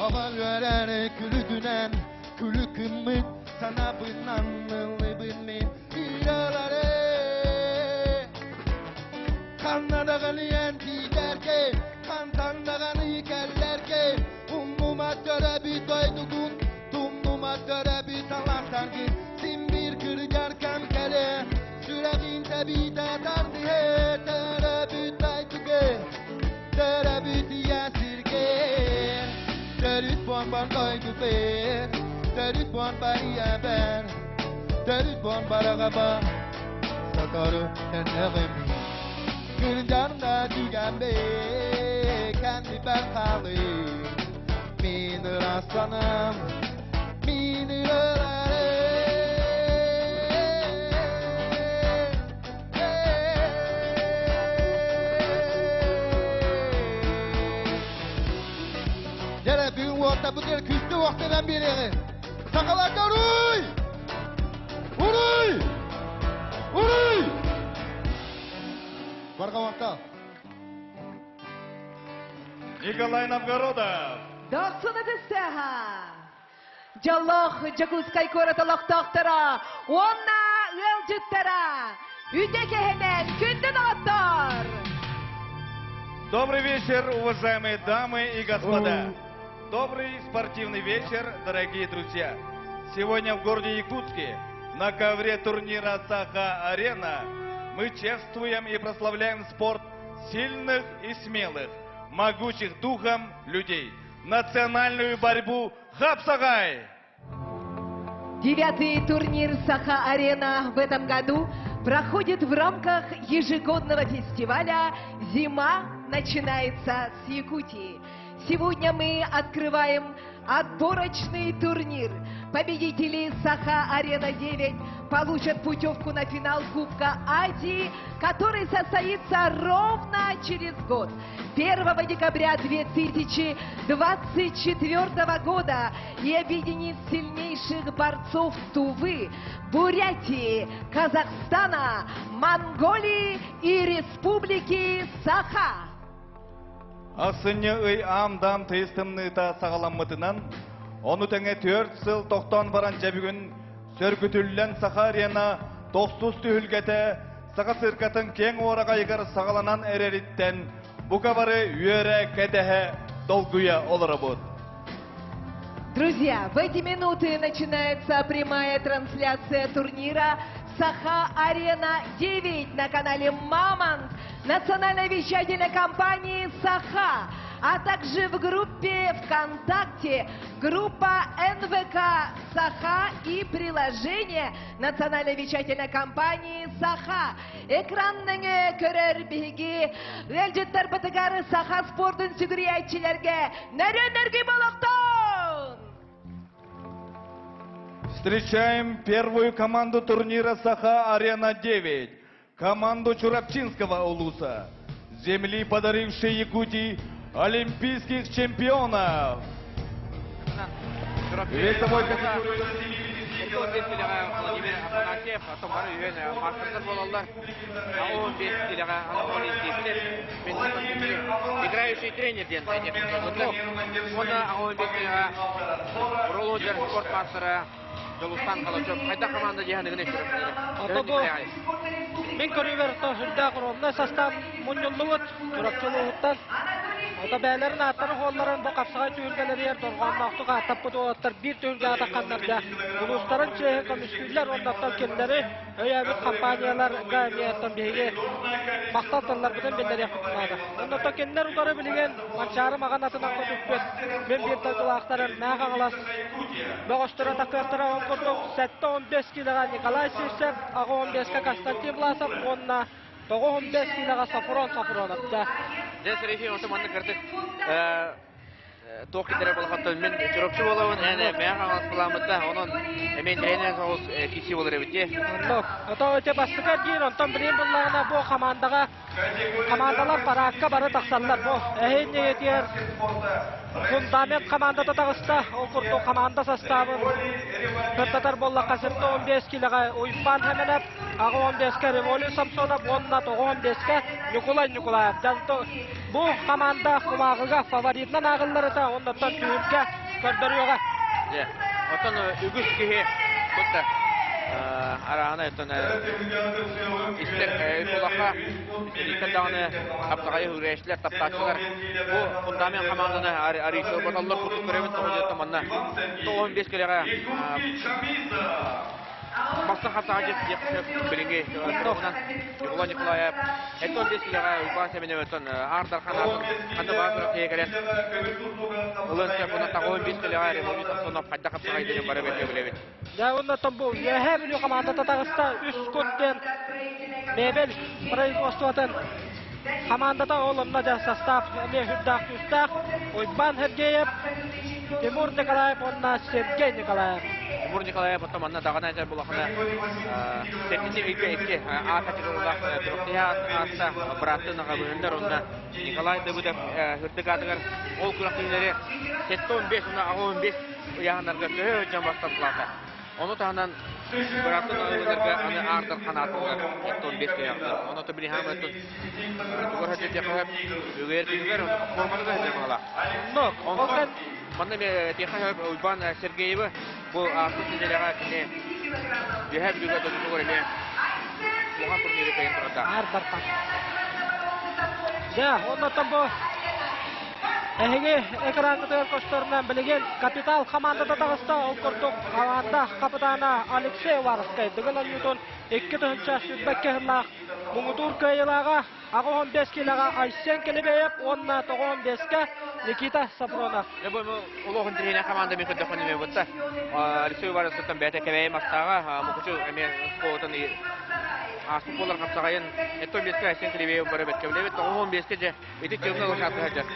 Оҕо үөрэр күлүгүнэн күлүкүммүт санабынан ыллыбын мин ыралары Ханна даҕаны эн тиийдэргэ, хантан даҕаны кэллэргэ, умнума төрөбүт дойдугун, тумнума төрөбүт алаастаргын, син биир кырдьар кэм кэлэ, сүрэҕин тэбиитэ тардыһэ, төрөбүт дойдуга, төрөбүт ийэ сиргэ, төрүт буонбар дойдубер, төрүт буонбар ийэбэр, төрүт буонбар аҕабар, сотору төннөҕүм Кырдьарда түгэммэ кэннибэр хаалыы Мин ырастанам, мин Дьэ, бүгүн уоттаппытыгар күстү уохтанан биэриэҕи. Сахаларга уруй! Уруй! Уруй! Барҕа Николай Новгородов. Дохсун ытыстыаха! Дьоллоох Дьокуускай куорат олохтоохторо уонна ыалдьыттара үтэ кэһэнэн күндү доҕоттор! Добрый вечер, уважаемые дамы и господа. Добрый спортивный вечер, дорогие друзья. Сегодня в городе Якутске на ковре турнира «Саха-Арена» мы чествуем и прославляем спорт сильных и смелых, могучих духом людей. Национальную борьбу «Хапсагай»! Девятый турнир «Саха-Арена» в этом году проходит в рамках ежегодного фестиваля «Зима начинается с Якутии». Сегодня мы открываем отборочный турнир. Победители «Саха-Арена-9» получат путевку на финал Кубка Азии, который состоится ровно через год. 1 декабря 2024 года и объединит сильнейших борцов Тувы, Бурятии, Казахстана, Монголии и Республики Саха. Ахсынньы ый аам-даам тыйыс тымныыта саҕаламмытынан, ону тэҥэ түөрт сыл тохтоон баран дьэ бүгүн сөргүтүллэн Саха Арена тохсус түһүлгэтэ Саха циркатын киэҥ уораҕайыгар саҕаланан эрэриттэн бука бары үөрэ-кэтэһэ долгуйа олоробут. Друзья, в эти минуты начинается прямая трансляция турнира «Саха-Арена-9» на канале «Мамонт» национальной вещательной компании «Саха», а также в группе ВКонтакте группа НВК «Саха» и приложение национальной вещательной компании «Саха». Экран нөҥүө көрөр биһиги ыалдьыттарбытыгар саха спордун сүгүрүйээччилэргэ нөрүөн болохтон! Встречаем первую команду турнира «Саха-Арена-9», команду Чурапчинского улуса, земли, подарившей Якутии олимпийских чемпионов. Весовой категории Владимир Афанасьев, бары үһүөн маастардар буолаллар. 15 килэҕэ Анатолий Сивцев, играющий тренер диэн Уонна 15 килэҕэ Роллоджер спорт маастара Дьулустан Калачев. Хайдах команда дьиһаныгын Ото бу мин көрүүбэр сүрдээх ровно состав мунньуллубут Чурапчы улууһуттан. Ото бээлэрин ааттарын хуолларын бу хапсаҕай түһүлгэлэригэр дорҕоонноохтук ааттаппыт уолаттар биир түһүлгэ атахханнарга улуустарын чиэһин көмүскүүллэр уонна оттон кинилэри өйөөбүт компанияларга эмиэ оттон биһиги махтал тылларбытын биллэриэхпит наада. Онно оттон кинилэр утары билигин Манчаары маҕан атынан көтүппүт мин биир дойдулаахтарым Мээх Аҥалас бөҕөстөрө такыахтара ол курдук 7-15 киилэҕэ Николай Сивцев, 8-15-ка Константин Власов уонна 9-15 киилэҕэ Сафрон Сафронов. Дьэ. Дьэ, Серафим, ото маннык кырдык туох киллэрэ буолахаттан мин Чурапчы буолабын, эн мээх аҥалас былааммытта, онон эмиэ тренер соҕус киси буолар эбит дии. Оннук. Ото өтө бастакы диир, онтон билигин буллаҕына бу хамаандаҕа хамаандалар параакка бары тахсаллар. Бу эһин ньиэтигэр Фундамент командата таҕыста. Ол курдук команда составын кыттатар буоллахха 75 килоҕа Уйбаан Хэмэнэп, 85-ке Револий Самсонов уонна 95-ке Ньукулай Ньукулаев. Бу команда кумааҕыга фаворитынан ааҕылларыта оннуттан түһүлгэ көрдөрүөҕэ. Оттон үгүс киһи кытта араана оттон истэр кулаха истэр даҕаны хаптаҕайы үрээчилэр таптааччылар бу фундамент хамаанданы арыйсыл баталлар курдук көрөбүт тоҕо диэттэ манна 95 кэлэҕэ Бастан хапсаҕа диэх сөп билиҥҥи туругунан Николай Николаев 75 килэҕэ Уйбаан Семеновтан Аар Дархан аатын ханна баар күрэхтэһиигэ кэлэн ылыан сөп уонна 95 килэҕэ Революция Самсонов хайдах хапсаҕайдыырын бары бэркэ билэбит. Дьэ уонна бу Үөһээ Бүлүү командата таҕыста үс кут диэн мебель производствотын командата ол онно дьэ состав эмиэ үрдээх күүстээх Уйбаан Сергеев, Тимур Николаев уонна Сергей Николаев. Тимур Николаев оттон манна даҕаны этэр булахына сэттини ыйга икки А категориялаах күрэхтэһэ ааста бырааттын аҕабыһындар уонна Николай Давыдов үрдүк аатыгар ол күрэхтэһиилэри 75 уонна 85 ыйааһыннарга төһө сылдьан бастатылаата. Ону таһынан быраатын ылынарга аны аардар ханаатылар 75 кыйаҕдар. Ону то билиһаам өттүн тугар хадьа үгээр күнүгэр форматыгар хадьа маҕала. Онтон манна тиэхэ Уйбаан Сергеевы бу ааспыт нэдиэлэҕэ кини Үөһээ Бүлүүгэ дойдутугар эмиэ улахан турниры кыайан турарда. Аардар Дьэ, оннуттан бу Эһиги экраҥҥытыгар көстөрүнэн билигин Капитал хамаандата таҕыста. Ол курдук хамаанда хапытаана Алексей Уваровскай Дыгын оонньуутун 2022 сыллаах муҥутуур кыайыылааҕа 85 киилэҕэ Айсен Келебеев уонна 95-кэ Никита Сафронов. Дьэ бу олох интэриэһинэй команда мин көрдөххө эмиэ бутта. Алексей Уваровскайтан бэйэтэ кэбэйэ мастааҕа Мукучу эмиэ оскуолатын ааспыт буолар хапсаҕайын 75-кэ Айсен Келебеев бары бэркэ билэбит. 95-кэ дьэ Ити чыымна лошадка сылдьар.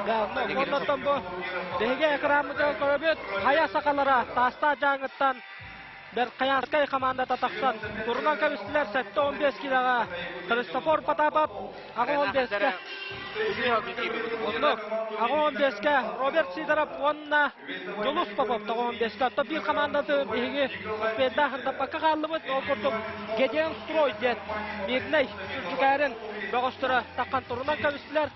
Оннуттан бу биһиги экраммытыгар көрөбүт хайа сахалара Таастаах дьааҥыттан Верхоянскай командата тахсан турунан кэбистилэр 7-15 килоҕа Христофор Потапов 8-15-кэ Оннук 8-15-кэ Роберт Сидоров уонна Дьулус Попов 9-15-кэ Оттон биир командаты биһиги успейдаах ырдаппакка хааллыбыт. Ол курдук Гедеон Строй диэн Мирнэй Сүлдьүкээрин бөҕөстөрө таххан турунан кэбистилэр.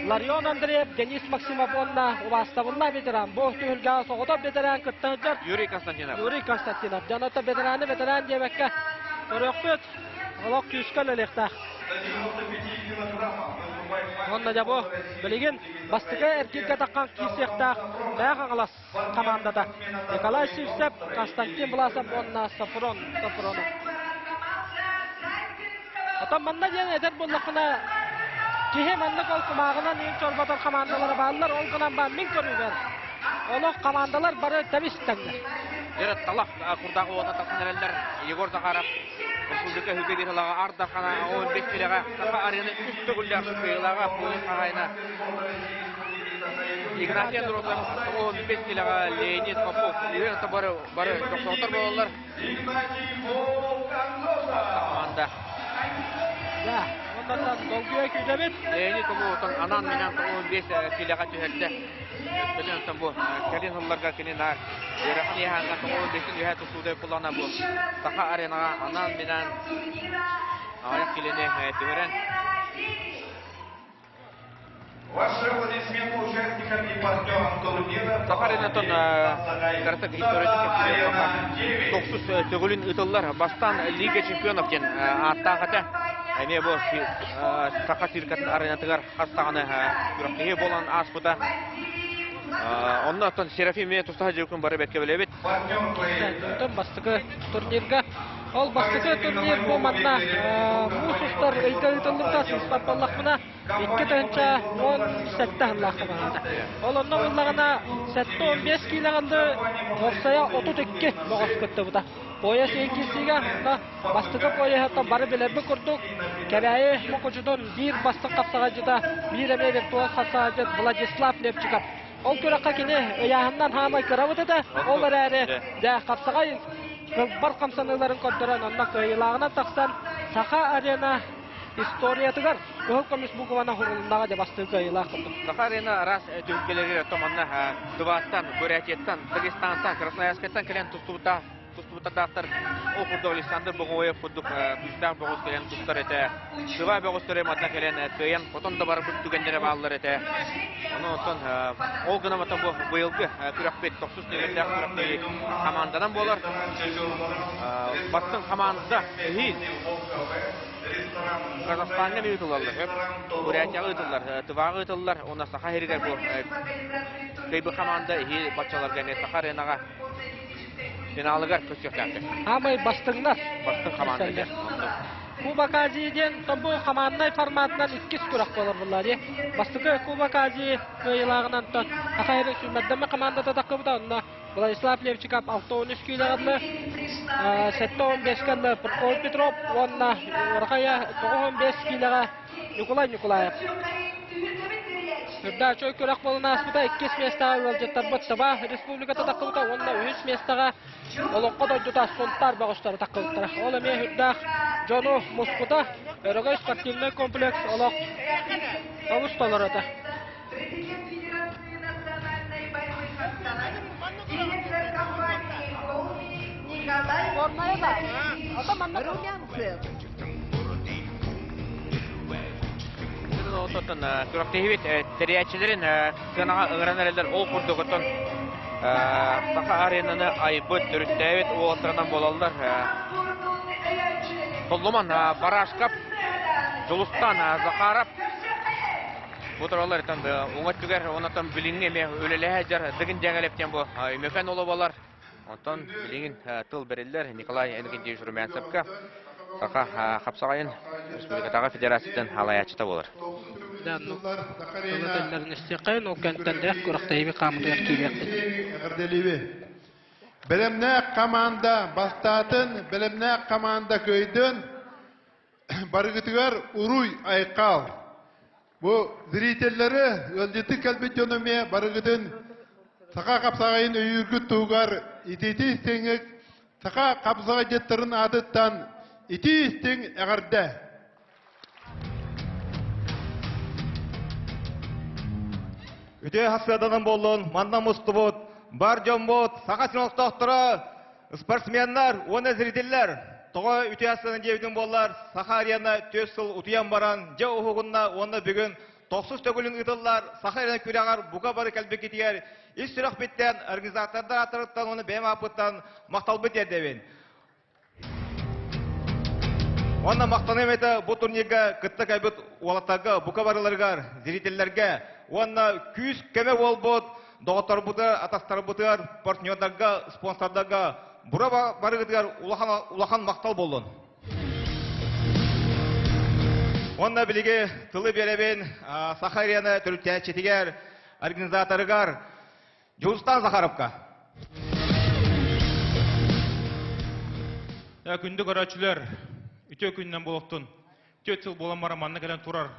Ларион Андреев, Денис Максимов уонна убаастабыллаах ветеран. Бу түһүлгэҕэ соҕотох ветеран кытта сылдьар. Юрий Константинов. Юрий Константинов. Дьон оттон ветераны ветеран диэбэккэ көрүөхпүт. Олох күүскэ үлэлиэхтээх. Уонна дьэ бу билигин бастакы эргииргэ таххан киирсиэхтээх Мэҥэ Хаҥалас командата Николай Сивцев, Константин Власов уонна Софрон Софронов. Оттон манна диэн этэр буоллаххына, киһи маннык ол кумааҕынан иин чорботор командалара бааллар, ол гынан баар мин көрүүбэр олох командалар бары тэбис тэҥнэр. Дьэ, талах курдаах уота тахсан эрэллэр. Егор Захаров республика үһүгэ биир сылаҕа Ардахана 15 килэҕэ Саха арена үс төгүллээх кыайыылааҕа пояс хаһаайына Игнатий Андросов 15 килэҕэ Леонид Попов үһүн бары бары дохсоҕотор буолаллар. Команда. Да, оннан долгуйа күүтэбит. Леонид Попов анаан минаан 15 килэҕэ түһэрдэ. Өскөтүн оттон бу кэлин сылларга кини наар үөрэхин иһааҥҥа 95 үһэ тустуудай кулана бу Саха аренаҕа анаан-минаан аҕыйах килини түһэрэн Ваши аплодисменты участникам и партнерам турнира. Саха аренатын кыратык историятын кэпсиир тохсус төгүлүн ыытыллар. Бастаан Лига чемпионов диэн ааттаах этэ. Эмиэ бу Саха циркатын аренатыгар хас даҕаны күрэхтэһии буолан ааспыта. Онно оттон Серафим эмиэ тустаах дьиэкүн бары бэркэ билэбит. Оттон бастакы турнирга ол бастакы турнир бу манна муус устар ыйга ыытыллыбыта сыыспат буоллахпына 2017 сыллаахха баҕата. Ол онно буоллаҕына 7-15 киилэҕинды уопсайа 32 бөҕөс кыттыбыта. Пояс киирсиигэ онно бастакы пояһыттан бары билэрбит курдук Кэбээйи Мукучутун биир бастыҥ хапсаҕайдьыта, биир эмиэ виртуоз хапсаҕайдьыт Владислав Левчиков. Ол күрэххэ кини ыйааһынынан хаамай кырабыт этэ, ол эрээри дьэ хапсаҕай кылбар хамсаныыларын көрдөрөн онно кыайыылааҕынан тахсан Саха арена. историятыгар кыһыл көмүс букванан сурулуннаҕа дьэ бастыҥ кыайыылаах курдук. Саха арена араас түһүлгэлэригэр томанна Тываттан, Бурятияттан, Дагестантан, Красноярскайтан кэлэн тустубута тустубуттардаахтар. Ол курдук Александр Боговоев курдук күүстээх бөҕөс кэлэн тустар этэ. Тыва бөҕөстөрө манна кэлэн кыайан хотон да барбыт түгэннэрэ бааллар этэ. Ону оттон ол гынан батан бу быйылгы күрэхпит тохсус нүөмэрдээх күрэхтэһии хамаанданан буолар. Бастыҥ хамаанда эһиил Казахстаҥҥа эмиэ ыытыллаллар, Бурятияҕа ыытыллар, Тываҕа ыытыллар уонна Саха сиригэр бу кыайбыт хамаанда эһиил баччаларга эмиэ Саха аренаҕа финалыгар көрсүөхтээхтэр. Аамай бастыҥнар. Бастыҥ хамаанда диэн. Кубок Азии диэн тобу хамаанднай форматынан иккис күрэх буолар буолла дии. Бастакы Кубок Азии кыайыылааҕынан Саха сирин сүүмэрдэммит хамаандата таххыбыта онно Владислав Левчиков 63 киилэҕэ 75 кэллэ Прокопий Петров уонна Урахая 95 киилэҕэ Ньукулай Ньукулаев. Үрдэ чой күрэх буолан ааспыта иккис миэстэҕэ ыалдьыттарбыт Саба Республиката таххыбыта уонна үһүс миэстэҕэ Олоҥхо дойдута Сунтаар бөҕөстөрө таххыбыттара. Ол эмиэ үрдээх дьону муспута. Өрөгөй спортивнай комплекс олох олус толору этэ. Румянцев. Отон күрэхтэһиибит тэрийээччилэрин сыанаҕа ыҥыран эрэллэр. Ол курдук оттон Саха аренаны айбыт, төрүттээбит уолаттарынан буолаллар. Толлуман Барашков, Дьулустан Захаров, Бу тураллар уҥа өттүгэр онтон билиҥҥи эмиэ үлэлэһэ сылдьар Дыгын Дьэҥэлэп диэн бу Өймөкөөн уола буолар. Онтон билигин тыл бэриллэр Николай Иннокентьевич Румянцевка Саха хапсаҕайын республикатааҕы федерациятын салайааччыта буолар. Тылы тылларын истиэххэйин, ол кэнниттэн дэх күрэхтэһииби хаамытыгар киириэхпит. Бэлэмнээх команда бастаатын, бэлэмнээх команда кыайдын. Барыгытыгар уруй-айхал! Бу зрителлэри, ыалдьыты кэлбит дьон эмиэ барыгытын саха хапсаҕайын өйүүргүт туһугар итиити истиҥик саха хапсаҕайдьыттарын аатыттан итии истиҥ эҕэрдэ! Үтүө хасыаданан буоллун, манна мустубут бар дьоммут, саха сирин олохтоохторо, спортсменнар уонна зрителлэр. Тоҕо үтүө хасыадан диэбитим буоллар, Саха арена түөрт сыл утуйан баран, дьэ уһугунна уонна бүгүн тохсус төгүлүн ыытыллар Саха арена күрэҕэр бука бары кэлбиккитигэр ис сүрэхпиттэн, организатордар ааттарыттан уонна бэйэм ааппыттан махталбын тиэрдэбин. Уонна махтаныам этэ бу турнирга кытта кэлбит уолаттарга, бука барыларыгар, зрителлэргэ уонна күүс-көмө буолбут доҕотторбутугар, атастарбытыгар, партнердарга, спонсордарга бура барыгытыгар улахан, улахан махтал буоллун. Уонна билиги тылы биэрэбин Саха арена төрүттээччитигэр, организаторыгар Дьулустаан Захаровка. Күндү көрөөччүлэр, үтүө күнүнэн буолуохтун. Түөрт сыл буолан баран манна кэлэн турар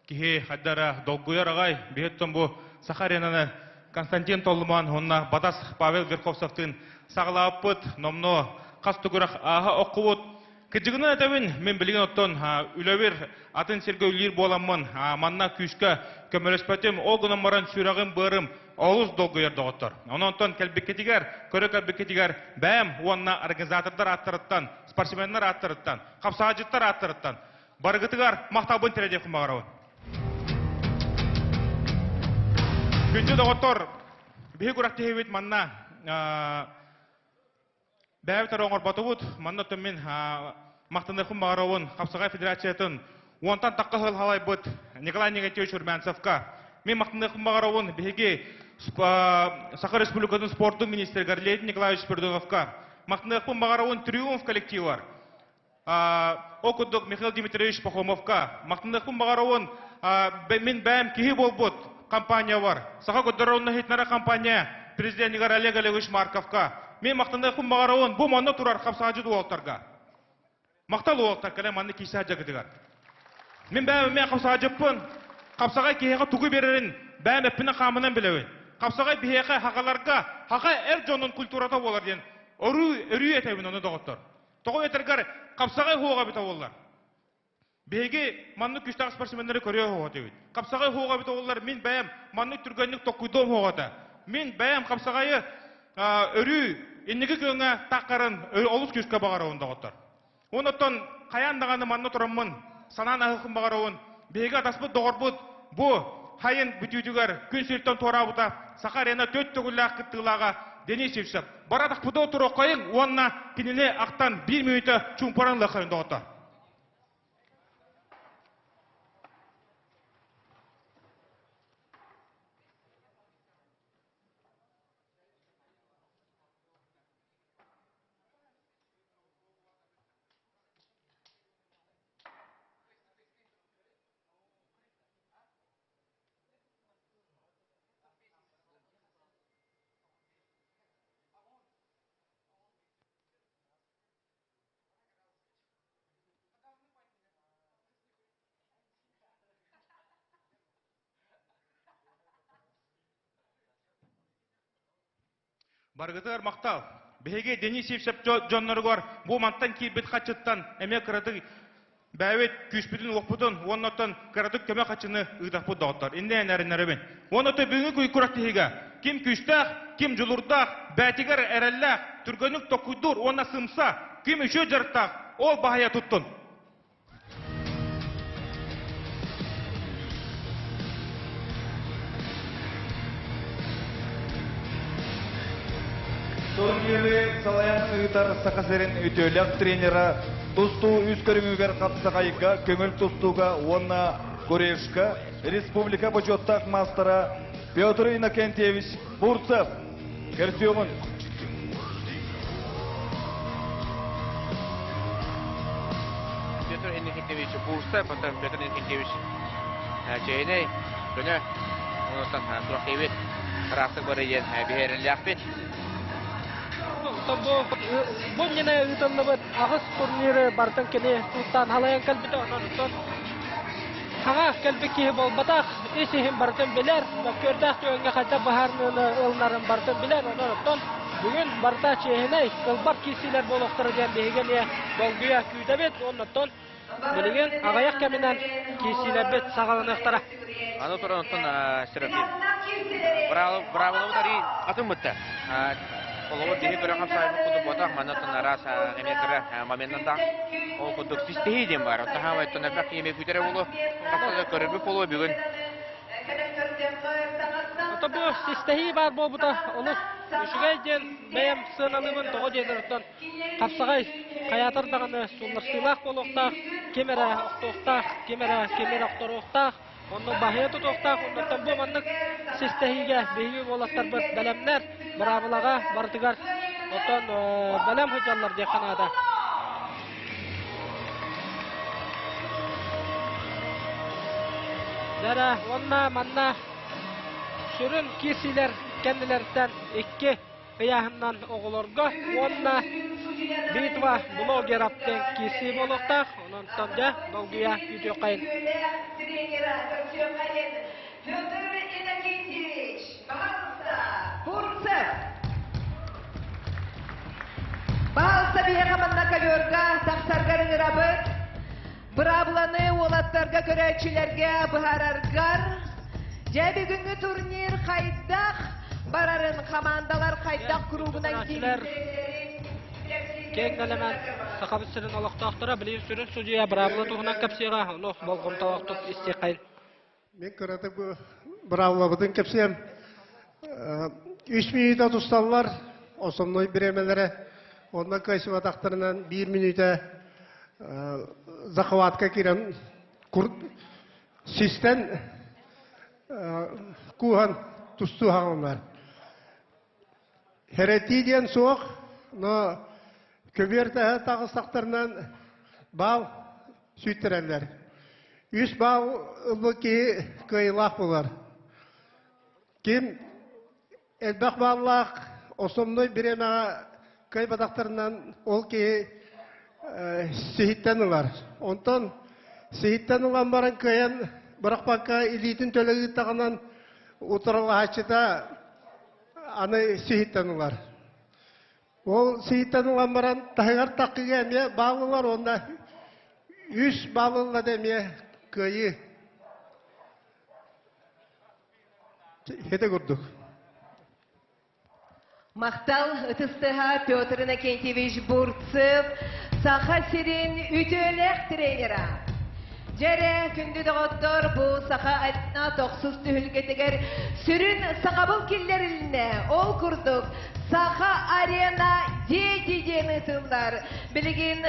киһи хайдара долгуйар аҕай. Биһиттэн бу Саха аренаны Константин Толлуман уонна Батас Павел Верховцевтыын саҕалаабыппыт. Номнуо хас түгүрэх ааһа оккубут. Кырдьыгынан этэбин, мин билигин оттон үлэбир атын сиргэ үлэлиир буоламмын, манна күүскэ көмөлөспөтүм. Ол гынан баран сүрэҕим-быарым олус долгуйар доҕоттор. Онон кэлбиккитигэр, көрө кэлбиккитигэр бэйэм уонна организатордар ааттарыттан, спортсменнар ааттарыттан, хапсаҕайдьыттар ааттарыттан барыгытыгар махталбын тириэрдиэхпин баҕарабын. Күндү доҕоттор, биһи күрэхтэһиибит манна Бэйэбит эрэ оҥорботубут. Манна оттон мин махтаныахпын баҕарабын Хапсаҕай Федерациятын уонтан тахха сыл халайбыт Николай Никитич Румянцевка. Мин махтаныахпын баҕарабын биһиги Саха Республикатын спордун министригэр Леонид Николаевич Спиридоновка. Махтаныахпын баҕарабын Триумф коллективар. Ол курдук Михаил Дмитриевич Пахомовка. Махтаныахпын баҕарабын мин бэйэм киһи буолбут компания бар. Саха көрдөрөр иһитиннэрэр компания президенигэр Олег Олегович Марковка. Мин махтаныахпын баҕарабын бу манна турар хапсаҕайдьыт уолаттарга. Махтал уолаттар кэлэн манна киирсэ сылдьаргытыгар. Мин бэйэм эмиэ хапсаҕайдьыппын. Хапсаҕай киһиэхэ тугу биэрэрин бэйэм эппинэн-хааммынан билэбин. Хапсаҕай биһиэхэ хахаларга хаха эр дьонун культурата буолар диэн өрүү, өрүү этэбин ону доҕоттор. Тоҕо этэргэр хапсаҕай уһуоҕа эбитэ буоллар. Биһиги маннык күүстээх спортсменнары көрүө суоҕа Хапсаҕай суоҕа эбит оҕолор мин бэйэм маннык түргэнник токкуйдуом суоҕа этэ. Мин бэйэм хапсаҕайы өрүү инники күөҥҥэ таххарын олус күүскэ баҕарабын доҕоттор. Онуттан хайаан даҕаны манна тураммын санаан аһыахпын баҕарабын. Биһиги атаспыт доҕорбут бу хайын бүтүүтүгэр күн сириттэн туораабыта Саха арена төрт төгүллээх кыттыылааҕа Денис Сивцев. Бара атахпытыгар туруоххайыҥ уонна кинини ахтан биир мүнүүтэ чуумпуран ылыаххайын доҕоттор. Барыгытыгар махтал. Биһиги Денис Сивцев дьонноругар бу мантан киирбит хаччыттан эмиэ кыратык бэйэбит күүспүтүн-уохпутун уонна оттон кыратык көмө хаччыны ыытахпыт доҕоттор. Иннэ эрэнэрэбин. Уонна оттон бүгүҥҥү куйкурах тиһигэ ким күүстээх, ким дьулурдаах, бэйэтигэр эрэллээх, түргэнник токкуйдуур уонна сымса, ким үчүгэй дьарыктаах, ол баһыйа туттун. Турниры салайан ыытар Саха сирин үтүөлээх тренера тустуу үс көрүҥүгэр хапсаҕайга, көҥүл тустууга уонна курешка республика бочуоттаах маастара Петр Иннокентьевич Бурцев. Көрсүөҕүн. Петр Иннокентьевич Бурцев, потом Петр Иннокентьевич Чэйнэй, көнө, онуттан туох ыраахтык бары диэн биһэрэллээхпит. Бу иннинэ ыытыллыбыт аҕыс турниры барытын кини сууттаан халайан кэлбитэ, онон Хаҥа кэлбит киһи буолбатах, ис-иһин барытын билэр, мөккүөрдээх түгэҥҥэ хайдах быһаарыныыны ылынарын барытын билэр, онон оттон бүгүн барыта чиэһинэй, кылбар киирсиилэр буолуохтара диэн биһиги эмиэ долгуйа күүтэбит уонна оттон билигин аҕыйах кэминэн киирсиилэрбит саҕаланыахтара. Аны туран оттон Серафим быраабылабыт арый атын бытта. Холобур биһи көрө хамсаайбыт курдук буотах, манна оттон араас эмиэ кыра моменнардаах. Ол курдук систэһии диэн баар. Оттон хаамай оттон элбэх киһи эмиэ күүтэрэ буолуо. Хаста да көрөрбүт буолуо бүгүн. Ото бу систэһии баар буолбута олус үчүгэй диэн бэйэм сыаналыыбын тоҕо диэтэр оттон хапсаҕай хайаатар даҕаны сулларсыылаах буолуохтаах, ким эрэ охтуохтаах, ким эрэ ким эрэ охторуохтаах, онно баһыйа тутуохтаах, оннуттан бу маннык систэһиигэ биһиги уолаттарбыт бэлэмнэр, быраабылаҕа барытыгар оттон бэлэм сылдьаллар диэххэ наада. Дьэ уонна манна сүрүн киирсиилэр кэннилэриттэн икки ыйааһынынан оҕолорго уонна битва блогеров диэн киирсии буолуохтаах. Онон дьэ долгуйа күүтүөххэйин. Петр Иннокентьевич, пожалуйста, Бурцев. Пожалуйста, биһиэхэ манна коверга тахсаргар ыҥырабыт. Быраабыланы уолаттарга көрөөччүлэргэ быһаараргар дьэ бүгүҥҥү турнир хайдах барарын хамаандалар хайдах куруубунан Киэҥ нэлэмэн Сахабыт сирин олохтоохторо билигин сүрүн судьуйа быраабыла туһунан кэпсиэҕэ, ону болҕомтолоохтук истиэххэйин. Мин кыратык быраабылабытын кэпсиэм. Үс мүнүүтэ тусталлар, основной бириэмэлэрэ. Онно кыайсыбатахтарынан биир мүнүүтэ захватка киирэн систэн кууһан тустуу хааллар. Хэрэтии диэн суох, но көбүөр тэһэ таҕыстахтарынан баал сүүттэрэллэр. Үс баал ылбыт киһи кыайыылаах буолар. Ким элбэх бааллаах основной бириэмэҕэ кыайбатахтарынан ол киһи сиһиттэн ылар. Онтон сиһиттэн ылан баран кыайан бырахпакка илиитин төлө ыыттаҕынан утарылаһааччыта аны сиһиттэн ылар. Ол сиһиттэн ылан баран таһыгар таххыга эмиэ баал ылар уонна Үс балылла да эмиэ кыайыы. Хете курдук. Махтал ытыстыһа Петр Иннокентьевич Бурцев, Саха сирин үтүөлээх тренера. Дьэрэ, күндү доҕоттор, бу Саха Арена тохсус түһүлгэтигэр сүрүн сахабыл киллэрилиннэ. Ол курдук, Саха Арена дети диэн ыытыллар. Билигин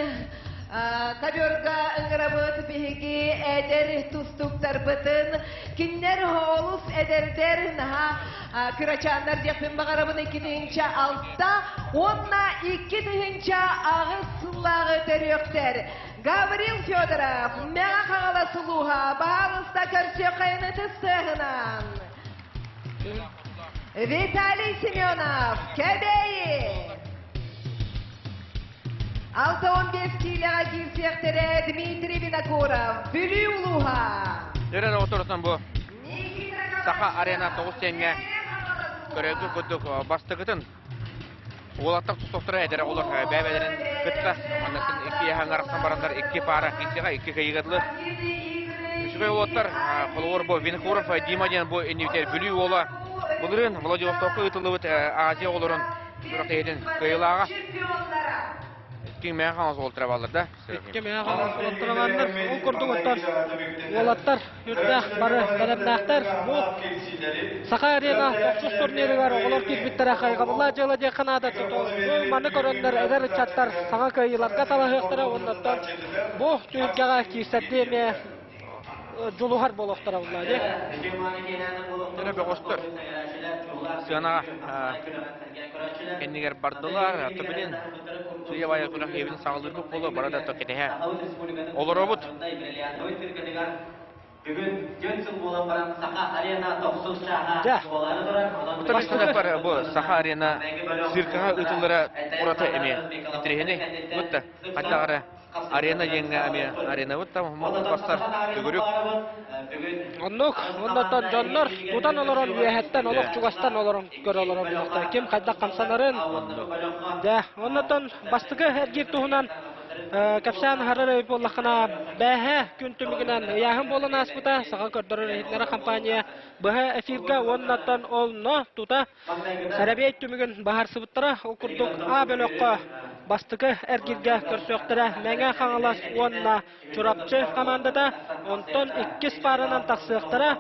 ковёрга ыҥырабыт биһиги эдэр тустууктарбытын. Кинилэр олус эдэрдэр, наһаа кырачааннар диэхпин баҕарабын 2006 уонна 2008 сыллааҕы төрүөхтэр. Гаврил Федоров, Мэҥэ Хаҥалас улууһа, баһаалыста көрсүөххэйин ытыс тыаһынан. Виталий Семенов, Кэбээйи. 65 киилэҕэ киирсиэхтэрэ Дмитрий Винокуров, Бүлүү улууһа. Өрөр оҕоторутан бу Саха арена тоҕус тэҥҥэ көрөргө курдук бастакытын уолаттар тустуохтара эдэр оҕолор бэйэ-бэйэлэрин кытта маннатын икки аһаҥар бараннар икки паара киирсиэҕэ икки кыйыга дылы үчүгэй уолаттар холобур бу Винокуров Дима диэн бу иннибитигэр Бүлүү уола былырыын Владивостокка ыытыллыбыт Азия оҕолорун күрэхтэһиитин кыайыылааҕа Икки мэҥэ хаҥас уолаттара бааллар да? Икки мэҥэ хаҥас уолаттара бааллар. Ол курдук оттон уолаттар үрдээх бары бэлэмнээхтэр. Бу Саха арена тохсус турнирыгар оҕолор киирбиттэрэ хайҕабыллаах дьыала диэххэ наада. Бу маны көрөннөр эдэр ыччаттар саҥа кыайыыларга талаһыахтара уонна оттон бу түһүлгэҕэ киирсэрдии эмиэ дьулуһар буолуохтара буолла дии. Дьэ бөҕөстөр сыанаҕа кэннигэр бардылар, тобилин сыйабайа күрэх эбин саҕалыырбыт буолуо бара да кэтэһэ олоробут. Бүгүн дьон сыл буолан баран Саха арена тохсус чааһа буолаары турар. Онон бу Саха арена циркаҕа ыытыллара ураты эмиэ интэриэһинэй. Бутта хайдах эрэ арена диэҥҥэ эмиэ аренабыт там бастар төгүрүк. Оннук, оннотон дьоннор тутан олорон үөһэттэн олох чугастан олорон көрө олорор буолуохтара. Ким хайдах хамсанарын. Дьэ, оннотон бастакы эргиир туһунан кэпсээн аһарар эбит буоллаххына, бээһэ күн түмүгүнэн ыйааһын буолан ааспыта Саха көрдөрөр иһитиннэрэр компания быһа эфиргэ уоннаттан олно тута Сэрэбиэй түмүгүн быһаарсыбыттара. Ол курдук А бөлөххө бастакы эргиргэ көрсүөхтэрэ Мэҥэ Хаҥалас уонна Чурапчы хамаандата. Онтон иккис пааранан тахсыахтара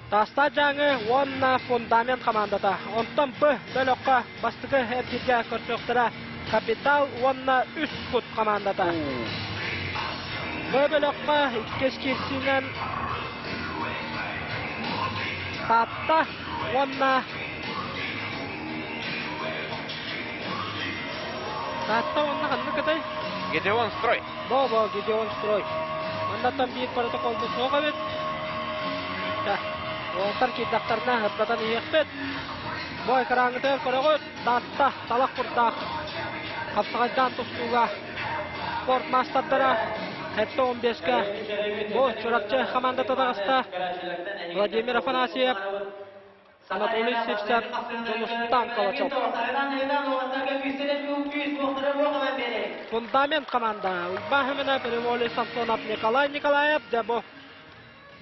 Таастаах Дьааҥы уонна Фундамент хамаандата. Онтон Б бөлөххө бастакы эргиргэ көрсүөхтэрэ Капитал уонна Үс Кут хамаандата. Б бөлөххө иккис киирсиинэн Таатта уонна Таатта уонна ханнык этэй? Гедеон Строй. Бо-бо, Гедеон Строй. Маннаттан биир протоколбут суох эбит. Да. Уолаттар киирдэхтэринэ ырдатан иһиэхпит. Бу экраҥҥытыгар көрөҕүт, Таатта талах курдаах хапсаҕайдаан тустууга спорт маастардара 75-ка бу Чурапчы хамаандата таҕыста. Владимир Афанасьев, Анатолий Сивцев, Дьулустан Калачев. Фундамент команда Уйбаан Хымина, Переволи Самсонов, Николай Николаев, дьэ бу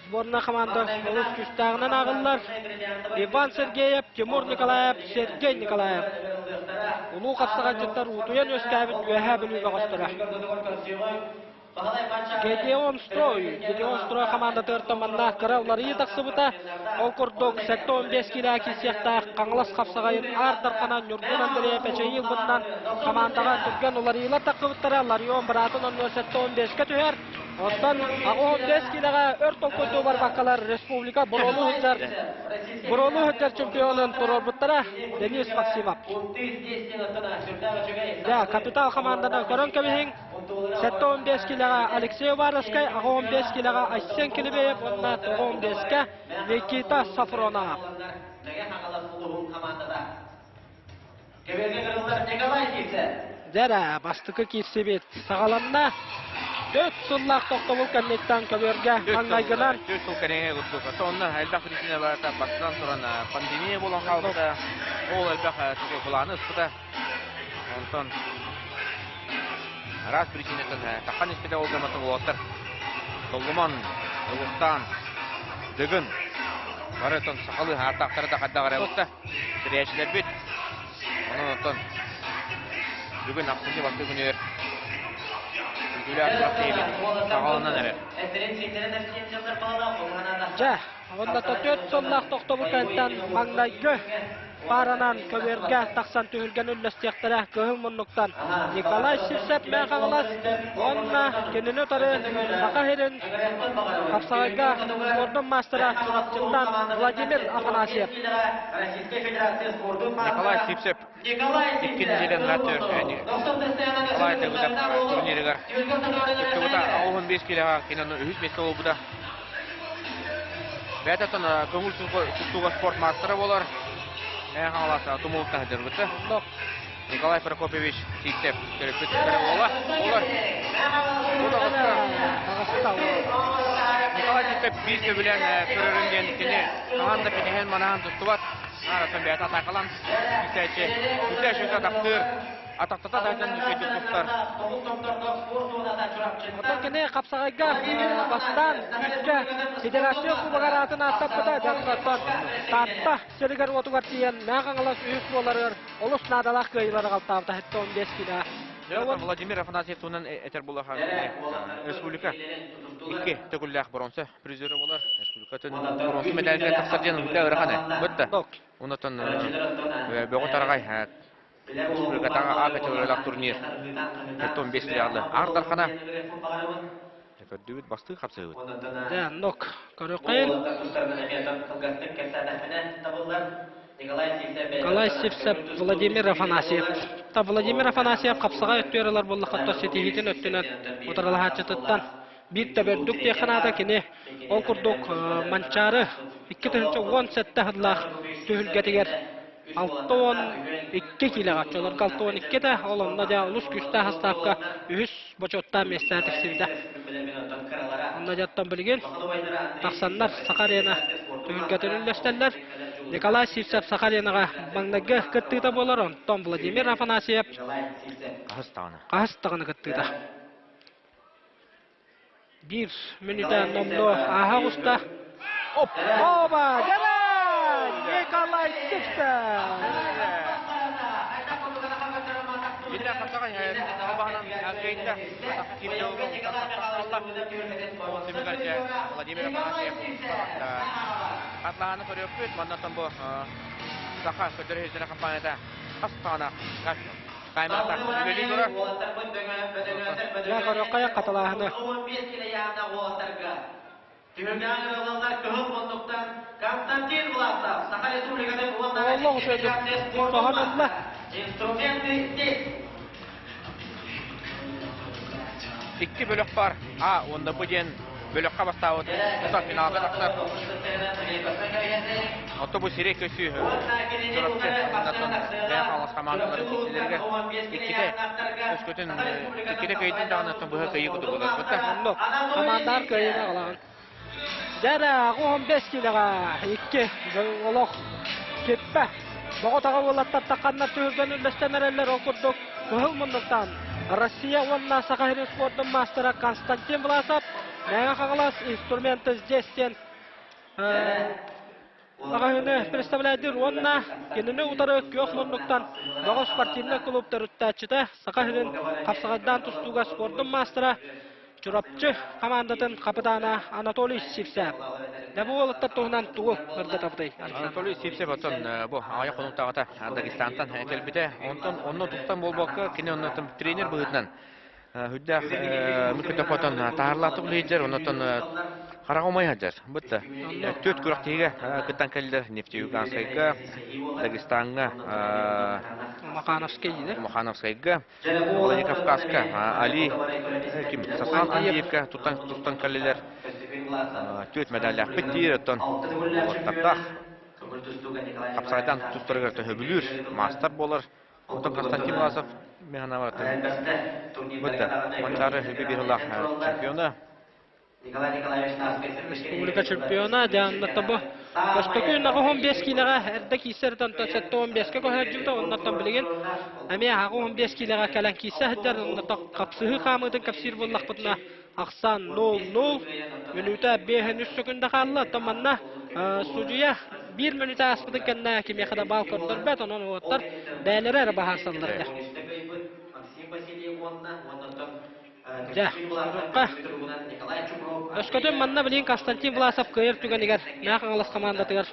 Сборная команда олус күүстээҕинэн ааҕыллар. Иван Сергеев, Тимур Николаев, Сергей Николаев. Улуу хапсаҕайдьыттар уутуйан үөскээбит Үөһээ Бүлүү бөҕөстөрө. Гедеон Строй. Гедеон Строй хамаандатыгар манна кыра уларыйыы тахсыбыта. Ол курдук 75 киилэ киирсиэхтээх Хаҥалас хапсаҕайын Аар Дархана Ньургун Андреев эчэйии ылбытынан хамаандаҕа түргэн уларыйыылар тахсыбыттара. Ларион быраатын оннугар 75-кэ түһэр. Оттон 85 киилэҕэ өр толкуйдуу барбаккалар республика буруолуу сылдьар буруолуу сылдьар чемпионун туруорбуттара Денис Максимов. Дьэ, капитал хамаанданы көрөн кэбиһиҥ. 75 киилэҕэ Алексей Уваровскай, 85 киилэҕэ Айсен Килибеев уонна 95-кэ Никита Сафронов. Дьэ бастакы киирсибит саҕаланна. Төрт сыллаах тохтобул кэнниттэн көбүөргэ маҥнайгынан 4 сыл кэриҥэ курдук. Сонно элбэх причина барыта бастан туран пандемия буолан хаалбыта. Ол элбэх былааны ыспыта. Онтон Араас причинаттан таххан испитэ ол гымматын уолаттар Толлуман, Дулустаан, Дыгын бары оттон сахалыы ааттаахтара да хайдах эрэ ылта. Тэрийээччилэрбит. Онон оттон бүгүн ахсынньы бастакы күнүгэр күүтүүлээх күрэхтэһиибит саҕаланан эрэр. Дьэ, уонна 4 сыллаах тохтобул кэнниттэн маҥнайгы пааранан көбүөргэ тахсан түһүлгэни үллэстиэхтэрэ кыһыл муннуктан Николай Сивцев Мэҥэ Хаҥалас уонна кинини утары Саха сирин хапсаҕайга спордун маастара Чурапчыттан Владимир Афанасьев. Николай Сивцев икки нэдиэлэн Николай Давыдов турнирыгар кыттыбыта 15 килоҕа кини үһүс миэстэ буолбута. Бэйэтэ көҥүл тустууга спорт маастара буолар. Мэҥэ Хаҥалас Тумулуттан сылдьарбыта. Николай Прокопьевич Сивцев төрөппүт уола буолар. Николай Сивцев биир сөбүлээн көрөрүн диэн кини хаһан да питэһэн манаһан туттубат. Наадаттан бэйэтэ атаакалаан күүстээччи. Күүстээччи атахтыыр. Атахтата сылдьан үчүгэйдик тустар. Оттон кини хапсаҕайга бастаан күүскэ федерация кубогар аатын ааттаппыта. Дьонтон Таатта сиригэр-уотугар тиийэн Мэҥэ Хаҥалас үһүс буоларыгар олус наадалаах кыайыылары аҕалтаабыта 75 киилэ. Владимир Афанасьев туһунан этэр буоллахха республика икки төгүллээх боруонса призерэ буолар. Республикатын боруонса медалга тахсар диэн үлэ ыарахан бытта. Онтон бөҕө тараҕай республикатааҕы А категориялаах турнир 45 филиалы Аар Дархана көрдүбүт бастыы хапсыһыбыт. Дьэ, нок көрүөххэйин. Николай Сивцев, Владимир Афанасьев. Та Владимир Афанасьев хапсаҕай өттүгэр ылар буоллахха ситиһиитин өттүнэн утарылаһааччытыттан биир төбөрдүк диэххэ наада кини ол курдук Манчаары 2017 сыллаах түһүлгэтигэр 62 киилэҕэ оччолорго 62 да ол онно дьэ олус күүстээх астаапка үһүс бочуоттаах миэстэҕэ тиксибитэ. Онно дьэ оттон билигин тахсаннар Саха Арена түһүлгэтин үллэстэллэр. Николай Сивцев Саха Аренаҕа маҥнайгы кыттыыта буолар, онтон Владимир Афанасьев хаһыс даҕаны хаһыс даҕаны кыттыыта. Биир мүнүүтэ номнуо ааһа оҕуста. Оба! Николай Сивцев! Биллэ хапсаҕай албаһынан кыайда. Түмүгэр Владимир Афанасьев Атлааны көрүөхпүт. Маннаттан бу Саха көтөр иһитинэ компанията хас даҕаны Камерата үлэлии турар. Дьэ, көрүөххэ хатылааһыны. Олох үчүгэйдик тоһон ылла. Икки бөлөх бар. А уонна Б диэн бөлөххө бастаабыт тута финалга тахсар. Отто бу сирэй көсүү Чурапчы уоннаттан Мэҥэ Хаҥалас хамаандаларын киирсилэригэр иккитэ өскөтүн иккитэ кыайдын даҕаны быһа кыайыы курдук буолар. Оннук. Хамаандаар кыайыыны аҕалаҕын. Дьэ 15 киилэҕэ икки олох киппэ. Боҕо-таҕа уолаттар тахханнар түһүлгэн үллэстэн эрэллэр. Ол курдук кыһыл муннуктан Россия уонна Саха сирин спордун маастара Константин Власов Мэҥэ Хаҥалас инструменты здесь диэн маҕаһыыны представляйдыыр уонна кинини утары күөх муннуктан Бөҕө спортивнай клуб төрүттээччитэ, Саха сирин хапсаҕайдаан тустууга спордун маастара, Чурапчы хамаандатын хапытаана Анатолий Сивцев. Дьэ бу уолаттар туһунан тугу ырдатабытый? Анатолий Сивцев оттон бу аҕыйах хонуктааҕыта Дагестантан кэлбитэ. Онтон онно тустан буолбакка, кини онно тренер быһыытынан Үрдээх микротопотон таһарлаатык үлэһиттэр, оннотон хараҕа умай сылдьар. Бытта. Түөрт күрэхтэһиигэ кыттан кэллилэр Нефтеюганскайга, Дагестаҥҥа, Махановскай диде. Махановскайга, Владикавказка, Али ким Сасан Андиевка туттан туттан кэллилэр. Түөрт медаллаахпыт диир, оттон уоттардаах хапсаҕайдан тустарыгар төһөбүлүүр маастар буолар. Оттон Константин Власов Миханова бытта Манчаары биир чемпиона. Республика чемпиона Диана Табо. Көстөкүүн 85 киилэҕэ эрдэ киирсэр онтон 75-кэ көһөрдүбүтэ, оннуттан билигин эмиэ 85 киилэҕэ кэлэн киирсэ сылдьар, оннуттан хапсыһыы хаамыытын кэпсиир буоллахпытына ахсаан 0-0, мүнүүтэ 5-3 сөкүндэ хаалла, оттон манна судьуйа биир мүнүүтэ ааспытын кэннэ кимиэхэ да баал көрдөрбөт, онон уолаттар бэйэлэрэ эрэ баһаарсаллар дьэ. Дьэ, урукка өскөтүн манна билигин Константин Власов кыайар түгэнигэр Мэҥэ Хаҥалас хамаандатыгар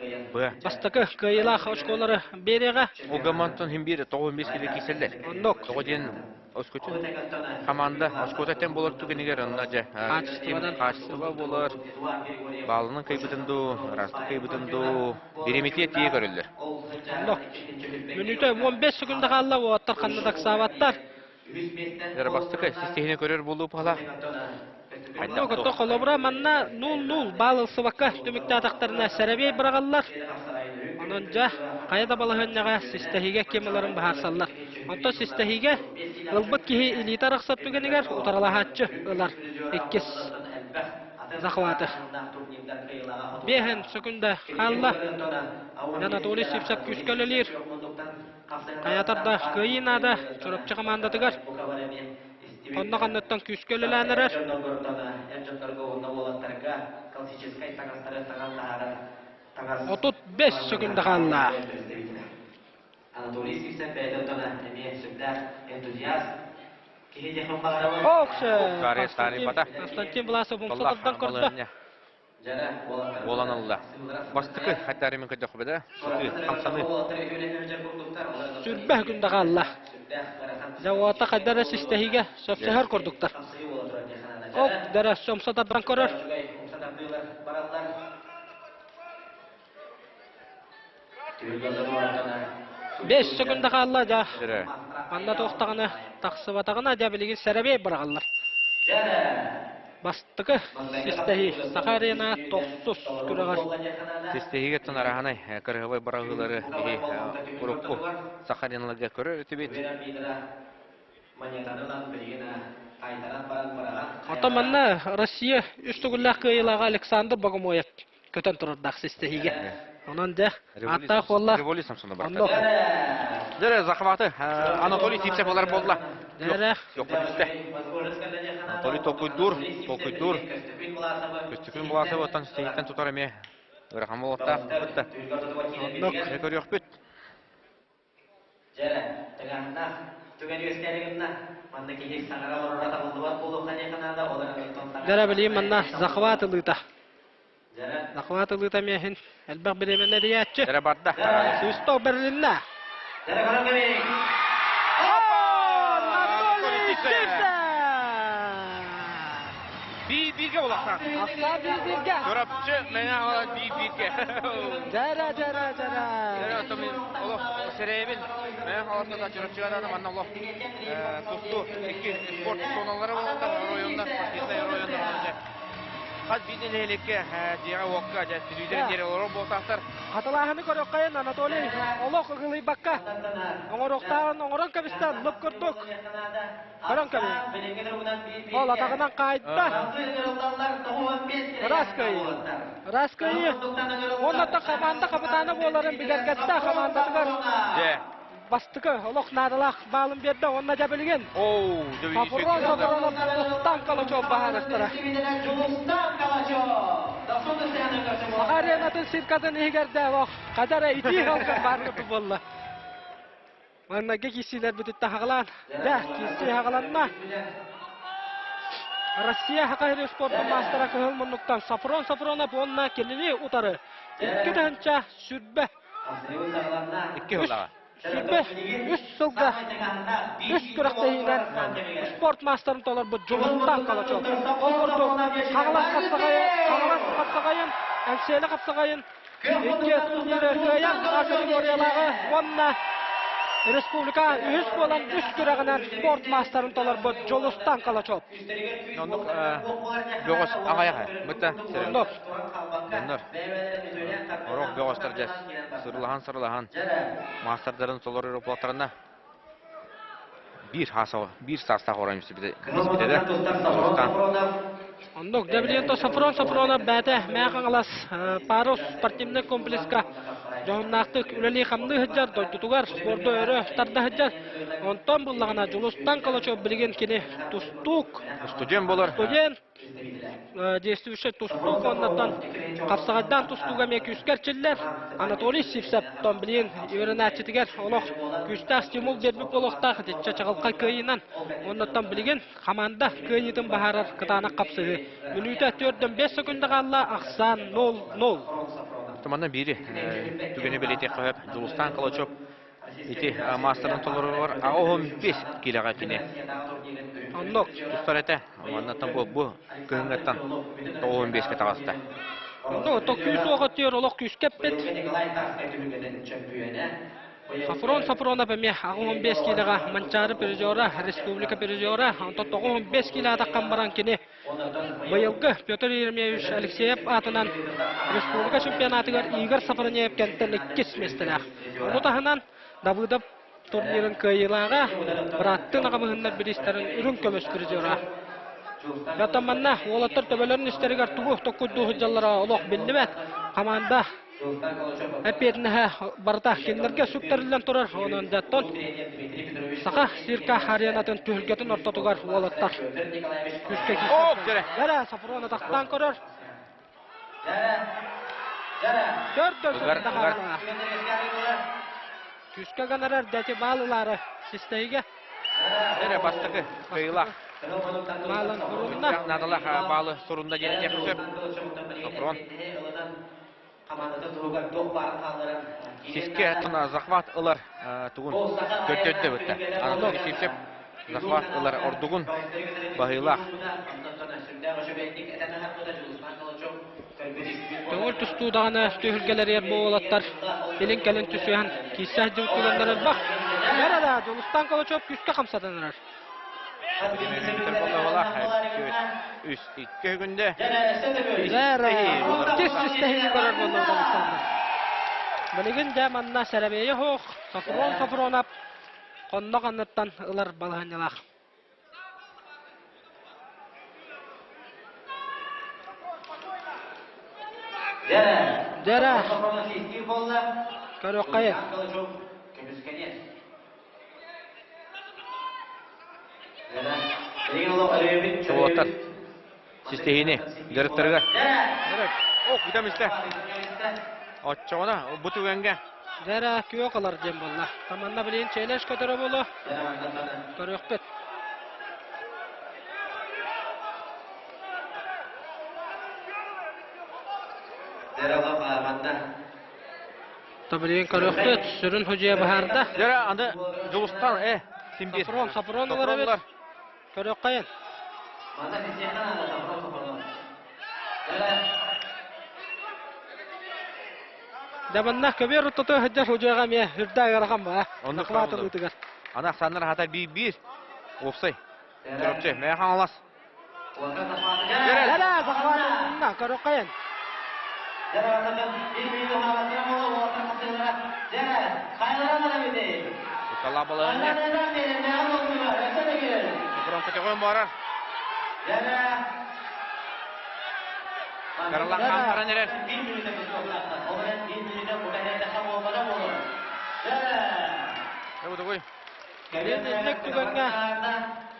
бастакы кыайыылаах очколары биэриэҕэ. Ол гаммантан хим биир 95 кило киирсэллэр. Оннук. Тоҕо диэн өскөтүн хамаанда очкота тэн болор түгэнигэр онно дьэ хаачыстыбанан хаачыстыба болор баалынан кыйбытын дуу, ыраастык кыйбытын дуу, биримитиэ тиийэ көрөллөр. Оннук. Мүнүүтэ 15 секунда хаалла, уоттар ханна таксаабаттар. Дьэ бастакы систиһини көрөр буолуу пала. Оннук, оттон холобура манна 0-0 баал ылсыбакка түмүктээтэхтэринэ сэрэбиэй быраҕаллар. Онон дьэ, хайа да балаһыанньаҕа систэһиигэ ким ыларын быһаарсаллар. Онтон систэһиигэ ылбыт киһи илиитэ арахсар түгэнигэр утарылаһааччы ылар. Иккис захваты. Биэһэн сөкүндэ хаалла. Анатолий Сивцев күүскэ үлэлиир. Хайатар да кыайыы наада Чурапчы хамаандатыгар. Онно ханныттан күүскэ үлэлээн эрэр. 35 сөкүндэ хаалла. Анатолий Сивцев бэйэтэ эмиэ сүрдээх энтузиаст. Ок, Константин Власов умса тардан көрдө. Буолан ылла. Бастакы хаттаарымын көрдөхпүт да, сытыы, хамсаныы. Сүрбэ күндэ хаалла. Дьэ, хайда эрэ систэһиигэ сөпсөһөр курдуктар. Ок, дэрэ сомсо тардан көрөр. Бес секунда хаалла дьэ. Манна туохтаҕына тахсыбатаҕына дьэ билигин сэрэбиэй быраҕаллар. Бастакы систэһии Саха арена тохсус күрэҕэр. Систэһиигэ тон араһанай кырыһыбай быраҕыылары биһи урукку Саха ареналарга көрөр этибит. Оттон манна Россия үс төгүллээх кыайыылааҕа Александр Богомоев көтөн турардаах систэһиигэ. Онон дьэ, ааттаах буолла. Революция самсуна барда. Дьэ, захваты Анатолий Сивцев ылар буолла. Дьэ, Түстэ. Анатолий толкуйдуур, толкуйдуур. Көстөкүүн Буласов оттон систэһииттэн тутар эмиэ ыарахан буолуохтаах. Бытта. Оннук. Көрүөхпүт. Дьэ, тыҥааһыннаах түгэн үөскээри гынна. Манна киһи саҥара олороро табыллыбат буолуохха диэххэ наада, ол эрэн онтон саҥара Дьэ, билигин манна захват ылыыта. Захват ылыыта миэхин элбэх бириэмэни эрийээччи. Дьэ, барда. Свисток бэрилиннэ. Дьэ, көрөн кэбиһиҥ. Анатолий Сивцев! Биир-бииргэ булахтаах. Ахсаа биир-бииргэ. Чурапчы Мэҥэ Хаҥалас биир-бииргэ. Дьэрэ, дьэрэ, дьэрэ. Дьэрэ, оттон мин олох сэрэйэбин. Мэҥэ Хаҥаласка Чурапчыга даҕаны манна олох тустуу икки спорт зоналара буолаллар, оройуоннар, спортивнай оройуоннар дьэ. Хас биирдии нэһилиэккэ дьиэҕэ-уокка дьэ сүрүйдэрин диэри олорор буолтаахтар. Хатылааһыны көрүөххэйин Анатолий олох ыгылыйбакка оҥоруохтааҕын оҥорон кэбистэ, лып курдук. Көрөн кэбиһиҥ. Ол атаҕынан хаайда. Ыраас кыайыы. Ыраас кыайыы. Уонна хамаанда хапытаана буоларын бигэргэттэ хамаандатыгар. Дьэ. Бастакы олох наадалаах баалын биэрдэ уонна дьэ билигин. Оу, Сафрон Сафронов Дьулустан Калачев баһаарыстара. Саха аренатын циркатын иһигэр дэ олох хадара итии халкан баар курдук буолла. Маҥнайгы киирсиилэрбититтэн хаҕалаан, дьэ, киирсии хаҕаланна. Россия Саха сирин спордун маастара кыһыл муннуктан Сафрон Сафронов уонна кинини утары 2 020 Икки сыллаҕа. 23 сылга үс күрэхтэһиинэн спорт маастарын толорбут Дьулустаан Калачев. Ол курдук Хаҥалас хапсаҕайын, Хаҥалас хапсаҕайын, Эҥсиэли хапсаҕайын икки турниры кыайан категориялааҕы уонна республика үһүс буолан үс күрэҕинэн спорт маастарын толорбут Дьулустан Калачев. Оннук бөҕөс аҕайах быта Оннук. Дьоннор орох бөҕөстөр дьэ сырылаһан-сырылаһан маастардарын толорор буолтарына биир хааса биир саастаах оройун испитэ да Дьулустан. Оннук Давиденко Сафрон Сафронов бэйэтэ Мэҥэ Хаҥалас Парус спортивнай комплекска дьоһуннаахтык үлэлии-хамныы сылдьар, дойдутугар спорду өрө тарда сылдьар. Онтон буллаҕына Дьулустан Калачев билигин кини тустуук. Студент буолар. Студент. Действующий тустуук оннуттан хапсаҕайдаан тустууга эмиэ күүскэ эрчиллэр. Анатолий Сивцев тон билигин үөрэнээччитигэр олох күүстээх стимул биэрбит буолуохтаах итиччэ чаҕылхай кыайыынан. Оннуттан билигин Хамаанда кыайыытын баһаарар кытаанах хапсыһыы. Мүнүүтэ 4-5 сөкүндэ хаалла, ахсаан 0-0. Манна биири түгэни бэлиэтиэххэ сөп. Дьулустаан Калачев ити маастарын толоругар 85 киилэҕэ кини Оннук. тустар этэ. Маннаттан бу бу кыһыҥҥыттан 95-кэ таҕыста. Оннук, то күүс уоҕа түөр олох күүскэ эппит. Сафрон Сафронов эмиэ 85 киилэҕэ Манчаары призера, республика призера, онтон 95 киилэ атаххан баран кини быйылгы Петр Еремеевич Алексеев аатынан республика чемпионатыгар Игорь Сафронеев кэнтэн иккис миэстэлээх. Ону таһынан Давыдов турнирын кыайыылааҕа, бырааттыы аҕабыһыннар бириистэрин үрүҥ көмүс призера. Оттон манна уолаттар төбөлөрүн истэригэр тугу токкуйдуу сылдьаллара олох биллибэт. Хамаанда Эппиэтинэһэ барыта кинилэргэ сүктэриллэн турар. Онон дьэттон Саха цирка аренатын түһүлгэтин ортотугар уолаттар күүскэ киирсэллэр. Дэрэ Сафрон атахтаан көрөр. Төрт Ыгар, Күүскэ гынарар дэти баал ылаары систэйигэ. Дэрэ бастакы кыайыылаах. Маалын урунна. Наадалаах баалы сурунна диэн этиэххэ сөп. Сафрон. Сиске захват ылар тугун көрдөрдө бытта. Анатолий Сивцев захват ылар ордугун баһыылаах. Көҥүл тустуу даҕаны түһүлгэлэригэр бу уолаттар илин-кэлин түсүһэн киирсэ сылдьыбыт түгэннэр элбэх. Эрэ да Дьулустан Калачев күүскэ хамсатан эрэр. Үс икки күндэ. Иккис систэһиини көрөр буоллар Александр. Билигин дьэ манна сэрэбиэйэ суох, Софрон Софронов хоннох анныттан ылар балаһыанньалаах. Дьэрэ. Көрүөххэйин. Уоттар систэһиини дьарыктарыгар. Ох, бүтам истэ. Оччоҕуна бу түгэҥҥэ Дьэрэ күөх ылар диэн буолла. Таманна билигин челлендж көтөрө буолуо. Көрүөхпүт. Табылыйын көрүөхпүт, сүрүн худьуйа баһаарда. Дьэрэ аны Дьулустан э симбир. Сафрон, Сафрон ылар эбит. Көрүөххэйин. Дабанна көбүөр ортото сылдьар худьуйаҕа эмиэ үрдэ ыарахан ба. Оннук Захват ылыытыгар. Аны ахсааннар хата биир-биир. Уопсай. Чурапчы, Мэйэ Хаҥалас. Дьэрэ, захват ылынна, көрүөххэйин. Ыккалаах балаһыанньа. Сафрон көтөҕүөн барар. Каралаах хаамтаран эрэр. Тугуй? Инник түгэҥҥэ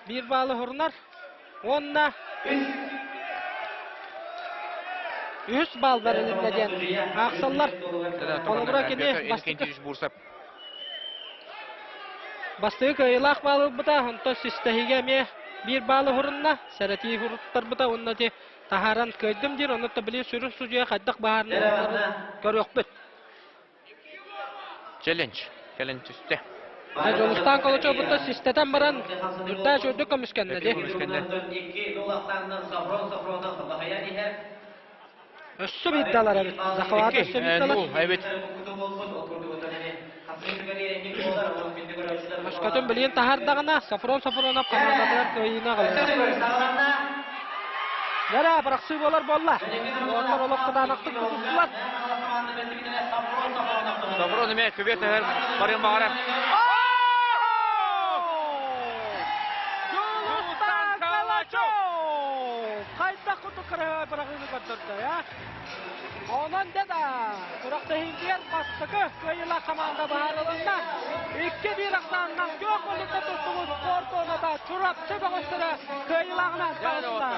биир баалы хурунар уонна үһүс баал бэрилиннэ диэн аахсаллар. Холобура кини бастакы бастакы кыайыылаах баалы ылбыта, онтон систэһиигэ эмиэ биир баалы хурунна, сэрэтии хуруттарбыта уонна ити таһааран кыайдым диир, онно били сүрүн судьуйа хайдах баһаарынай көрүөхпүт. Челлендж кэлэн түстэ. Дьулустаан Колочобуттан систэтэн баран Үрдээч үрдүк көмүскэннэ дии. Көмүскэннэ. Өссө биирдэ алар эбит. Захват өссө биирдэ алар. Эбит. Өскөтүн билигин таһаардаҕына Сафрон Сафронов командатыгар кыайыыны аҕалар. Дэрэ, бырахсыы буолар буолла. Уолаттар олох кытаанахтык тутустулар. Сафрон эмиэ күбүө түһэр барыан баҕарар. Дьулустан Калачев! Хайдах Хайдах курдук кыраһыабай быраҕыыны көрдөрдө, а? Онон дьэ да, күрэхтэһиитигэр бастакы кыайыылаах хамаанда быһаарылынна. 2-1 ахсаанынан күөх муннукта тустубут спорт зоната Чурапчы бөҕөстөрө кыайыылааҕынан таҕыста.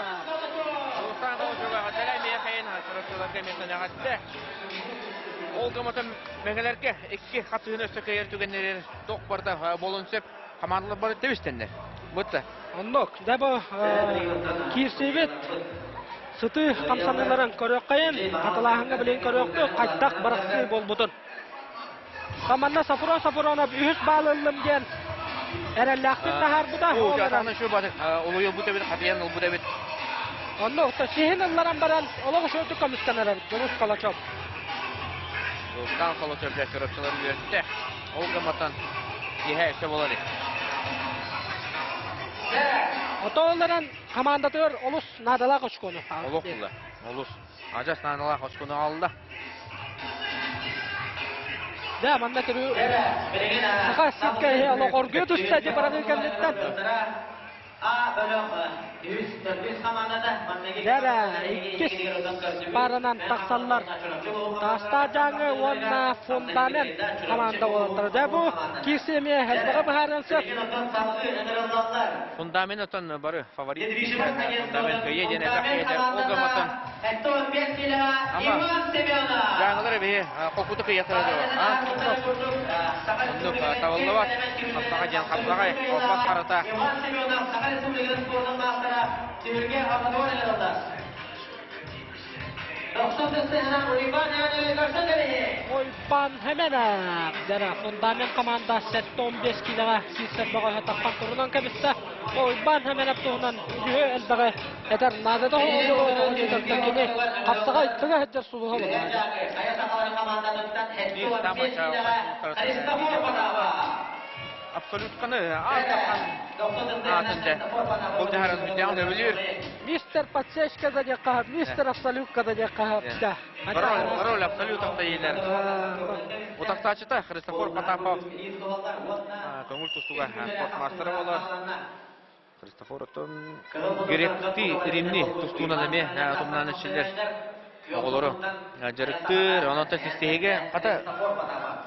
Сулустаан Толочуга дэлэ эмиэ хайын Чурапчыларга эмиэ сэнэҕэттэ. Ол гыммытын мэҥэлэргэ икки хапсыһыны өссө кыайар түгэннэригэр туох барыта буолуон сөп. Хамаандалар бары тэбистэннэр. Бутта. Оннук. Дьэ бу киирсиибит сытыы хамсаныыларын көрүөххэйин, хатылааһыҥҥа билигин көрүөхпүт, хайдах бырахсыы буолбутун. Хаманна Сафрон Сафронов үһүс баал ыллым диэн эрэллээхтик таһаарбыта. Атаҕынан шүү батык улуйулбут эбит, хатыйан ылбыт эбит. Онно сиһин ылларан баран олох үчүгэйдик көмүскэнэр эбит Дьулус Калачев. Дьулустаан Калачев дьэ чурапчылар үөртэ. Ол гымматан киэһэ өссө буолар Отоолларан хамаандатыгар олус наадалаах очкону. Олох була. Олус. Адьас наадалаах очкону алла. Да, манна көрүү Саха сиргэ иһи олох оргуйа түстэ ди бараныы кэнниттэн. А бөлөх үс төрдүс хамаандата манныгы Дьэрэ, иккис пааранан тахсаллар. Таастаах Дьааҥы уонна Фундамент хамаанда уолаттара. Дьэ бу киирсии эмиэ элбэҕи быһаарыан сөп. Фундамент оттон бары фаворит. Фундамент кыйы диэн элбэх киһитэ. Ол гымматтан Ама Дьааҥылар эбиһи холкуту кыйахтара доо. Оннук табыллыбат. Хапсаҕай диэн хапсаҕай, оппот харата. Уйбан Хеменов дьара фундамент команда 7-15 киилэҕэ киирсэр бөҕөһө таппан турунан кэбистэ. Уйбан Хеменов туһунан үһү элбэҕи этэр наадата суох кини хапсаҕай тыга сылдьар сулуһа буолар. Абсолютканы аатахан аатын дьэ ол дьаһаран бүтээҕин өбүлүүр. Мистер Подсечка да диэххэ, мистер Абсолютка да диэххэ Пароль, пароль абсолютов тайылар. Утахсаачыта Христофор Потапов көҥүл тустууга спорт маастара буолар. Христофор оттон гректи римни тустуунан эмиэ тумнаан иччилэр оҕолору дьарыктыыр, онон систиһигэ хата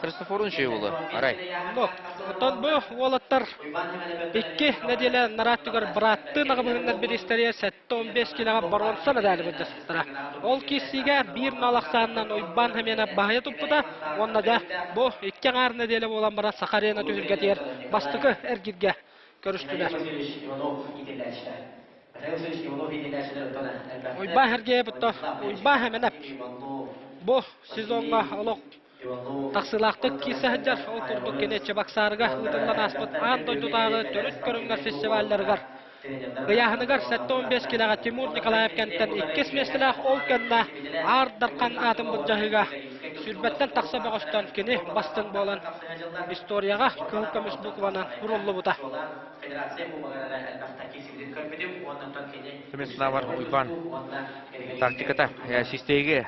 Христофорун үчүгэй буолуо, арай. Оттон бу уолаттар икки нэдиэлэ нарааттыгар бырааттыы наҕабыһыннар бириистэригэр 75 килэҕэ боруонса медали былдьаспыттара. Ол киирсиигэ биир нал ахсаанынан Уйбаан Хамианов баһыйа туппута уонна дьэ бу икки аҥаар нэдиэлэ буолан баран Саха Арена түһүлгэтигэр бастакы эргиргэ көрүстүлэр. Уйбаан Сергеев Уйбаан Хэмэнэп бу сезоҥҥа олох тахсыылаахтык киирсэ сылдьар. Ол курдук кини Чебоксарыга ыытыллан ааспыт аан дойдутааҕы төрүт көрүҥнэр фестивалларыгар ыйааһыныгар 75 килэҕэ Тимур Николаев кэнтэн иккис миэстэлээх ол кэннэ Аар Дархан аатын былдьаһыыга сүүрбэттэн тахса бөҕөстөн кини бастыҥ буолан историяҕа кыһыл көмүс букванан суруллубута. Түмэн санаабар Уйбаан тактиката систиэги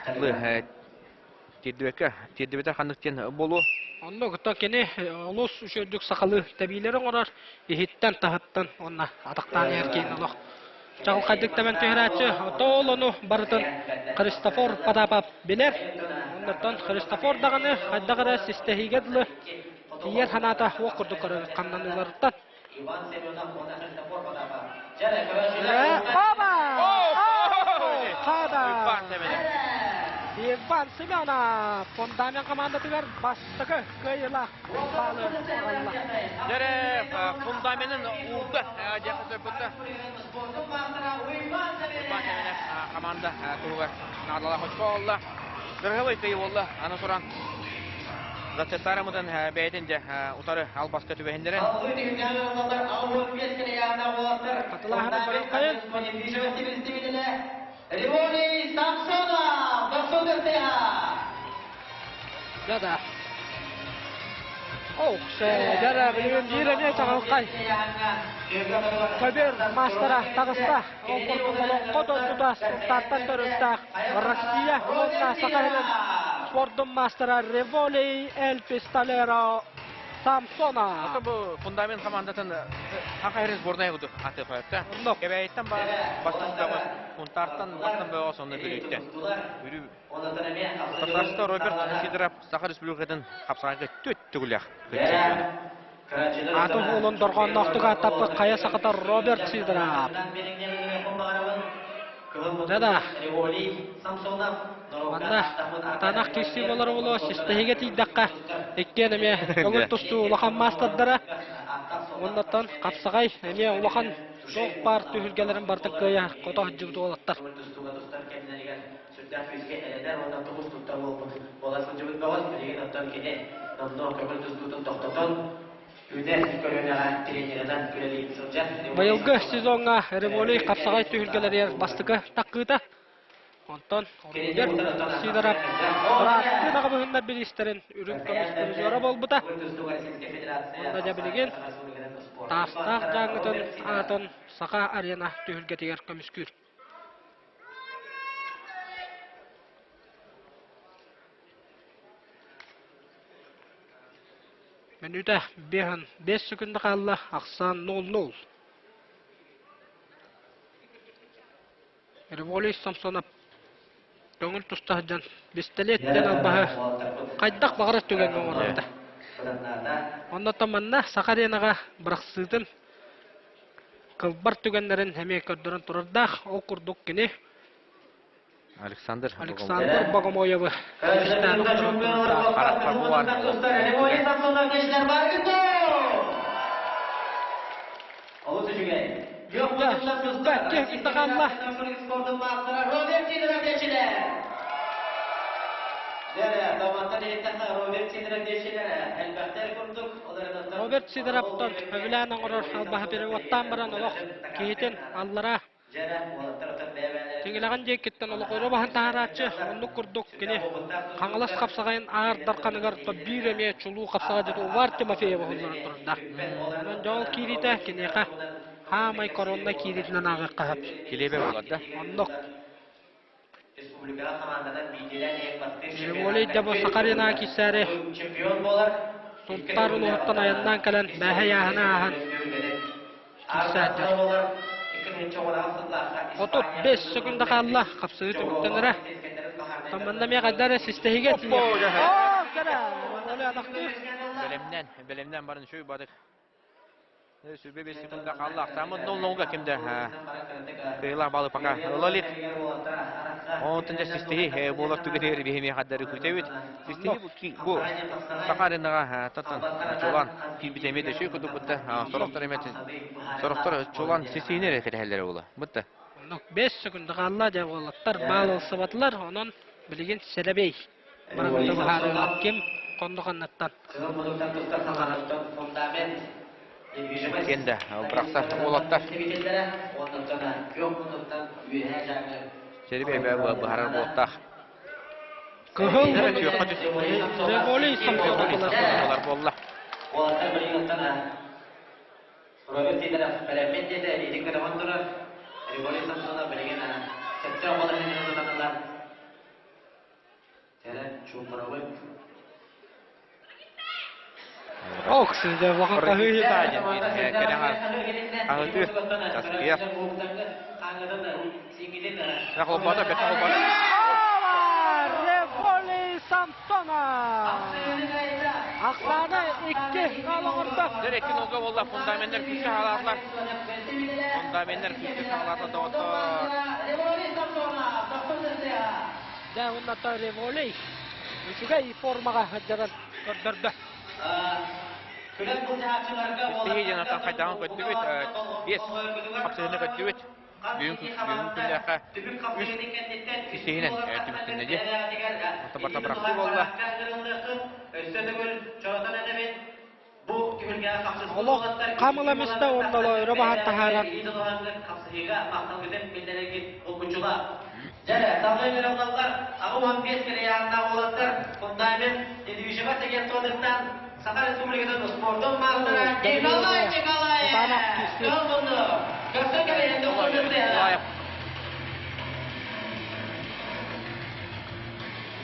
тиэрдибэккэ тиэрдибэтэ ханнык диэн буолуо. Онно кытта кини олус үчүгэйдик сахалыы тэбиилэри оҥорор, иһиттэн, таһыттан уонна атахтаан иһэр киһини олох чаҕылхайдык тэбэн түһэрээччи. Ол ону барытын Христофор Потапов билэр. Оннуттан Христофор даҕаны хайдах эрэ систэһиигэ дылы тиийэр санаата уох курдук көрөбүт хамнаныыларыттан. Оба! Хада! Иван Семенов фундамент командатыгар бастакы кыайыылаах баалы аҕалла. Дьэрэ фундаменын уурда диэххэ сөп Иван Семенов команда туһугар наадалаах очко олла. Дырыһылый кыйы буолла. Аны туран Зацепсарамытын бэйэтин дьэ утары албаска түбэһиннэрэн. Хатылааһыны көрүөххэйин. Ривони Самсонов, Да-да. Ох, дьэ, билигин биир эмиэ чаҕылхай. Көбүөр маастара таҕыста. Ол курдук олоҥхо дойдута Сунтаартан төрүттээх Россия уонна Саха сирин спордун маастара Револей Эль Пистолеро. Самсонов. Ото бу фундамент командатын Хаха Хэрис сборная кудук аты қойыпта. Кэбээйиттэн бар бастан бөҕөс, Мунтаартан бастан бөҕөс онно Бүлүүттэн. Бүлүү Татарста Роберт Сидоров Саха Республикатын хапсаҕайга түт түгүлэх Атын уолун дорҕоонноохтук ааттаппыт хайа сахата Роберт Сидоров. Да-да. Манна Танах киирсии буолар буолуо, систэһигэ тиийдэххэ, иккиэн эмиэ көҥүл тустуу улахан маастардара. Уоннаттан хапсаҕай эмиэ улахан туох баар түһүлгэлэрин барыта кыайа хото сылдьыбыт уолаттар. Сүрдээх күүскэ эрэнэр уонна тумус туттар буолбут буола сылдьыбыт бөҕөс билигин оттон кини номнуо көҥүл тустуутун тохтотон үүнэр көлүөнэҕэ тренеринэн үлэлии сылдьар. Быйылгы сезоҥҥа Револий хапсаҕай түһүлгэлэригэр бастакы таккыыта. Онтон Роберт Сидоров бырааттыы даҕабыһыннар бириистэрин үрүҥ көмүс призера буолбута. Онно дьэ билигин Таастаах Дьааҥытын аатын Саха арена түһүлгэтигэр көмүскүүр. Мүнүүтэ 5 секунда хаалла, ахсаан 0-0. Револий Самсонов көҥүл туста сылдьан бистэлиэттэн албаһы хайдах баҕарар түгэҥҥэ оҥорбута. Оннуттан манна Саха аренаҕа бырахсыытын кылбар түгэннэрин эмиэ көрдөрөн турардаах. Ол курдук кини Александр Александр Богомоевы Роберт Сидоровтан сөбүлээн оҥорор албаһы переводтаан баран олох киһитин аллара Тиҥилэҕин диэкиттэн олох өрө баһан таһаарааччы, оннук курдук кини Хаҥалас хапсаҕайын аар дарханыгар биир эмиэ чулуу хапсаҕайдьыт Увар Тимофеев уһулларан турардаах. Онон дьол киириитэ киниэхэ хаамай короннай киириитинэн ааҕыахха сөп. Килиэбэ буолар да? Оннук. Револий да бу Сахарина киирсээри Сунтаар улууһуттан айаннаан кэлэн бээһэ ыйааһыны ааһан киирсээддэр. 35 секунда хаалла, хапсыһыы түмүктэнэрэ. Манна эмиэ хайда эрэ систэһигэ тиийэр. Бэлэмнэн, бэлэмнэн барын үчүгэй бадык. Сүрбэ секунда хаалла. Ахсааммыт нол-нолга кимде кыйылаах балы пока ылалит. Онтон дьэ систиһи буолар түгэнигэр биһими хаддары күтэбит. Систиһи бу саха аренаҕа таттан чулан киирбит эмиэ да үчүгэй курдук бутта. Сорохтор эмиэ сорохтор чулан систиһини эрэ кэтэһэллэрэ буола. Бутта. 5 секунда хаалла дьэ уолаттар баал ылсыбатылар. Онон билигин сэрэбэй. Барыта быһаарыылар ким хонно ханнаттан. Кенде бырахсар уолаттар. Серебе быһарар буолтаах. Кыһыл Револий Болар буолла. Роберт Сидоров бэлэммит диэтэ, илиитин көтөҕөн турар. Револий Самсонов билигин сөптөөх балаһыанньаны тутан ылар. Ох, сизде улахан хаһыы Аһытыы, таскыйар. Холбоото, бэрт холбоото. Револи Самсонов! Ахсааны икки оҥордо. Дэр икки нолга буолла фундаменнар күүскэ хаалаатылар. Фундаменнар күүскэ хаалаатылар доҕоттор. Дьэ, уонна Револей үчүгэй формаҕа сылдьарын көрдөрдө. Истиһии диэн аттан хайдаҕын көрдүбүт, биэс хапсыһыыны көрдүбүт. Бүгүн бүгүн күннээххэ үс истиһинэн түмүктэннэ дии. Онтон барыта бырахсыы буолла. Олох хам ыла миста уонна өрө баһан таһааран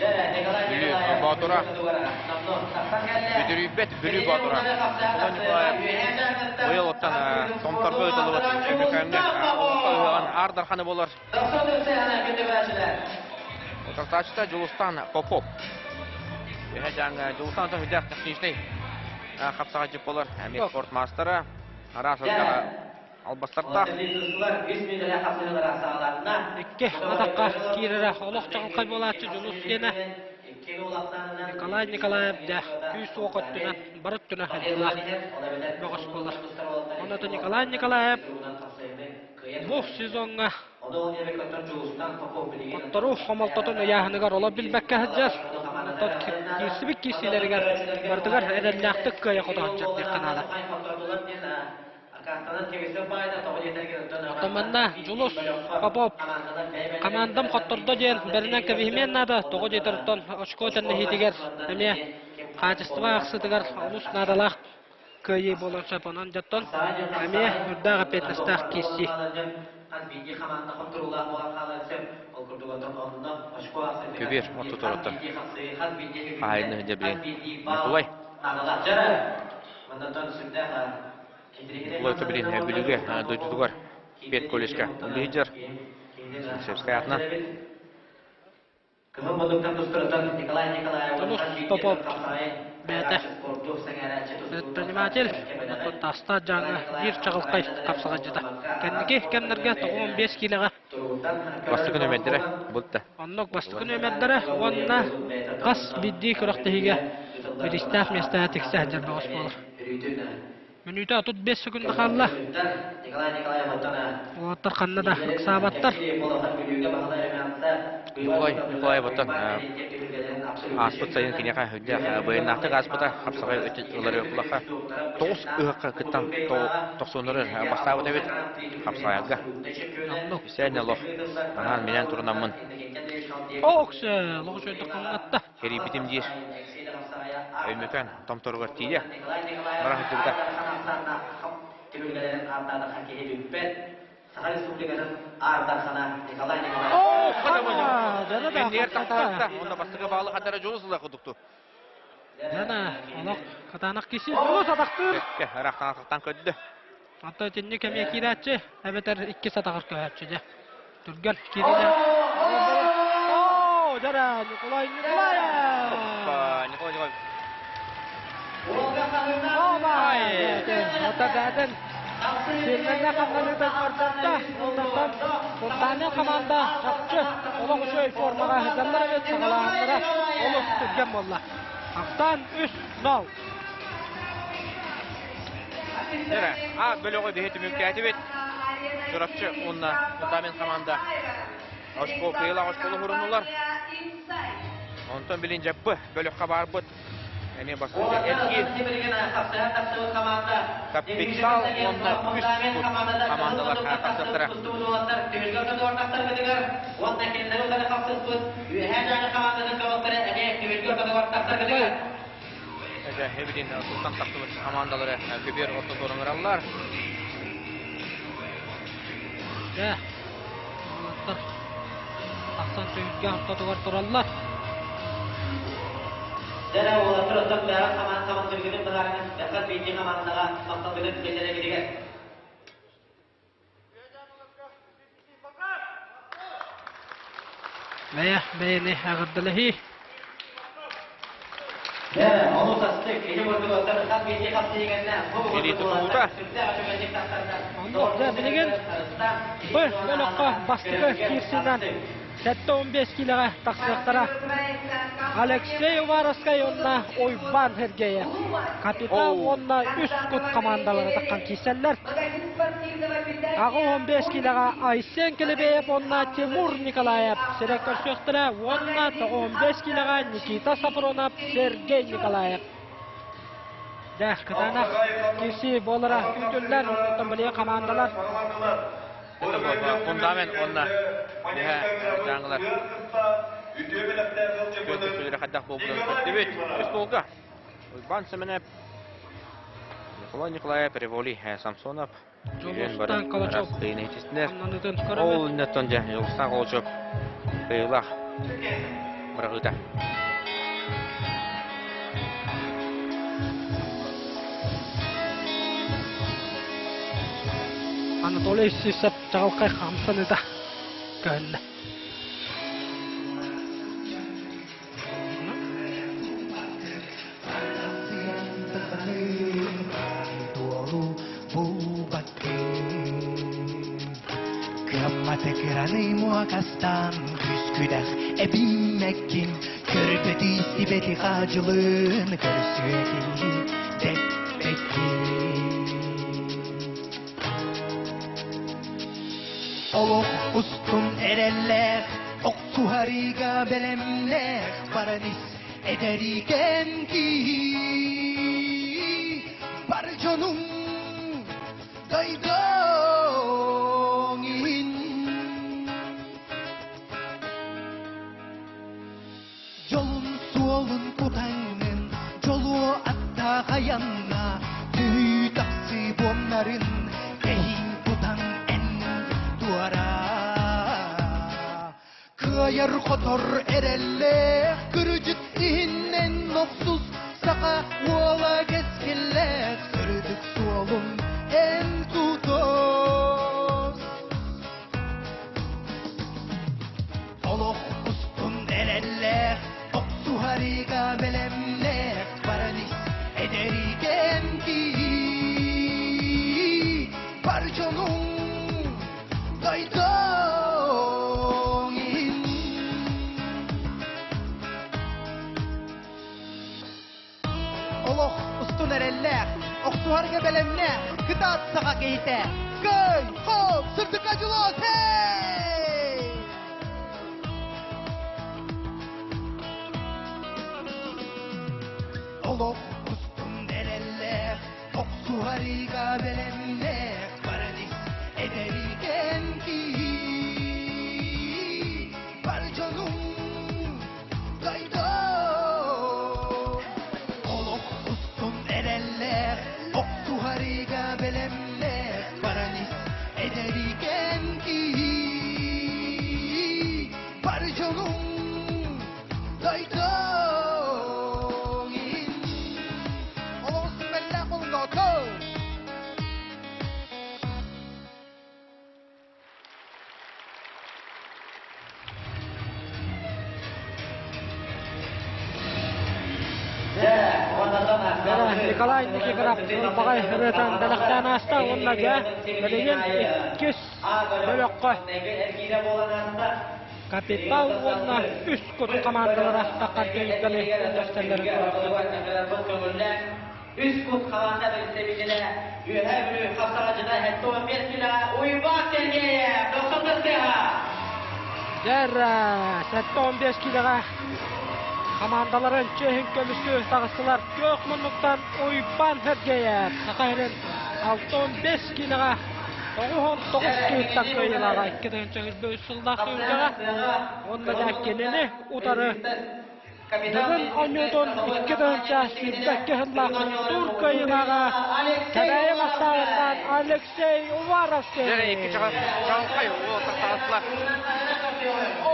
Бүлүү Боотура, Бүдүрүйбэт Бүлүү Боотура Николай Николаев быйыл оттон Томторго ыытыллыбыт Өймөкөөҥҥө Олоҥхо ыһыаҕын Аар Дарханы буолар. Утартааччыта Дьулустаан Попов. Үһэ дьааҥы Дьулустаан Тоһүйдээх техничный хапсаҕайдьыт буолар. Эмиэ спорт маастара. Араас албастардаах. Икки атахха киирэрэ олох чаҕылхай буолааччы Дьулус диэнэ Николай Николаев дьэ күүс-уох өттүнэн бары өттүнэн хайдылаах бөҕөс буолар. Онно Николай Николаев бу сезоҥҥа хотторуу хомолтотун ыйааһыныгар олох билбэккэ сылдьар. Онтон киирсибит киирсиилэригэр барытыгар эрэллээхтик кыайа-хото сылдьар диэххэ наада. Оттон манна Дьулус Попов хамаандам хоттордо диэн бэринэн кэбиһимиэн наада. Тоҕо диэтэр оттон очко тэннэһиитигэр эмиэ хаачыстыба аахсыытыгар олус наадалаах кыайыы буолуон сөп. Онон дьоттон эмиэ үрдээх эппиэтинэстээх киирсии. Көбүөр ортотороттон хаһайын дьэбилин Николай Николай Тобилин Бүлүүгэ дойдутугар педколледжка үлэлиир Сельскай атынан Тулус Попов бэйэтэ предприниматель таста дьааҥы биир чаҕылхай хапсаҕайдьыта. Кэнники кэмнэргэ 95 киилэҕэ Бастакы нүөмэрдэрэ булта. Оннук бастакы нүөмэрдэрэ уонна хас биирдии күрэхтэһиигэ бириистээх миэстэҕэ тиксэ сылдьар бөҕөс буолар. Мүнүүтэ 35 секунда хаалла. Уолаттар ханна да ыксаабаттар. Николай Николаев оттон ааспыт сайын киниэхэ үрдээх быйаннаахтык ааспыта хапсаҕай ылары улаха тоҕус ыһыкка кыттан тохсуоннары бастаабыт эбит хапсаҕайга. Сээнэ олох анаан минээн турунаммын. Ооксэ, лоҕу чөйдөх ханнатта. Кэрийбитим диир. Өймөкөөн томторугар тиийэ бара сылдьыбыта. Кэннигэр тахтаһыкта, онно бастакы баалы хадара дьулус ылар кудукту. Дана, олох кытаанах киси дьулус атахтыыр. Бэккэ, ыраахтан атахтан көрдө. Онтон итинник эмиэ киирээччи, эбэтэр иккис атаҕар көһөөччү дьэ. Түргэн киириинэ. Оо, дьара, Николай Николаев! Николай Николаев. Ота бээтин сирмэннэ хамнаныыта көрдөрдө. Онтон Фонтана команда чахчы олох үчүгэй формаҕа сылдьаллар эбит, саҕалааһыннара олус түргэн буолла. Ахсаан 3-0. Дьэрэ, А бөлөҕү биһи түмүктээтибит. Чурапчы уонна Фундамент команда очко кыайыылаах очколу уһурунулар. Онтон билин дьаппы бөлөххө баарбыт. Эмиэ бастакы эргиир. Капитал уонна үс кут командалар тахсыахтара. Эбитин туттан тахсыбыт командалары көбүөр ортотугар ыҥыраллар. Дьэ, уолаттар тахсан түһүлгэ ортотугар тураллар. Дьэ, уолаттар оттон бэҕэ хамаан хамандыргытын быһаарыҥ, бэххат биирдии хамаандаҕа махталгытын биллэрэгитигэр. Бэйэ бэйэни эҕэрдэлэһии. Илии тутуута. Оннук дьэ билигин Б бөлөххө бастакы киирсиинэн 75 киилэҕэ тахсыахтара. Алексей Уваровскай уонна Уйбаан Сергеев Капитал уонна үс кут командалара таххан киирсэллэр. 85 киилэҕэ Айсен Келебеев уонна Тимур Николаев сирэ көрсүөхтэрэ уонна 95 киилэҕэ Никита Сафронов, Сергей Николаев. Дьэ, кытаанах киирсии буолара күүтүллэр, оттон билигин хамаандалар Фундамент уонна үһэ дьааҥылар күөн көрсүүлэрэ хайдах буолбутун көрдүбүт. Үс буолга. Уйбаан Сэмэнэп, Николай Николаев, Револий Самсонов Дьулустаан Колочев Ол иннеттон дьэ Дьулустаан Колочев кыайыылаах. быраҕыыта. Анатолий Сивцев чаҕылхай хамсаныыта көһүннэ. Кыамматы кыраны муокастаан күскүдэх эбиммэккин көрбөтү истибэти хаадьылын көрсүөтин дэппэккин Олох устун эрэллээх Охсуһарыыга бэлэмнээх баран ис эдэрикэн киһи бар дьонум дойдуҥ иһин Дьолун суолун кутаҥҥын дьолуо аттаах айанна түһүү тахсыы буомнарын тэһиин тутан эн туора Кыайар-хотор эрэллээх кырдьык иһиннэн охсус саха уола кэскиллээх сырдык суолун эн тутус. Олох устун эрэллээх, охсуһарыыга бэлэмнээх баран ис эдэрикэн киһи. Бар дьонуҥ дойдуҥ иһин. Олох устун эрэллээх, охсуһарга бэлэмнээх, кытаат саха киһитэ. Кый, хоп, сырдыкка дьулус, хей! Олох устун эрэллээх, охсуһарыыга бэлэмнээх, баран ис эдэрикэн киһи. Бар дьонум Олох устун эрэллээх, охсуһарыыга бэлэмнээх, баран ис эдэрикэн киһи. Бар дьонуҥ дойдуҥ иһин. Олох устун бэллээх болуҥ Николай Никифоров ылбаҕай ырыатын бэлэхтээн ааста уонна дьэ билигин иккис бөлөххө Капитал уонна үс кут хамаандалара таххар түмүктэни үллэстэллэрин көрөбүт. Үс кут хамаанда представителэ Үөһээ Бүлүү хапсаҕайдьыта 75 килоҕа Уйбаан Сергеев, Дохсун Тыстыаһа. Дьэр, 75 килоҕа хамаандаларын чиэһин көмүскүү таҕыстылар. Күөх муннуктан Уйбаан Сергеев, Саха сирин 65 килоҕа 99 киһиттэн кыайыылааҕа 2023 сыллаах түһүлгэҕэ уонна да кинини утары Бүгүн оонньуутун 2 2022 сыллаах тур кыайыылааҕа Кэбээйи бастааҕыттан Алексей Уваровский. Дьэ, икки чаҕылхай уол тахсаҕасла.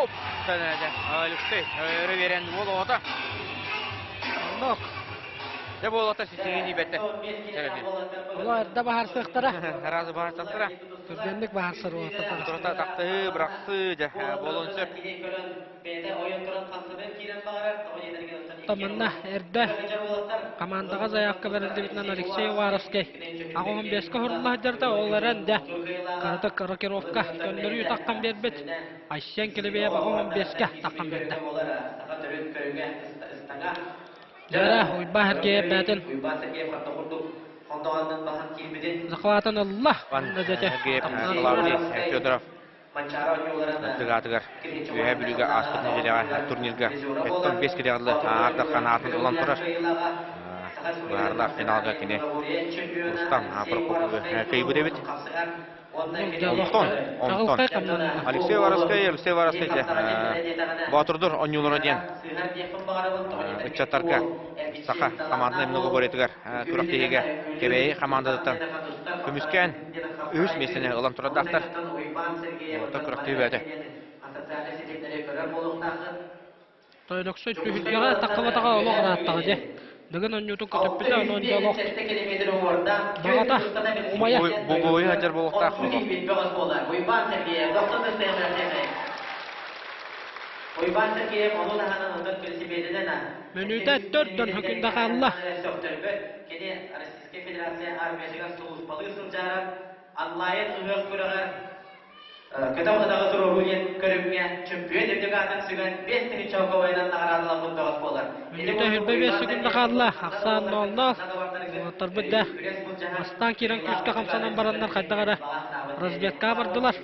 Оп! Алексей өрө биэрэн уол оҕото. Оннук. Дьэ буолата ситиһиини тиийбэттэр. Оло эрдэ баһарсыахтара. Сразу баһарсахтара. Түргэнник баһарсар уолаттар. Турата тахтыы, бырахсыы, дьэ, буолуон сөп. Манна эрдэ хамаандаҕа заявка бэриллибитинэн Алексей Уваровскай 85-ка уһурулла сылдьарда, ол эрэн дэ кыратык рокировка көннөрүү таххан биэрбит. Айсен Килибиев 85-ка таххан биэрдэ. Дьара Уйбаа Сергеев бээтин захватын ылла. Онно дьэ Федоров Тыгаатыгар Үөһээ Бүлүүгэ ааспыт нэдиэлэҕэ турнирга 75 килэҕэ аатар ханаатын ылан турар. Быһаарылаах финалга кини Рустам Прокопьевы кыайбыт эбит. Онтон, онтон Алексей Воровскай, Алексей Воровскай Боотурдур онньуулара диэн ыччаттарга саха хамаандатын многоборьетыгар күрэхтэһиигэ Кэбээйи хамаандатыттан көмүскээн үһүс миэстэни ылан турардаахтар. Уолаттар күрэхтэһии бэйэтэ. Өлөксөй түһүлгэҕэ таххыбатаҕа олох ырааттаҕа дьэ. Дыгын онньуутун көтүппүтэ онон дьэ олох баҕата умайа. Бугуйу сылдьар буолуохтаах. Мүнүүтэ төрдөн хөкүндэ хаалла. Көтөх ынаҕы туруоруу диэн көрүҥҥэ чөмпүйүөн үрдүк аатын сүгэн 5 чолковайынан наҕараадаламмыт бөҕөс буолар. Мүнүүтэ хүрбэ биэс секунда хаалла. Ахсаан ноолноох. Уолаттарбыт да бастаан киирэн күүскэ хамсанан бараннар хайдах эрэ разведкаҕа бардылар.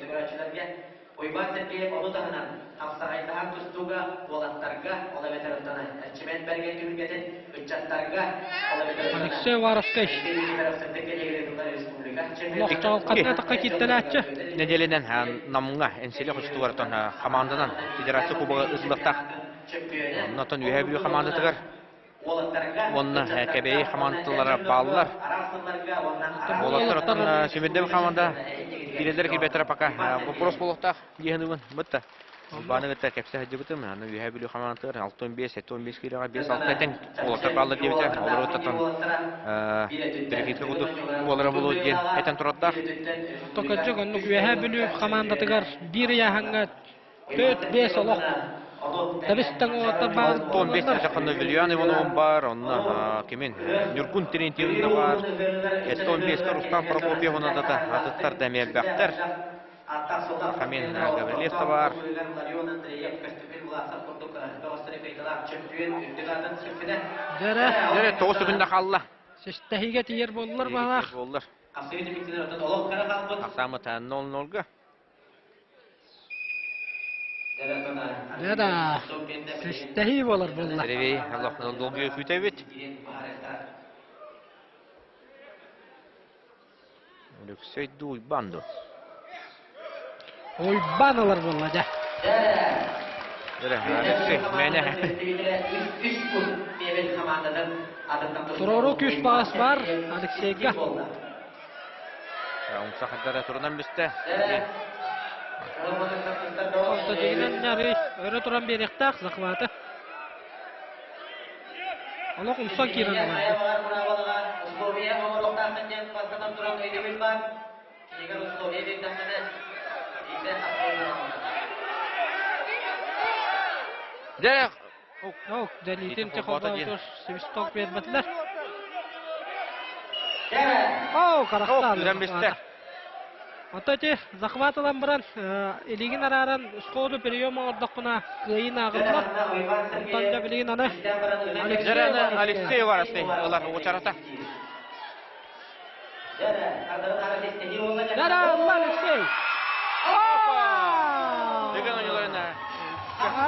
Уйбаан Сергеев ону таһынан хапсаҕайдаһан тустууга уолаттарга, ол эбэтэр оттон Эрчимэн Бэргэн түһүлгэтин ыччаттарга, ол эбэтэр Алексей Уваровскай Олохтоох атахха кииртэлээччи. Нэдиэлэнэн Намҥа Энсиэли хочотугар хамаанданан Федерация Кубога ыытыллыахтаах. Оннотон Үөһээ Бүлүү хамаандатыгар уонна Кэбээйи хамаандалара бааллар. Уолаттар оттон Симирдэбил хамаанда киирэллэр киирбэттэрэ пока вопрос буолуохтаах диэһин бытта. Бааны кытта кэпсэ сылдьыбытым. Аны Үөһээ Бүлүү хамаандатыгар 65, 75 киилэҕэ 5-6 этэн уолаттар бааллар диэбитэ. Олору оттон перекидка курдук буолара буолуо диэн этэн турардаах. Токоччук оннук Үөһээ Бүлүү хамаандатыгар биир ыйааһыҥҥа 4-5 олох Тэбис-тэҥ уолаттар баар 15 буоллар. Вильян Ивановым баар, онно кимин Ньургун Терентьевна баар, 75 Рустам Прокопьев онно атыттар да эмиэ элбэхтэр. Хамин Гаврильев да баар. Дьэрэ. Дьэрэ, тоҕус секунда хаалла. Систэһиигэ тиийэр буоллар баһаах. Буоллар. Ахсаамыт 0-0-га. Дьэ да, систэһии буолар буолла. Ревей, Аллах долгуйа күүтэбит. Өлөксөй дуу, Уйбаан дуу? Уйбаан ылар буолла дьэ. Эрэ, Алексей, мээнэ. Туруору күүс баҕас бар Алексейга. Умса хардара турунан бүстэ. Орто дьигинэн арый өрө туран биэриэхтээх захваты. Олох умсан киирэн ылар. Дьэ, Ок, дэлиитин техолбоотур свисток биэрбэтилэр. Оо, харахтаан. Күрэн бистэ. Ото ити захват ылан баран, илигин арааран сходу прием оҥордохпуна кыайын ааҕыллар. Онтон да билигин аны Алексей Уваровский ылар уочарата. Дара, Алексей!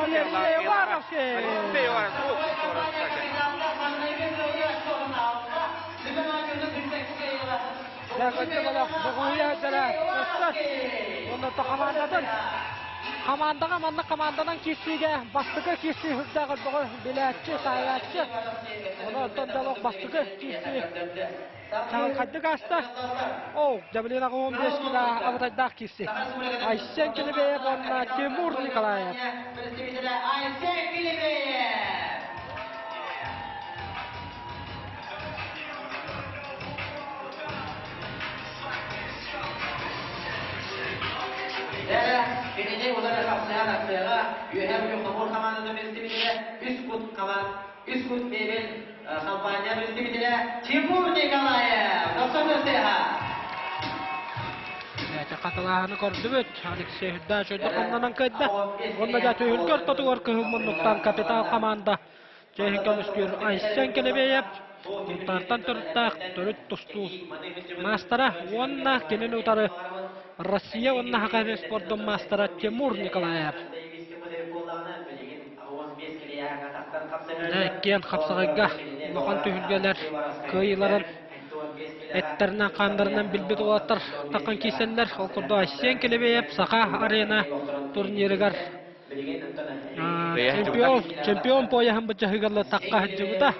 Алексей Уваровский! Алексей Уваровский! Хамаандаҕа манна команданан киирсиигэ бастакы киирсии үрдээх өрбөҕү билээччи, таайааччы. Ону оттон дьолох бастакы киирсии чаҕылхайдык ааста. Оо, Джавелина 15 кило абытайдаах киирсии. Айсен Килибеев уонна Тимур Николаев. Айсен Килибеев! Кинини удары хапсыһан аттыаҕа Үөһээ Бүлүү хомуур хамаандата билсибитэ үс кут команд үс кут мебель компания билсибитэ Тимур Николаев Дохсон Ырсыаха Бэйэтэ хатылааһыны көрдүбүт. Алексей Үрдээч өйдө хамнанан кыайда. Уонна дьэ түһүлгэ ортотугар кыһыл муннуктан капитал команда Чэһин көмүскүүр Айсен Келебеев Сунтаартан төрүттээх төрүт тустуу маастара уонна кинини утары Россия уонна Саха спордун маастара Тимур Николаев. Иккиэн хапсаҕайга улахан түһүлгэлэр кыайыыларын эттэринэн-хааннарынан билбит уолаттар таххан киирсэллэр. Ол курдук Айсен Келебеев Саха арена турнирыгар Чемпион, чемпион пояһын бычаһыгалла таққа сылдьыбыта.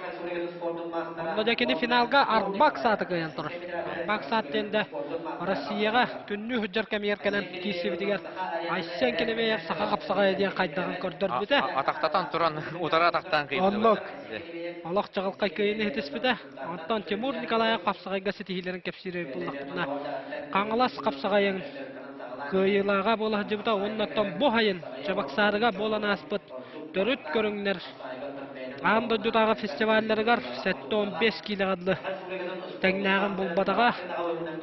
Онно дьэ кини финалга Арбак сааты кыайан турар. Арбак саат диэн да Россияҕа күннүү сылдьар кэмигэр кэлэн киирсибитигэр Айсен Келебеев саха хапсаҕайа диэн хайдаҕын көрдөрбүтэ. Атахтатан туран утары атахтаан кыйды. Оннук. Олох чаҕылхай кыайыыны иһитиспитэ. Онтон Тимур Николаев хапсаҕайга ситиһиилэрин кэпсиир буллахпытына, Хаҥалас хапсаҕайын кыайыылааҕа буола сылдьыбыта уонна оттон бу сайын Чабаксаарыга буолан ааспыт төрүт көрүҥнэр аан дойдутааҕы фестивалларыгар 75 киилэҕэ дылы тэҥнээҕин булбатаҕа.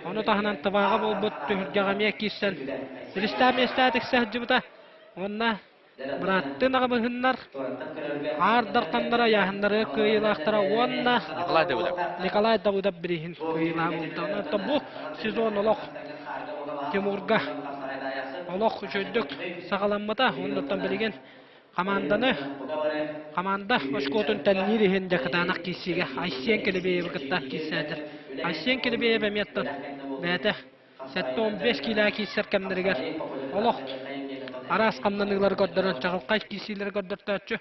Ону таһынан Тывааҕа буолбут түһүлгэҕэ эмиэ киирсэн биристээх миэстэҕэ тиксэ сылдьыбыта. Уонна бырааттыын аҕабыһыннар Аар Дарханнара айааһыннары кыайыылаахтара уонна Николай Давыдов. Николай Давыдов бирииһин кыайыылаах буолбута. Онон бу сезон олох Тимурга олох үчүгэйдик саҕаламмыта. Оннуттан билигин хамаанданы хамаанда очкотун тэнниир иһин дьэ кытаанах киирсиигэ Айсен Келебеевы кытта киирсээдэр. Айсен Келебеев эмиэ бэйэтэ 75 киилэҕэ киирсэр кэмнэригэр олох араас хамнаныылары көрдөрөн чаҕылхай киирсиилэри көрдөртөөччү.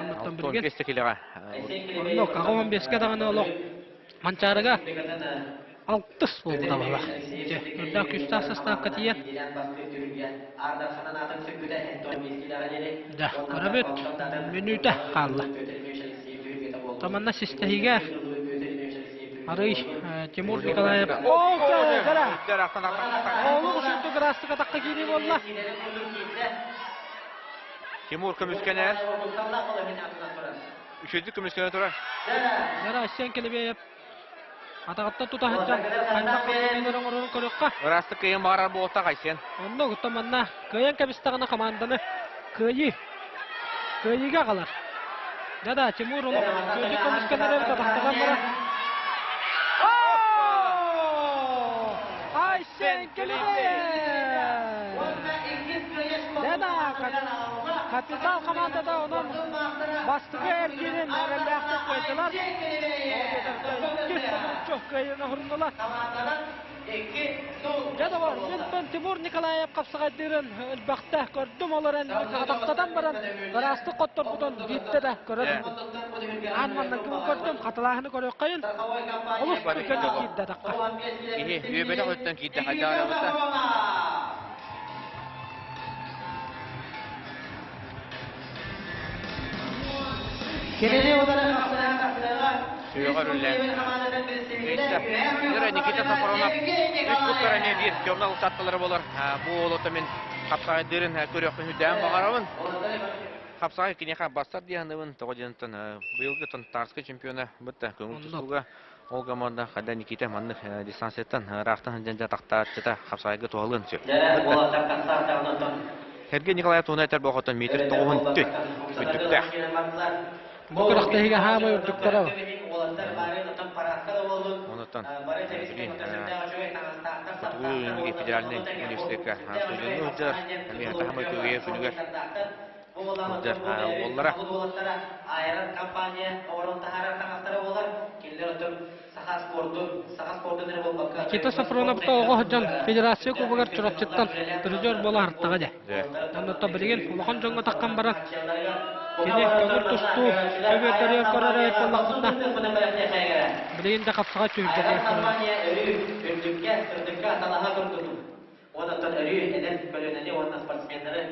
Оннуттан билигин 65 киилэҕэ. Оннук, 85-кэ даҕаны олох Манчаарыга алтыс буолбута бала. Дьэ, үрдээх күүстээх састаапка тиийэн. Да, көрөбүт, мүнүүтэ хаалла. Таманна систэһиигэ Арый Тимур Николаев. О, кара! Олук үчүгдүк ыраастык атахха киирии буолла. Тимур көмүскэнэр. Үчүгдүк көмүскэнэ турар. Яра Айсен Келебеев атаҕыттан тута сылдьан хайдах хамсаныылары оҥорорун көрүөххэ. Ыраастык кыайан баҕарар буолтах Айсен. Онно оттон манна кыайан кэбистэҕинэ команданы кыайыы кыайыыга аҕалар. Да-да, Тимур олох үчүгэйдик көмүскэнэр эбит атахтатан баран. Айсен Келебеев! Да-да, капитал командата онон бастакы эргиирин эрэллээхтик кыайдылар. Иккис кыайыыны оһоруннулар. Дьэ доҕор, мин Тимур Николаев хапсаҕайдыырын элбэхтэ көрдүм, ол эрэн атахтатан баран ыраастык хотторбутун биирдэ да көрөр. Аан маннаргыбын көрдүм, хатылааһыны көрүөххэйин. Олус түргэнник киирдэ атахха. Киһи үөбэтэх өттөн киирдэ хайдах эрэ Кинини утары хапсаҕай хапсыһыга Сүөҕэр үллээн. Юра Никита Софронов үс куттар эмиэ биир темнай усатталара болар. Бу уолу мин хапсаҕайдыырын көрүөхпүн үрдээн баҕарабын. Хапсаҕай киниэхэ бастар дии саныыбын. Тоҕо диэн быйылгы Тартарскай чемпиона бытта көҥүл тустууга ол команда хада Никита маннык дистанцияттан ыраахтан сылдьан дьатахтааччыта хапсаҕайга туһалыан сөп. Сергей Николаев туһунан этэр буолхоттон метр тоҕуһун түт үрдүктээх. Бу күрэхтэһиигэ хаамай үрдүктэрэ Онуттан Хотугу федеральнай университекка студенныы сылдьар, эмиэ таһымай күөгэйэр күнүгэр сылдьар уоллара. Никита Софроновка оҕо сылдьан Федерация Кубогар Чурапчыттан призер буола артаҕа дьэ. Оннуттан билигин улахан дьоҥҥо таххан баран кини көҥүл тустуу көбүөрдэригэр көрөр эбит буоллахпытына билигин да хапсаҕай түһүлгэтигэр көрөбүт.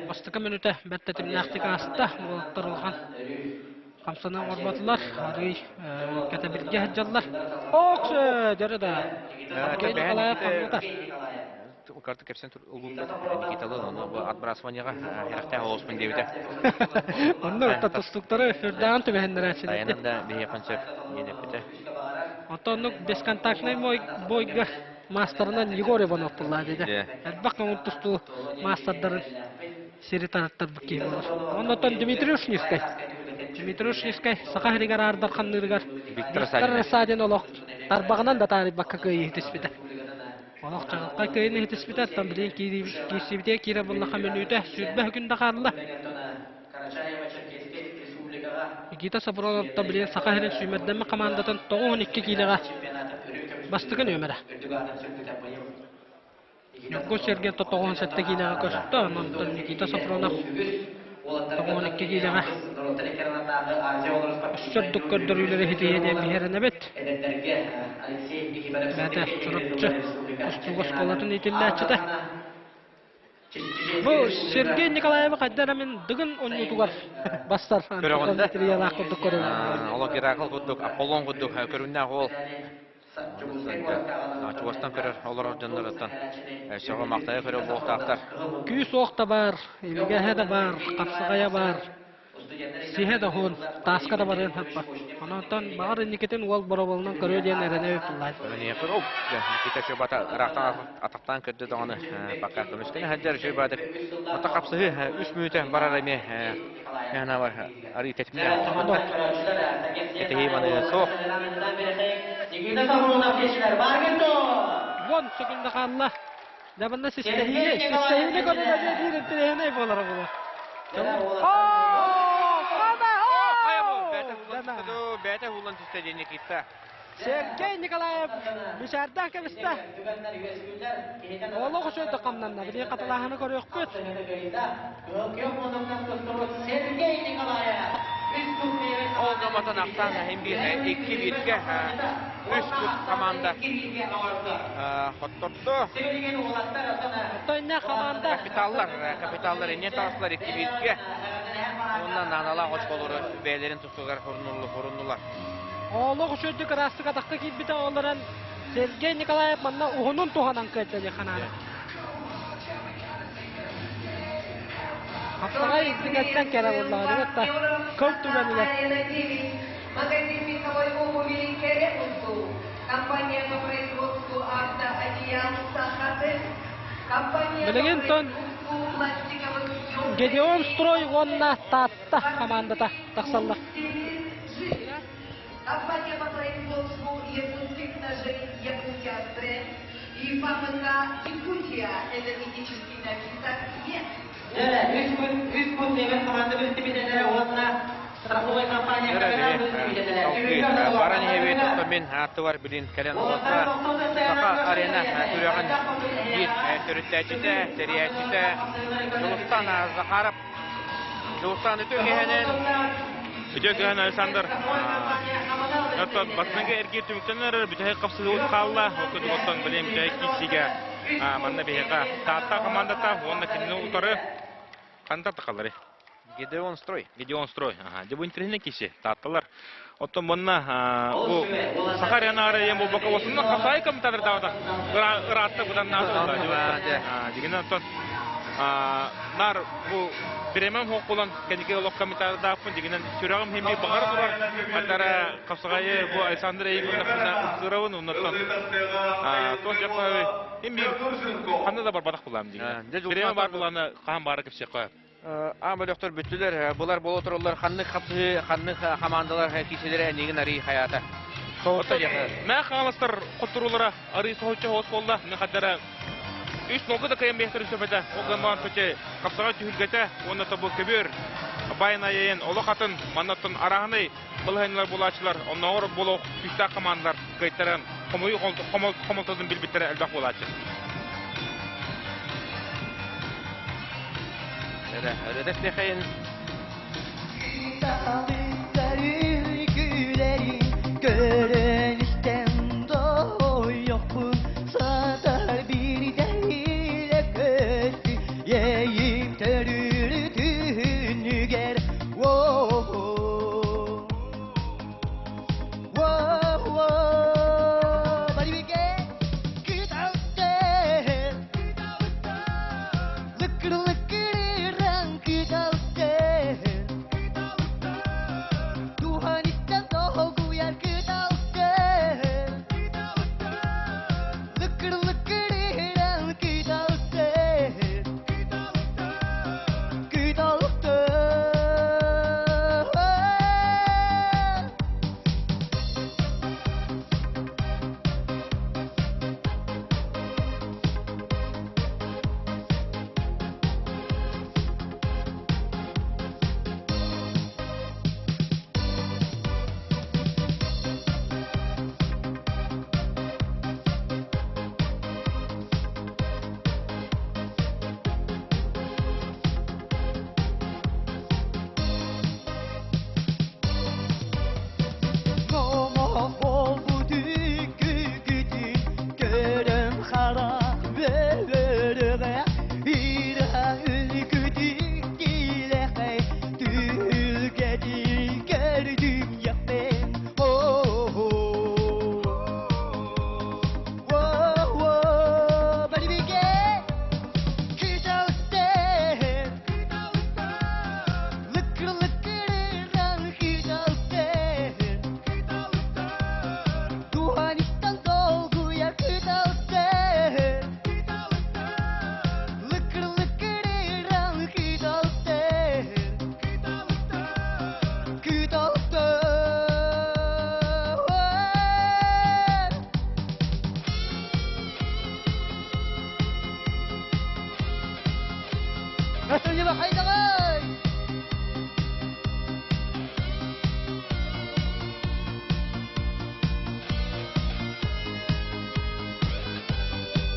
Бастакы мүнүүтэ бэрт тэтимнээхтик ааста. Уолаттар улахан хамсаныы оҥорботулар. Арыый кэтэбилгэ сылдьаллар. Ок, дьөрү да. Николаев хамната. Карты кэпсэн улууннар Никиталы ону бу отбрасываниеҕа эрэхтээх оҕуспун диэбитэ. Онно орто тустуктары сүрдээҕин түбэһиннэрээччилэр. Тайанан да биһиэхэ сөп диэн эппитэ. Оттон оннук бесконтактнай бойга маастарынан Егор Иванов буллаа диэтэ. Элбэх көҥүл тустуу маастардарын сири тараттарбыт киһи буолар. Оннотон Дмитрий Ушницкай. Дмитрий Ушницкай Саха сиригэр аардар ханныырыгар Виктор Рассадин олох тарбаҕынан да таарыйбакка кыайыы түспүтэ. Олох чаҕылхай кыайыыны иһитиспитэ, оттон билигин киирсибитигэр киирэр буоллахха мүнүүтэ 20 күн да хаалла. Никита Сафроновта билигин Саха сирин сүүмэрдэммит хамаандатын 92 киилэҕэ бастакы нүөмэрэ. Ньургун Сергей 97 киилэҕэ көстө, онтон Никита Сафронов 92 киилэҕэ. Өссө ордук көрдөрүүлэри ситиһиэ диэн биһирэнэбит. Бэйэтэ Чурапчы тустуук оскуолатын иитиллээччитэ. Бу Сергей Николаевы хайда эрэ мин Дыгын онньуутугар бастар материалаах курдук көрөбүн. Олох Геракл курдук, Аполлон курдук көрүннээх уол. Чугастан көрөр олорор дьонноруттан сөҕө махтайа көрөр буолуохтаахтар. Күүс уох да баар, илигэһэ да баар, хапсаҕайа баар. Сиһэ да уһун, тааска да барыан хаппат. Онон баҕар инникитин уол боробулунан көрүө диэн эрэнэ ыытыллар. Никита Чубата ыраахтан атахтаан көрдө даҕаны пока көмүскэнэ сылдьар Чубатык. Ото хапсыһыы үс мүнүүтэ барар эмиэ бар арыы тэтимнээх. Кэтэһии маны суох. Вон секунда хаалла. Дьабанна систэһиини, систэһиини көрөн эмиэ биир интэриэһинэй буолара буолуо. Бэйэтэ уулан түстэ диэн Никита. Сергей Николаев мичээрдээх кэбистэ. Олох үчүгэй хамнанна. Билигин хатылааһыны көрүөхпүт. Сергей Николаев Ол гаматан ахсаан иһин биир, икки бииргэ үс кут команда хоттордо. Оттон команда. Капиталлар, капиталлар инне таҕыстылар икки бииргэ. Уонна наадалаах очколору бэйэлэрин тустугар хоруннулар. Олох үчүгэйдик ыраастык атахха киирбитэ олорон Сергей Николаев манна уһунун туһанан кыайда диэн ханаана. Хапсаҕай иккигэттэн кэрэ буоллаҕа да кыл түгэнигэр. Магазин меховой обуви «Керемусу», компания по производству автоодеял «Сахатек», компания по Билигин тон производству пластиковых Гедеон Строй уонна Таатта командата тахсаллар. Компания по производству якутских ножей «Якутия Бренд» и ФАМК «Якутия» энергетический напиток «Нет». Үс күн немец команда билтибителere уонна страховой компания Баран иһэбит мин ааттыбар билин кэлэн олордо. Саха арена күрэҕин биир төрүттээччитэ, тэрийээччитэ Дьулустан Захаров. Дьулустан үтүө киһинэн Үтүө киһин Александр. Оттон бастыҥы эргиир түмүктэнэр бүтэһик хапсыһыы хаалла. Ол курдук оттон билим бүтэһик киирсиигэ манна биһиэхэ Таатта командата уонна кинини утары ханта тахалары. Гедеон Строй. Гедеон Строй. Ага. Дьэ бу интириэһинэй киси Таатталар. Оттон манна бу Саха арена диэн буолбакка осунна хасаай комментатор даҕата ыраатта быдан наада. Дигинен оттон нар бу биремем хоққулан кэники олох комментатордаахпын дигинен сүрэҕим химби баҕар турар хатара хапсаҕайы бу Александр Егоровна ыксырабын оннуттан тон жаппай химби ханна да барбатах булам дигинен биремем бар буланы хаан баара кепсиэккэ Аан бөлөхтөр бүттүлэр, булар бола тураллар, ханнык хапсыһы, ханнык хамаандалар киселere энигин арый хаята. Соһутта диэхэ. Мэ хааластар хотурулара арый соһуччу хоос буолла. Мен хаддара үс нолга да кыйан бэхтер сөпөтө. Ол гынан төте хапсаҕай түһүлгэтэ уонна тобу көбүөр байын айайын олох атын маннаттан араһынай балаһыннар буолааччылар оннооҕор буолуох күүстээх командалар кыайтаран хомойуу хомолтотун билбиттэрэ элбэх буолааччы. Өрөдө Михаил. Көрөн истэн дойохпун сатар бирдәйле көстү ейим төрүрү түнүгер Воу Воу Барибике Кыталтер Лыкыр лыкырыран кыталтер Тухан истен тоғуяр кыталтер Лыкыр лыкырыран Хайдаҕай!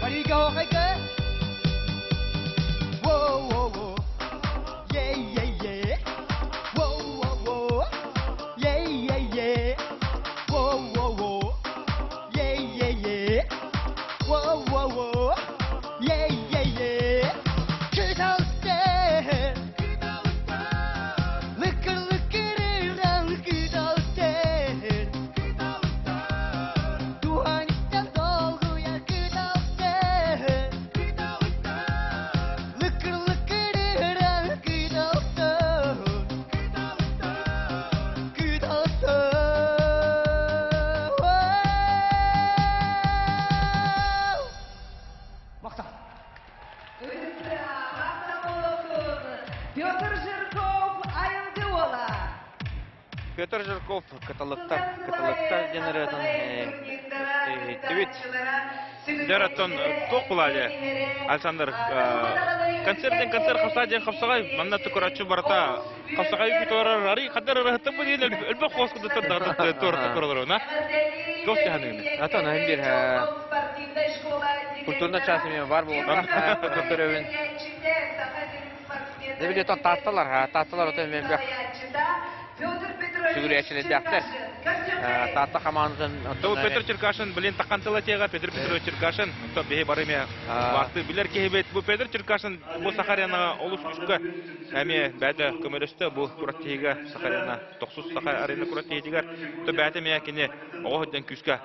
Барига хайга! Воу, воу, воу. Yeah, yeah, yeah. Воу, воу, воу. Yeah, yeah, yeah. Воу, воу, воу. Yeah, yeah, yeah. Воу, воу, воу. Yeah, yeah, yeah. Кыталстер. Лыкыр, лыкырыран кыталстер. Туһаниттан долгуйар кыталстер. Лыкыр, лыкырыран кыталстер. Кыталстер. Махтал. Петр Жирков, Айылгы уола. Петр Жирков кыталыктар, кыталыктар диэн ырыатын иһиттибит. Дьэр оттон туох булаадьа Александр концерттен концерт хапсаа диэн хапсаҕай манна тукураччы барыта хапсаҕай үкүтүорар арый хаддар ырыһыттан бу диэн өлбөх хоос кудуттан даҕата туората көрөлөрүнэ туох тиһаныгын Атын һин бир культурный час эмиэ бар буолуохтаах көрөбүн. Дебили тон таатталар, таатталар отон эмиэ бөх сүгүрүйээччилэрдээхтэр. Таатта хамаандатын Бу Петр Черкашин, блин, тахантыла тега Петр Петрович Черкашин, то биһи бары эмиэ баасты билэр киһибит. Бу Петр Черкашин бу Сахаряна олус күүскэ эмиэ бэйэтэ көмөлөстө бу кураттиһига Сахаряна тохсус Саха арена кураттиһитигэр то бэйэтэ эмиэ кини оҕо сылдьан күүскэ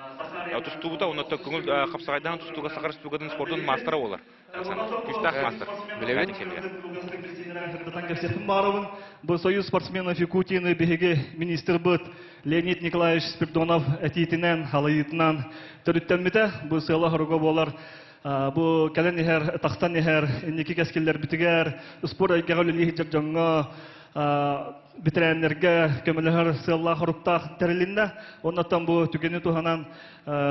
тустубута, онно көҥүл хапсаҕайдаан тустууга Саха Республикатын спордун маастара буолар. Күүстээх маастар. Билэбит. Кэпсиэхпин баҕарабын. Бу Союз спортсменов Якутии биһиги министрбыт Леонид Николаевич Спирдонов этиитинэн, халайыытынан төрүттэммитэ. Бу сыала-соруга буолар бу кэлэн иһэр, тахсан иһэр инники кэскиллэрбитигэр, спорт эйгэҕэ үлэлии сылдьар дьоҥҥо бэтэрээннэргэ көмөлөһөр сыаллаах-соруктаах тэрилиннэ. Оннуттан бу түгэни туһанан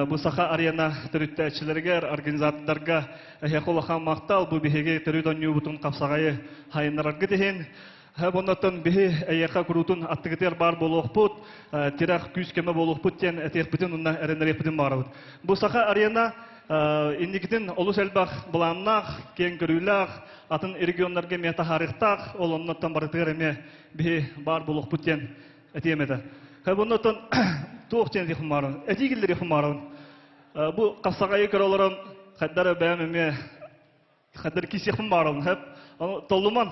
бу Саха арена төрүттээччилэригэр, организатордарга эһиэхэ улахан махтал. Бу биһиги төрүт оонньуубутун хапсаҕайы хайыннараргыт иһин. Оннуттан биһи эйиэхэ куруутун аттыгытыгар баар буолуохпут, тирэх күүс-көмө буолуохпут диэн этиэхпитин уонна эрэннэриэхпитин баҕарабыт. Бу Саха арена инникитин олус элбэх былааннаах, киэҥ көрүүлээх, атын регионнарга эмиэ таһаарыахтаах, ол оннуттан барытыгар эмиэ биһи баар буолуохпут диэн этиэм этэ. Оннуттан туох диэн этиэхпин баҕарабын? Этии киллэриэхпин баҕарабын. Бу хапсаҕайы көрө олорон хайдар бэйэм эмиэ хайдар киисиэхпин баҕарабын. Хэп Толлуман,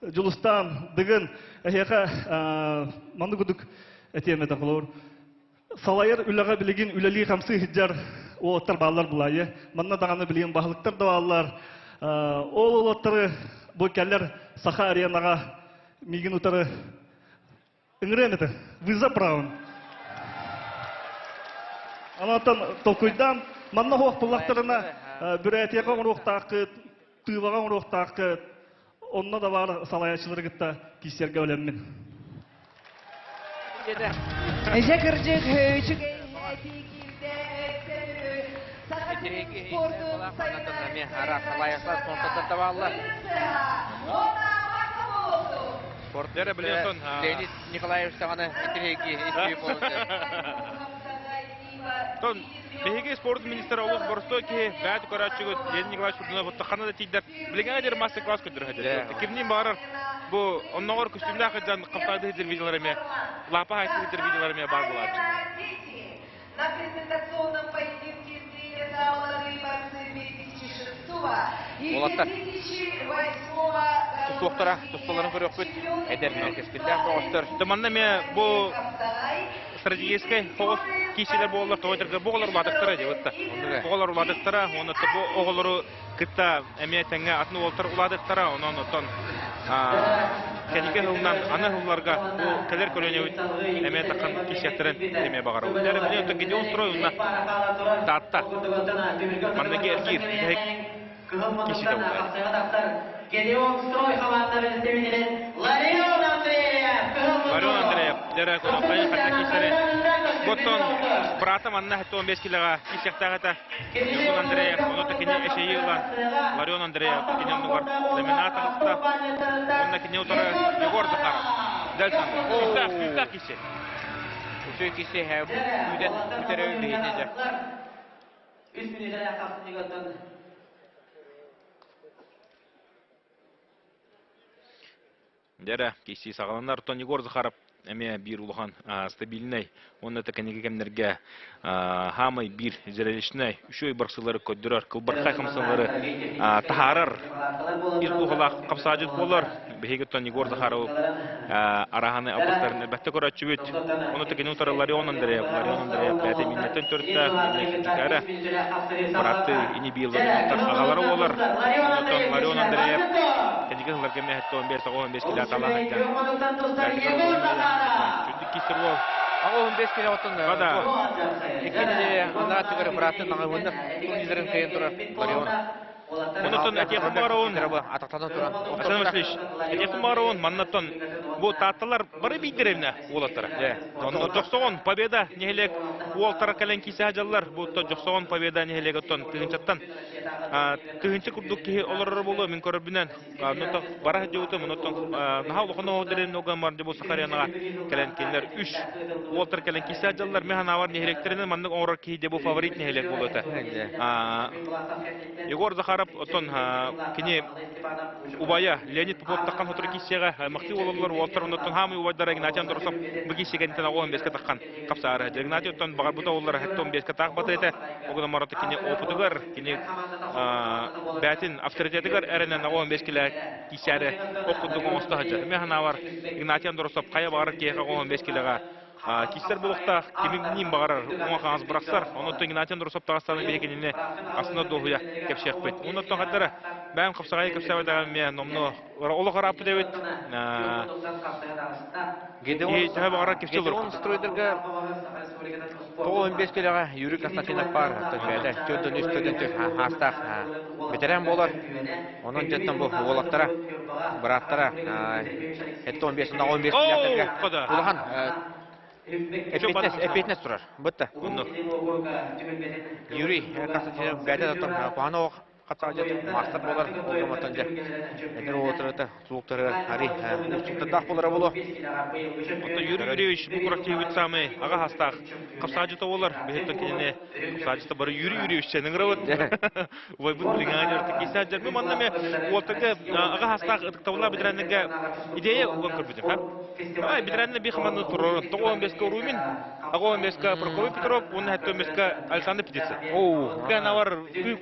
Дьулустаан, Дыгын эһиэхэ маннык курдук этиэм этэ холобур. Салайар үлэҕэ билигин үлэлии-хамсыы сылдьар уолаттар бааллар булаайы. Манна даҕаны билигин баһылыктар да бааллар. Ол уолаттары бу кэлэр Саха аренаҕа миигин утары ыҥырыам этэ. Вызов правын. Анатан толкуйдаан, манна хуох буллахтарына Бүрээтиэҕэ оҥоруохтааххыт, Тыылаҕа оҥоруохтааххыт, онно да баар салайааччылары кытта киирсэргэ бэлэммин. Дьэ кырдьык, үчүгэй этии киирдэ, өссө бүгүн Саха сирин спордун Спорт Леонид Николаевич даҕаны интириэһиргии истии буолун. Тон биһиги спорт министрэ олус боростуой киһи, бэйэ көрөөччүгүт Леонид Николаевич Шурдунов ханна да тиийдэр, билиҥҥэ диэри мастер-класс көрдөрө сылдьар. Кимниин баҕарар бу онноҕор көстүүмнээх сылдьан хапсаҕайдыы сылдьар видеолар эмиэ, лаапа хайыы сылдьар видеолар эмиэ баар буолааччы. На презентационном поединке это молодые борцы 2006 и Уолаттар 2008 тустуохтара, тустууларын көрүөхпүт. Эдэр кэскиллээх бөҕөстөр. Манна эмиэ бу стратегическай соҕус киисилэр буоллар, тоҕо этэргэ бу оҕолор улаатыктара дии бытта. Оҕолор улаатыктара, уонна бу оҕолору кытта эмиэ тэҥҥэ атын уолаттар улаатыктара, онон оттон кэнники сылынан аны сылларга бу кэлэр көлүөнэбит эмиэ таххан киисиэхтэрин эмиэ баҕарабыт. Дьэ, Гедеон Строй уонна Таатта манныгы эргиир бүтэһик кииситэ буолар. Гедеон Строй хамаанда представителин Ларион Андреев! Ларион Андреев, дьэрэ Кулахай хатта киисэри. Боттон брата манна 15 килоға киисэхтээх этэ. Ньургун Андреев, ону да кини эшэйи ылан Ларион Андреев кини оннугар замена таҕыста. Онно кини утары Егор Захаров. Дальше. Күүстээх, күүстээх киһи. Үчүгэй киһи күүтэн бүтэрэ биһиги Үс мүнүүтэлээх хапсыһыыгаттан Дьэрэ, киһи саҕаланар. Оттон Егор Захаров эмиэ биир улахан стабильнай уонна кэнники кэмнэргэ хаамай биир зрелищнай үчүгэй барсыылары көрдөрөр, кылбархай хамсаныылары таһаарар ис дууһалаах хапсаадьыт буолар. Биһиги оттон Егор Захаров араһаны албастарын элбэхтэ көрөөччүбүт. Ону кини утары Ларион Андреев, Ларион Андреев бэйэтэ миннэтин төрүттээх, Миннэ бырааттыы ини биир Ларионовтар аҕалара буолар. Онтон Ларион Андреев кэнники сылларга эмиэ 15 15 килэ аталаах сылдьан. Үрдүк кистер уол. 15 килэ оттон иккини анаа түгэр бырааттын аҕабыннар турнирдарын кыайан турар Ларион. Онотон этиэхпин баҕарабын. Атахтанан туран. Александр Васильевич, этиэхпин баҕарабын, маннаттан бу таатталар бары биирдэр уолаттара. Онно Дьохсоҕон Победа нэһилиэк уолтара кэлэн киисэ дьаллар. Бу Дьохсоҕон Победа нэһилиэгиттэн тыһыынчаттан тыһыынча курдук киһи олорор буолуо мин көрөрбүнэн. Оннуттан бара сылдьыбытым, оннуттан наһаа улахан оһолдорун оган бар бу Сахарянаҕа кэлэн кинилэр үс уолтар кэлэн киисэ дьаллар. Мен ханаабар нэһилиэктэринэн маннык оҥорор киһи де бу фаворит нэһилиэк буолуо Егор Захаров оттон кини убайа Леонид Попов таххан сотору киссиэҕэ аймахтыы уолаллар уолтар оннуттан хаамый убайдара Игнатий Андросов бу киссиэгэнтэн оҕо 15-ке таххан хапсаары. Игнатий оттон баҕарбыта оллар 15-ке таах баты этэ. Огуна мараты кини опытыгар, кини бээтин авторитетыгар эрэнэн оҕо 15 килэ киссээри ох курдук оҥосто сылдьар. Мен ханаабар Игнатий Андросов хайа баҕарар киһиэхэ оҕо 15 килэҕэ Кистер булуохтаах кимин баҕарар уҥа хаҥас бырахсар. Онуттан Игнатий Андросов таҕыстааны биһи кинини астына дуоһуйа кэпсиэхпит. Онуттан хаттара бэйэм хапсаҕайы кэпсээбэтэҕим эмиэ номнуо олох ырааппыт эбит. Гедеон төһө баҕарар кэпсии Гедеон стройдарга 95 килэҕэ Юрий Константинов баар бэйэтэ төрдөн үс төрдөн хаастаах бэтэрээн буолар. Онон дьэттэн бу уолаттара, бырааттара 15 15 килэхтэргэ улахан эппиэтинэс турар. Бытта. Юрий Константинов бэйэтэ куһаҕан оҕо хатаҕа маастар буолар олгомоттон дьэ эдэр уолаттарыта сулуктары ари уустуктардаах буолара буолуо. Оттон Юрий Юрьевич бу курактиыбыт самый аҕа хастаах хапсаадьыта буолар. Биһиттэн кинини хапсаадьыта бары Юрий Юрьевич чэнин ыҥырабыт. Убайбыт билиҥҥэ киисээдьэр. Бу манна эмэ уолтарга аҕа хастаах ытыктабыллаах бэтэрээннэргэ идея уган көрбүтүм. Ай, бэтэрээннэр биир хамаанданы туруоран 95-ка Урумин, 85-ка Прокопий Петров, уонна 75-ка Александр Птицын. Оу. Кэнавар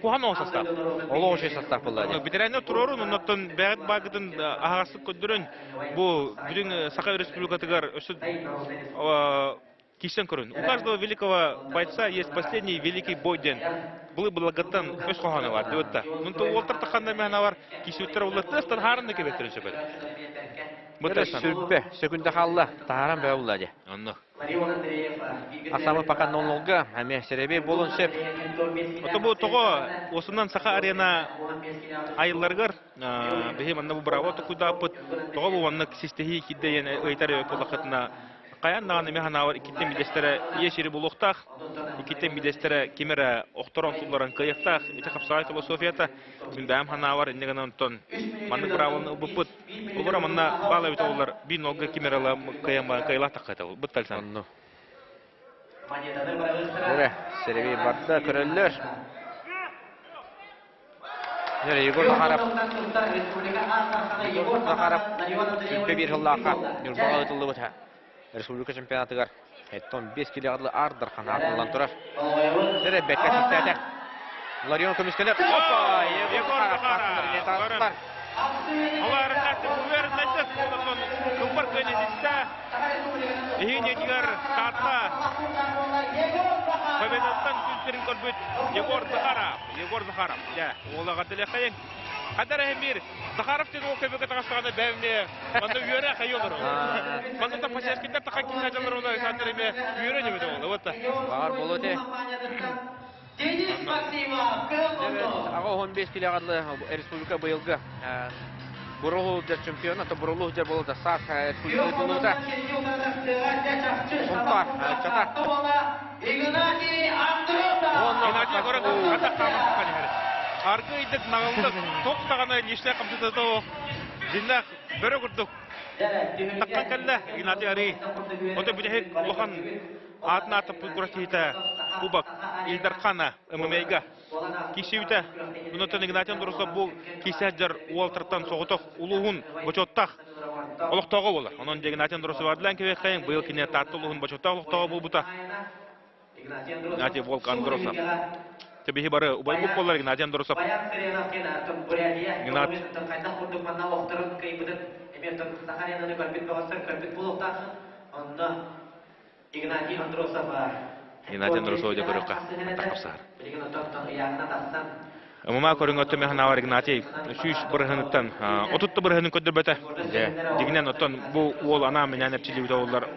куһаҕан оҕо састаап. Олох үчүгэй састаап буолла дии. Бэтэрээннэр туруорун, оннуттан бэйэҕит бааргытын аһаҕастык көрдөрөн, бу бүтүн Саха Республикатыгар өссө киирсэн көрүн. У каждого великого бойца есть последний великий бой диэн былы былыргыттан өс хоһооно бар диэбит. Мунту уолтар тахханна мэхэнавар кисүүттэр улла тыастан хаарынна кэбэттерин сөп этэ. Сүрбэ сөкүндэ хаалла таһааран бөҕө булла дии. Онно. Асамы пока ноллолга эмиэ сэрэбиэй буолуон сөп. Ото бу тоҕо уосунан Саха арена айылларыгар биһи манна бу браво токуйдааппыт тоҕо бу маннык систэһии киирдэ диэн ыйытар буоллаххытына хайаан даҕаны эмиэ санаабар иккиттэн биирдэстэрэ ийэ сири булуохтаах, иккиттэн биирдэстэрэ ким эрэ охторон сулларан кыайыахтаах. Ити хапсаҕай философията мин бэйэм санаабар инньэ гынан онтон маннык быраабыланы ылбыппыт. Олора манна баал эбитэ буоллар биир нолга ким эрэ кыайан кыайылаах таххата бытта Александр. Онну. Эрэ, сэрэбиэй барда көрөллөр. Егор Захаров. Егор Захаров 21 сыллаахха Ньурбаҕа ыытыллыбыт республика чемпионатыгар 15 килоҕа аар дархан аатыллан турар. Эрэ бэккэ систээтэ. Ларион көмүскэнэр. Опа! Егор Захаров. Кылбар көнөтүстэ. Иһин Таатта Победаттан күн көрбүт Егор Захаров. Егор Захаров. Дьэ, уолаҕа тэлэхэйин. Хатар эһин Захаров диэн уол көбүкэ таҕыстаҕына бэйэмне манна үөрэ хайы олорор. Манна та Пасяшкиндар тахан киһи дьаллар уна Александр эме үөрэ нөмөтө буолла. Вот. Баҕар болу те. Денис Максимов, Аҕа 15 килоҕа республика быйылгы Бурулу чемпиона, то Бурулу дьэр болута саас республика булута. Сунтар, Чата. Игнатий Андросов. Игнатий Город, Атак Аргыйдык наҕыллык, туох даҕаны лишнэй хамсатыыта суох. Дьиннээх бөрө курдук таххан кэллэ Игнатий Арий. Ото бүтэһик улахан аатын ааттаппыт күрэхтэһиитэ Кубок Ил Дархана ММА-га киирсибитэ. Онтон Игнатий Андросов бу киирсэ сылдьар уолтартан соҕотох улууһун бочуоттаах олохтооҕо буолар. Онон Игнатий Андросов Адлан Кэбэхэйин быйыл кини Таатта улууһун бочуоттаах олохтооҕо буолбута. Игнатий Волк Андросов. Тебиһи бары убайбыт буоллар Игнатий Андросов. Игнат. Игнатий Андросов Игнатий Андросов дьэ көрүөххэ тахсар. Ымыма көрүҥ өттө Игнатий 100 бырыһыныттан 30 бырыһынын көрдөрбөтө. Дьиҥинэн оттон бу уол анаан минээн эрчиллибитэ оллар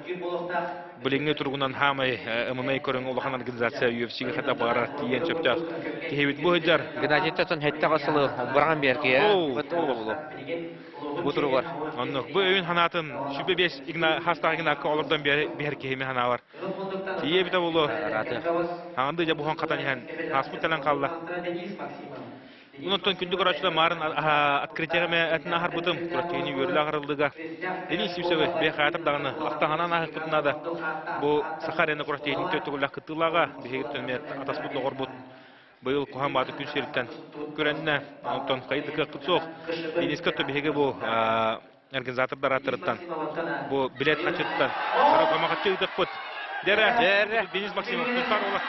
билиҥҥи туругунан хаамай ММА көрүҥ улахан организация UFC-гэ хата баҕарар тиийэн сөптөөх киһибит бу сылдьар. Геннадий Тотон хэттэҕэ сылы быраҕан биэркиэ. Бу туругар. Оннук. Бу өйүн ханаатын 105 игна хастаах игнакка олордон биһэр киһими ханаалар. Тиийэ эбитэ буолуо. Хаҥанды дьэ буһан хатан иһэн ааспыт кэлэн хаалла. Онтон күндү көрөөччүлэр маарын открытиеҕа эмэ этин аһарбытым. Кураттыгыны үөрүүлээх арыллыыга Денис Сивцевы бэйэ даҕаны ахтаһанан ааһыахпытын наада. Бу Саха арена кураттыгын төттөгүллэх кыттыылааҕа биһиги эмиэ атаспыт доҕорбут быйыл куһаан бааты күн сириттэн күрэннэ. Онтон хайдык кыахпыт суох. Дениска то биһиги бу организатордар ааттарыттан бу билет хачыттан көмө ыытыахпыт. Дэрэ, Денис Максимов тустар ола.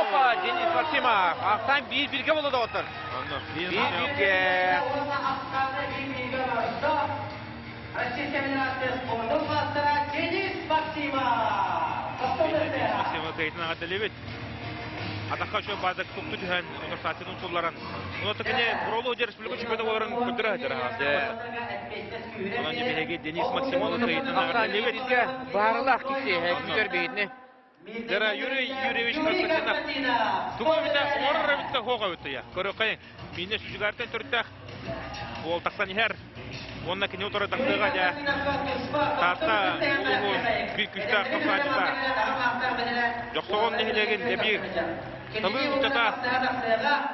Опа, Денис Максимов. Ахтан биир бирге болду доҕоттор. Биир бирге. Российская Федерация спортун мастера Денис Максимов. Денис Максимов кыайтын аҕадалыбыт. Атахха үшө баадак тукту түһэн, университетын сулларан. Онон кини Буролу республика чемпионы боларын көтөрө сылдьар. Онон биһиги Денис Максимов кыайтын аҕадалыбыт. Баарылаах киси, күтөр бейитне. Дара Юрий Юрьевич Константинов. Тугу эбитэ оҥорор эбитэ хоҕ эбитэ я. Көрөкөйүн. Мине сүжүгартан төрүттээх уол тахсан иһэр. Уонна кини утары тахсыаҕа дьэ. Таатта улууһун биир күүстээх хамсааччыта. Дьохсоҕон нэһилиэгин дебир Талыы ыччата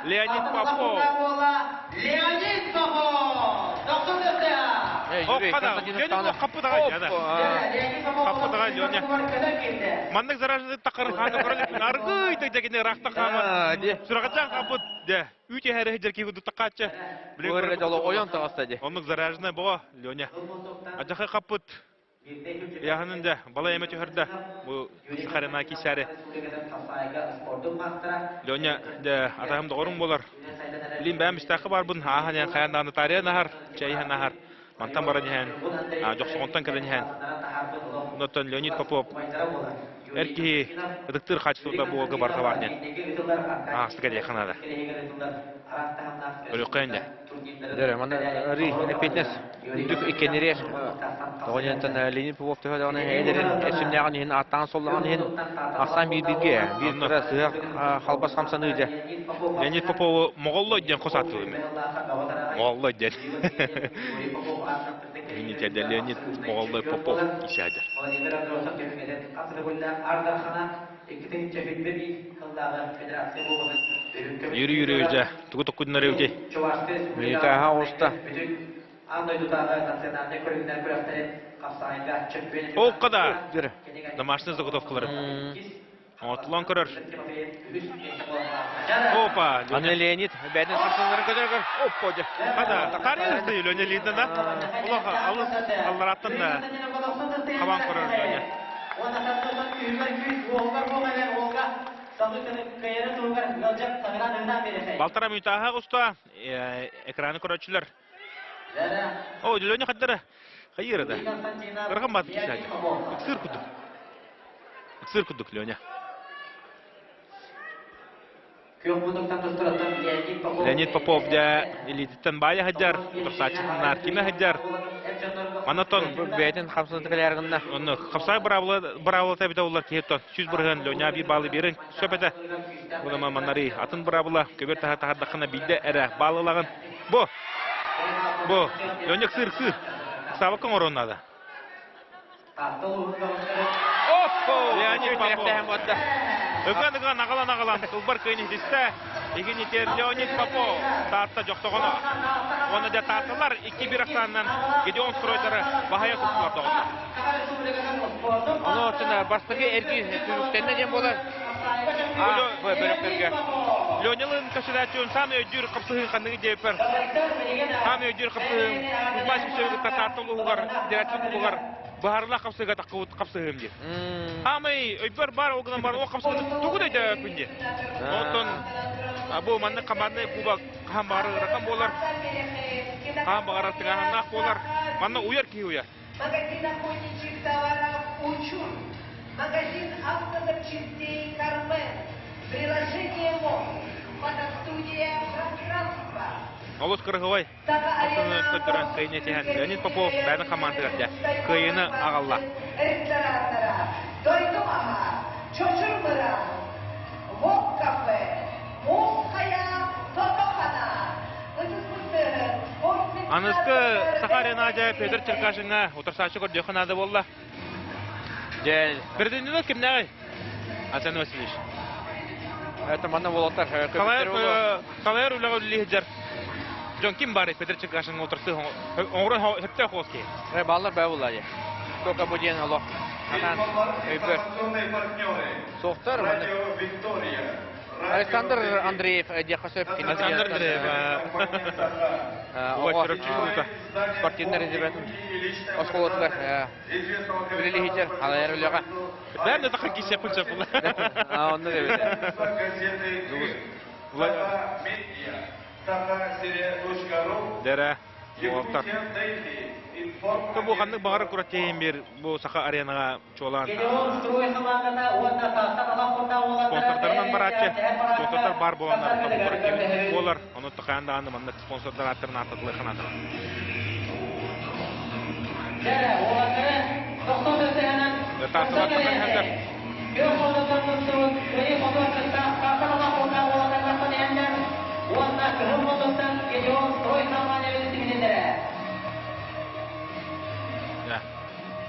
Леонид Попов. Леонид Попов! Хаппыт Хаппытаҕа Леня. Маннык зараженный тақыр хааны көрөлүк аргый дэгини рахта хаама. Сүрэҕэдьээн хаппыт де үүт иһэр иһдэр киһи курдук такааччы. Бу жоло ойон таҕыста ди. Оннук зараженный боо Леня. Ажахы хаппыт. Яһанын да балай эме түһэрдэ. Бу Сахарина кисәре. Леня де атаһым доҕорум болар. Билин бэйэм истээххэ барбын ааһан иһэн хайаан даҕаны таарыйан аһар, чэй иһэн аһар. Мантан баран иһэн, Дьохсоҕонтон кэлэн иһэн. Онтон Леонид Попов эр киһи ытыктыыр хаачыстыбата буолга барыта баар диэн аастык этиэххэ наада. Көрүөххэ дэ. Дөрө, манна ри эппиэтинэс үрдүк иккенирер. Тоҕоньонтон Леонид Попов төһө даҕаны эдэрин эрчимнээҕин иһин ааттаан соллаҕын иһин ахсаан биир бииргэ биир кыра сыһыах халбас хамсаныы дьэ. Леонид Попову Моҕоллой диэн хос ааттыыбын мен. Моҕоллой диэн. Извините, Леонид Моҕоллой Попов исээдэр. Юрий Юрьевич, дьэ, тугу токкудунар эбитий? Мүнүүтээһэ оҕуста. Окко да! Домашний заготовкалары. Оҥотуллан көрөр. Опа! Аны Леонид бэйэтин сарсыннарын көтөр көр. Оппа дьэ. Хада, такарыйы Леня Леонидна да. Улаха алыс аллараттан да хабан көрөр Леня. Балтара мүтааһа уста экраны көрөөччүлэр. О, Леня хаддара хайыра да. Ырган бат кисәде. Ыксыр кудук. Ыксыр кудук Леня. Леонид Попов дьэ илиититтэн баайа сылдьар, утарсааччытын кимэ сылдьар. Манатон бэйэтин хамсанытык элээр гынна. Онно хапсаай быраабылата эбитэ улар киһи 100% Леня биир баалы биэрин сөп этэ. Уонна маннары атын быраабыла көбөр таһа таһардаххына биирдэ эрэ баалылаҕын. Бу! Бу! Леня сыр сыр. Саабакка оҥоруон наада. Оппо! Леонид Попов. Ыган-ыган аҕалан-аҕалан ылбар кыайын иһитистэ. Игинитер Леонид Попов Таатта Дьохсоҕоно. Уонна дьэ Таатталар 2-1 ахсаанынан Гедеон стройдары баһыйа туттулар доҕоттор. Ону оттон бастакы эргиир түмүктэннэ диэн буолар. Бөлөхтөргө. Ленялын көсүлээччүн саамай өйдүүр хапсыһыын ханныгы диэппэр саамай өйдүүр хапсыһыын Кузьма Сивцевы кытта Таатта улууһугар федерация кубогар быһаарылаах хапсыһыыга таххыбыт хапсыһыым диир. Хаамай өйбөр баар ол гынан баран ол хапсыһыыны тугу да өйдөөбөппүн диир. Онтон бу маннык команднай кубок хаһан баҕарар ыарахан буолар, хаһан баҕарар тыҥааһыннаах буолар. Манна уйар киһи уйар. Магазин охотничьих товаров «Учур», магазин автозапчастей «Кармен», приложение МОК, фотостудия «Пространство». Олус кырыһыбай Охсуну көрдөрөн кыайыыны этиһэн Леонид Попов бэйэтин хамаандатыгар дьэ кыайыыны аҕалла. Рестораннара Дойду аһа, Чочур мыраан, Вок кафе, Муус хайа, Тото-хана, Аныскы Саха Аренадя Петр Черкашиҥҥа утарсааччы көрдүөххэ наада буолла. Дьэ, Президенинэ кимнээҕий? Арсен Васильевич. Это манна уолаттар Салайар үлэҕэ үлэлии сылдьар дьон ким баарый Петр Черкашиҥҥа утарсыы оҥорон сөптөөх уол киһи. Баллар баа буолла дии. Только бу диэн олох анаан өйбөр суохтар. Александр Андреев диэххэ сөп. Александр Андреев. Спортивный резерватын оскуолатыгар үлэлиһитер алайар үлэҕэ. Бэм да таха кисе пылча була. А онно дебит. Дэрэ. Уолтар. Бу ханнык баҕарар куратейын бир бу Саха аренаҕа чуолаан спонсордарынан барааччы спонсордар баар буоланнар буолар ону тахаан даҕаны маннык спонсордар ааттарын ааттатылыахха наада.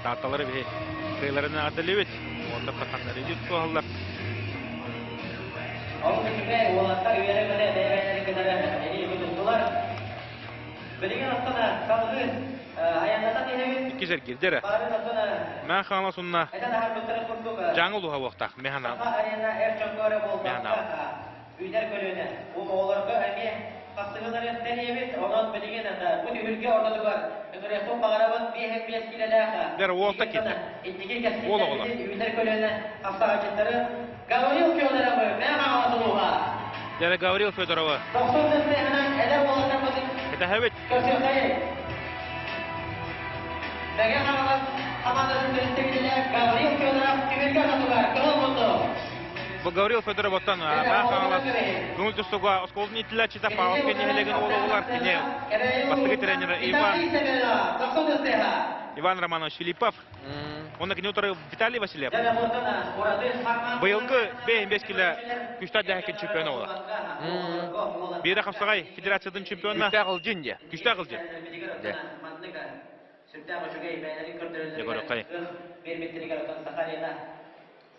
Таатталары биһи кыйларынан аадалыбыт. Уолаттар таханнар идит туһаллар. Ол күнүгэ уолаттар үөрэ-көтө бэйэ-бэйэлэрин кытары эрииби туттулар. Билигин оттон салгыы айаннатан иһэбит. Иккис эргирдэрэ. Баарын оттон Мэ хаала сунна этэн аһарбыттарын курдук Дьааҥы улууһа буолуохтаах. Механа. Саха арена эр дьоҥҥо эрэ Механа. буолбакка Үүнэр көлүөнэ бу оҕолорго эмиэ хапсыһыылары тэрийэбит. Онон билигин бу түһүлгэ ортотугар ыҥырыахпын баҕарабын 55 киилэлээх Дэр уолта киирдэ. инники Уол оҕолор. кэскиллэрбитин үүнэр көлүөнэ хапсаҕайдьыттары Гаврил Федоровы Мэҕэ улууһа. Дэрэ Гаврил Федоровы. 90 эдэр уолаттарбытын Кэтэһэбит. көрсүөххэйин. Мэҥэ Хаҥалас хамаандатын представителэ Гаврил Федоров түһүлгэ ортотугар кыһыл муннук. Бу Гаврил Федоров оттон Маах Хаҥалас көҥүл тустууга оскуолатын иитиллээччитэ Павловка нэһилиэгин уола буолар. Кини бастакы тренерэ Иван Иван Романович Филиппов. Онно кини утары Виталий Васильев. Быйылгы 5 кило күстээх дьаһакин чемпиона буолар. Биирэ хапсаҕай федерациятын чемпиона. Күстээх ылдьын дьэ. Күстээх ылдьын. Дьэ. Сүрдээх үчүгэй бэйэлэрин Егорукай. көрдөрөллөрүгэр биэрбиттэригэр отон Саха Арена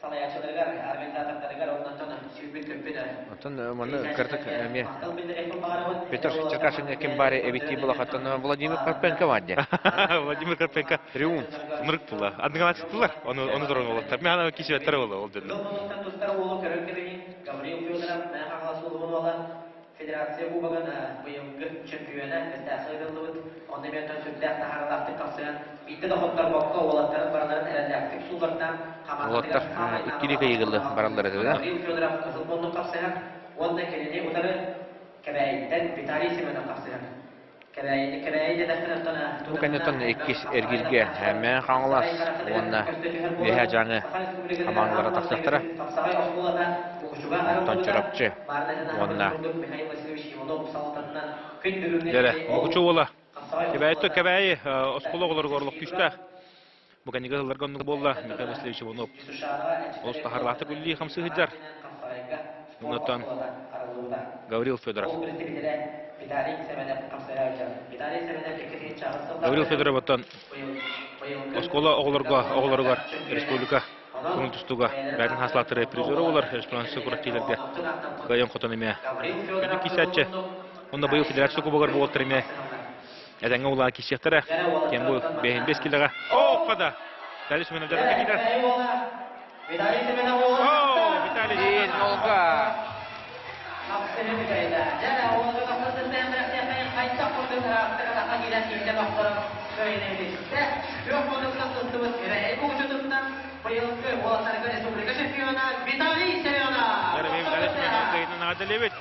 салайааччыларыгар, организатордарыгар оннотон сүүрбүт-көппүт Оттон манна кырдык эмиэ махтал биллэриэхпин баҕарабын. Петр Черкашин ким баары эбиттии булахаттан Владимир Карпенко бар дии. Владимир Карпенко Триумф. Мырык була. Адыгалачтылар. Оны оны зорон олаттар. Мен ана кисибеттер болду ол дедим. Тустар уолу көрөн кэбиһин Гаврил Федоров Мэҥэ Хаҥалас улууһун уола Федерация Кубогын быйылгы чөмпүйүөнэ бэртээхэй ыытыллыбыт. Онно эмиэ оттон сүрдээх таһаарыылаахтык тахсыһан, биирдэ да хотторбокко уолаттарын барыларын эрэллээхтик сууллартаан Уолаттар хамаандатыгар саамай иккилии наадалаах кыйыгылы бараллар этэ да? Гаврил Федоров кыһыл муннук хапсыһар уонна кинини утары Кэбээйиттэн Виталий Семенов хапсыһар. Кэбээйини Кэбээйи диэтэхпинэ оттон Бу кэнниттэн иккис эргииргэ Мэҥэ Хаҥалас уонна Үөһээ Дьааҥы хамаандалара тахсыахтара. Онтон Чурапчы уонна Дэрэ, Мукучу уола. Кэбээйи Кэбээйи оскуола оҕолоругар олох күүстээх. Бу кэннигэ сылларга оннук буолла Михаил Васильевич Иванов. Олус таһаарылаахтык үлэлии хамсыы сылдьар. Онтон Гаврил Федоров. Гаврил Федоров оттон оскуола оҕолорго оҕолоругар республика Курун тустууга бэйэтин хаслааттары призера болар республиканскай курактиилэргэ кыайан хотон эмиэ күндү киисээччи. Онно быйыл федерация кубогар буолтар эмиэ этэҥҥэ улаан киисиэхтэрэ. Кем бу бэһин бес килэҕэ. О, да! Виталий Семенов дьарыкка киирэр. О, Виталий Нолга. Виталий Семенов кыайыытын наҕараадалыыбыт.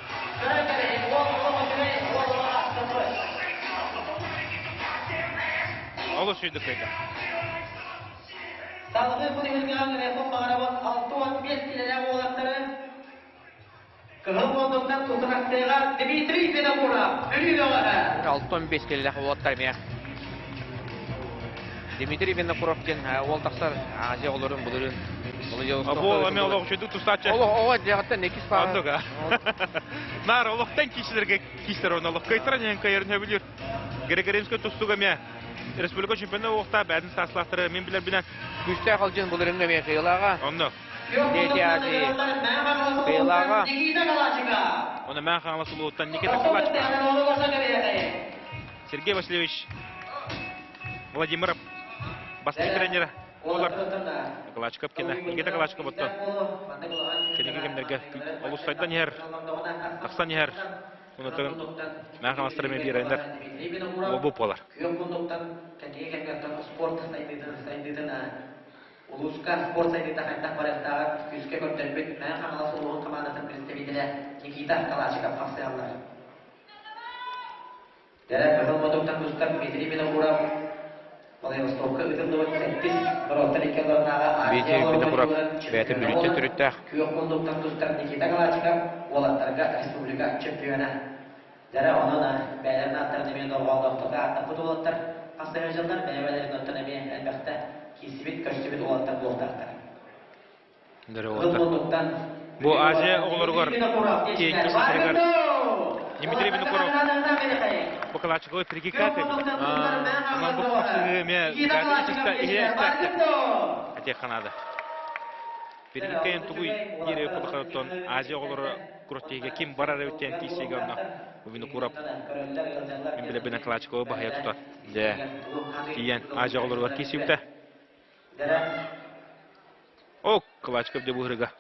Олус сүйдүк кыайда. Салгыы бу түһүлгэҕэ Реком Баҕарабыт 65 килэлээх уолаттары Кыһыл мундуктан тутунахтыаҕа Дмитрий Винокуров, Бүлүү бөҕөһө. 65 килэлээх уолаттар эмиэ. Дмитрий Винокуров диэн уол тахсар Азия оҕолорун былырыын Бу эми олох үчүгэй тустааччы. Олох оҕо дьиэҕиттэн иккис паара. Оннук Наар олохтон киисилэргэ киистэр онно олох кыайтаран иһэн кыайарын сөбүлүүр. Григорьевскай тустууга эмиэ республика чемпиона уохтаа бэйэтин сааслаахтары мин билэрбинэн. Күүстээх алдьын былырыыҥҥа эмиэ кыайыылааҕа. Онно. Дети Азии кыайыылааҕа. Оны Мээн Хаҥалас улууһуттан Никита Калачиков. Сергей Васильевич Владимиров бастакы тренера буолар. Калачиков кина Никита Калачиков оттон кэнники кэмнэргэ олус сайдан иһэр, тахсан иһэр. Онутун Мээн Хаҥаластар эмиэ биэрэннэр уолбут буолар. Күөх мундуктан кэнники кэмҥэ спорт сайдыытын Улууска спорт сайдыыта хайдах барыахтааҕар күүскэ көрдөрбүт Мэҥэ Хаҥалас улууһун хамаандатын представителэ Никита Калашиков хапсыһаллар. Дэрэ Кыһыл Модуктан тустар Дмитрий Винокуров Владивостокка ыытыллыбыт сэттис норуоттар икки ардыларынааҕы Азия Дмитрий Винокуров бэйэтэ чемпиона Бүлүүттэн буолан, төрүттээх. Күөх мундуктан тустар Никита Калачиков уолаттарга республика чемпиона. Дьэрэ онон бэйэлэрин ааттарын эмиэ дорҕоонноохтук ааттаппыт уолаттар хас да дьыллар бэйэ-бэйэлэрин оттон эмиэ элбэхтэ киирсибит, көрсүбүт уолаттар буолуохтаахтар. Дьэрэ уолаттар. Бу Азия оҕолоругар тиэҥки ситэригэр Дмитрий Винокуров бу Калачиковой пригикаты Онон бу хапсыһыы эмиэ иһэ этиэххэ наада. Перегиккэйэн тугуй диэри кулахаттан Азия оҕолоро күрэхтэһиигэ ким барар эбит диэн киирсиигэ онно Винокуров мин билэбинэн Калачиковы баһыйа тутар. Дьэ. Тиийэн Азия оҕолоругар киирсибитэ. О, Калачиков дьэ быһырыга.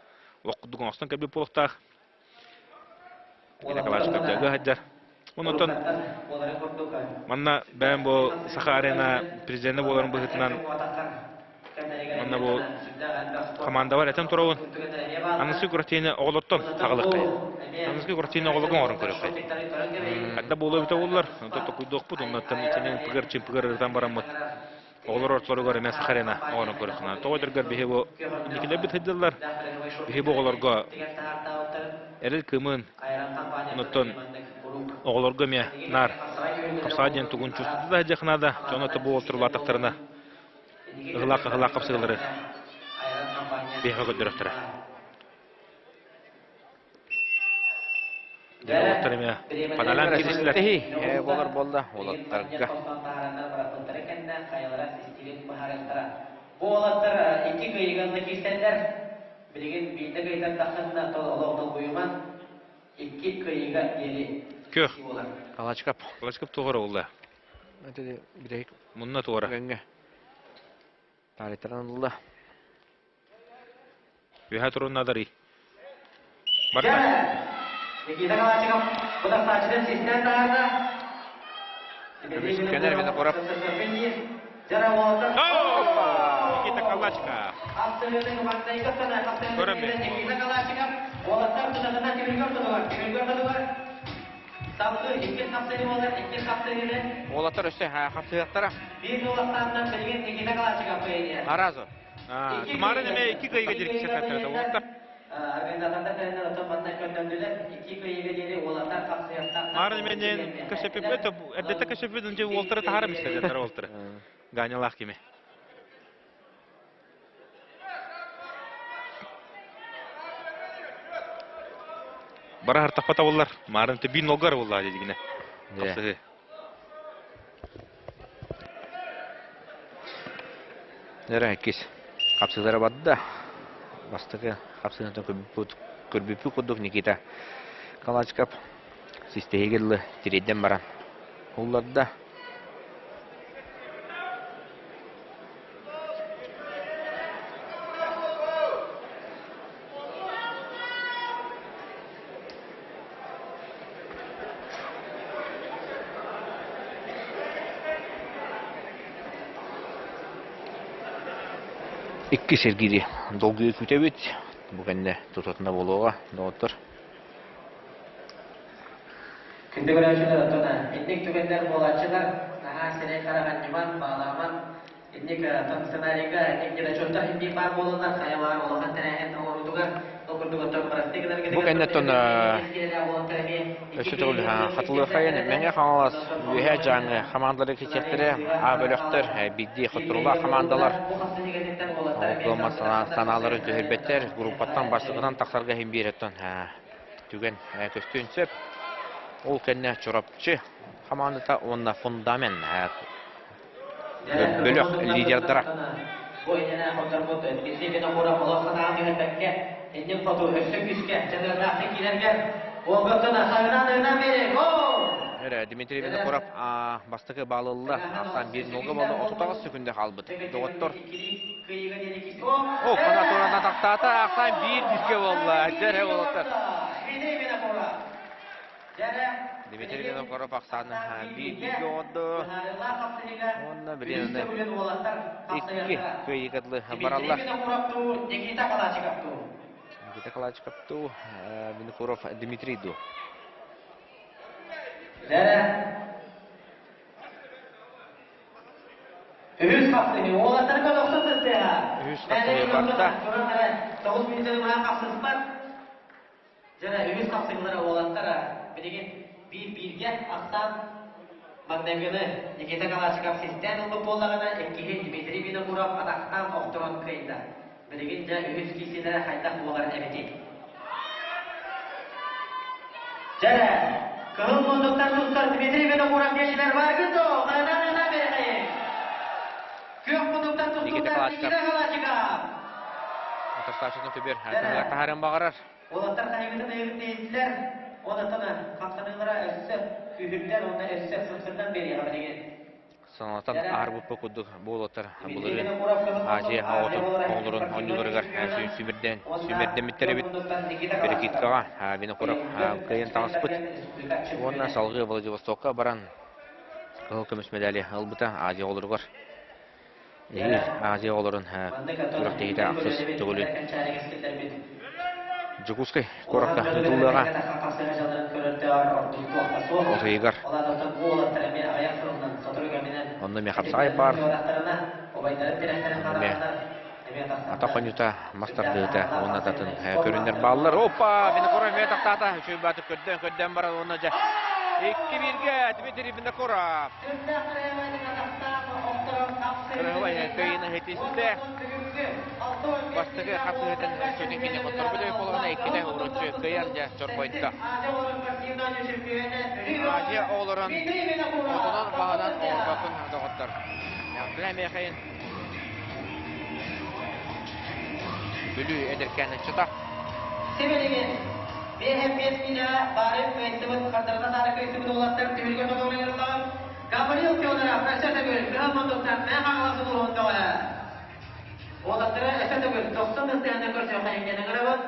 Ох курдук оҥостон кэлбит буолуохтаах. Ина Калачиков дьэ сылдьар. Онтон манна бэйэм бу Саха Арена президенэ буоларын быһыытынан манна бу командабар этэн турабын. Аныгыскы күрэхтэһиини оҕолортон саҕалыаххайын. Аныгыскы күрэхтэһиини оҕолорго оҥорон көрүөххэйин. Хайда буолуо эбитэ буоллар, онтон токуйдуохпут, оннуттан итини ымпыгар-чымпыгар ырытан бараммыт оҕолор ортолоругар эмиэ Саха Арена оҥорон көрүөххэ. Тоҕо дөргөр биһи бу инникилэрбит сылдьаллар. Биһи бу оҕолорго эрэл кымын, онуттан оҕолорго эмиэ наар хапсаҕай диэн тугун чувствуйда да сылдьыахха наада. Дьоно ото бу уолтар улаатахтарына ыһылаах-ыһылаах хапсыгалары биһиэхэ көрдөрөхтөрө. Уолаттар эмиэ паналян киирсилэр. Болар болла уолаттарга. Бу уолаттар икки кыайыганна киирсэллэр. Билигин биирдэ кыайтардаххына олох долгуйуман икки кыайыыга диэри Күөх. Калачкап. Калачкап туора улла. Мунна туора. Таарыйтаран ылла. Үһэ турун надарый. Барда. Никита Калачиков бутахтааччытын систэн таһаарда. Көмүскэнэр Винокуров. Никита Калачиков. Көрөммүт. Никита Калачиков уолаттар тутатына тимиргөр тутугар, тимиргөр тутугар. Салгыы иккис хапсыһыы буолар, иккис хапсыһыыны. Уолаттар өссө хапсыһыахтара. Биир уолаттаахтан билигин Никита Калачиков кыайыа. Аразу. Тумарын эмэ икки кыайыга диэри кисэхаттара уолаттар. Организатордар кэлэннэр оттон манна көрдөрдүлэр. Икки кыайыга диэри уолаттар хапсыйахтаахтар. Марын эмэнен көсөпүппүт, эрдэтэ көсөпүт, ынчы уолтары таһарам истэдэр уолтары. Ганялаах кими. Бара хартахпата боллар. Марын те бин нолгар болла дедигине. Хапсыһы. Нөрө иккис хапсыылара барда. Бастакы хапсыһыытын көрбүппүт курдук Никита Калачиков систэһиигэ дылы тириэрдэн баран улларда. Икки сэргиири долгуйа күүтэбит. Бу кэннэ тутатына буолуоҕа, доҕоттор. Күндү көрөөччүлэр, оттон инник түгэннэр буолааччылар наһаа сирэй-харах анньыман, баалааман, инник оттон сценарийга инник недочеттар инник баар буолаллар, хайа баар улахан тэрээһин оҥоруутугар ол курдук оттон бырастыы гынаргытыгар Бу кэнниттэн өссө төгүл хатылыахайын Мэҥэ Хаҥалас, Үөһээ Дьааҥы хамаандалары кисиэхтэрэ, А бөлөхтөр, биирдии хотторуулаах хамаандалар ол санааларын түһэрбэттэр, группаттан бастакынан тахсарга иһин биэр оттон түгэн көстүөн сөп. Ол кэннэ Чурапчы хамаандата уонна Фундамент бөлөх лидердара. Бу иннинэ хотторбут Дмитрий Винокуров олох санаан түһэрбэккэ, иннин хоту өссө күүскэ дьаныардаахтык киирэргэ уолгаттан саҥынан ыынан биэрик. Эрэ Дмитрий Винокуров бастакы баалылла ахсаан биир нолга буолла 38 секунда хаалбыт. Доҕоттор. О, хана туран атахтаата, ахсаан биир диске буолла. Дьэрэ уолаттар. Дмитрий Винокуров ахсааны биир оҥордо. Уонна билин икки кыайыыга дылы бараллар. Никита Калачиковтуу. Никита Калачиковтуу, Винокуров Дмитрий ду. Үһүс хапсыһыы. Уолаттарга тохсун сыстыаҕа. Үһүс хапсыһыы барда. Туран эрэ 9 мүнүүтэни быһа хапсыспат. Дьэ, үһүс хапсыһыылара уолаттара билигин биир-бииргэ ахсаан маҥнайгыны Никита Калашников систээн ылбыт буоллаҕына, иккиһи Дмитрий Винокуров атахтаан охторон кыайда. Билигин дьэ үһүс киирсиилэрэ хайдах буолар эбитий? Дьэ, кыһыл мундуктар тустар Дмитрий Винокуров диэчилэр бааргын дуо? Хайдан-хайдан берехэйин? Күөх мундуктар Никита тустууктар Калашников Никита Калашников! Утарсааччытын көбүөр таһаарыан баҕарар. Уолаттар хайыгытын ыйыгын иһиттилэр, онтон хамсаныылара өссө күүһүрдэн уонна өссө сымсырдан биэриэҕэ билигин. Санатан аарбыппа курдук буолуоттар былырыын Азия оҕотун оҕолорун оонньууларыгар сүүмэрдээн сүүмэрдэммиттэр эбит. Перекидкаҕа Винокуров кыайан таҕыспыт уонна салгыы Владивостокка баран кыһыл көмүс медали ылбыта Азия оҕолоругар. Эһиил Азия оҕолорун күрэхтэһиитэ ахсыс төгүлүн Дьокуускай куоракка ыытыллыаҕа. От ыйыгар онно эмиэ хапсаҕай баар. Онно эмиэ атах хоньута, мас тардыыта уонна да атын көрүннэр бааллар. Опа! Винокуров эмиэ тахтаата. Үчүгэй баатыр көрдөөн көрдөөн баран уонна дьэ икки бииргэ Дмитрий Винокуров. Кырыһыбай кыайыыны ситистэ. Бастакы хапсыһыытын сүтүн кини хотторбут өй буоллаҕына иккитэ уруччу кыайан дьэ чорбойдо. Азия оҕолорун отунан баһынан оҥорбоккун доҕоттор. Эмиэхэйин Бүлүү эдэркээн ыччата. Сибилигин биэһэ биэс киилэҕэ баарын кыайсыбыт, хардарыта таары кыайсыбыт уолаттар түһүлгэ толоруйаллар. Гаврил Федоров өссө төгүл кыһыл мундуктан Мэҥэ Хаҥалас улууһун көҕүлэ. Уолаттары өссө төгүл 90 ыстыһаны көрсүөххэ диэн ыҥырабыт.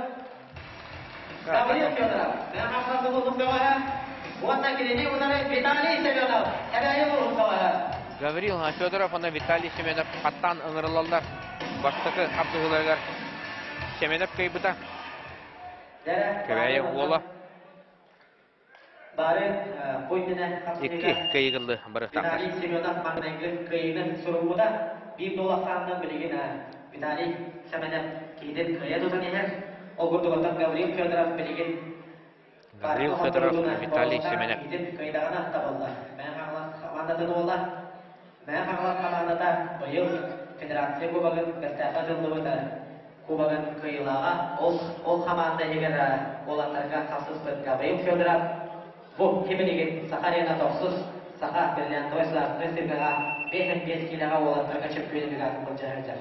Гаврил Федоров Мэҥэ Хаҥалас улууһун көҕүлэ уонна кинини утары Виталий Семенов Кэбээйи улууһун көҕүлэ. Гаврил Федоров уонна Виталий Семенов хаттаан ыҥырыллаллар. Бастакы хапсыһыыларыгар Семенов кыайбыта. Кэбээйи уола Бары бу иннинэ икки кыайыгыллы барыахтаахтар. Виталий Семенов маҥнайгы кыайыыны суруйбута. Биир дуолахтаанынан билигин Виталий Семенов киһитин кыайа тутан иһэр. Ол курдук оттон Гаврил Федоров билигин Гаврил Федоров, Виталий Семенов. Киһитин кыайдаҕына табыллар. Мэҥэ Хаҥалас хамаандатын уола Мэҥэ Хаҥалас хамаандата быйыл Федерация Кубогын Бэстээххэ ыытыллыбыт Кубогын кыайыылааҕа. Ол, ол хамаанда иһигэр уолаттарга хапсыспыт Гаврил Федоров бу ким Саха арена тохсус Саха бриллиантовай судаарыстыбаннай циркаҕа 55 киилэҕэ уолаттарга чөмпүйүөн былдьаһа сылдьар.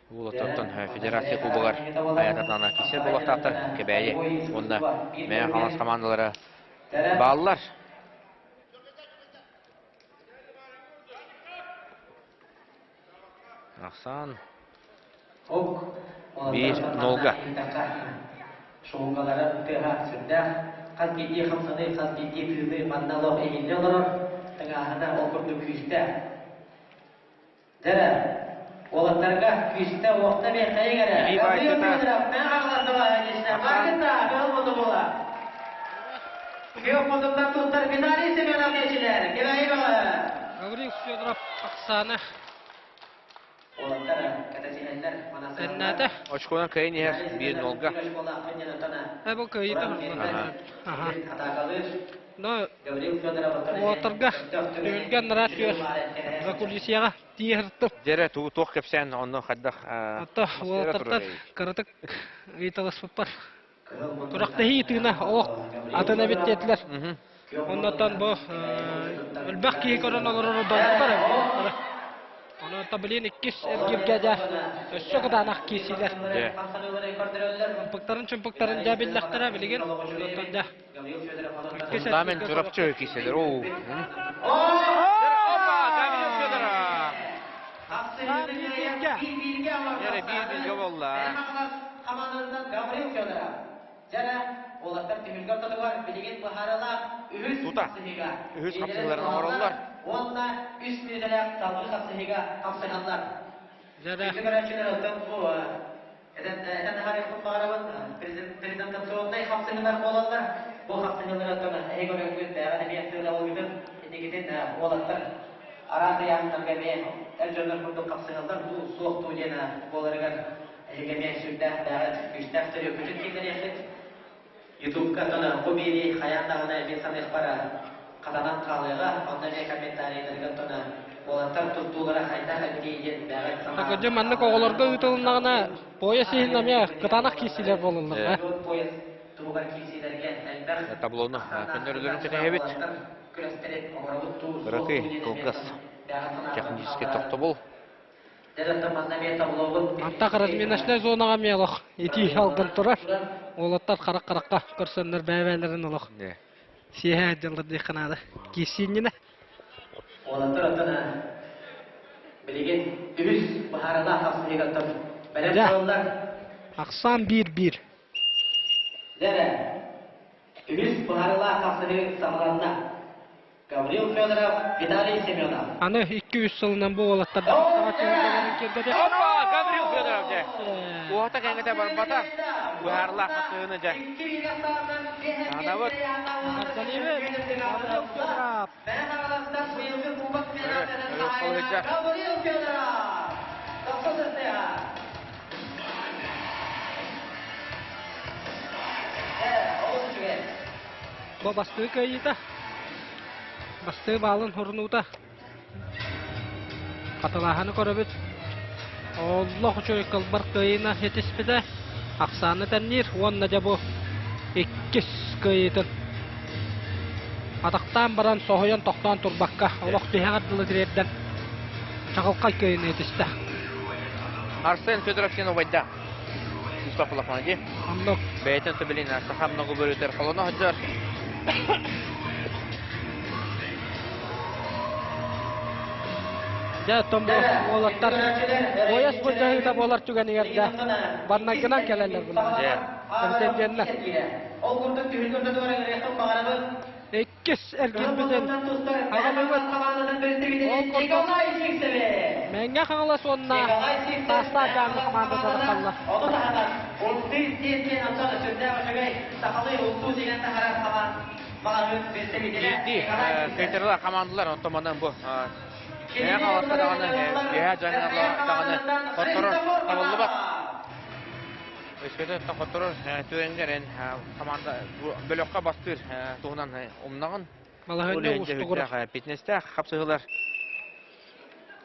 Уолаттартан Федерация Кубогар айаататаана кисер буолуохтаахтар Кэбээйи уонна Мэҥэ Хаҥалас хамаандалара бааллар. Ахсаан 1-0-га. Шоугалара тыаһа сүрдээх. Хас биирдии хамсаныы, хас биирдии тыыныы манна олох иһиллэ олорор. Тыҥааһына ол курдук күүстээх. Дьэрэ, уолаттарга күүстэ-уохта биэртэйиҥ эрэ. Илии Гаврил баайбыта. Федоров, мэҥэ хаҥалас Баайбыта, кыһыл мутугула. Күөх мутуктан туттар Виталий Семенов диэчилэр. Кэбээйи бөҕө. Гаврил Федоров Оксана Уолаттар кэтэсиһэллэр, манасыһаллар. Тэннээтэ. Очконан кыайан иһэр 1-0-га. Э, бу кыайыыта Аха. Атаакалыыр. Но Гаврил Федоров уолаттарга түһүлгэ анараа түөр закулисьеҕа тииһэртим. Дьэрэ тугу туох кэпсээн онно хайдах Ото уолаттартан кыратык ыйыталаспыппар күрэхтэһии тыына олох атын эбит диэтилэр. Оннотон бу элбэх киһи көрөн олорор долгутар эбит. Онон билин иккис эргиргэ дьэ өссө кытаанах киирсиилэр. Ымпыктарын чымпыктарын дьэ биллэхтэрэ билигин. Оннотон дьэ Фундамент Чурапчы киселер. Оу. Опа, Гаврил Федоров. Дьэрэ биир билгэ болла. Гаврил Федоров. Дьэрэ, уолаттар түһүлгэ ортотугар билигин быһаарылаах үһүс Тута. хапсыһыыга. Үһүс хапсыһыыларын оҥороллор. Уонна үс мүнүүтэлээх салгыы хапсыһыыга хапсыһаллар. Дьэрэ. Күндү көрөөччүлэр оттон бу Этэн аһарыахпын баҕарабын, презентационнай хапсыһыылар буолаллар. Бу хапсыһыылар оттон эһиги көрөҥҥүт бэйэҕит эмиэ сыаналыыгытын, инникитин уолаттар араас ыйааһыннарга эмиэ эр дьоннор курдук хапсыһаллар дуу, суох дуу диэн буоларыгар эһиги эмиэ сүрдээх бэйэҕит күүстээх төрүөккүтүн киллэриэххит. Ютубка оттон бу биэрии хайаан даҕаны мин саныахпар хатанан хаалыаҕа, онно эмиэ комментарийдарга оттон уолаттар туттуулара хайдах эбитий диэн бэйэҕит санаа Такырдьы маннык оҕолорго ыытылыннаҕына пояс иһин эмиэ кытаанах киирсиилэр буолаллар. Пояс туһугар киирсиилэргэ элбэх Таблону көннөрүлөрүн кэтэһэбит. күрэстэри оҥоробут дуу, суох Кыракый, дуу диэн кылгас технический тохтобул. Антах разминочнай зонаҕа эмиэ олох итии алгын турар. Уолаттар харах-харахха көрсөннөр бэйэ-бэйэлэрин олох сиэһэ дьыллар диэххэ наада. Киирсиинньинэ. Уолаттар оттон билигин үһүс быһаарылаах хапсыһыыга бэлэм тураллар. Ахсаан биир-биир. Дьэ, үһүс быһаарылаах хапсыһыы саҕаланна. Гаврил Федоров, Виталий Семенов. Аны 2-3 сылынан бу уолаттар саҥа түһүлгэлэрин киэргэтэ. Опа! Гаврил Федоров дьэ. Уота кэҥэтэ барбата. Быһаарылаах хапсыһыыны дьэ. Анабыт. Гаврил Федоров. Гаврил Федоров! Бу бастыы кыайыыта, бастыы баалын хорунуута. Хатылааһыны көрөбүт. Оллох үчүгэй кылбар кыайыына ситиспитэ. Ахсааны тэнниир уонна дьэ бу иккис кыайыытын атахтаан баран соһуйан тохтоон турбакка олох тиһэҕэр дылы тириэрдэн чаҕылхай кыайыыны ситистэ. Арсен Федоров син убайда. Сустав Лохмади. Оннук. Бэйэтин төбөлүн саха много бөрүтэр холоно сылдьар. Дьэ, оттон бу уолаттар пояс былдьаһыыта буолар түгэнигэр дьэ барнайгынан кэлэллэр булар. Дьэ. Кэмитиэтиэннэр. Ол курдук түһүлгэ ортотугар ыҥырыахпын баҕарабын. Иккис эргилбитин аҕалыыбыт. Ол курдук Мэҥэ Хаҥалас уонна Таастаах Дьааҥы хамаандата тахаллар. Ону таһынан Ултыы диэн диэн онтон сүрдээх үчүгэй сахалыы ултуу деген таһарар хамаан маҕаһыын представителэ Биирдии кыайтарылар хамаандалар онтон манан бу Мэҥэ Хаҥаласка даҕаны Үөһээ Дьааҥыга даҕаны хотторор табыллыбат. Өскөтө хотторор түгэнгэр эн команда бөлөххө бастыыр туһунан умнаҕын. Балаһыанньа уустугура. Фитнестээх хапсыһыылар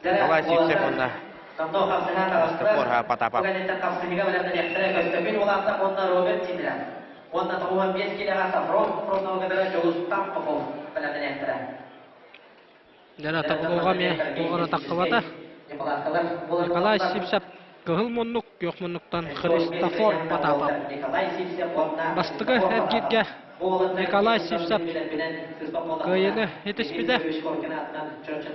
Николай Сивцев уонна Христофор Потапов. Хапсыһыыга бэлэмнэниэхтэрэ Көстөкүүн Улаатта уонна Роберт Сидоров уонна 95 киилэҕэ Сафрон Фронтовыгадара Дьулустан Попов бэлэмнэниэхтэрэ. Дьэ, таблоҕа эмиэ туох эрэ таххыбата. Николай Сивцев. Кыһыл муннук, күөх муннуктан Христофор Потапов. Бастакы эргииргэ Николай Сивцев кыайыыны итиспитэ.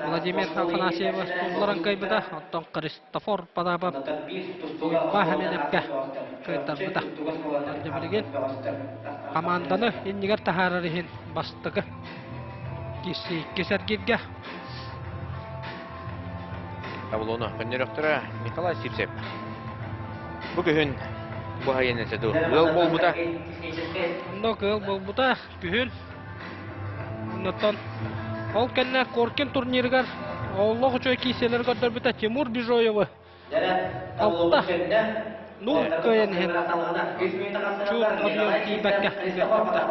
Владимир Афанасьевы тулларан кыайбыта, оттон Христофор Потапов Уйбаа Хэмэнэпкэ кыайтарбыта. Онно билигин хамаанданы иннигэр таһаарар иһин бастакы киирсии иккис эргииргэ Таблону көннөрөхтөрө Николай Сивцев. Бу күһүн бу айан этэ дуу ыал буолбута. Онно ыал буолбута күһүн. Оннуттан ол кэннэ Коркин турнирыгар олох үчүгэй киирсиилэри көрдөрбүтэ Тимур Бижоевы алта нур кыайан иһин чуут объем тиийбэккэ кыаттарбыта.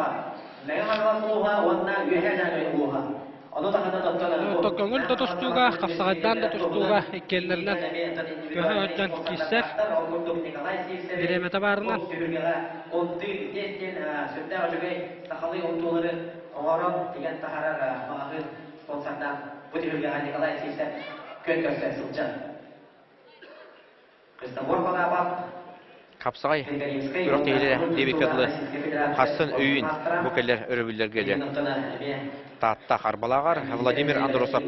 Көҥүл да тустууга, хапсаҕайдаан да тустууга иккиэннэринэн көһө сылдьан киирсэр бириэмэтэ баарынан. Хапсаҕай күрэх киһилэрэ диэбиккэ дылы хассын өйүүн бу кэлэр өрөбүллэргэ дьэ Таатта Харбалааҕар Владимир Андросов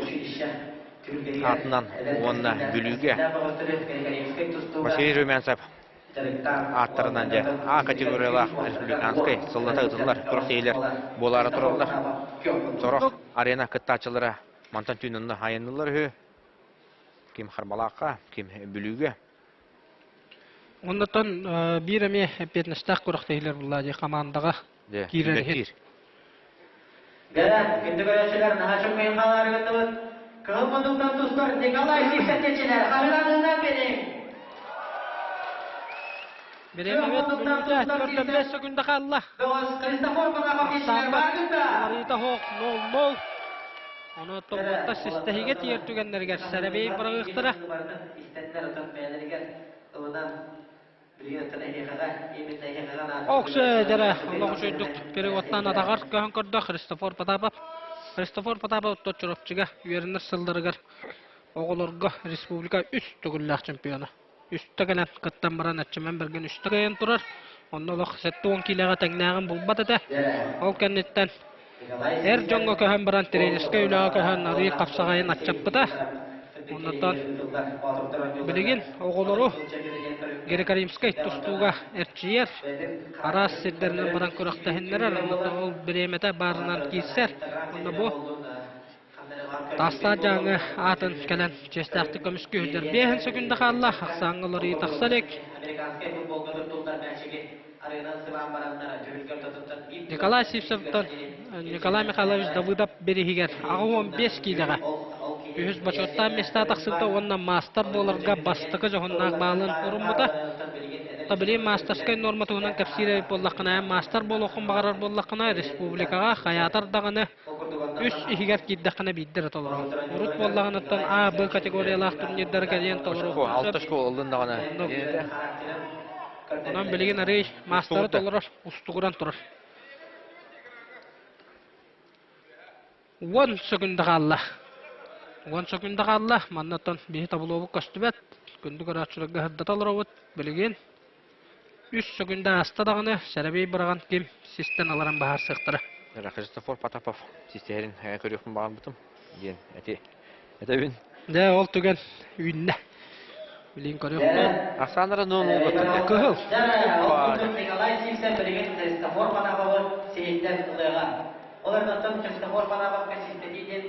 аатынан уонна Бүлүүгэ Василий Румянцев ааттарынан дьэ А категориялаах республиканскай сыллата ыытыллар күрэх киһилэр буолаары тураллар. Сорох арена кыттааччылара мантан түүн онно айанныыллар үһү. Ким Харбалаахха, ким Бүлүүгэ. Оннотон биир эмиэ эппиэтинэстээх күрэхтэһиилэр булла дии хамаандаҕа киирэр иһин. Дэрэ, күндү көрөөччүлэр, наһаа чуҥкуйун хаалаары гынныбыт. Кыһыл муннуктан тустар Николай Сивцев-Чеченер хаһыраныынан бириҥ. Бириэмэбит бүлүүтэ 45 секунда хаалла. Христофор Потапов Чеченер бааргыта. Марита Хох 0-0. Ону Тобуотта систэһигэ тиийэр түгэннэригэр сэрэбиэй быраҕыахтара. Оксө дэрэ олох үчүгдүк переводтаан атаҕар көһөн көрдө Христофор Потапов. Христофор Потапов Чурапчыга үөрэнэр сылларыгар оҕолорго республика үс төгүллээх чемпиона. Үстэ кэлэн кыттан баран Аччыман Бэргэн үстэ кыайан турар. Онно олох 70 киилэҕэ тэҥнээҕин булбат этэ. Ол кэнниттэн эр дьоҥҥо көһөн баран тренерскэй үлэҕэ көһөн арыый хапсаҕайын аччаппыта. Оннуттан билигин оҕолору Грекоримскай тустууга эрчийэр, араас сирдэринэн баран күрэхтэһиннэрэр, оннуттан ол бириэмэтэ баарынан киирсэр. Онно бу Таастаах Дьааҥы аатын кэлэн чиэстээхтик көмүскүүһүллэр. Биэһин сөкүндэ хаалла, ахсааҥҥа уларыйыы тахса илик. Николай Сивцевтан Николай Михайлович Давыдов бириһигэр 85 киилэҕэ үһүс бочуоттаах миэстэ тахсыбыта уонна маастар буоларга бастакы дьоһуннаах баалын уруммута. Билигин мастерскай нуорма туһунан кэпсиир эбит буоллаххына, маастар буолуоххун баҕарар буоллаххына, республикаҕа хайаатар даҕаны Үс иһигэр киирдэххинэ биирдэ эрэ толороҕун. Урут буоллаҕыныттан А, Б категориялаах турнирдары кэлиэн толоруоххун Алта сөп. школа ыллын даҕаны. Оннук. Онон билигин арыый маастары толорор, устугуран турар. 10 сөкүндэ хаалла. 10 сөкүндэ хаалла. Маннаттан биһи таблобут көстүбэт. Күндү көрөөччүлэргэ сырдата олоробут. Билигин Үс сөкүндэ ааста даҕаны, сэрэбиэй быраҕан ким систэн ыларын быһаарсыахтара. Христофор Потапов систэһэрин көрүөхпүн баҕарбытым диэн эти этэбин. Дьэ, ол түгэн үүннэ. Билин көрүөхпүт. Ахсааннара нуон улгаттар. Кыһыл. Николай Сивцев билигин Христофор Потаповы сиһиттэн ылыаҕа. Ол эрэн Христофор Потаповка систэтии диэн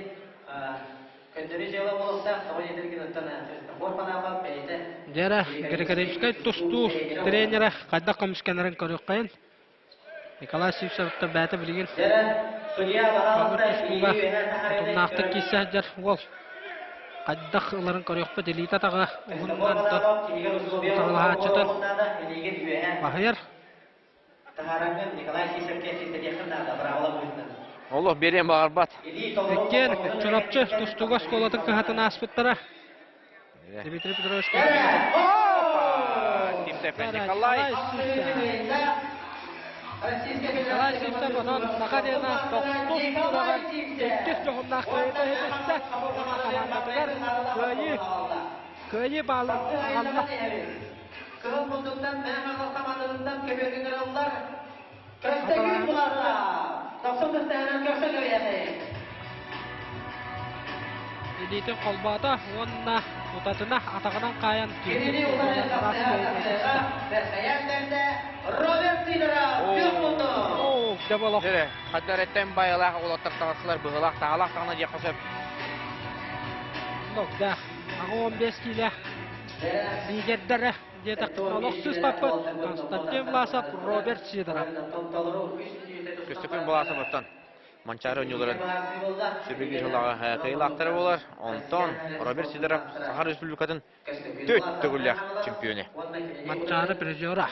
Көннөрү дьыала буолуохтаах, тоҕо диэтэргин оттон Христофор Панапов бэйэтэ Дьэ Григорьевскай тустуу тренерэ хайдах көмүскэнэрин көрүөххэйин. Николай Сивцевтан бэйэтэ билигин көҥүл тустууга утумнаахтык киирсэ сылдьар уол. Хайдах ыларын көрүөхпүт илиитэ атаҕа уһуннан утарылаһааччытын баһыйар. Таһаараргын Николай Сивцевкэ систэтиэххин наада, быраабыла быһыытынан. Олох биэриэн баҕарбат. Иккиэн Чурапчы тустууга оскуолатын кыһатын ааспыттара. Дмитрий Петрович Сивцев Николай. Николай Сивцев онон Саха диэна тохтус тураҕар иккис дьоһуннаах кыайыыта иһитистэ. Хамаандатыгар кыайыы. кыайыы баалын аҕалла. Кыһыл мундуктан мэҥэ хамаандатыттан көбүөргүн ыраллар. Көстөкүүн буларга! Тохсун тыстаһынан көрсө кэбиһэҕи! Илиитин холбоото уонна утатына атаҕынан хаайан Кинини утары тахсыһа Бэрхэйээн бэрдэ Роберт Сидоров күөх мунду! Оо, дьэ болох. Дьэ, хаддарэттэн байылаах уолаттар таҕыстылар, быһылаах, таһалаах таҕына диэххэ сөп. Ногдаах, 85 киилэ лидердэрэ диэтэх олох сыыспаппыт Константин Власов, Роберт Сидоров. Көстөкүүн Власов оттон Манчаары оонньууларын сүбүгү сылаҕа кыайыылаахтара буолар. Онтон Роберт Сидоров Саха Республикатын төрт төгүллээх чемпионэ. Манчаары призера.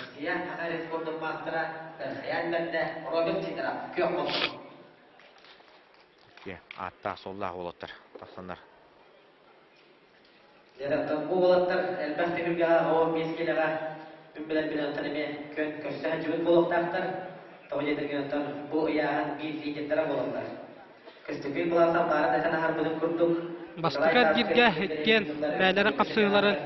Ааттаах-суоллаах уолаттар тахсаннар. Дьэ, бу уолаттар элбэх түһүлгэҕэ оҕо биэс киилэҕэ үп билэр оттон эмиэ күөн көрсө сылдьыбыт буолуохтаахтар. Тоҕо диэтэргин оттон бу ыйааһын биир лидердэрэ буолаллар. Көстөкүүн Былаасап баарын этэн аһарбытын курдук, Бастакы эргииргэ иккиэн бэйэлэрин хапсыһыыларын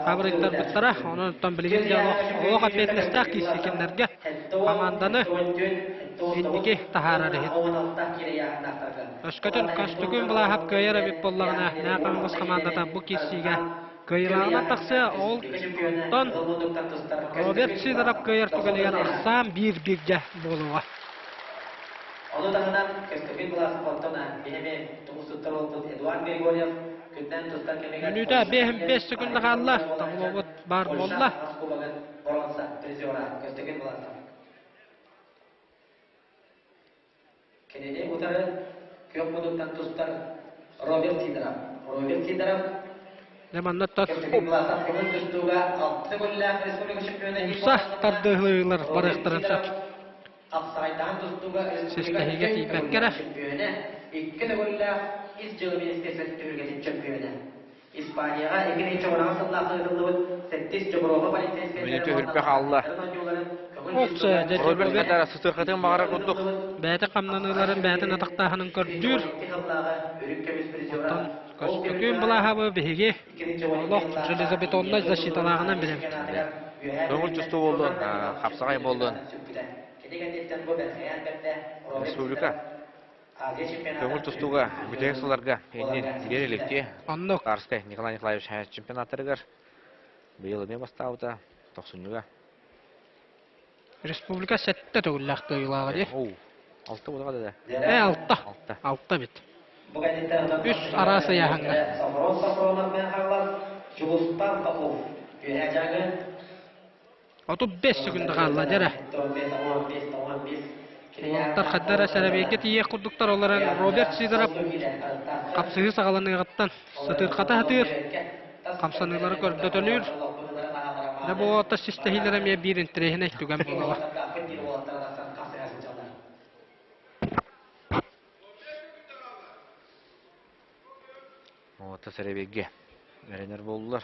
хабырыйтарбыттара. Онон оттон билигин дьэ олох, олох эппиэтинэстээх киирсии кинилэргэ хамаанданы инники таһаарар иһин. Өскөтүн Көстөкүүн Былааһап кыайар эбит буоллаҕына, Нээ Хаҥалас хамаандата бу киирсиигэ кыайыылааҕынан тахсыа. Ол онтон Роберт Сидоров кыайар түгэнигэр ахсаан биир-бииргэ буолуоҕа. Ону таһынан Көстөкүүн Былаасап оттон биһиги тумус туттар уолбут Эдуард Григорьев күнтэн тустар кэмигэр Мүнүүтэ 5 секунда хаалла. Таблобут баар буолла. Кубогын боруонса призера Көстөкүүн Былаасап. Кинини утары күөх мутуктан тустар Роберт Сидоров. Роберт Сидоров Дьэ манна тот Көстөкүүн Былаасап көҥүл тустууга алта төгүллээх республика чемпиона умса тардыһыылар барыахтарын сөп. Хапсаҕайдаан тустууга республика Систэһиигэ тиийбэккэ эрэ. чемпиона, икки төгүллээх ис дьыала министерствотын түһүлгэтин чемпиона. Испанияҕа 2010 сыллаах ыытыллыбыт сэттис Дьобуруопа полицейскайдарын Мүнүүтэ үрбэ хаалла. Роберт Роберт Хадара сытырхатын баҕара курдук. Бэйэтин хамнаныыларын, бэйэтин атахтааһынын көрдүүр. Оттон Көстөкүүн Былааһабы биһиги олох железобетоннай защиталааҕынан билэбит. Көҥүл тустуу буоллун, хапсаҕай буоллун. Республика Көҥүл тустууга бүтэһик сылларга иннин биэр иликти. Оннук. Тарскай Николай Николаевич чемпионаттарыгар быйыл эмиэ бастаабыта тохсунньуга. Республика сэттэ төгүллээх кыайыылааҕа дии. Оу, алта буолаҕа да. Э, алта. Алта. Алта бит. Үс араас ыйааһыҥҥа. Сафрон Сафронов мен хааллар Дьулустан Попов үөһээ дьааҥы 35 секунда хаалла дьэрэ. Уолаттар хайда эрэ сэрэбиэйгэ тиийиэх курдуктар, ол эрэн Роберт Сидоров хапсыһыы саҕаланыаҕыттан сытыырхата сатыыр, хамсаныылары көрдөтөлүүр. Дьэ бу уолаттар систэһиилэрэ эмиэ биир интэриэһинэй түгэн буолуоҕа. Уолаттар сэрэбиэйгэ эрэнэр буоллулар.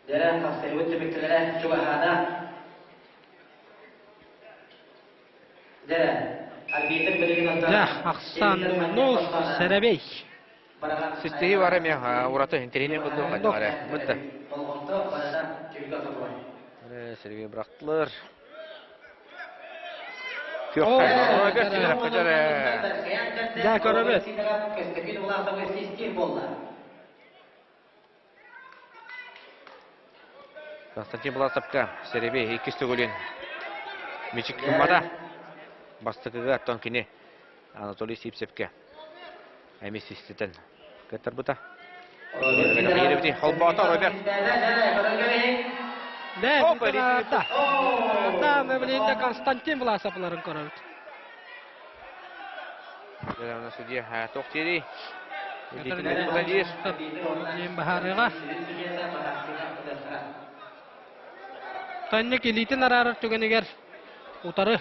Дьэрэ, хапсыһыбыт түмүктэлэрэ чугаһаата. Дьэрэ, арбитр билигин онтон Дьэ, ахсаан нул сэрэбэй. Систиһи бар эмиэ ураты интэриэһинэй курдук хайдах эрэ. Бытта. Болҕомто барыта түмүк ортотугар. Сергей бырахтылар. Күөххэ. Роберт Сидоров көтөрө. Дьэ, көрөбүт. Көстөкүүн Улаатовы систиир буолла. Константин Власовка Серебей иккис төгүлүн мичик гыммата. Бастакыга оттон кини Анатолий Сивцевке эмис систитен кыттарбыта. Холбоото Роберт. Да, да, Константин Власовларын көрөбүт. Судья туох диирий? Диэн баһаарыаҕа. Танньык илиитин араарар түгэнигэр утары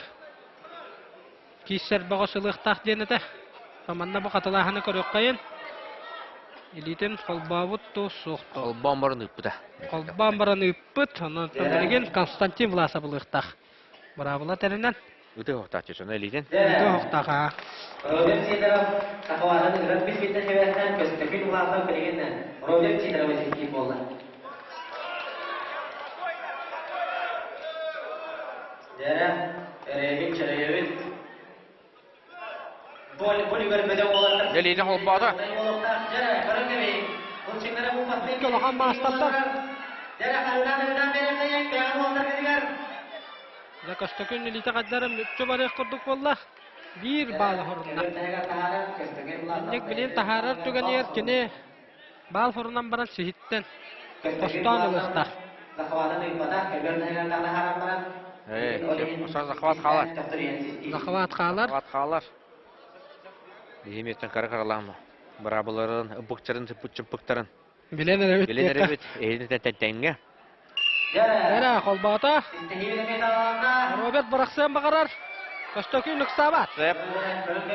кииссэр бөҕө сылыахтаах диэн этэ. Манна бу хатылааһыны көрүөххэйин. Илиитин холбообут туу суох туу. Холбоон баран ыыппыта. Холбоон баран ыыппыт. Онон билигин Константин Власов ылыахтаах. Быраабыла тэринэн. Ыты охтааччы соно илиитин. Ыты охтаха. Роберт Сидоров Сахаларын ыран билбитин себептен көстөкүн улаатан билигин Роберт Сидорова ситии буолла. Дэрэ, эрэйбит, чөрөйөбүт. Дэлиини холбоото. Икки улахан маастардар. Дьэ Көстөкүүн илиитэ хайдара мүччү барыах курдук буолла. Биир баал хорунна. Инник билин таһаарар түгэнигэр кини баал хорунан баран сиһиттэн хостоон ылыахтаах. Захват хаалар. Захват хаалар. Захват хаалар. Биһи кара каралаама. Быраабыларын, ыбыкчарын, чыппыктарын. Билэн эрэбит. Билэн эрэбит. Эһини тэҥҥэ. Эрэ холбоото. Роберт бырахсыан баҕарар. Көстөкүүн ыксаабат.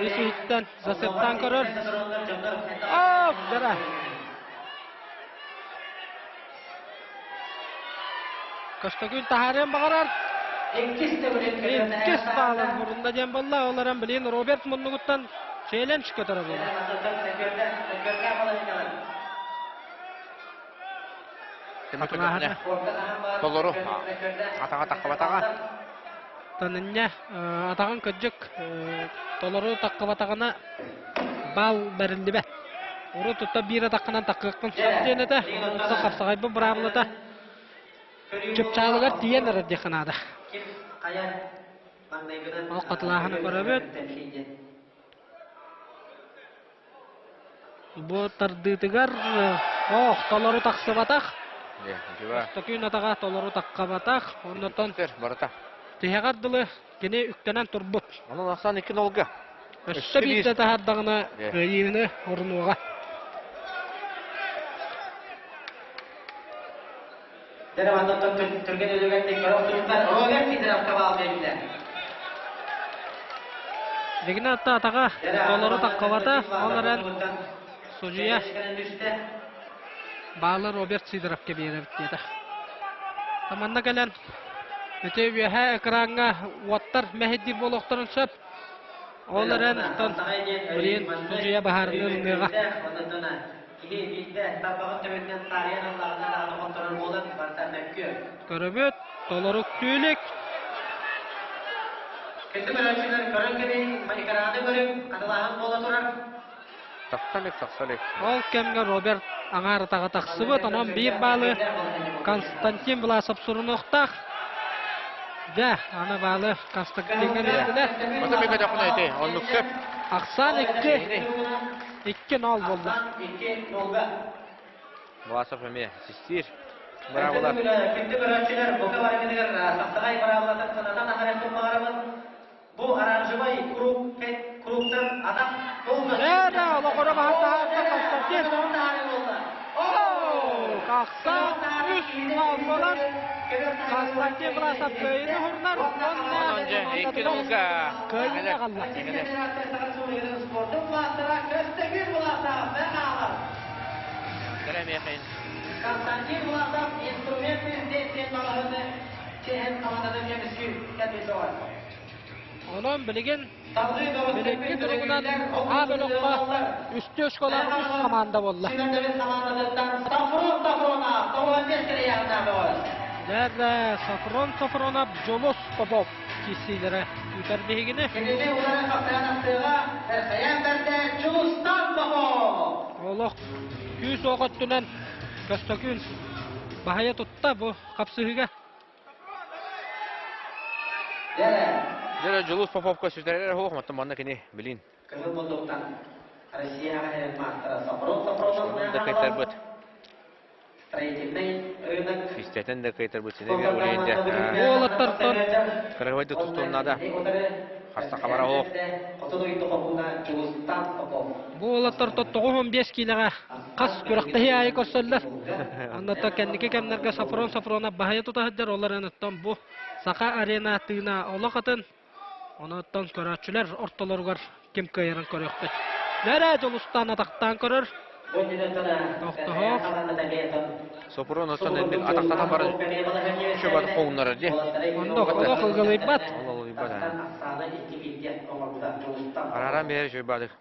Ис иһиттэн засептаан көрөр. Оп, дара. Көстөкүүн таһаарыан баҕарар. Иккис баалын мурунна диэн буолла. Ол эрэн билигин Роберт муннугуттан челлендж көтөрө буолла. Толору атаҕа таххыбатаҕа. Танынньа атаҕын кырдьык толору таххыбатаҕына баал бэриллибэт. Урут тутта биир атаххынан таххыаххын сөп диэн этэ. Онон хапсаҕайбыт быраабылата чыпчаалыгар тиийэн эрэр диэххэ наада. Ол хатылааһыны көрөбүт. Бу тардыытыгар ох толору тахсыбатах. Токүүн атаҕа толору таххабатах. Оннотон барыта. Тиһэҕэр дылы кини үктэнэн турбут. Онон ахсаан икки нолга. Өссө биирдэ таһаардаҕына кыайыыны орунуоҕа. Түргэн үлүгэрдик көрө охсубуттар. Роберт Сидоров кабаал биэрдэ. Дигинэ атта атаҕа толору таххыбата, ол эрэн судьуйа баалы Роберт Сидоровка биэрэбит диэтэ. Манна кэлэн ити үөһээ экраҥҥа уоттар мэһэйдиир буолуохтарын сөп. Ол эрэн билигин судьуйа баһаарыныы ылыныаҕа. Киһи биирдэ тарбаҕын төбөтүнэн таарыйан ыллаҕына даҕаны хотторор буолан барыта мөккүөр. Көрөбүт, толору түүлүк. Күндү көрөөччүлэр көрөн кэлин, экраны көрүҥ, хатылааһын буола турар. Тахса илик, тахса илик. Ол кэмҥэ Роберт аҥаар атаҕа тахсыбыт, онон биир баалы Константин Власов сурунуохтаах. Дьэ, аны баалы Константиҥҥа биэрдилэр. Ону мен көтөххүнэ ити, оннук сөп. Ахсаан икки. 2-0 буолла. 2-0-га. Власов эмиэ систиир. Быраабылар. Күндү көрөөччүлэр, бука барыгытыгар хапсаҕай быраабылатын санатан аһарыахпын баҕарабын. Бу оранжевай круг кругтан атах Эрэ, олоҕоро баһан таһаарда Константин. Тахсан 3-0 буолан Константин Власов кыайыыны уһурунар уонна кыайыыны аҕалла. Константин Власов инструменты здесь диэн маҕаһыыны чиэһин хамандатын көмүскүүр кэлбит Онон билигин билиҥҥи туругунан А бөлөххө үстүү школа үс хамаанда буолла. Дьэ, Сафрон Сафронов, Дьулус Попов киирсиилэрэ күүтэр биһигини. Олох күүс уох өттүнэн Көстөкүүн баһыйа тутта бу хапсыһыыга. Дьэ, Дьулус Поповка сүтэрэр суох, оттон манна кини билин. Кыһыл мундуктан Россияҕа эрэн маастара Сафрон Сафронов да кыйтарбыт. Строительный рынок. Систэтэн да кыйтарбыт синеге улейде. Уолаттартан Кыргыбайды тустуон надо. Харса хабара оох. Бу уолаттар 95 киилэҕэ хас күрэхтэһии аайы көрсөллөр. Оннуттан кэнники кэмнэргэ Сафрон Сафронов баһыйа тута сылдьар, ол эрэн оттон бу Саха арена тыына олох атын. Онуттан көрөөччүлэр ортолоругар ким кыайарын көрүөхпүт. Нэрэ Дьулустаан атахтаан көрөр. Тохтоһоох. Сопрун оттон инник атахтатан баран шөбат хоуннарар дии. Оннук олох ылгылыйбат. Ылгылыйбат. Араран биэрэр шөбадык.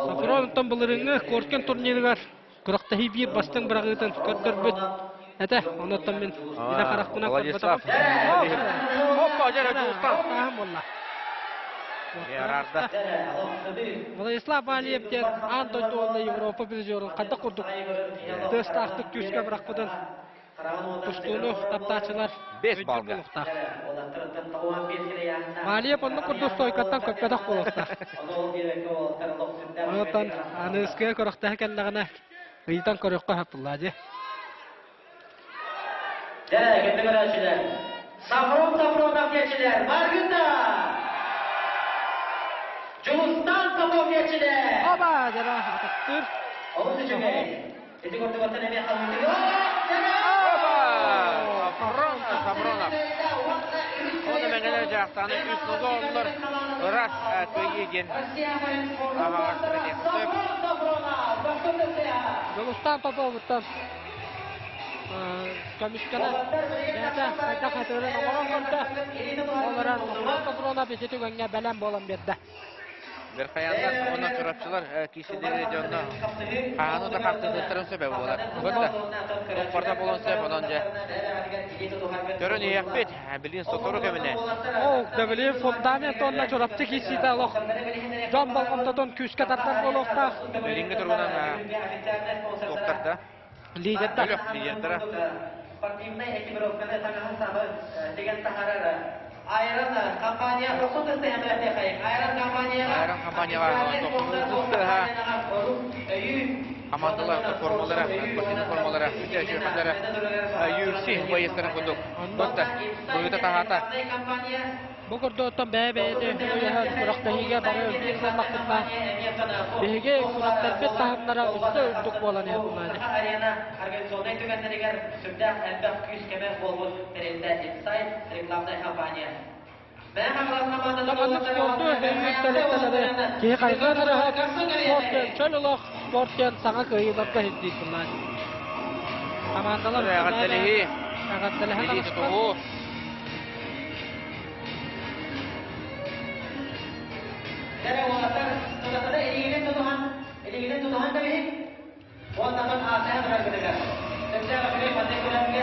Сопрун оттон былырыыҥҥы Коркин турнирыгар күрэхтэһии биир бастыҥ быраҕыытын көрдөрбүт этэ. Онуттан мин илэ харахпынан Владислав. Опа, дьэ, Дьулустан. буолла. Владислав Алиев диэн аан дойду уонна Европа призерун хайдах курдук тыастаахтык күүскэ бырахпытын тустууну таптааччылар Бес балга. Алиев оннук курдук стойкаттан көппөтөх буолуохтаах. Онтон аныыскыга көрөхтөһө кэллэҕинэ ыйытан көрүөххэ сөп дии. Дьэ, кэннэ көрөөччүлэр. Сафрон Сафронов диэчилэр, Баргында! Дьулустан Попов диэчилэр! Оба, дьара, атахтыыр. Олус үчүгэй. Ити курдук оттон эмиэ халыытыгы. Оба! Сафрон Сафронов. Оны мэҥэлэр дьаахтааны үс нуга оллор ырас кыайыы диэн аҕаҕастара диэн сөп. Дьулустан Поповуттан көмүскэнэ бэйэтэ хайдах хатырын оҥорон көрдө. Ол эрэн Сафрон Сафронов ити түгэҥҥэ бэлэм буолан биэрдэ. Верхояннар уонна чурапчылар киисилэри дьонно хаһааны да хартыытыттарын сөбө буолар. Көрдө, туппарда буолуон сөп, онон дьэ көрөн иһиэхпит, билигин сотору кэминэ. Ол дөбүлүн фундамент уонна Чурапчы киисиитэ олох дьон болҕомтотун күүскэ тардар буолуохтаах. Билиҥҥи туругунан туохтарда? Лидердар. Бөлөх лидердара. Спортивнай экипировканы таҥаһын сабы тигэн таһаарар Айрон компания Айрон компанияҕа Айрон компанияҕа командалар формалара, спортивный формалара, үтэ UFC боецтарын курдук. Бытта, быыта таһаата. Бу курдук оттон бэйэ-бэйэни өйөһөн күрэхтэһиигэ бары биир буоллахпытына, биһиги күрэхтэрбит таһымнара өссө үрдүк буолан иһэр буолааччы. Арена организационнай түгэннэригэр сүрдээх элбэх күүс-көмө буолбут тэрилтэ Insight рекламнай компания. Маннык спорду өйүүр тэрилтэлэри киһи хайҕыан эрэ спорт диэн чөл олох, спорт диэн саҥа кыайыыларга сирдиир буолааччы. Командалар Эҕэрдэлэһии, эҕэрдэлэһэн билии тутуһуу. Дэрэ уолаттар тутатына илиигинэн тутуһан, илиигинэн тутуһан кэбиһиҥ. Уоннатан аатаһа бараргытыгар. Сөпсөөх үчүгэй маннык көрөргө.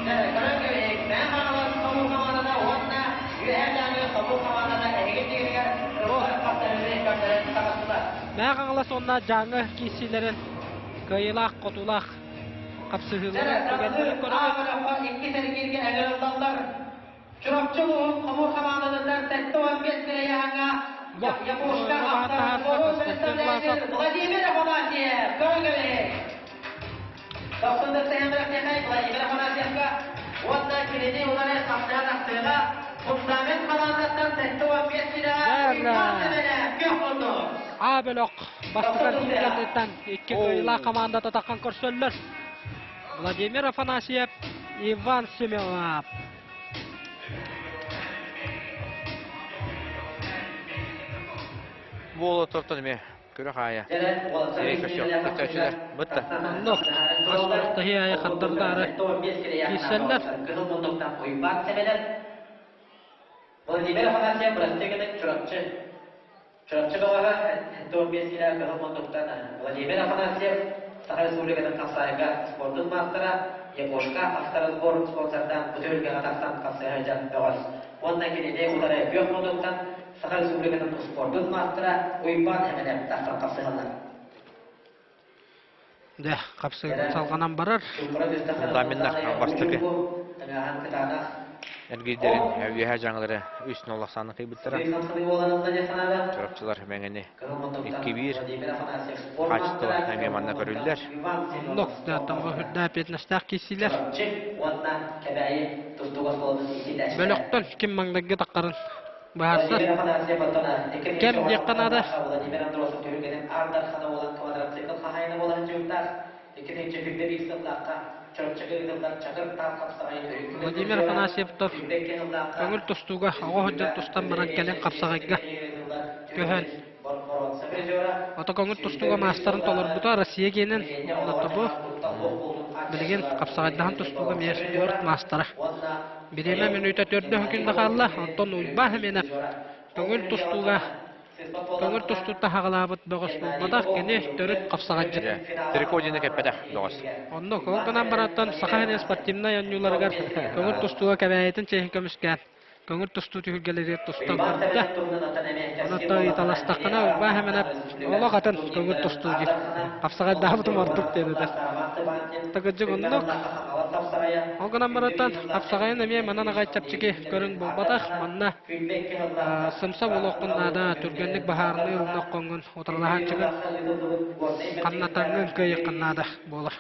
Дэрэ көрөн кэбиһиҥ. Мээн хаҥалас хомуур хамаандата уонна Үөһээ Дьааҥы хомуур хамаандата эһиги тигиригэр ыллар хаптарыны көрдөрөн таҕыстылар. Мээн Хаҥалас уонна Дьааҥы киирсиилэрин кыайыылаах-хотуулаах хапсыһыыларын түгэннэрин көрөбүт. Икки сэргииргэ ыҥырыллаллар. Чурапчы улууһун хомуур хамаандатыттан 75 килэйээҥҥэ Якушка автор Владимир Афанасьев көрүҥ Владимир Афанасьевка уонна кинини улары хапсыһан ахтыыга фундамент хамаандаттан 75 килэҕэ күөх муннук. А бөлөх бастакы кэнниттэн икки кыайыылаах хамаанда таххан көрсөллөр. Владимир Афанасьев, Иван Семенов. Буола тортон эмиэ күрэх аайа. Сирэй көрсөөччүлэр бытта. Оннук. Ас айы хардырдаары киирсэллэр. Кыһыл муннуктан Уйбаан Сэмэнэр. Владимир Афанасьев бырастыы гынын Чурапчы. Чурапчы бөҕөһө 75 килэ кыһыл муннуктан Владимир Афанасьев Саха Республикатын хапсаайга спордун маастара Егошка авторазбор спонсордаан бу түһүлгэҕэ тахсан хапсыһа сылдьан бөҕөс. Уонна кинини утары күөх муннуктан Саха Республикатын спордун маастара Уйбаан Эмэнэп тахсан хапсыһаллар. Дэ, хапсыһыы салҕанан барар. Фундаменнар бастакы эргийдэрин үөһэ дьаҥылары үс ноллах сааны кыйбыттара. Чурапчылар Мэҥэни 2-1 хаачыстыба эмиэ манна көрүллэр. Оннук, тоҥго үрдээ пятнастаах киирсиилэр. Бөлөхтөн ким маҥнайгы таххарын быһаарсар. Кэм диэххэ наада. Владимир Андросов түһүлгэнин Аар Дархана буолан квадроцикл хаһаайына буолан дьуурдаах 2021 сыллаахха. Владимир Афанасьевтов көҥүл тустууга оҕо сылдьан тустан баран кэлин хапсаҕайга көһөн Ото көҥүл тустууга маастарын толорбута Россия гиэнин онно бу билигин хапсаҕайдаһан тустууга эмиэ спорт маастара. Бириэмэ мүнүүтэ төрдө күн хаалла, оттон Уйбаан Семенов көҥүл тустууга көҥүл тустуута хаҕалаабыт бөҕөс буолбатах, кини төрүт хапсаҕайдьыт. Трикодины кэппэтэх бөҕөс. Онно ол гынан барантан Саха сирин спортивнай оонньууларыгар көҥүл тустууга Кэбээйитин чиэһин көмүскээн көҥүл тустуу түһүлгэлэригэр тустан көрдө. Онон ыйыталастаххына Уйбаан Семенов олох атын көҥүл тустуу диир. Хапсаҕайдаабытым ордук диэн этэр. Тагыдьык оннук. Ол гынан барантан хапсаҕайын эмиэ манан аҕай чэпчэки көрүҥ буолбатах. Манна сымса буолуоххун наада, түргэнник баһаарыныы ылыноххоҥҥун, утарылаһааччыгын хамнатаҥҥын кыайыаххын наада буолар.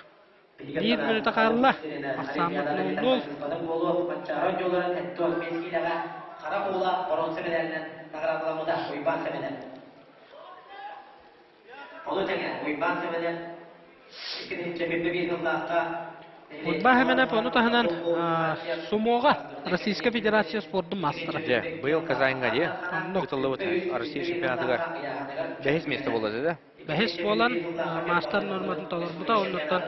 Биир мүнүүтэ хаалла. Ахсааммыт нуул-нуул. Уйбаан Семенов ону таһынан сумоҕа Российская Федерация спордун маастара. Дьэ, быйыл Казаньга дии ыытыллыбыт Россия чемпионатыгар бэһис место буолла да? Бэһис буолан маастар нуорматын толорбута, оннуттан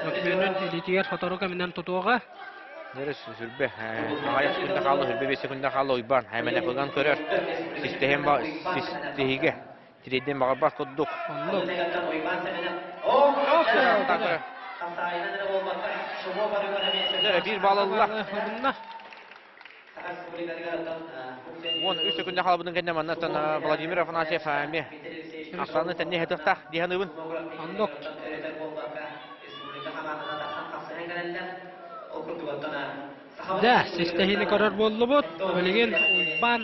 докумуонун илиитигэр сотору кэминэн тутуоҕа. Нөрө сүрбэ, аҕайах күндэ хаалла, сүрбэ биэс күндэ хаалла Уйбаан Хаймэнэпыган көрөр. Систэһин систиһигэ тириэрдэн баҕарбат курдук. Оннук. Нөрө биир баал ылла. 13 күндэ хаалбытын кэннэ маннаттан Владимир Афанасьев эмиэ ахсааны тэнни хатыахтаах дии саныыбын. Оннук. Да, систэһиини көрөр буоллубут. Билигин Уйбаан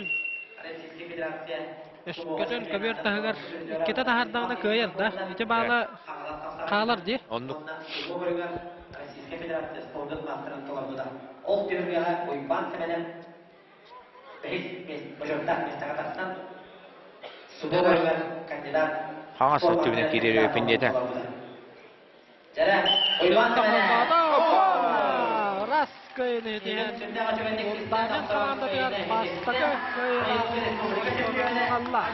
өскөтүн көбүөр таһыгар иккитэ таһаардаҕына кыайар да. Ити баала хаалар дии. Оннук. Российскай Федерация спордун маастарын толорбута. Ол түһүлгэҕэ Уйбаан Сэмэнэп бэһис бочуоттаах миэстэҕэ тахсан Субуругар кандидат Хаҥас өттүбүнэн киирэр өйпүн диэтэ. Дьэрэ, Уйбаан Сэмэнэп! Раз кыайыны диэн Уйбаанын хамаандатыгар бастакы кыайыылааҕы алла.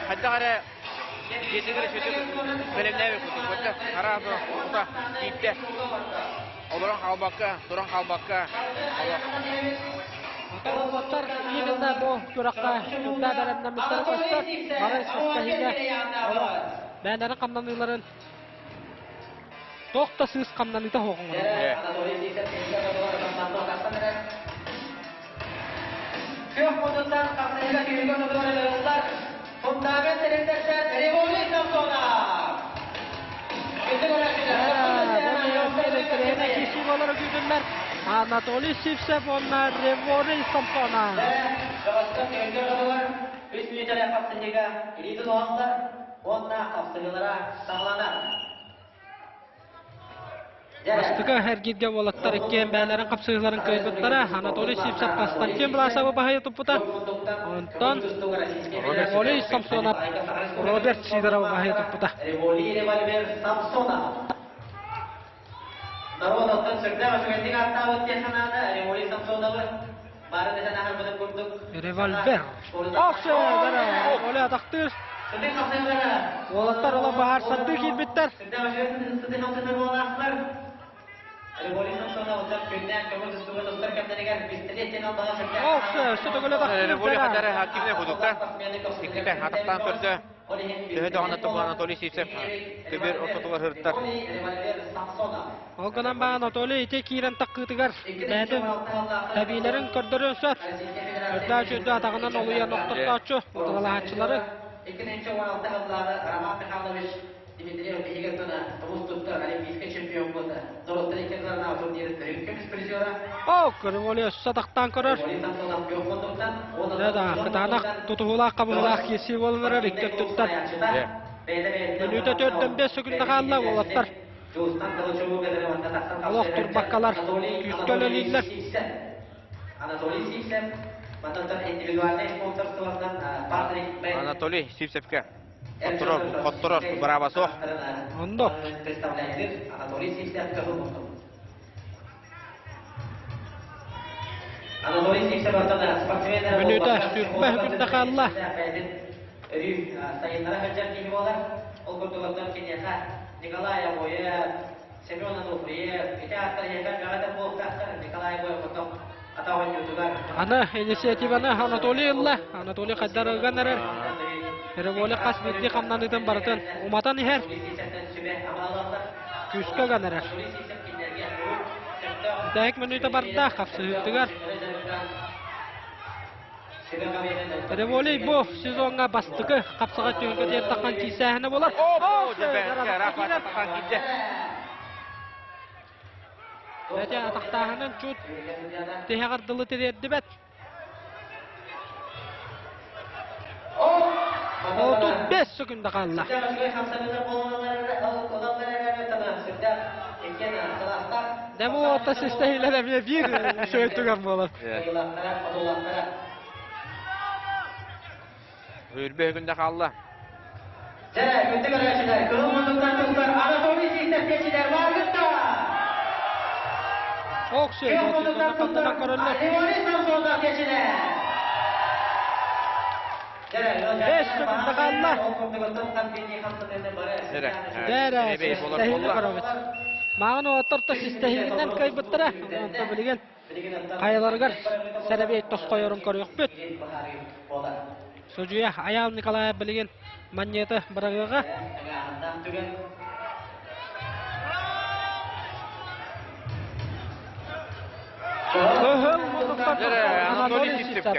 Хайдах эрэ Дьиэтигэр сүтүк бэлэмнээбит курдук. Бытта араас ута киирдэ. Олорон хаалбакка, туран хаалбакка олох. Уолаттар именно бу күрэххэ сүрдээх бэлэмнэммиттэрэ көстөр. Бары систэһиигэ олох бэйэлэрин хамнаныыларын туох да сыыс хамнаныыта суох оҥороллор. Күөх мутуттан хапсыһыыга күүһүгэр тутуһар ылыллар фундамент тэрилтэттэн Револий Самсонов. Анатолий Сивцев уонна Револий Самсонов. Үс мүнүүтэлээх хапсыһыыга илии тутуһаллар уонна хапсыһыылара саҕаланар. Бастакы эргииргэ уолаттар иккиэн бэйэлэрин хапсыһыыларын кыайбыттара. Анатолий Сивцев Константин Власовы баһыйа туппута. Онтон Револий Самсонов Роберт Сидоровы баһыйа туппута. Револий револьвер Самсонов. Народ оттон сүрдээх үчүгэйдик ааттаабыт диэн санаата Револий Самсоновы бары дэтэн аһарбытын курдук. Револьвер. Охсо, Револий атахтыыр. Уолаттар олох баһаар сардыы киирбиттэр. Иккитэ атахтаан көрдө. Төһө даҕаны Анатолий Сивцев көбүөр ортотугар сырыттар. Ол гынан баан Анатолий ити киирэн таккыытыгар бэйэтин тэбиилэрин көрдөрүөн сөп. Өрдөөх үрдү атаҕынан олуйан охтортооччу утарылаһааччылары. 2016 сыллааҕы Роман Михайлович Дмитриев биһиги тына тумус туттар олимпийскай чемпион буолла. Норуоттар икки ардыларынааҕы турнир көмүс призера. О, Кырыволи өссө атахтаан көрөр. Да, кытаанах тутуһуулаах хабыһылаах киирсии буолан эрэр икки өттүттэн. Мүнүүтэ төрдөн бес секунда хаалла уолаттар. Олох турбаккалар күүскэ үлэлииллэр. Анатолий Сивцев, мантан индивидуальный спонсорствоттан Патрик Анатолий Сивцевке. Хотторор, хотторор, браво суох. Оннук. Мүнүүтэ сүүрбэ күндэ хаалла. Сайыннара сылдьар киһи буолар. Ол курдук оттон киниэхэ Николай Обоев, Семен Ануфриев, ити ааттар эһиэхэ элбэҕэ буолуохтаахтар. Николай Обоев хотох атах оонньуутугар. Аны инициативаны Анатолий ылла. Анатолий хайдар ыган эрэр. Револи хас биирдии хамнаныытын барытын уматан иһэр. Күүскэ ыган эрэр. Бүтэһик мүнүүтэ барда хапсыһыытыгар. Револий бу сезоҥҥа бастакы хапсаҕай түһүлгэтигэр таххан киирсээһинэ буолар. Бэтэ атахтааһынын чут тиһэҕэр дылы тириэрдибэт. 35 секунда хаалла. Дэ бу отта систэһилэр эмиэ биир үчүгэй түгэн буолар. Үрбэ күндэ хаалла. Дьэ, күндү көрөөччүлэр, кыһыл муннуктан тустар Анатолий Сииттэр бааргытта! Оксей, хаттана көрөллөр. Бес секунда хаалла. Дэрэ, систэһиини көрөбүт. Мааҕын уолаттар то систэһиинэн кыайбыттара. Онтон билигин хайаларыгар сэрэбиэй тосхойорун көрүөхпүт. Судьуйа Айаал Николаев билигин манньыаты быраҕыаҕа. Кыһыл муннуктан Анатолий Сивцев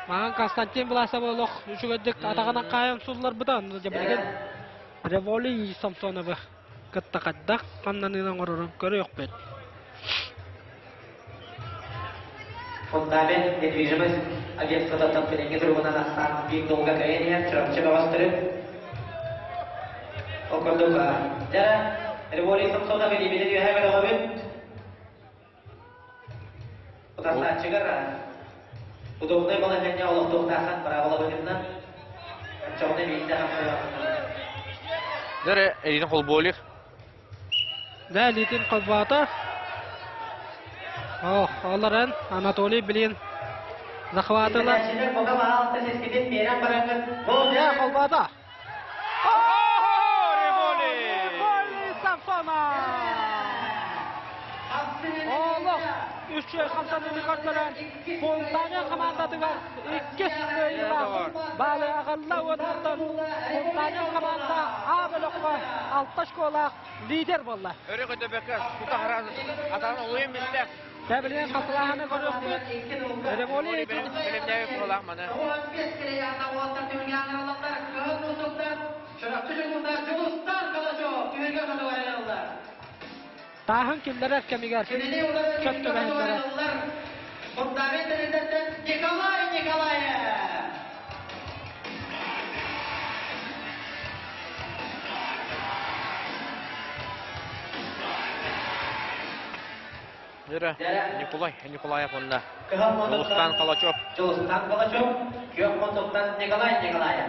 Маҥан Константин Власов олох үчүгэйдик атаҕынан хаайан сулларбыта. Билигин Револий Самсоновы кытта хайдах хамнаныыны оҥорорун көрүөхпүт. Фундамент недвижимость агентствотыттан билиҥҥи туругунан ахсаан биир долга кыайан иһэр Чурапчы бөҕөстөрүн Ол курдук, дьэ, Револий Самсонов илиибитин үөһэ көтөҕөбүт. Утарсааччыгар удобнай балаһыанньа олохтуохтааххын быраабыла быһыытынан оччоҕуна биирдэ хамсайаҕын. Дьэ, Ирина Холболев Да, илиитин холбоото. Ох, олорон Анатолий билин захватылар. Да, холбоото. Револи Самсонов! Олох үчүгэй хамсаныыны көрдөрөн Фонтане хамаандатыгар иккис кыайыылаах баалы аҕалла уонна Фонтане хамаанда А бөлөххө алта очколаах лидер буолла. Өрө көтөбөккө тута хараан атаҕын олуйан бистэ. Тэбилиэн хасылааһыны көрүөхпүт. Револи Бэлэмнээби куолаах маны. Тааһын киллэрэр кэмигэр сөп түбэһиннэрэр. Фундамент тэрилтэттэн Николай Николаев! Нөрө Николай Николаев онна Дьулустан Калачев. Дьулустан Калачев, күөх мундуктан Николай Николаев.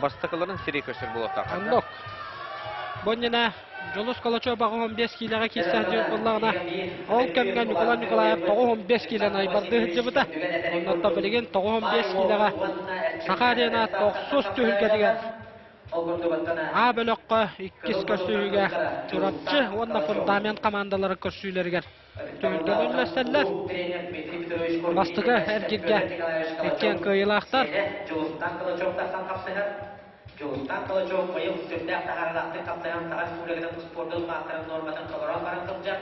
Бастакыларын сири көстөр буолуохтаах. Оннук. Бу иннинэ Дьулус Калачев 85 киилэҕэ киирсэ сылдьыбыт буоллаҕына, ол кэмҥэ Николай Николаев 95 киилэни айбардыы сылдьыбыта. Оннуттан билигин 95 киилэҕэ Саха арена тохсус түһүлгэтигэр А бөлөххө иккис көрсүһүүгэ Чурапчы уонна Фундамент хамаандалара көрсүүлэригэр түһүлгэни үллэстэллэр. Бастакы эргиргэ иккиэн кыайыылаахтар. Дьулустан Калачев тахсан хапсыһар. Дьулустан Калачев быйыл сүрдээх таһаарыылаахтык хапсыһан Саха Республикатын спордун маастарын нуорматын толорон баран сылдьар.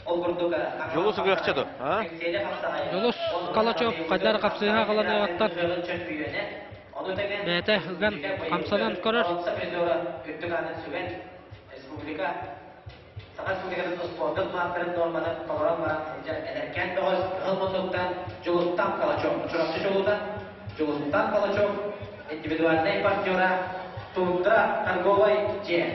Ол курдук Дьулус ыгыахча ду? Дьулус Калачев хайдар хапсыһа галаныаҕыттан бэйэтэ ыган хамсанан көрөр. Республика Саха Республикатын спордун маастарын нуорматын толорон баран сылдьар эдэркээн бөҕөс кыһыл муннуктан Дьулустан Калачев, Чурапчы чулуута Дьулустан Калачев индивидуальнай партнера Тундра торговай дьиэ.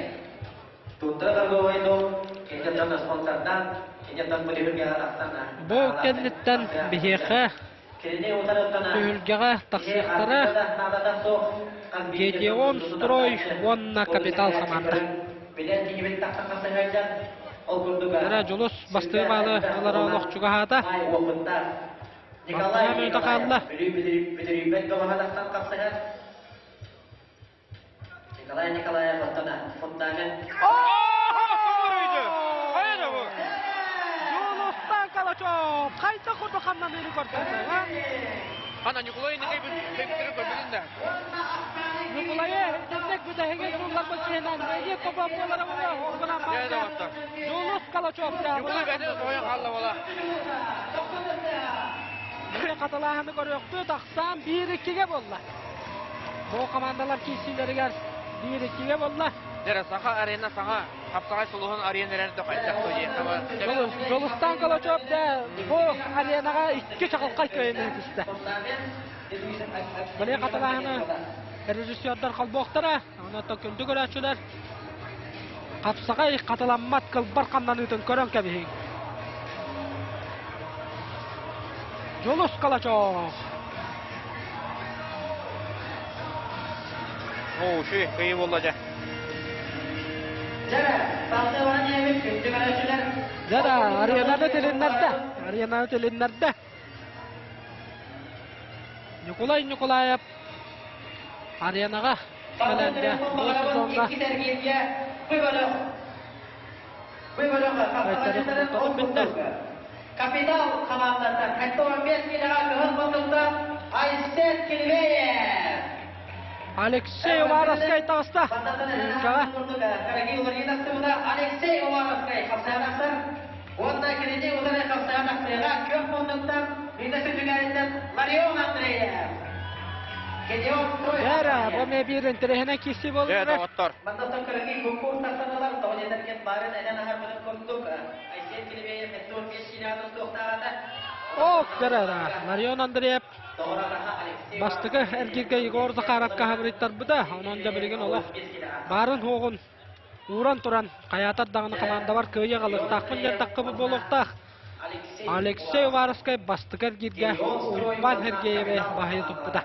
Тундра торговай дом киниттэн спонсордан, киниттэн бу түһүлгэҕэ тахсан Бу кэнниттэн биһиэхэ. Түһүлгэҕэ тахсыахтара Гедеон Строй уонна Капитал хамаанда. Эрэ Дьулус бастыҥ баалы ылара олох чугаһаата. Алтыһа мүнүүтэ хаалла. Николай Николаев оттон фундамент. Дьулустан Калачев хайда курдук хамнаныыны көрдөрдө, а? Ана Ньукулай Никай бүттүрү көрбүтүн да. Ньукулайы итинник бүтэһигин суулларбыт киһинэн эдиэ копа буолара буолуо, ол гынан барда. Дьулус Калачев Ньукулай бэйэтин соһуйан хаалла буола. Били хатылааһыны көрүөхпүт, ахсаан 1-2-ге буолла. Бу командалар киирсиилэригэр 1-2-ге буолла. Дьэ, Саха арена саҥа хапсаҕай сулуһун арена эрэр дохайдах Дьулустан Калачев да бу аренаҕа икки чаҕылхай кыайыыны түстэ. Били хатылааһыны режиссердар холбуохтара, онон күндү көрөөччүлэр хапсаҕай хатыламмат кылбар хамнаныытын көрөн кэбиһиҥ. Дьулус Калачев! Оо, үчүгэй кыайыы буолла дьэ. Дьэ да, аренаны тилиннэрдэ. Аренаны тилиннэрдэ. Ньукулай Ньукулаев аренаҕа кэлэн дьэ бу сезоҥҥа Капитал хамаандата 45 килоҕа кыһыл мутукта Айсен Кильвеев. Алексей Уваровскай таҕыста. Үлкэҕэ. Алексей Уваровскай хапсаанахтар уонна кинини утары хапсаанахтыаҕа күөх муннуктан Лина Сүтүгэриттэн Ларион Андреев. Бэрэ, бу эмиэ биир интэриэһинэй киирсии Дьэ, буолла. доҕоттор. Мантан кыракый куҥкур тахсан ылар, тоҕо диэтэргин баарын этэн аһарбытын курдук, Айсен Килибеев Ок, дьэрэ, Ларион Андреев бастакы эргииргэ Егор Захаровка хабырыйтарбыта. Онон дьэ билигин олох баарын-суоҕун ууран туран хайаатар даҕаны хамаандабар кыайыы аҕалыахтаахпын диэн таххыбыт буолуохтаах. Алексей Уваровскай бастакы эргииргэ Уйбаан Сергееви баһыйа туппута.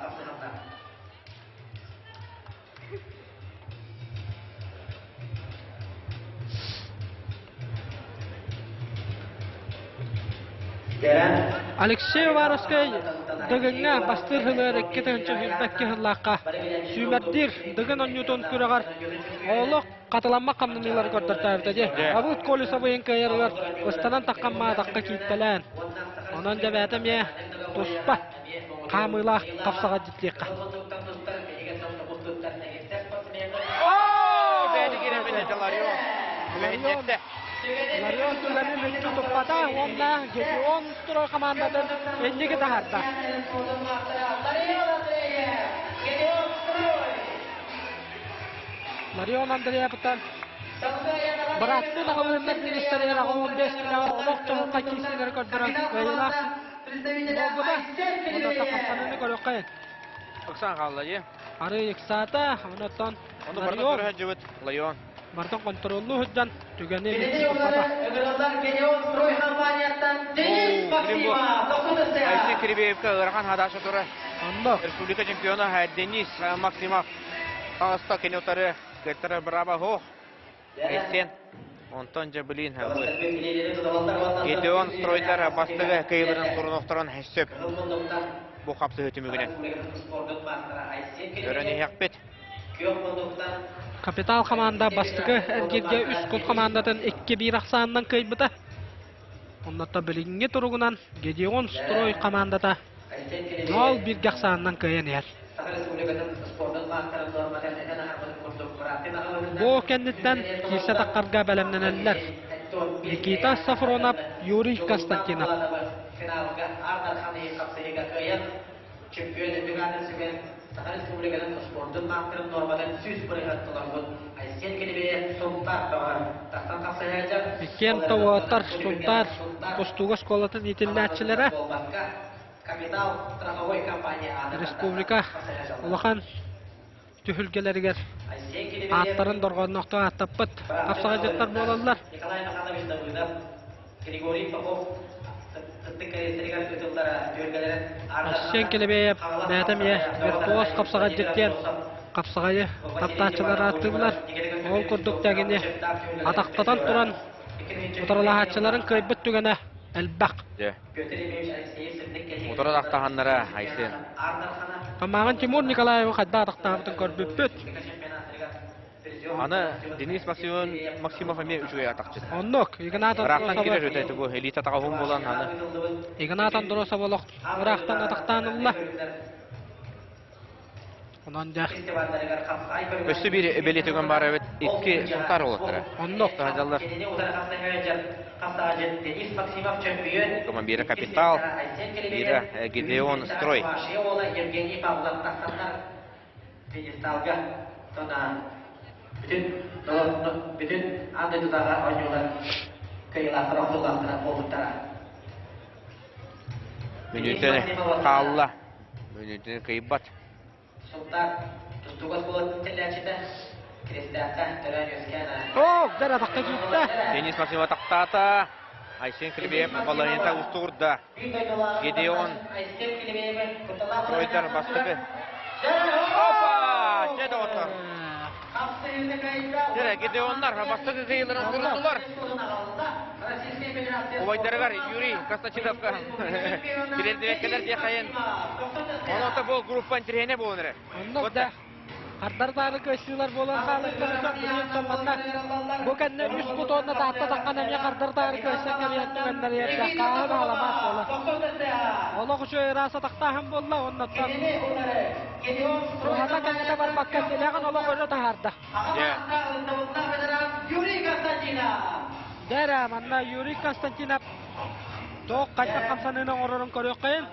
Алексей Уваровскай Дыгыҥҥа бастыыр сылыгар 2022 сыллаахха сүүмэрдиир Дыгын оонньуутун күрэҕэр олох хатыламмат хамнаныылары көрдөртөөбүтэ дии. Абыт Колесовыйын кыайарыгар ыстанан таххан маатахха кииртэлээн. Онон дьэбээтэ эмиэ туспа хаамыылаах хапсаҕа дьиттиэххэ. Ларион түгэни мүччү туппата уонна Гедеон строй хамаандатын инники таһаарда. Ларион Андреевтан бырааттыы аҕалыыннар министригэр 15 килоҕа олох чоһукка киирсиилэри көрдөрөн кыайыылаах буолбута. Онон хапсаныыны көрүөххэ. Ыксаан хаалла дии. Арыы ыксаата, онон Ону барытын Ларион көрө сылдьыбыт Лайон. барытын контроллуу сылдьан түгэни мүччү туппата. Айсен Кирибеевка ыарахан хадаша тура. Онно Республика чемпиона Денис Максимов таҕыста кини утары кыттара браво хоох. Айсен Онтон дьэ билин Гедеон стройдар бастыгы кыйыларын турунохторон сөп бу хапсыһы түмүгүнэн. Көрөн иһэхпит. Капитал хамаанда бастакы эргииргэ үс кут хамаандатын 2-1 ахсаанынан кыайбыта. Оннотто билиҥҥи туругунан Гедеон Строй хамаандата 0-1 ахсаанынан кыайан иһэр. Бу кэнниттэн киирсэ таххарга бэлэмнэнэллэр. Никита Сафронов, Юрий Константинов. Чөмпүйүөн үрдүк аатын сүгэн, Саха Республикатын спордун маастарын нуорматын 100% толорбут Айсен Килибиев Сунтаар бөҕө тахсан хапсыһааччы. Иккиэн Тауаттар Сунтаар тустууга оскуолатын иитиллээччилэрэ Капитал страховой компания республика улахан түһүлгэлэригэр ааттарын дорҕоонноохтук ааттаппыт хапсаҕайдьыттар буолаллар. Николай Михайлович Давыдов, Григорий Попов. Арсен Келебеев бэйэтэ эмиэ виртуоз хапсаҕайдьыт диэн хапсаҕайы таптааччылар ааттыыллар. Ол курдук тэҥини атахтатан туран утарылаһааччыларын кыайбыт түгэнэ элбэх. Дьэ. Утары атахтаһаннара Айсен. Хамааҕын Тимур Николаевы хайдах атахтаабытын көрбүппүт. Аны Денис Максимов, Максимов эмиэ үчүгэй атахчыт. Оннук, Игнат Ыраахтан Андросова. кирэр өтө бу элита атаҕа буолан аны. Игнат Андросов олох ыраахтан атахтаан ылла. Онон дьэ. Өссө биир бэлиэ түгэн баар эбит. Икки Сунтаар уолаттара. Оннук. Таһдьаллар. Коман биирэ Капитал, биирэ Гидеон Строй. Пьедесталга тона бүтүн бүтүн аан дойдутааҕы оонньуулар кыайыылаахтара охсуулаахтара буолбуттара. Мүнүүтэни хаалла. Мүнүүтэни кыйбат. Султан тустууга оскуолатын тэрилээччитэ Крестээххэ төрөөн үөскээн Оо, дэр атахха киирдэ. Денис Максимов атахтаата. Айсен Клебеев балаһыанньата уустугурда. Гедеон Тройдар бастакы. Опа! Дьэ доҕоттор. Дьэ, Гедеоннар бастакы кыайыыларын сурутулар. Убайдарыгар Юрий Константиновка тириэрдибэккэлэр диэхайын. Онон бу группа интэриэһинэй буолан эрэр. Оннук да. Хардары-таары кыайсыылар буолан хаалыахтарын сөп билигин манна бу кэннэ үс кут уонна Таатта таххан эмиэ хардары-таары кыайсан кэлиэн түгэннэр иэрдэ хааһы баҕаламаат буола. Олох үчүгэй ыраас атахтааһын буолла уоннаттан уһата кэҥэтэ барбакка тилэҕин олох өрө таһаарда. Дэрэ манна Юрий Константинов туох хайдах хамсаныыны оҥорорун көрүөххэйин.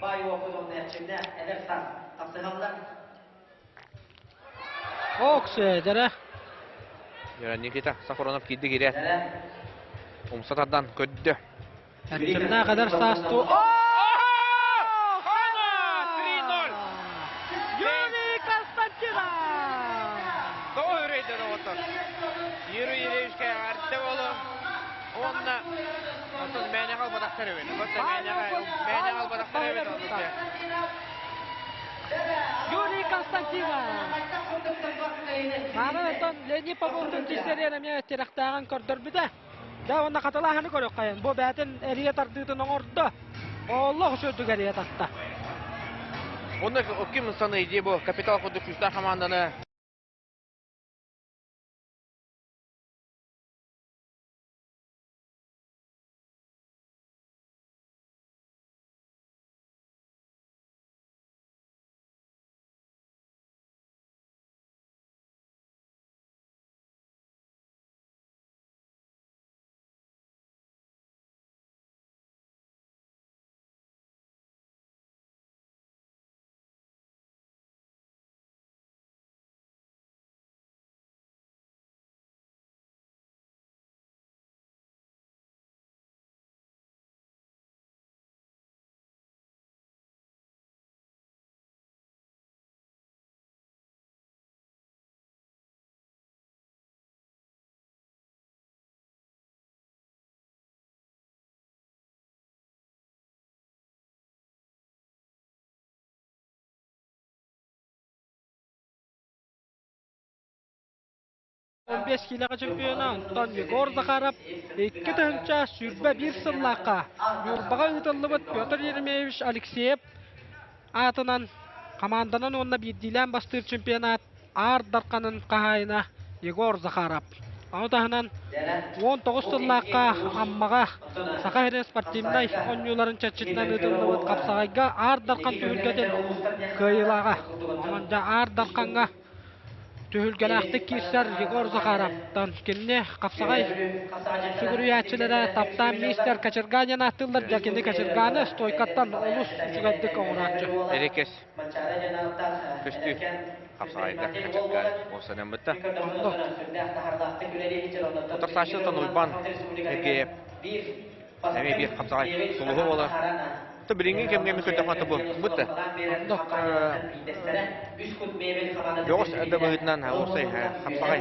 Баай уопут уонна эрчимнээх эдэр саас хапсыһаллар. Оксе, дэрэ. Дэрэ Никита Сафронов киирди киирэ. Умса тардан көддө. Эрчимнээх эдэр саас ту... Хана! 3-0! Юрий Константинов! Тоҕо үрейдер оҕотор. Юрий Юрьевичка эҕэрдэ буолун. Уонна Оттон мээнэҕэ ылбатахтар эбит. Оттон мээнэҕэ ылбатахтар эбит. Юрий Константинов! Мааны оттон Леонид Поповтун тиссэриэн эмиэ тирэхтээҕин көрдөрбүтэ. Дьэ уонна хатылааһыны көрүөххэйин. Бу бээтин эрийэ тардыытын оҥордо. Олох үчүгдүк эрийэ тарта. Онно ким саныы дии бу капитал курдук күүстээх хамаанданы 15 киилэҕэ чемпиона Антон Егор Захаров 2021 сыллаахха Ньурбаҕа ыытыллыбыт Петр Еремеевич Алексеев аатынан хамаанданан уонна биирдиилээн бастыыр чемпионат Аар Дарханын хаһаайына Егор Захаров. Ону таһынан 19 сыллаахха Аммаҕа Саха сирин спортивнай оонньууларын чэрчитинэн ыытыллыбыт хапсаҕайга Аар Дархан түһүлгэтин кыайыылааҕа. Онон дьэ Аар Дархаҥҥа Түһүлгэлээхтик киирсэр Егор Захаровтан кинини хапсаҕай сүгүрүйээччилэрэ таптаан мистер Кочерганян ааттыыллар. Дьэ кини Кочерганы стойкаттан олус үчүгэйдик оҥорооччу. Эрэкэс көстүү хапсаҕайга Кочерган уопсанаммыта. Утарсааччытын Уйбан Сергеев эмиэ биир хапсаҕай сулуһу буолар. Билиҥҥи кэмҥэ мин көрдөххө бу бутта. Дьоҕус да быһыытынан уопсай хапсаҕай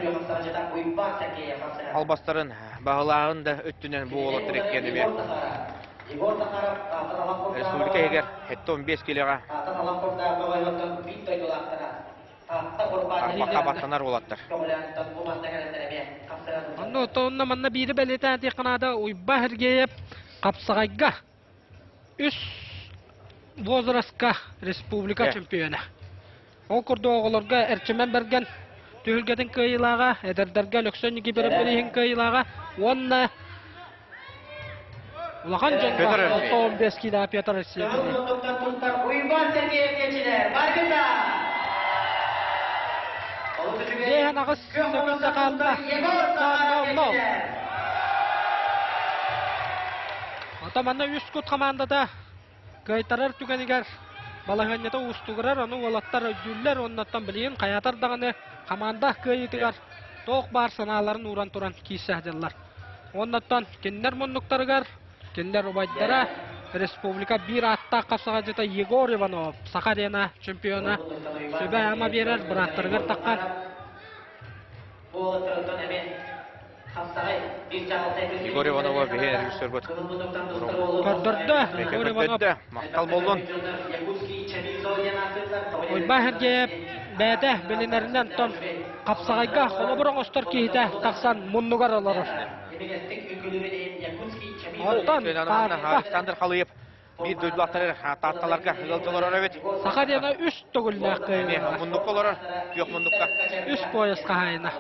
албастарын баһылааһын да өттүнэн бу уолаттар иккиэн эмиэ республика иһигэр 75 килоҕа Арбахха баттанар уолаттар. Онно онно манна биири бэлиэтээн диэххэ наада Уйба Сергеев хапсаҕайга үс возрастка республика чемпиона. Ол курдук оҕолорго Эрчимэн Бэргэн түһүлгэтин кыайыылааҕа, эдэрдэргэ Өлөксөй Никифоров бирииһин кыайыылааҕа уонна улахан дьоҥҥо 65 киилэҕэ Петр Алексеев. Уйбан Сергеев кечилер, баргыта! Биэһэн аҕыс сөкүндэ хаалла. Нол. Ото манна үс кут хамаандата кыайтарар түгэнигэр балаһыанньата уустугурар, ону уолаттар өйдүүллэр уоннаттан билигин хайаатар даҕаны хамаанда кыайыытыгар туох баар санааларын ууран туран киирсэ сылдьаллар. Уоннаттан кинилэр муннуктарыгар кинилэр убайдара республика биир ааттаах хапсаҕайдьыта Егор Иванов Саха арена чемпиона сүбэ-ама биэрэр бырааттарыгар таххан Егор Иванова биһи режиссербут көрдөрдө. Егор Иванов махтал боллун. Уйбаан Сергеев бэйэтэ билинэринэн тон хапсаҕайга холобур оҥостор киһитэ тахсан муннугар олорор. Оттон Александр Халыев биир дойдулаахтар таатталарга ыалдьа олорор эбит. Саха диэни үс төгүллээх кыайыылаах. Муннукка олорор, күөх муннукка. Үс пояс хаһаайына.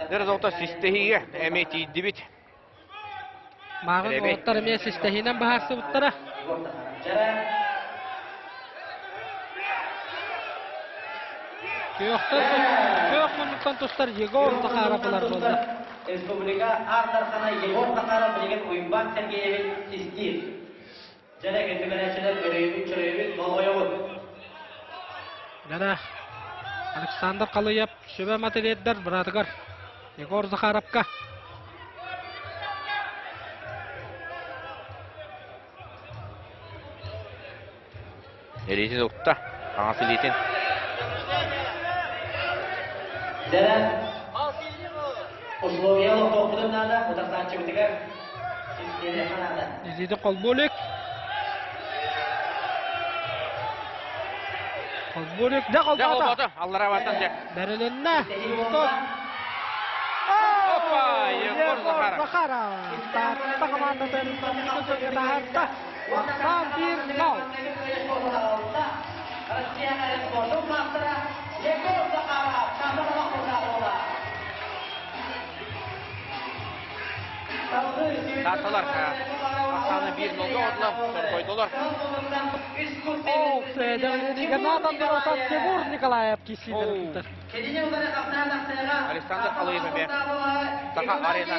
Дэр золото систэһиигэ эмиэ тиийдибит. Мааҕын уолаттар эмиэ систэһиинэн быһаарсыбыттара. Күөхтэн күөх муннуктан тустар Егор Захаров ылар буолла. Республика Аар Дархана Егор Захаров билигин Уйбаан Сергеевич систиир. Дьэрэ кэтибэрээччилэр өрөйүбүт чөрөйүбүт болҕойобут. Дьэрэ Александр Халыев сүбэ матырыйалдар быраатыгар Егор Захаровка. Илиитин укта, хаҥас илиитин. Дьэрэ условия олохтоохпутун наада, утарсааччыбытыгар истиэниэххэ наада. Илиитин холбуулик. Холбуулик. Дьэ Дьэ холбоото. холбоото, аллараа баттан дьэ. Бэрилиннэ. Стоп. Опа, Егор Егор Захаров. Захаров. Таатта хамаандатын таһаарда. Ахсаан 1-0. Россия спортун маастара Егор Захаров Таатталар ахсааны 1-0-га оҕотулар, сорбойдулар. Ол Игнат Андросов Тимур Николаев киирсиилэр. Александр Халыев эмиэ Саха арена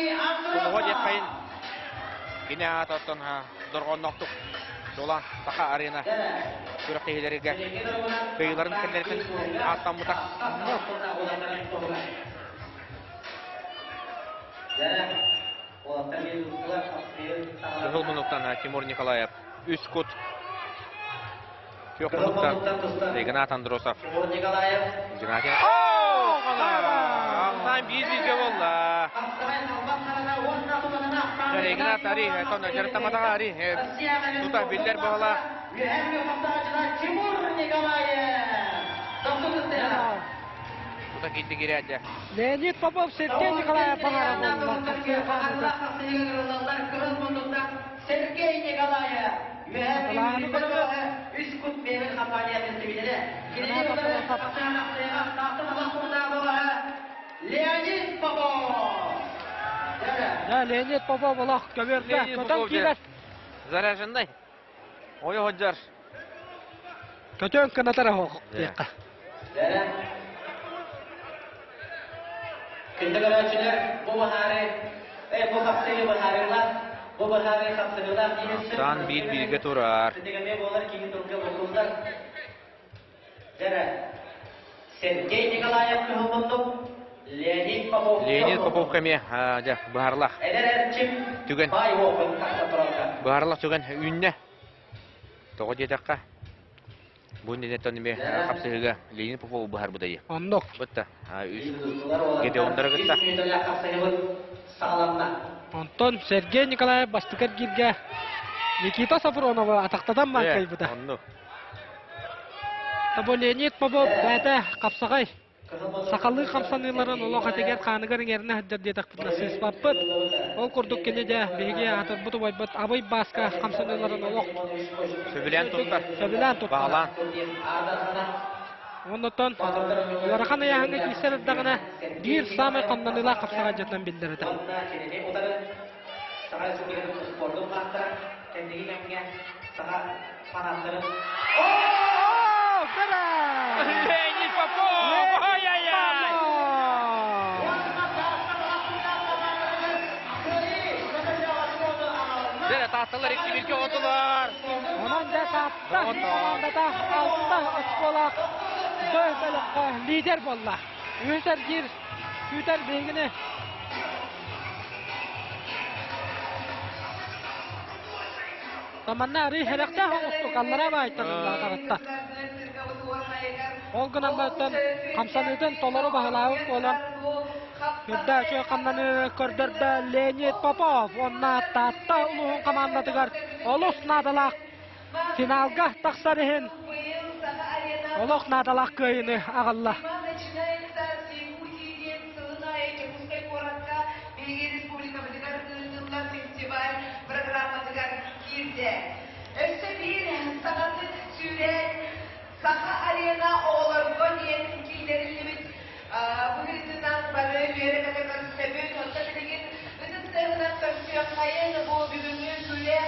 тумуһа диэххэйин кини аата оттон дорҕоонноохтук Дулан Саха арена күрэхтэһиилэригэр кыайыыларын кэннэритин ааттаммыта. Кыһыл муннуктан Тимур Николаев үс кут Күөх муннуктан Игнат Андросов. Геннадий. Алтан биир бииргэ буолла. Игнат Ари, тон дьарыктаматаҕа Ари тута биллэр буола. Тимур Николаев. Тута киирди киирээччи. Леонид Попов Сергей Николаев баҕара буолла. Сергей Николаев Үс кут мебель компаниятын сибилere Леонид Попов. Да, Леонид Попов олох көбүөрдэ. Көтөн киирэр. Заряженный. Ой ходжар. Көтөн кынатар оһох диэххэ. Күндү көрөөччүлэр, бу баһаары, бу хапсыгы баһаарылар, бу баһаары хапсыгылар диэн Сан биир бииргэ турар. Ситигэмэ буолар киһи тылга букуллар. Дьэрэ, Сергей Николаев кыһыл муннук, Леонид Попов. Леонид Попов эмиэ дьэ быһаарылаах түгэн быһаарылаах түгэн үүннэ. Тоҕо диэтэххэ, бу иннинэ эмиэ хапсыһыыга Леонид Попов быһаарбыта дии. Оннук. Бытта үс Гедеондары кытта. Онтон Сергей Николаев бастакы эргииргэ Никита Софроновы атахтатан маҥкайбыта. Оннук. Тобо Леонид Попов бэйэтэ хапсаҕай сахалыы хамсаныыларын олох этигэр-хааныгар иҥэринэ сылдьар диэтэхпитинэ сыыспаппыт. Ол курдук кини дьэ биһиги аатырбыт убайбыт Абый Бааска хамсаныыларын олох сөбүлээн туттар. Сөбүлээн туттар. Баҕалаан. Оннуттан ыарахан ыйааһыҥҥа киирсэр эрдэҕинэ биир саамай хамнаныылаах хапсаҕайдьытынан биллэр этэ. Саха Республикатын спордун маастара кэнники кэмҥэ саха фанаттарын Леонид Попов! Ай-яй-яй! Дьэ, таатталар икки бииргэ отулар. Онон дьэ Таатта командата алта очколаах Б бөлөххө лидер буолла. Үһүс эргиир күүтэр биһигини Манна арыы сэрэхтээх оҕустук аллараа баайтан ыллаатаҕытта. Ол гынан баран хамсаныытын толору баһылаабыт буолан үрдэ үчүгэй хамнаныы көрдөрдө Леонид Попов уонна Таатта улууһун хамаандатыгар олус наадалаах финалга тахсар иһин олох наадалаах кыайыыны аҕалла. Биһиги республикабытыгар ыытыллар фестиваль программатыгар киирдэ. Өссө биир саҥатык сүүрээн Саха арена оҕолорго диэн киллэриллибит быһыытынан бары үөрэ-көтө көрсөбүт. Оттон билигин ытыс тыаһынан көрсүөххэйин бу бүгүҥҥү күрэх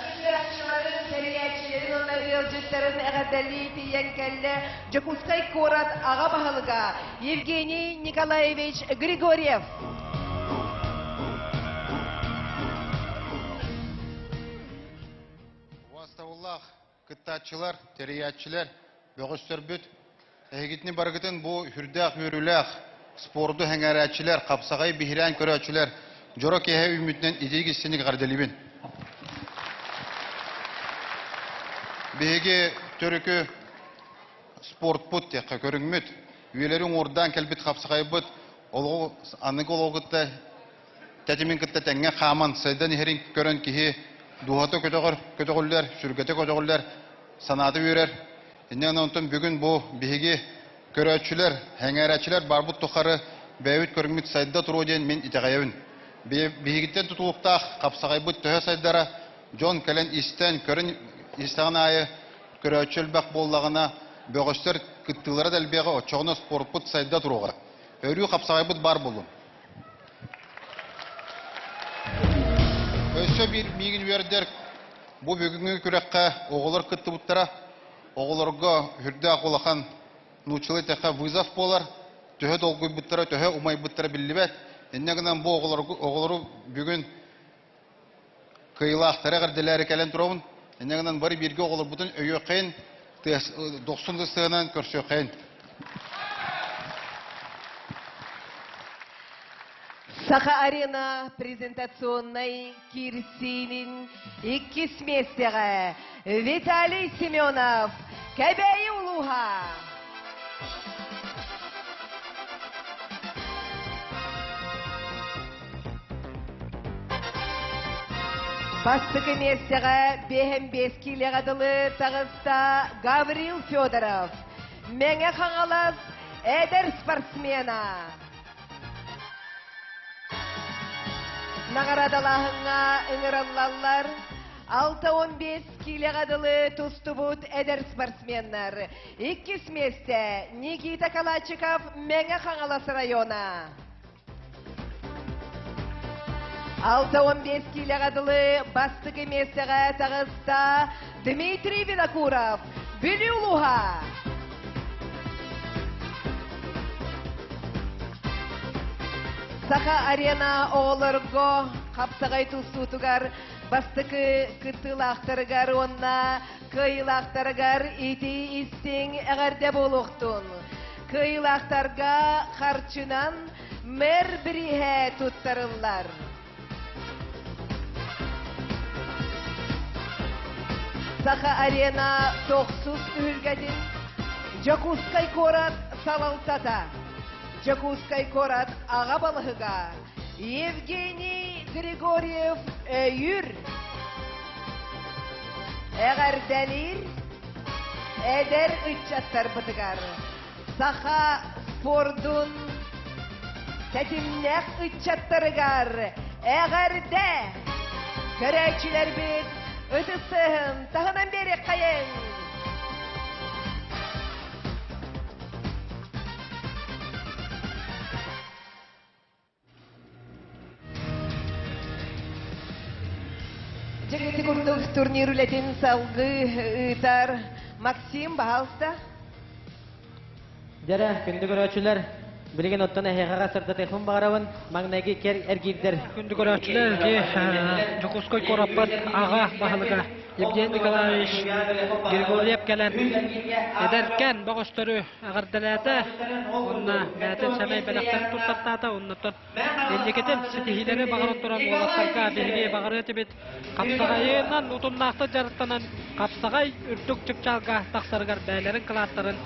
кыттырааччыларын, тэрийээччилэрин уонна ыалдьыттарын эҕэрдэлии тиийэн кэллэ Дьокуускай куорат аҕа баһылыга Евгений Николаевич Григорьев. Убаастабыллаах кыттааччылар, тэрийээччилэр, бөҕөстөрбүт, эһигитини барыгытын бу сүрдээх үөрүүлээх спорду сэҥээрээччилэр, хапсаҕайы биһирээн көрөөччүлэр дьоро киэһэ үүммүтүнэн итиик истиҥник эҕэрдэлиибин. Биһиги төрүкү спортпут диэххэ көрүҥмүт, үйэлэри уҥуордаан кэлбит хапсаҕайбыт олоҕу аныгы олоҕу кытта тэтимин кытта тэҥҥэ хааман сайдан иһэрин көрөн киһи дууһата көтөҕөр, көтөҕүллэр, сүргэтэ көтөҕүллэр, санаата үөрэр. Инньэ онтон бүгүн бу биһиги көрөөччүлэр, сэҥээрээччилэр барбыт тухары бэйэбит көрүҥмүт сайда туруо диэн мин итэҕэйэбин. Биһигиттэн тутулуктаах хапсаҕайбыт төһө сайдара дьон кэлэн истэн, көрөн истэҕин аайы көрөөччү элбэх буоллаҕына, бөҕөстөр кыттыылара да элбиэҕэ, оччоҕуна спорпут сайда туруоҕа. Өрүү хапсаҕайбыт баар буоллун. Өссө биир миигин үөрдэр бу бүгүҥҥү күрэххэ оҕолор кыттыбыттара. Оҕолорго сүрдээх улахан нууччалыы эттэххэ вызов буолар. Төһө долгуйбуттара, төһө умайбыттара биллибэт. Инньэ гынан бу оҕолору бүгүн кыайыылаахтары эҕэрдэлээри кэлэн турабын. Инньэ гынан бары бииргэ оҕолорбутун өйүөххэйин, дохсун сыһыанынан көрсүөххэйин. Саха Арена презентационнай киирсиинин иккис миэстэҕэ Виталий Семенов, Кэбээйи улууһа. Бастакы миэстэҕэ биэһэн биэс киилэҕэ дылы таҕыста Гаврил Федоров, Мэҥэ Хаҥалас эдэр спортсмена. Наҕараадалааһыҥҥа ыҥыраллаллар 65 киилэҕэ дылы тустубут эдэр спортсменнар. Иккис миэстэ Никита Калачиков Мэҥэ Хаҥалас района. 65 киилэҕэ дылы бастакы миэстэҕэ таҕыста Дмитрий Винокуров, Бүлүү улууһа. Саха арена оҕолорго хапсаҕай тустуутугар бастакы кыттыылаахтарыгар уонна кыайыылаахтарыгар итии истиҥ эҕэрдэ буолуохтун. Кыайыылаахтарга харчынан мэр бирииһэ туттарыллар. Саха Арена тохсус түһүлгэтин Дьокуускай куорат салалтата, Дьокуускай куорат аҕа балыһыга Евгений Григорьев өйүүр, эҕэрдэлиир эдэр ыччаттарбытыгар саха спордун тэтимнээх ыччаттарыгар эҕэрдэ! Көрөөччүлэрбит ытыс тыаһын таһынан биэриэххэйиҥ! Дьэ, ити курдук турнир үлэтин салгыы ыытар Максим, баһаалыста. Дьэрэ, күндү көрөөччүлэр, билигин оттон эһиэхэҕэ сырдатыахпын баҕарабын. Маҥнайгы кэр эргиирдэр. Күндү көрөөччүлэр, ити Дьокуускай куораппыт аҕа баһылыга Евгений Николаевич Григорьев кэлэн эдэркэн бөҕөстөрү эҕэрдэлээтэ уонна бэйэтин сэмэй бэлэхтэрин туттартаата. Оннуттан инникитин ситиһиилэри баҕаран туран уолаттарга биһиги баҕарыа этибит. Хапсаҕайынан утумнаахтык дьарыктанан хапсаҕай үрдүк чыпчаалга тахсарыгар бэйэлэрин кылааттарын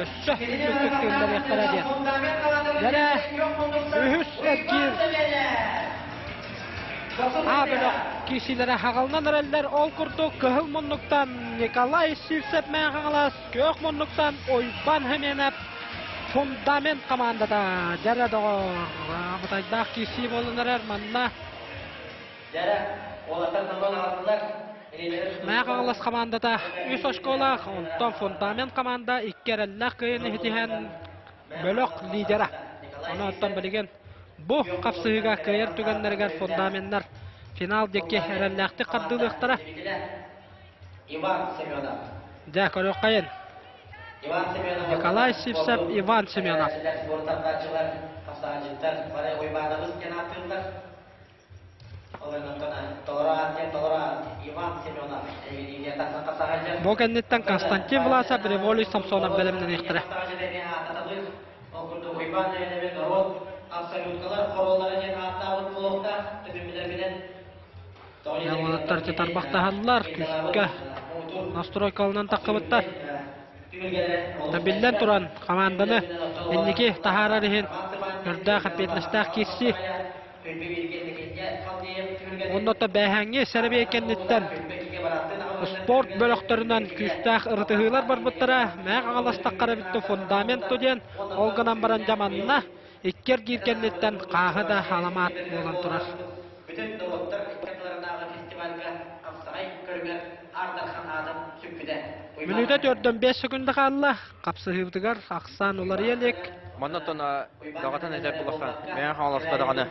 өссө үрдүктүк киллэриэхтэрэ диэн. Дьэрэ үһүс эргиир А бөлөх киирсиилэрэ хаҕылынан эрэллэр. Ол курдук кыһыл муннуктан Николай Сивцев Мэҥэ Хаҥалас, күөх муннуктан Уйбан Хеменов фундамент командата. Дьэрэ доҕор, бытайдаах киирсии буолан эрэр. Манна Дьэрэ, уолаттар номнуо аҕаллылар. Мэҥэ Хаҥалас командата үс очколаах, онтон фундамент команда икки эрэллээх кыайыыны ситиһэн бөлөх лидера. Онон оттон билигин Бу хапсыһыыга кыайар түгэннэригэр фундаменнар финал диэки эрэллээхтик хардыылыахтара. Иван Семенов. Дьэ, көрүөххэйин. Иван Семенов. Николай Сивцев, Иван Семенов. Спорттардааччылар, хапсаҕайдьыттар бары Уйбаанабыс диэн ааттыыллар. Бу кэнниттэн Константин Власов, Револий Самсонов бэлэмнэниэхтэрэ. Уолаттар тарбахтаһаллар, күүскэ настройкалынан таххыбыттар. Биллэн туран, хамаанданы инники таһаарар иһин көрдөөх эппиэтинэстээх киирсии. Онно бээһээҥҥи сэрэбиэй кэнниттэн спорт бөлөхтөрүнэн күүстээх ырытыһыылар барбыттара. Мээх аҕаластаххара бүттэ фундамент диэн ол гынан баран дьаманна икки эргиир кэнниттэн хааһы да халамаат буолан турар. Бүтүн норуоттар ыккардыларынааҕы фестивальга хапсаҕай көрүҥэр Аар Дархан аатын сүкпүтэ. Мүнүүтэ төрдөн 5 секунда хаалла. Хапсыһыыбытыгар ахсаан уларыйа илик. Манна оттон даҕатан этэр буллахха, Мэҥэ Хаҥаласка даҕаны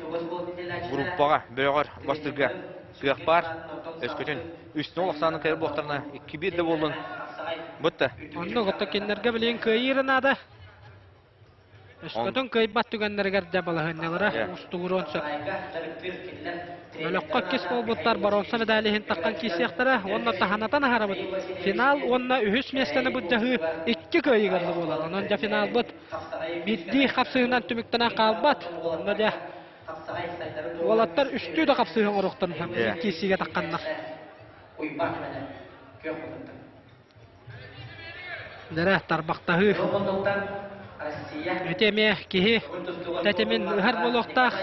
группаҕа, бөлөҕөр бастыырга кыах баар. Өскөтүн үс нол ахсаанын кыайар буолтарына, икки биир да буоллун. Бутта. Оннук, оттон кинилэргэ билигин кыайыыра наада. Өскөтүн кыайбат түгэннэригэр дьэ балаһыанньалара уустугуруон сөп. Бөлөххө иккис буолбуттар боруонса медали иһин таххан киирсиэхтэрэ уонна таһанатан аһарабыт. Финал уонна үһүс миэстэни былдьаһыы икки кыайыыгар буолар. Онон дьэ финалбыт биирдии хапсыһыынан түмүктэнэн хаалбат. Онно дьэ уолаттар үстүү да хапсыһыы оҥоруохтарын сөп киирсиигэ тахханнар. Дэрэ тарбахтаһыы. Ити эмиэ киһи тэтимин ыһар буолуохтаах.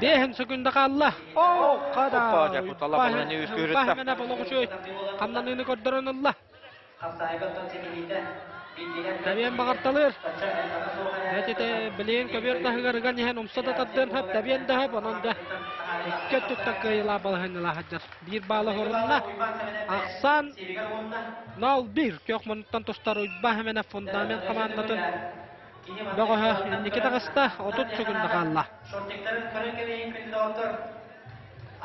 Биэһин секунда хаалла. Оо, хада! Уппа болоҕучуй хамнаныыны көрдөрөн ылла. Тэбиэн баҕарталыыр. Этите билигин көбүөр таһыгар ыган иһэн умса да тардыан сөп, тэбиэн да сөп, онон да икки өттүттэн кыайыылаах балаһыанньалаах сылдьар. Биир баалы хорунна. Ахсаан 0-1 күөх муннуктан тустар Уйба Хеменов фундамент командатын бөҕөһө инники таҕыста, 30 секунда хаалла. Шортиктарын көрөн кэбиһин күндү доҕоттор.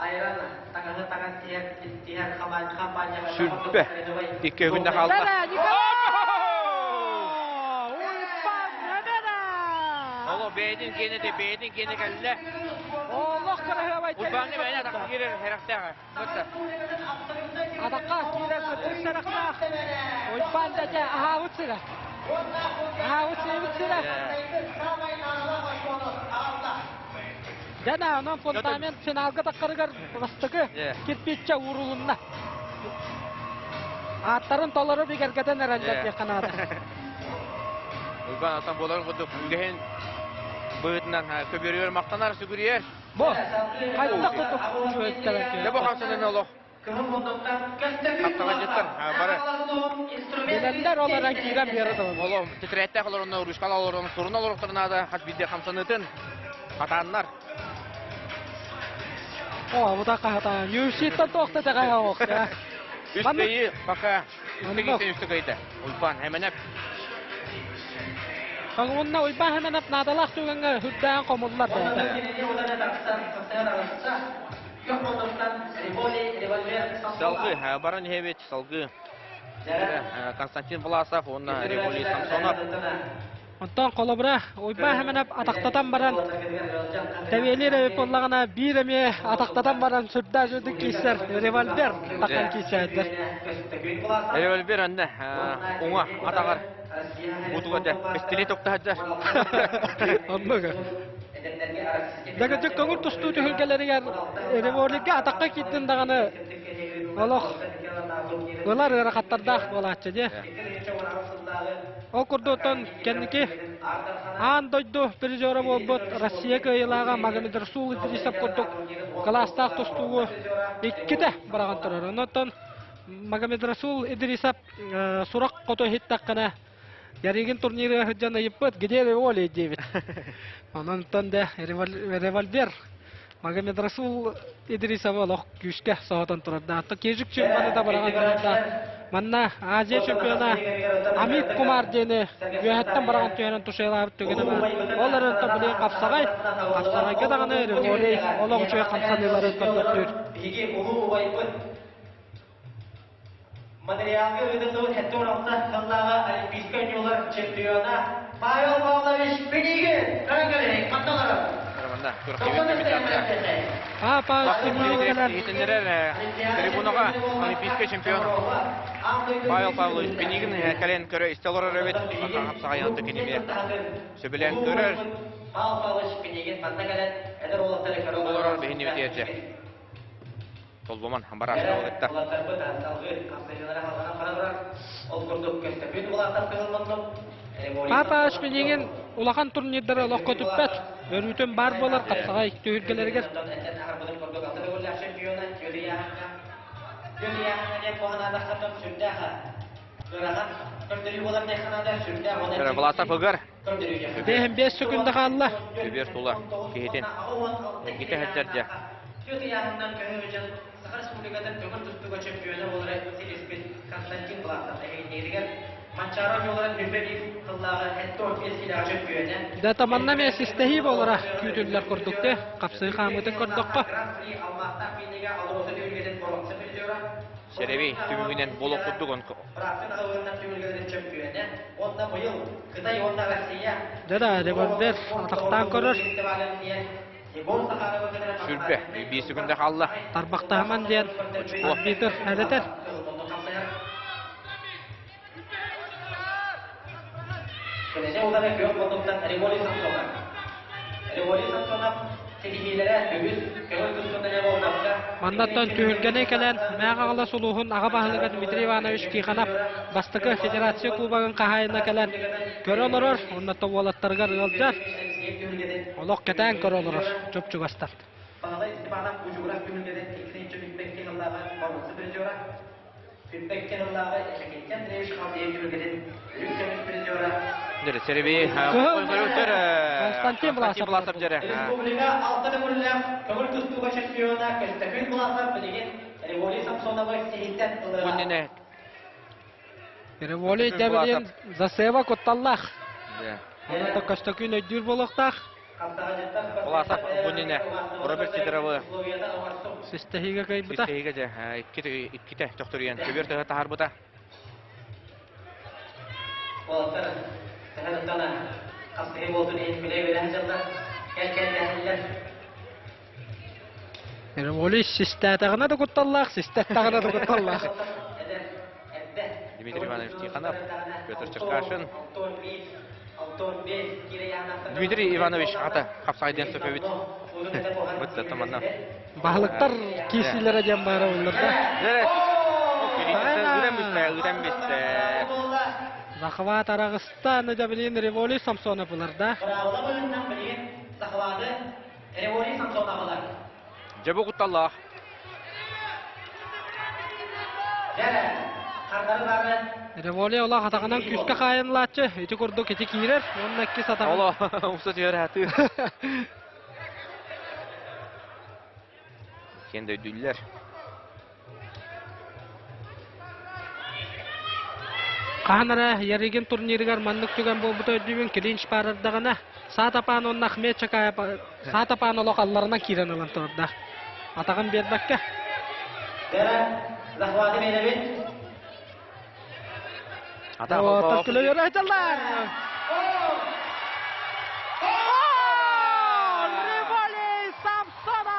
Айран таҥаһы таҥас тиһэр тиһэр хампаанньаҕа Сүрбэ. Икки күндэ хаалла. Оло бэйэтин киэнэ де бэйэтин киэнэ кэллэ. Олох кыраһыабай Уйбааны бэйэ атахха киирэр сэрэхтээх. Атахха киирэр кытык сэрэхтээх. Уйбаан Анда аһаабыт сыра. Аһаабыт сиэбит сыра. Дьэ, онон фундамент финалга таххарыгар бастакы кирпииччэ уурулунна. Ааттарын толору бигэргэтэн эрэллэр диэххэ наада. Уйбаан Асан буоларын курдук үгэһин быһыытынан көбүөрүгэр махтанар, сүгүрүйэр. Бу, хайдах курдук үчүгэйдэрэ. Дьэ бу хамсанан олох Хаптаҕадьыттар бары. Билэллэр ол эрэн киирэн биэрэ тураллар. Олом тетрадьтаах олоронно, ручкалаах олорон, суруна олорохторунаада хас биирдии хамсаныытын хатааннар. О, бу да хатаан. UFC-тан туохта тэҕэ оох. Үс пока үстэ үстэ кыйда. Уйбаан Хэмэнэп. Уонна Уйбаан Хэмэнэп наадалаах түгэҥҥэ үрдээн хомуллар бэйэтэ. Салгыы баран иһэбит, салгыы Константин Власов уонна Револий Самсонов. Онтон холобура Уйбаан Хэмэнэп атахтатан баран тэбиэлиир эбит буоллаҕына биир эмиэ атахтатан баран сүрдээх үрдүк киирсэр револьвер таххан киирсээддэр. Револьвер анна уҥа атаҕар бутуга дэ пистолет уктаһаддар. Оннук. Дэгэтик көҥүл тустуу түһүлгэлэригэр револьвергэ атахха киирдин даҕаны олох ылар ыарахаттардаах буолааччы дии. Ол курдуктан кэнники аан дойду призера буолбут Россия кыайыылааҕа Магомедрасул Идрисов курдук кылаастаах тустуугу иккитэ быраҕан турар. Онон Магомедрасул Идрисов сурах хоту иһиттэххинэ Ярыгин турнирыгар сылдьан ыйыппыт, где револи диэбит. Онон да револьвер Магомедрасул Идрисовы олох күүскэ соһотон турарда. Аттан Кежик чемпионы да быраҕан турарда. Манна Азия чемпиона Амит Кумар диэни үөһэттэн быраҕан түһэрэн тушелаабыт түгэнэ баар. Ол эрэн билигин хапсаҕай, хапсаҕайга даҕаны револей олох үчүгэй хамсаныылары көрдөрдүүр. Биһиги улуу убайбыт Монреалга ыытыллыбыт 76 сыллааҕы Олимпийскай оонньуулар чемпиона Павел Павлович Пинигин көрөн кэлиһиҥ, ханна олорор? Манна күрэхтэһии Папа иһитиннэрэр трибунаҕа олимпийскай чемпион Павел Павлович Пинигин кэлэн көрө истэ олорор эбит. Хапсаҕайын кинини сөбүлээн көрөр. Павел Павлович Пинигин манна кэлэн эдэр уолаттары көрө олорор биһини үтиэрдэ. Толбоман бараашка ыытта. Папа Шпилигин улахан турнирдары олоххо түппэт. Өрүүтүн баар буолар хапсаҕай түһүлгэлэригэр. Власов ыгар. Бэһин бес секунда хаалла. Көбүөр тула киһитин эргитэ сылдьар Түөрт ыйааһынынан көһө Саха Республикатын көҥүл тустууга чемпиона буолары ситиспит Константин Власов эһигиннигитигэр Манчаары оонньууларын бүппэ биир сыллааҕы 75 киилэҕэ чөмпүйүөнэ. Да таманна эмиэ систэһии буолара күүтүллэр курдук те хапсыы хаамыытын көрдөххө. Гран-при алмаастаах биэннигэ Алроса түһүлгэтин боруонса призера. Сэрэбий түмүгүнэн буолуох курдук Быраатын аҕаларынан түһүлгэлэрин чөмпүйүөнэ уонна быйыл Кытай уонна Россия Дьэ да, револьвер атахтаан көрөр. Сүрбэ, биир секунда хаалла. Тарбахтаһыман диэн арбитр эрэтэр. Кэнэжэ удары күөх мутуктан Револий Самсонов. Револий Самсонов ситиһиилэрэ үгүс көҥүл тустууна эрэ буолбакка Маннаттан түһүлгэни кэлэн Мээх Аҕалас улууһун аҕа баһылыга Дмитрий Иванович Тихонов бастакы федерация кубогын хаһаайына кэлэн көрө олорор, уонна уолаттарыгар ыалдьар, олох кэтээн көрө олорор чуп-чугастар. Баһылай Степанов Учугурах түһүлгэтин иккитинчи бүппэккэ сыллааҕы боруонса призера Бүппэккэ сыллааҕы Эшекинчи Андреевич Халдеев түһүлгэтин үрүҥ көмүс призера Серебий Константин Власов дьэрэ. Республика алта төгүллээх көҥүл тустууга чемпиона Көстөкүүн Власов билигин Револий Самсоновы сиһиттэн ылыаҕа. Револий Дэбилин засеба кутталлаах. Онон Көстөкүүн өйдүүр буолуохтаах. Власов бу Роберт Сидоровы Систэһиигэ кыайбыта. Систэһиигэ дьэ иккитэ төхтөрүйэн көбүөр тыһа таһаарбыта. Уолаттар төһө хастыһыы буолтун иһин күлэ-үөрэ сылдьаллар, кэл-кэллэһэллэр. Револий систээтэҕинэ да кутталлаах, систэттэҕинэ да кутталлаах. Дмитрий Иванович Тихонов, Петр Черкашин, Дмитрий Иванович ата хапсаҕайдыан сөп эбит. Бытта таманна. Баһылыктар киирсиилэрэ диэн баара боллар да. Ыытан бүттэ, ыытан бүттэ. Захват араҕыста, аны да билигин Револий Самсонов ылар да. Захваты Револий Самсонов ылар. Дьэ бу кутталлаах. Револия олох атаҕынан күүскэ хаайынылааччы, ити курдук ити киирэр уонна иккис атаҕын. Оло, умса түһэр хатыы. Киэн дөйдүүллэр. Хаһан эрэ Ярыгин турнирыгар маннык түгэн буолбута өйдүүбүн, клинч баарардаҕына, Саатапаан уонна Ахмед Чакаев Саатапаан олох алларынан киирэн ылан турардаах. Атаҕын биэрбэккэ. Захваты биэрэбит. Атах күлүгэр айталлар. Револей Самсонов!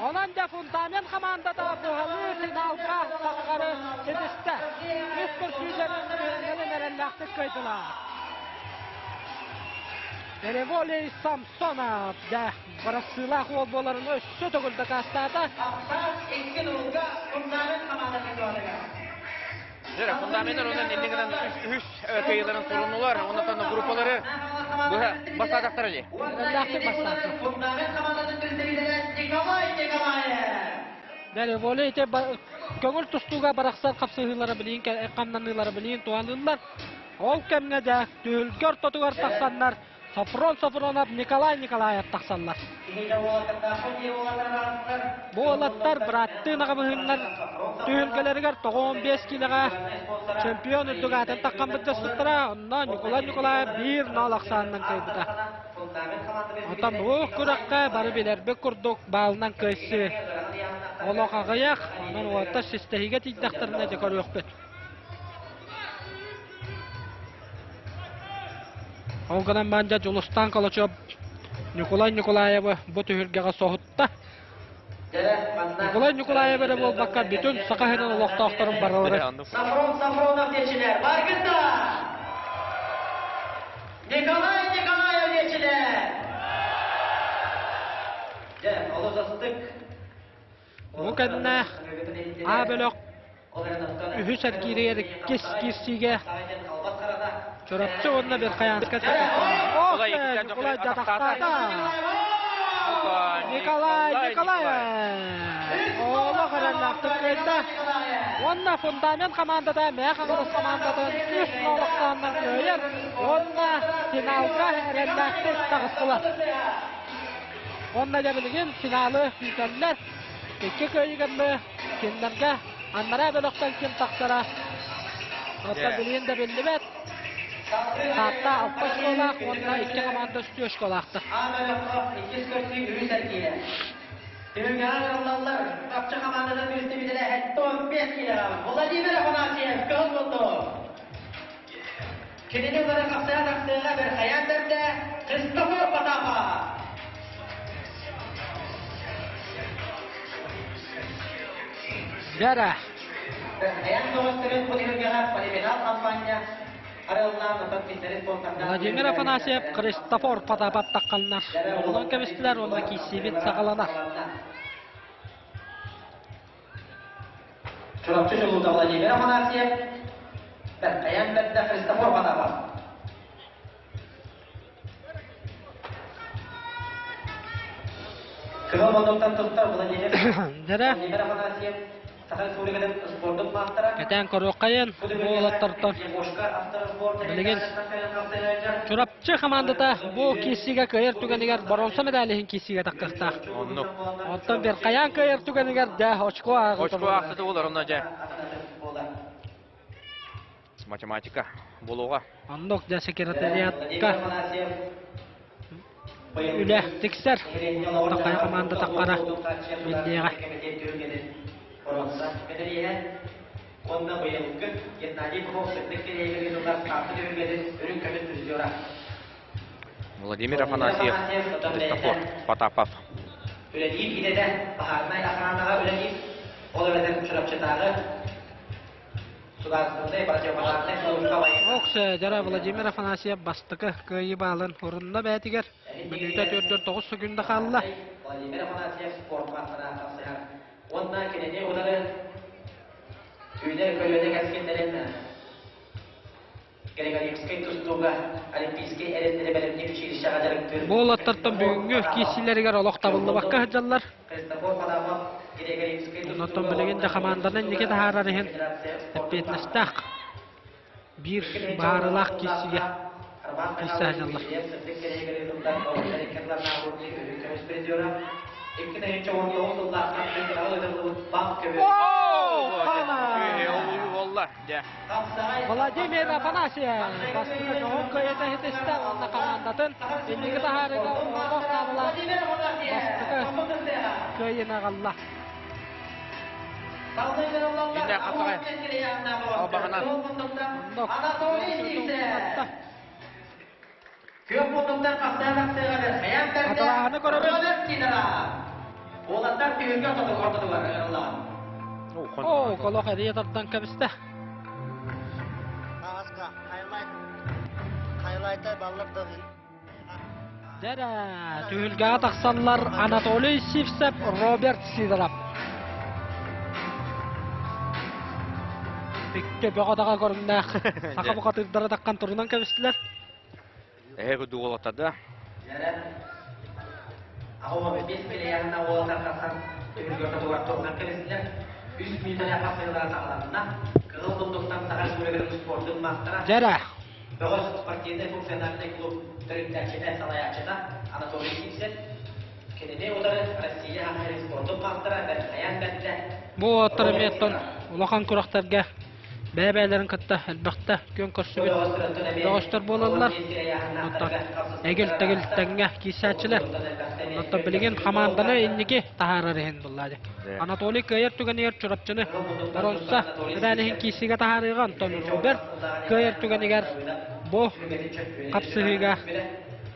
Онон дьэ фундамент хамаандата быһалыы финалга тахсары ситистэ. Үс көрсүүлэрин түһүлгэлин эрэллээхтик кыайдылар. Револей Самсонов дьэ бырастыылаах уол буоларын өссө төгүл дакаастаата. Фундамент хамаандатын туһатыгар. Дьэ, фундаменттар онон иннигинэн үһүс кыайыыларын турунулар, оннотон группалары быһа бастаатахтара дии. Эрэллээхтик бастаата. Фундамент хамаандатын представителэ Николай Николаев. Дьэ, волей ити көҥүл тустууга барахсар хапсыһыылара билигин хамнаныылара билигин туһаныллар. Ол кэмҥэ дьэ түһүлгэ ортотугар тахсаннар Софрон Софронов, Николай Николаев тахсаллар. Бу уолаттар быраттыы наҕабыһыннар түһүлгэлэригэр 95 киилэҕэ чемпион үрдүк аатын таххан быдьаспыттара. Онно Николай Николаев биир нол ахсаанынан кыайбыта. Оттон бу күрэххэ бары билэрбит курдук баалынан кыайсыы олох аҕыйах, онон уолаттар систэһиигэ тиийдэхтэринэ дьэ көрүөхпүт. Ол гынан баран дьэ Дьулустаан Калачев Ньукулай Ньукулаевы бу түһүлгэҕэ соһутта. Ньукулай Ньукулаев эрэ буолбакка бүтүн Саха сирин олохтоохторун барыларын. Сафрон Сафронов диэчилэр баргыта! Николай Николаев диэчилэр! Дьэ, олус астык. Бу кэннэ А бөлөх үһүс эргииригэр иккис киирсиигэ Чурапчы уонна Верхоянскай Николай дьатахтаата. Николай Николаев олох эрэллээхтик кыайда. Уонна фундамент хамаандата Мээх Хаҥалас хамаандатын үс нолохтооннон кыайар уонна финалга эрэллээхтик таҕыстылар. Уонна дьэ билигин финалы күүтэллэр. Икки кыайыыганны кинилэргэ аннараа бөлөхтөн ким тахсара оттон билигин да биллибэт. Таатта алта очколаах уонна икки команда үстүү очколаахтар. А бөлөххө иккис көрсүү үһүс эргиирэ. Түһүлгэҕэ ыҥырыллаллар. Чурапчы хамаандатын представителэ 75 килограмм Владимир Афанасьев кыһыл муннук. Кинини утары хапсыһа тахсыаҕа Верхоян бэрдэ Христофор Потапов. Дьара. Верхоян көҕөстөрүн бу түһүлгэҕэ полифенол хампаанньа арыаллаан отон кинилэри спонсордаан Владимир Афанасьев, Христофор Потапов таххаллар. Оҕолон кэбистилэр уонна киирсиибит саҕаланар. Чурапчы чулуута Владимир Афанасьев, Бэркэйэн бэрдэ Христофор Потапов. Кыһыл модуктан туттар Владимир Владимир Афанасьев Саха Республикатын спордун маастара. Кэтээн көрүөххэйин бу уолаттартан билигин Чурапчы хамаандата бу киирсиигэ кыайар түгэнигэр боруонса медаль иһин киирсиигэ тахсыахтаах. Оннук. Оттон Верхоян кыайар түгэнигэр дьэ очко ааҕыта Очко аахсыта буолар онно дьэ. Математика буолуоҕа. Оннук дьэ секретариатка үлэ тиксэр. Такая команда таккара биллиэҕэ. Онно быйылгы Геннадий Попов сырдык кэриэһигэр ыытыллар Таатта түһүлгэтин үрүҥ көмүс призера. Владимир Афанасьев, Христофор Потапов. Үлэлиир идэтэ баһаарынай охранаҕа үлэлиир, ол эбэтэр Чурапчытааҕы. Ох, дьара Владимир Афанасьев бастакы кыайыы баалын урунна бээтигэр мүнүүтэ 4-9 секунда хаалла. Владимир Афанасьев спорт маастара Уонна кинини утары үүнэр көлүөнэ кэскиллэрин Григорьевскай тустууга Олимпийскай эрэллэри бэлэмниир училищеҕа дьарыктыыр Бу уолаттартан бүгүҥҥү киирсиилэригэр олох табыллыбакка сылдьаллар. Христофор Потапов Григорьевскай Онтон билигин да хамаанданы инники таһаарар иһин эппиэтинэстээх биир быһаарыылаах киирсиигэ киирсэ сылдьаллар. Владимир Афанасьев бастакы дьоһун кыайыыта ситистэ уонна хамаандатын инники таһаарыыга олох наадалаах бастакы кыайыыны аҕалла. Иннэ хапсаҕай албаһынан. Күөх муннуктар хапсаан ахсыаҕа хайаан Аталааһыны көрөбүт. Уолаттар түһүлгэ ортотугар ыҥырыллаҕа. Оо, колох эрийэ тардан кэбистэ. Ааска, хайлайт, хайлайтай баллар да Дэрэ, түһүлгэҕэ тахсаллар Анатолий Сивцев, Роберт Сидоров. Икки бөҕө-таҕа көрүҥнээх саха бухатыырдара таххан турунан кэбистилэр. Эһэ курдук уолаттарда. Аҕа бес миллиардна уолаттар тахсан түһүлгэ ортотугар турунан кэбистилэр. Үс мүнүүтэлээх хапсыһыылара саҕаланна. Кыһыл муннуктан Саха Республикатын спордун маастара Дьэрэ. Бөҕөс спортивнай функциональнай клуб төрүттээччитэ, салайааччыта Анатолий Сивцев. Кинини утары Россия Саха спордун маастара Бэрт Бэртэ. Бу уолаттар эмиэ оттон улахан күрэхтэргэ бэйэ-бэйэлэрин кытта элбэхтэ күөн көрсүбүт бөҕөстөр буолаллар. Онтон эгил-тэгил тэҥҥэ киирсээччилэр. Онтон билигин хамаанданы инники таһаарар иһин булла дии. Анатолий кыайар түгэнигэр Чурапчыны боруонса мэдээл иһин киирсиигэ таһаарыаҕа, онтон Роберт кыайар түгэнигэр бу хапсыһыыга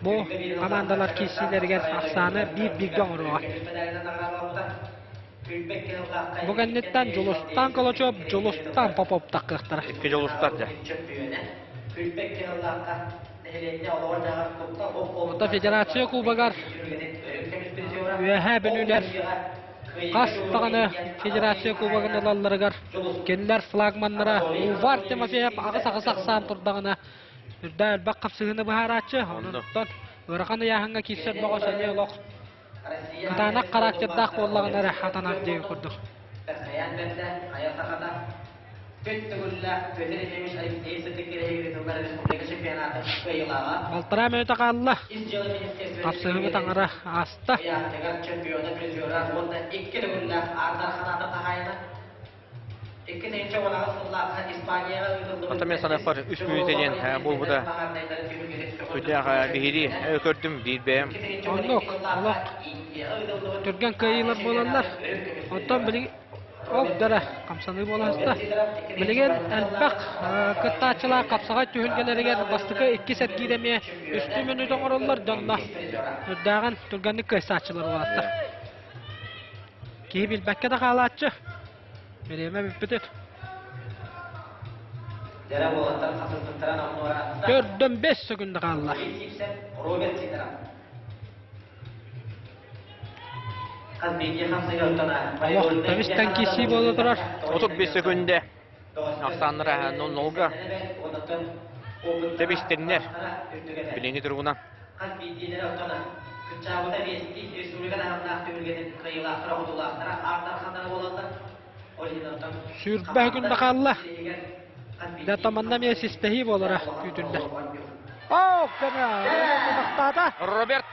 бу хамаандалар киирсиилэригэр ахсааны биир-бииргэ оҥоруоҕа. Бу кэнниттэн Дьулустаан Колочев, Дьулустаан Попов таххыахтара. Икки Дьулустар дьэ. Оттон Федерация Кубогар Үөһээ Бүлүүлэр хас даҕаны Федерация Кубогын ылалларыгар кинилэр флагманнара Увар Тимофеев аҕыс-аҕыс ахсаан турдаҕына үрдэ элбэх хапсыһыыны быһаарааччы. Онон ыарахан ыйааһыҥҥа киирсэр бөҕөс эмиэ олох Кытаанах характердаах буоллаҕына эрэ хатанар диэн курдук. Балтараа мүнүүтэ хаалла. Хапсыһыыбыт аҥара ааста. Оттон мен саныахпар үс мүнүүтэ диэн буолбута. Сүрдээх биһири көрдүм биир бэйэм. Оннук, олох түргэн кыайыылар буолаллар. Оттон билигин ол дара хамсаныы буола сыста. Билигин элбэх кыттааччылаах хапсаҕай түһүлгэлэригэр бастакы иккис эргиир эмиэ үстүү мүнүүтэ оҥороллор дьонно. Үрдээҕин түргэнник кыайсааччылар улааттар. Киһи билбэккэ да хаалааччы. Бириэмэ бүппүтүт. Төрдөн бес секунда хаалла. Олох тэбистэн киирсии буола турар. 35 секунда. Ахсааннара 0-0-га. Тэбистэннэр. Билиҥҥи туругунан. Хас биирдиилэрэ оттон кыччаабыта биэстии республика таһымнаах түһүлгэтин кыайыылаахтара хотуулаахтара аартарханнара буолаллар. Ол иһин оттон Сүүрбэ күн да хаалла. Дьэ томанна эмиэ систэһии буолара күүтүллэр. Оо, көмө! Тахтаата. Роберт.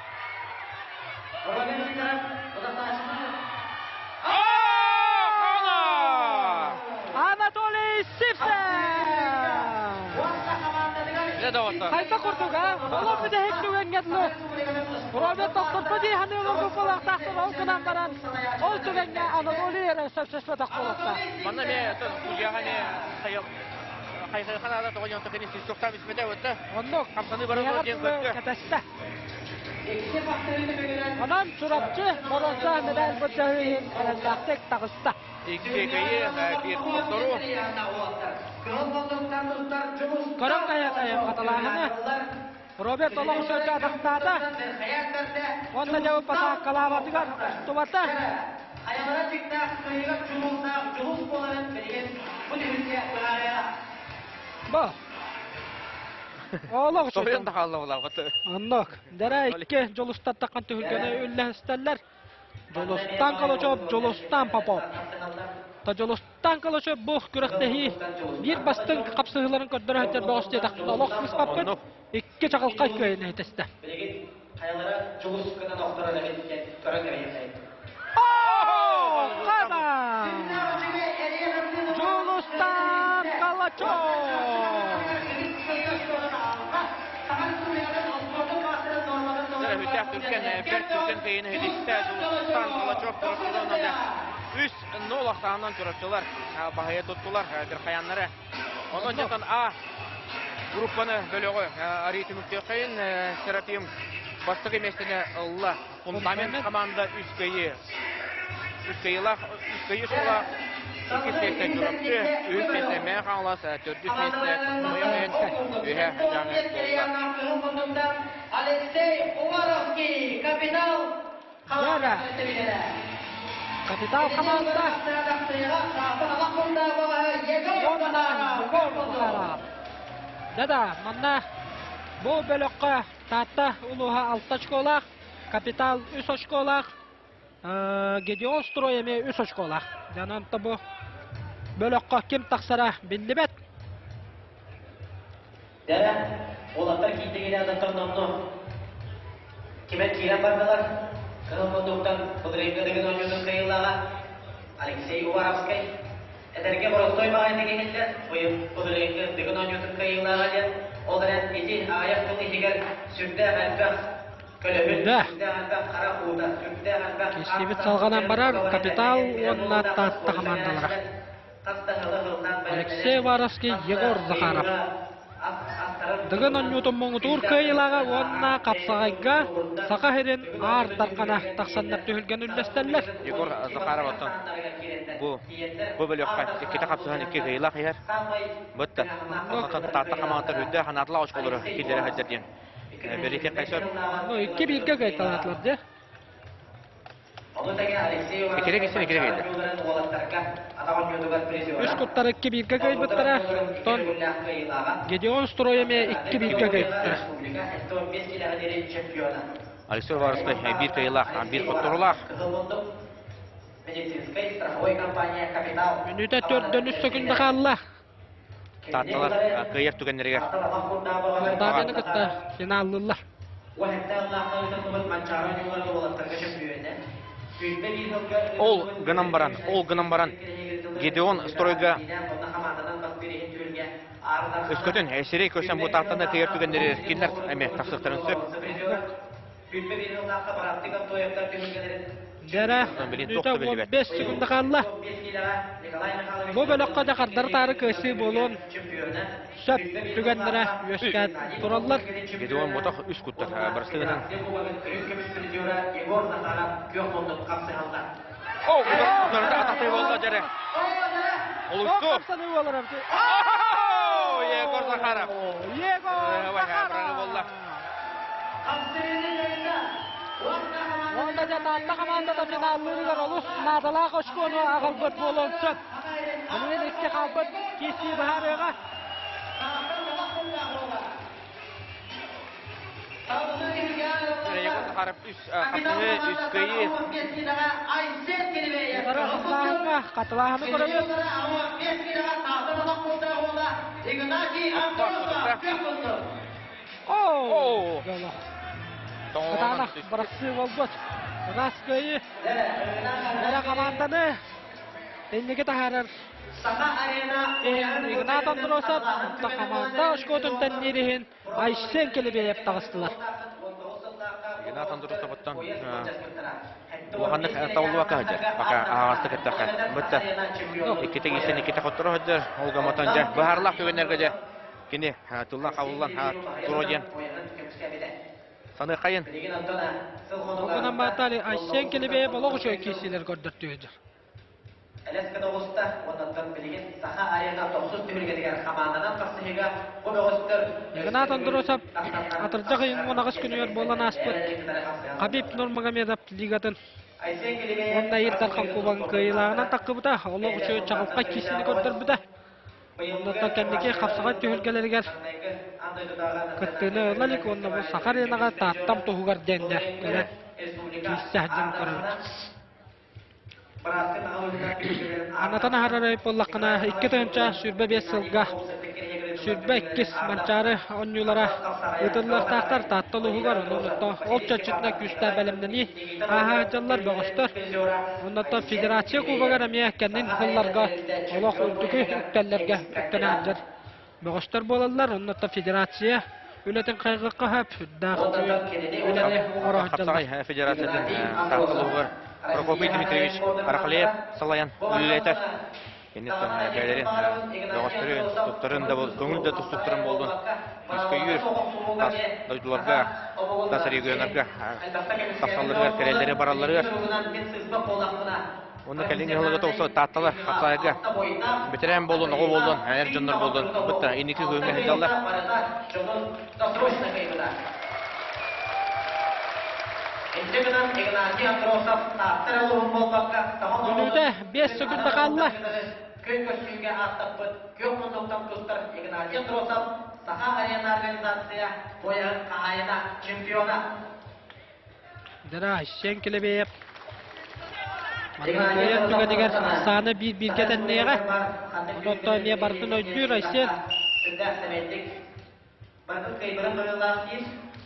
Анатолий Сивцев! Хайта курдук, а? Олох бүтэһик түгэҥҥэ дылы Роберт тохтоппо дии саныы олорбут буолуохтаахтар, ол гынан баран ол түгэҥҥэ Анатолий эрэ сөпсөспөтөх буолуохтаах. Манна эмиэ судьяҕа эмиэ хайхайхан аата тоҕо дьон кини свистоктаан испэтэ өттө. Оннук. Хамсаныы баран диэн көттө. Кэтэстэ. Онон Чурапчы боруонса медаль былдьаһыы иһин эрэллээхтик таҕыста. Икки кыйы, биир хоттору. Көрөн кайа-кайа хаталааһыны. Роберт олох үчүгэй атахтаата. Уонна дьэ патааккалаабатыгар устубата. Хайалара дьиҥнээх кыайыыга дьулуурдаах дьулус буоларын билигин бу түһүлгэ быһаарыаҕа. Бу. Олох үчүгэй. Соһуйан да хаалла булаабыт. Оннук. Дэрэ икки дьулустаттаххан түһүлгэни үллэстэллэр. Дьулустан Калачев, Дьулустан Попов. Та Дьулустан Калачев бу күрэхтэһии биир бастыҥ хапсыһыыларын көрдөрө сылдьар бөҕөс диэтэхпинэ олох сыыспаппын. Икки чаҕылхай кыайыыны итэстэ. Билигин хайалара дьулус гынан охторор эбит диэн көрөн кэбиһиэххэйин. Хана! Дьулустан Калачев! Үтэх түргэн, бэрт түргэн кыйыны хилистэ Дьулустан Калачев Чурапчыларынан 3-0 ахсаанынан Чурапчылар баһыйа туттулар Бирхаяннары. Онон дьатан А группаны бөлөҕү арыы түмүктүөххэйин Серафим бастакы миэстэни ылла. Фундамент команда үс кыайыы. Үс кыайыылаах, үс кыайыы суола иккис миэстэ Чурапчы, үһүс миэстэ Мэҥэ Хаҥалас, төрдүс миэстэ Хомойох иһин үһэ Дьааҥы буолла. Алексей Уваровский, капитал Яра. Капитал хамаанда уонна Егор Захаров. Да-да, манна бу бөлөххө Таатта улууһа алта очколаах, Капитал үс очколаах, Гедеон Строй эмиэ үс очколаах. Дьонон бу бөлөххө ким тахсара биллибэт. Дэрэ, уолаттар киирдигинэ адаттан онно кимэн киирэн бардылар. Кыһыл мундуктан былырыыҥҥы Дыгын оонньуутун кыайыылааҕа Алексей Уваровскай. Эдэргэ боростуой баҕайытык иһиллэр, быйыл былырыыҥҥы Дыгын оонньуутун кыайыылааҕа диэн. Ол эрэн ити аҕыйах сыл иһигэр сүрдээх элбэх Киирсиибит салҕанан барар Капитал уонна Таатта хамаандалара. Алексей Уваровский, Егор Захаров. Дыгын оонньуутун муҥутуур кыайыылааҕа уонна хапсаҕайга Саха сирин Аар Дархана тахсаннар түһүлгэни үллэстэллэр. Егор Захаров оттон бу бу бөлөххө иккитэ хапсыһан икки кыайыылаах иһэр. Бытта. Онтон Таатта хамаандата үрдээх анаатылаах очколору киллэрэ сылдьар диэн Бэлиэтиэххэ сөп. Ну, икки бииргэ кыайталаатылар дьэ. Иккирэ кисэн иккирэ кыайда. Үс куттар икки бииргэ кыайбыттара. Оттон Гедеон Строй эмиэ икки бииргэ кыайбыттара. Алексей Уваровскай биир кыайыылаах, биир хотторуулаах. Мүнүүтэ төрдөн үс сөкүндэ хаалла. Таатталар кыайар түгэннэригэр Даатаны кытта финаллыыллар. Ол гынан баран, ол гынан баран Гедеон стройга өскөтүн сирэй көрсөн бу Тааттаны кыайар түгэннэри кинилэр эмиэ тахсыахтарын сөп. Дьэрэ, бүтэ 15 секунда хаалла. Бу бөлөххө да хардары-таары кыайсыы буолуон сөп түгэннэрэ үөскээн тураллар. Гедеон мотох үс куттар барыстыгынан. О, атахтай болла дьэрэ. Олусту. Егор Захаров. Егор Захаров. Уонна дьэ Таатта хамаандата финаллыырыгар олус наадалаах очкону аҕалбыт буолуон сөп. Билигин икки хаалбыт киирсии быһаарыаҕа. Егор Захаров үс хапсыһыы, үс кыайыы. Утары хамсааһыҥҥа хатылааһыны көрөбүт. Оо! Кытаанах бырахсыы буолбут. Ыраас кыайыы. Эрэ хамаанданы инники таһаарар Игнат Андросов хамаанда очкотун тэнниир иһин Айсен Келебеев таҕыстылар. Игнат Андросовыттан улаханнык табыллыбакка сылдьар. Пока аһаҕастык эттэххэ. Бытта иккитэ киирсэн иккитэ хотторо сылдьар. Ол гаматан дьэ быһаарылаах түгэннэргэ дьэ Кини тыллан хабыллан туруо диэн саныаххайын. Ол гынан Батали Айсен Келебеев олох үчүгэй киирсиилэр көрдөртүөдүр. Элэс гына оҕуста, оннуттан билигин Саха Арена тохсус түһүлгэтигэр хамаанданан тахсыһыыга бу бөҕөстөр Игнат Андросов атырдьах ыйын 18 күнүгэр буолан ааспыт Хабиб Нурмагомедов лигатын уонна Ил Дархан Кубогын кыайыылааҕынан таххыбыта, олох үчүгэй чаҕылхай киисини көрдөрбүтэ. Оннуттан кэнники хапсаҕай түһүлгэлэригэр кыттыыны ыла илик уонна бу Саха Аренаҕа Тааттам туһугар диэннэ кэлэн киирсэ сылдьан көрөбүт. Анатан аһарар буоллаххына, 2025 сылга 22 Манчаары оонньуулара ыытыллыахтаахтар Таатта улууһугар. Онон ол чэрчитинэн күүстээх бэлэмнэнии ааһааччылар бөҕөстөр. Оннуттан Федерация Кубогар эмиэ кэннин сылларга олох үрдүкү үктэллэргэ үктэнэ сылдьар бөҕөстөр буолаллар. Оннуттан Федерация үлэтин хайҕыахха сөп, үрдээх үлэни оҥоро сылдьаллар. Федерациятын Таатта улууһугар Прокопий Дмитриевич Рахлеев салайан үлэлэтэр. Киниттэн бэйэлэрин бөҕөстөрүн, туттарын да көҥүл да тустуктарын буоллун үскөйүүр тас дойдуларга, тас регионнарга тахсалларыгар, кэлэллэри баралларыгар. Онно кэлиҥҥи сылга тоҕусо Таатталар хапсаайга бэтэрээн буоллун, оҕо буоллун, эр дьоннор буоллун бытта инники күөҥҥэ сылдьаллар. Мүнүүтэ 5 секунда хаалла. Күн көстүүгэ ааттаппыт күөх муннуктан тустар Игнатий Андросов Саха Арена организация пояһын хаһаайына, чемпиона. Дара Айсен Килэбиэйэп манна кыайар түгэнигэр ахсаана биир-бииргэ тэнниэҕэ. Онон эмиэ барытын өйдүүр Айсен.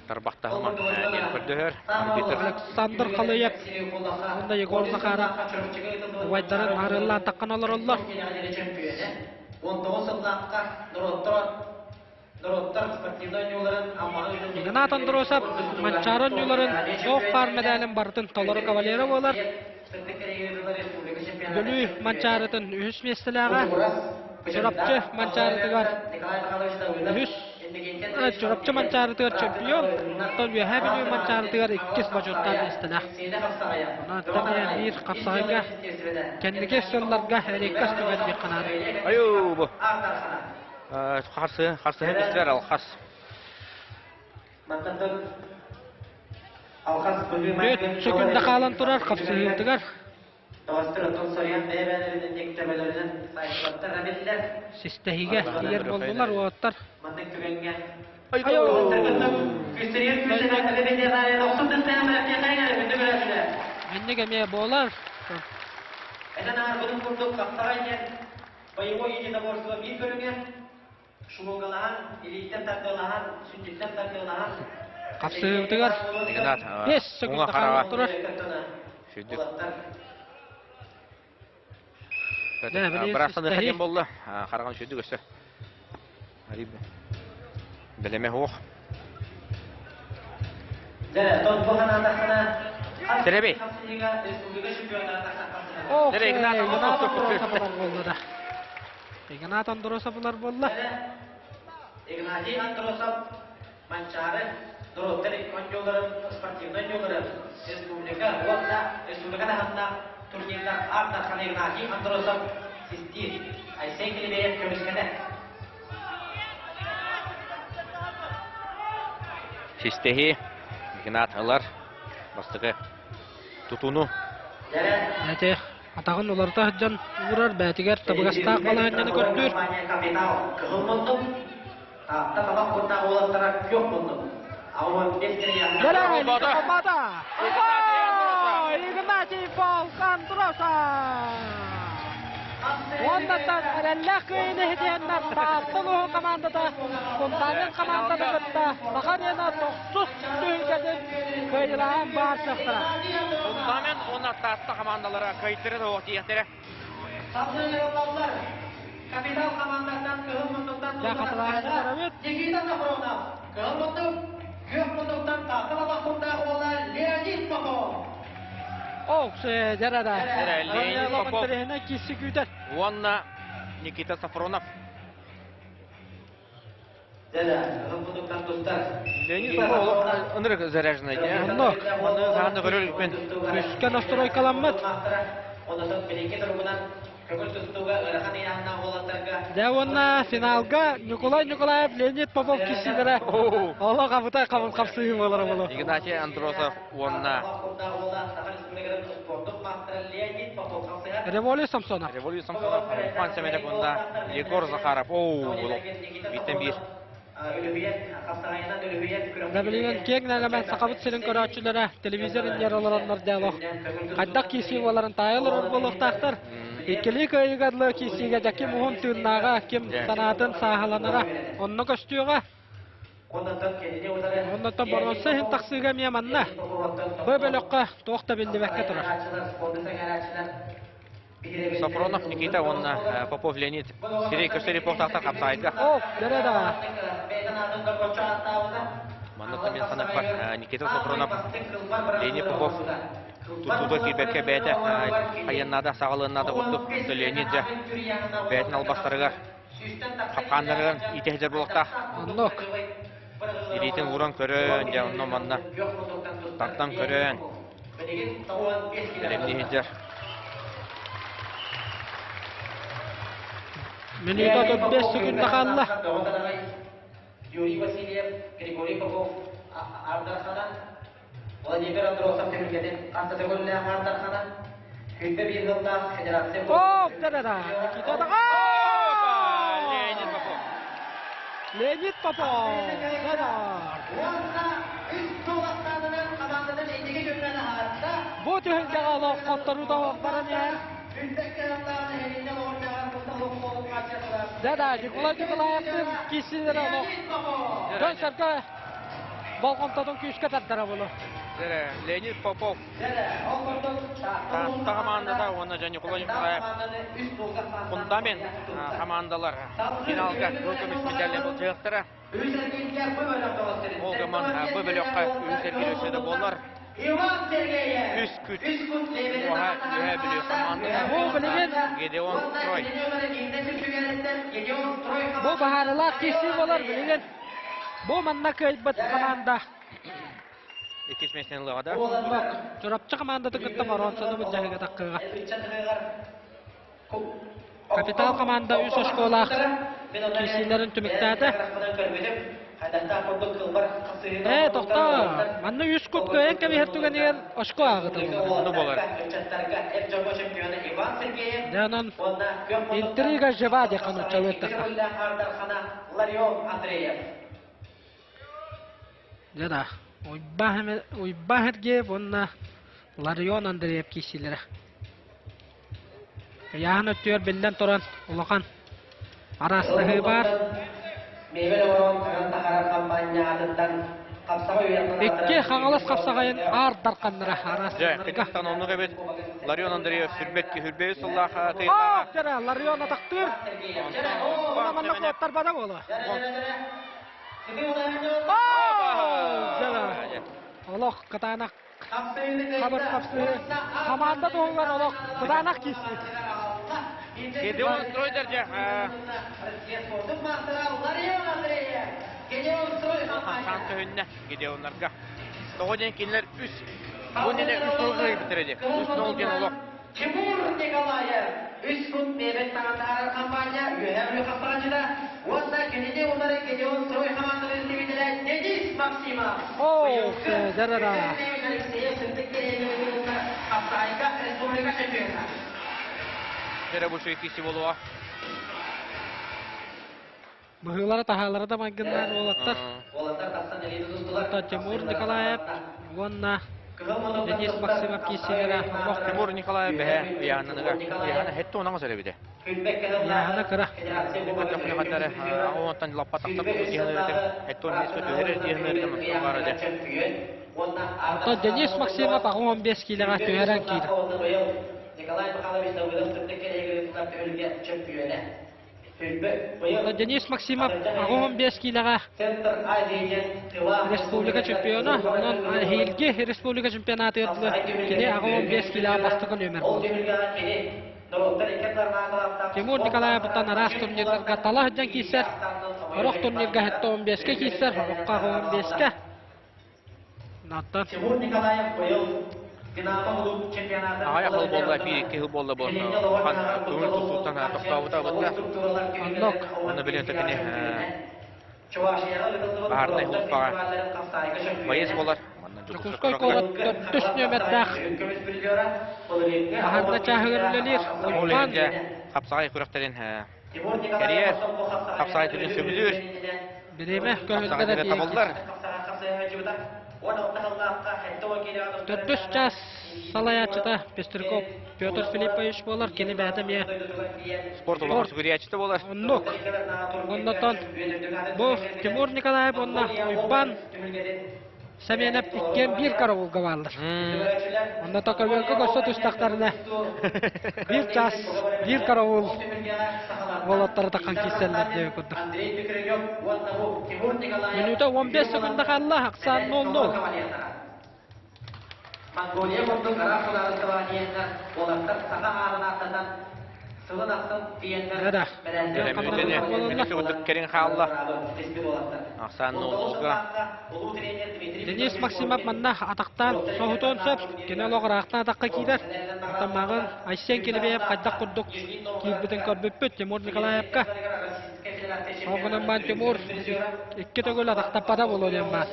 Тарбахтаһыма диэн көрдөһөр арбитр. Александр Халыев уонна Егор Захаров убайдарын арыаллаан таххан олороллор. 19 сыллаахха норуоттар норуоттар спортивнай оонньууларын Игнат Андросов Манчаары оонньууларын туох баар мэдээлин барытын толору кавалера буолар. Бүлүү Манчаарытын үһүс миэстэлээҕэ Чурапчы Манчаарытыгар үһүс Чурапчы Манчаарытыгар чемпион, оттон Үөһээ Бүлүү Манчаарытыгар иккис бочуоттаах миэстэлээх. Онон биир хапсаҕайга кэнники сылларга эриэккэс түгэн диэххэ наада. Айуу бу. Харсы харсыһы бистилэр алхас. Бүт сөкүндэ хаалан турар хапсыһыытыгар. Систэһиигэ тиийэр буоллулар уолаттар. Маннык эмиэ буолар. Боевой единоборство биир көрүҥэ шумогалаһан, илииттэн тардыалаһан, сүнньүттэн тардыалаһан Хапсыһыыбытыгар Игнат 5 секунда хаалан турар. Сүрдүк. Бырастан диэн болла. Хараҕын сүрдүк өссө. Бэлэмэ суох. Тереби. Ох, Игнат Андросов буолла да. Игнат Андросов булар буолла. Игнатий Андросов Манчаары норуоттар оонньууларын спортивнай оонньууларын республика уонна республика таһымнаах турнирдар Аар Дархан Игнатий Андросов систиир Айсен Килибеев көмүскэнэр. Систэһи Игнат ылар бастакы тутуну. Эти атаҕын уларыта сылдьан уурар бээтигэр табыгастаах балаһыанньаны көрдүүр. Кыһыл муннук, Таатта табах курдаах уолаттара күөх муннук. Дэлэ, Литопата! Игнатий Волк-Андросов! Уоннаттан эрэллээх кыайыыны иһитиэннэр Таатта улууһун командата Фундамент команданы кытта Саха Арена тохсус түһүлгэтин кыайыылаһан баар сыахтара. Фундамент уонна Таатта командалара кыайтара да тиийэхтэрэ. Сабдыыллаллар. Капитал командаттан кыһыл муннуктан Дьэ, хатылааһыны көрөбүт. Никита Сафронов. Кыһыл муннук, күөх муннуктан Таатта Балахундаах уола Леонид Попов. Ох, дьэ да. Леонид Попов. Киси күүтэр. Уонна Никита Сафронов. Леонид Попов ынырык заряженный дии. Оннук. Оны сааны көрөр мен. Үскэ настройкаламмыт. Дьэ уонна финалга Ньукулай Ньукулаев, Леонид Попов киирсиилэрэ олох абытай хабыл хапсыһыы буолара буолуо. Игнатий Андросов уонна Революция Самсонов. Революция Самсонов, Руслан Семенов уонна Егор Захаров. Оу, бииртэн биир. Билигин киэҥ нэлэмэн Сахабыт сирин көрөөччүлэрэ телевизор иннигэр олороннор диалог хайдах киирсии буоларын таайа олорор буолуохтаахтар. Иккилии кыайыыга дылы киирсиигэ дьэ ким уһун тыыннааҕа, ким санаатын сааһыланара онно көстүөҕэ. Оннуттан боруонса иһин тахсыыга эмиэ манна. Бу бөлөххө туох да биллибэккэ турар. Софронов Никита уонна Попов Леонид сирэй көстөр репортажтар хапсаайга. О, дөрө да. Манна мен санаппар Никита Софронов, Леонид Попов тутууга киирбэккэ бэйэтэ айаннаада саҕалыаннаада курдук Леонид дьэ бэйэтин албастарыгар хапкааннарыгар иитэ сылдьар буолуохтаах. Оннук. Илиитин ууран көрөн, дьэ онно манна тардан көрөн бэлэмнии сылдьар. Минута 35 секунда хаалла. Юрий Васильев, Григорий Попов Ардархана, Владимир Андросов түһүлгэтин хас да төгүллээх Ардархана, Күнбэ биир сыллаах Федерация Оп, да-да-да, Никита Леонид Попов. Леонид Попов. Да-да. Уонна үс сыл ахсаанынан хамаандадан инники күҥҥэ таһаарда. Бу түһүлгэҕэ олох хотторуута баран иһэр. Да-да, Николай Николаевтыын киирсиилэрэ олох дьон-сэргэ болҕомтотун күүскэ тардара буолуо. Леонид Попов Таатта хамаандата уонна дьэ Николай Николаев фундамент хамаандалар финалга кыһыл көмүс медаль былдьаһыахтара. Ол гынан бу бөлөххө үһүс эргиир өссө да буолар. Үс күт уоһа Үөһээ Бүлүү хамаандата Бу билигин Гедеон Строй. Бу баһаарылаах киирсии буолар билигин. Бу манна кыайбыт хамаанда. Иккис миэстэни ылыаҕа да? Чурапчы хамаандатын кытта боруонсаны былдьаһыыга таххыаҕа. Капитал команда үс оскуолаах киирсиилэрин түмүктээтэ. Ээ, тохтоо. Манна үс кут кыайан кэбиһэр түгэнигэр очко ааҕытыллар. Ону буолар. Дьэ, онон интрига жива диэххэ нууччалыы эттэххэ. Дьэ да, Уйбаан Сергеев уонна Ларион Андреев киирсиилэрэ. Ыйааһын өттүгэр биллэн туран улахан араастаһыы баар. Икки Хаҥалас хапсаҕайын аар дарханнара араастаһыыларга. Дьэ, кытыттан оннук эбит. Ларион Андреев сүрбэт сүрбэйи сыллаах тыйыллаҕа. Дьэ, Ларион атахтыыр. Манна куоттарбата буолуо. Олох кытаанах хабыр хапсыы хамаанда туһугар олох кытаанах киирсии. Гедеон Стройдар дьэ Сан төһүннэ Гедеоннарга. Тоҕо диэн кинилэр үс бу нene үс нол кыайбыттар ди. Үс нол диэн олох. Тимур Николаев үс фут мебель таҥатаарар компания Үөһээ Бүлүү хапсаҕайдьыта уонна кинини утары Гедеон Строй хамаандаларын тибитэрэ Денис Максимов. Оо, дара-дара. Алексеев сырдык кэриэтэ хапсаҕайга республика чемпиона. Дьэрэ бу киси болуа. Быһыылара таһаалара да майгыннаан уолаттар. Оттон Тимур Николаев уонна Денис Максимов киирсиилэрэ олох Тимур Николаев бэһэ ыйааһыныгар ыйааһына хетте онаҥас эрэбитэ. Ыйааһына кыра. Көтөхнө онтон лаппа тахсар диһыныырытым хетте он миэскэ түһэрэр диһыныырытым баара дьэ. Оттон Денис Максимов 85 киилэҕэ түһэрэн киирэр. Николай Михайлович Давыдов сырдык кэриэһигэр түһүлгэ чөмпүйүөнэ. Денис Максимов 85 киилэҕэ республика чемпиона, онон эһиилги республика чемпионатыгар дылы кини 85 киилэҕэ бастакы нүөмэр буолар. Тимур Николаевтан араас турнирдарга тала сылдьан киирсэр, сорох турнирга 75-кэ киирсэр, сороххо 85-кэ. Тимур Николаев быйыл Аҕыйах сыл буолла, биир-икки сыл буолла бу улахан көҥүл тустууттан тохтообута бытта. Оннук. Онно билин кини баһаарынай һулуспаҕа байыас буолар. Дьокуускай куорат төрдүс нүөмэрдээх баһаарынай чааһыгар үлэлиир. Ол иһин дьэ хапсаҕай күрэхтэрин кэрийэр, хапсаҕай түрүн сөбүлүүр. Бириэмэ көһүллэр табыллар. Төрдүс чаас салайааччыта Пестряков Петр Филиппович буолар. Кини бэйэтэ эмиэ спорт улахан сүгүрүйээччитэ буолар. Оннук. Оннотон бу Тимур Николаев уонна Уйбан Сэмиэнэп иккиэн биир караулга бааллар. Онно Токобелга көрсө тустахтарына биир чаас, биир караул уолаттары таххан киирсэллэр диэби курдук. Мүнүүтэ 15 секунда хаалла, ахсаан 0-0. Монголия курдук араас судаарыстыбаҕа тиийэннэр, уолаттар саха аатын ааттатан сылын ахсын тиийэннэр Мүнүүтэ курдук кэриҥ хаалла. Ахсаан 0-0-га. Денис Максимов манна атахтаан соһутуон сөп. Кини олох ыраахтан атахха киирэр. Оттон мааҕын Айсен Килибеев хайдах курдук киирбитин көрбүппүт Тимур Николаевка. Ол гынан баран Тимур икки төгүл атахтаппата буолуо диэн баар.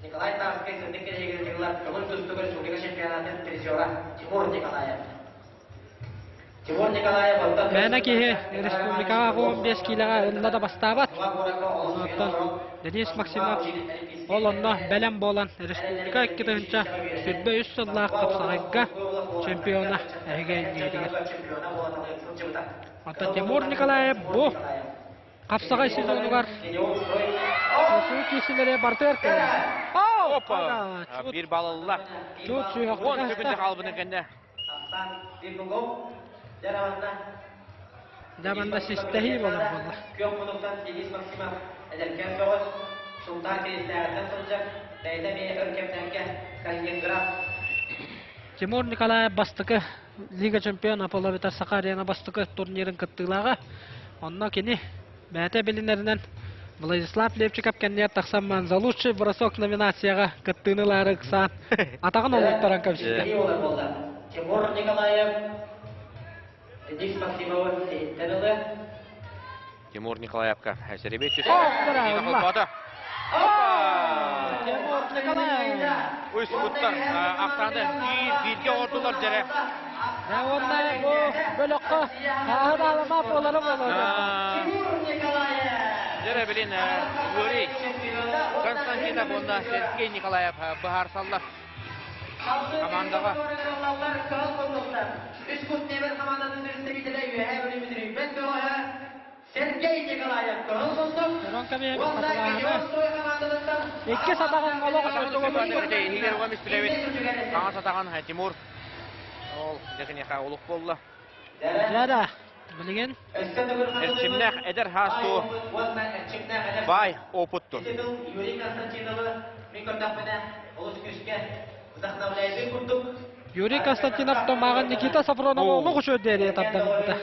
Николай Тарскай сырдык кэриэгэр дьыллар көҥүл тустууга республика чемпионатын призера Тимур Николаев. Тимур Николаев оттон Мээнэ киһи республикаҕа 15 киилэҕэ ылла да бастаабат. Оттон Денис Максимов ол онно бэлэм буолан республика 2023 сыллаах хапсаҕайга чемпиона эһиги иннигитигэр. Оттон Тимур Николаев бу Хапсаҕай сезонугар суу киисилэри барытыгар кэллэ. Опа! Биир балылла. Чуут сүүһөхтүк 10 секунда хаалбытын кэннэ. Дьэ манна систэһии болар буолла. Күөх мунуктан Денис Максимов эдэркээн бөҕөс Султан Киристээҕиттэн сылдьар, бэйэтэ эмиэ өр кэмнэргэ Калининград Тимур Николаев бастакы Лига чемпиона Аполло Саха Арена бастакы турнирын кыттыылааҕа. Онно кини бэйэтэ билинэринэн Владислав Левчиков кэннигэр тахсан за лучший бросок номинацияҕа кыттыыны ылаары ыксаан атаҕын олуттаран кэбистэ. Тимур Николаев Денис Максимовы сиһиттэн ылы. Тимур Николаевка Серебей түстэ. Тимур Николаев. Уйсугуттар ахсааны биир бииргэ оҥордулар дьэрэ. Дьэ уонна бу бөлөххө хааһы даалама буолара буолуо. Дьэрэ билин Юрий Константинов уонна Сергей Николаев быһаарсаллар. Командаҕа Үс кут небер хамаандатын представителэ Үөһээ Бүлүү Мүтүрүйбэт бөҕөһө Сергей Николаев көһөн состук. Уонна Георгий хамаандатыттан Икки сатаҕын олох Иһигэр уга мистилэбит. Хаҥас атаҕын Тимур. Ол дьэкиниэхэ олук буолла. Дьэ билигин Эрчимнээх эдэр хаастуу баай опытту. Юрий Константиновы мин көрдөхпүнэ олус күүскэ вдохновляйдыы курдук. Юрий Константинов томааҕын Никита Софронова олох үчүгэйдик тардан ылбыта.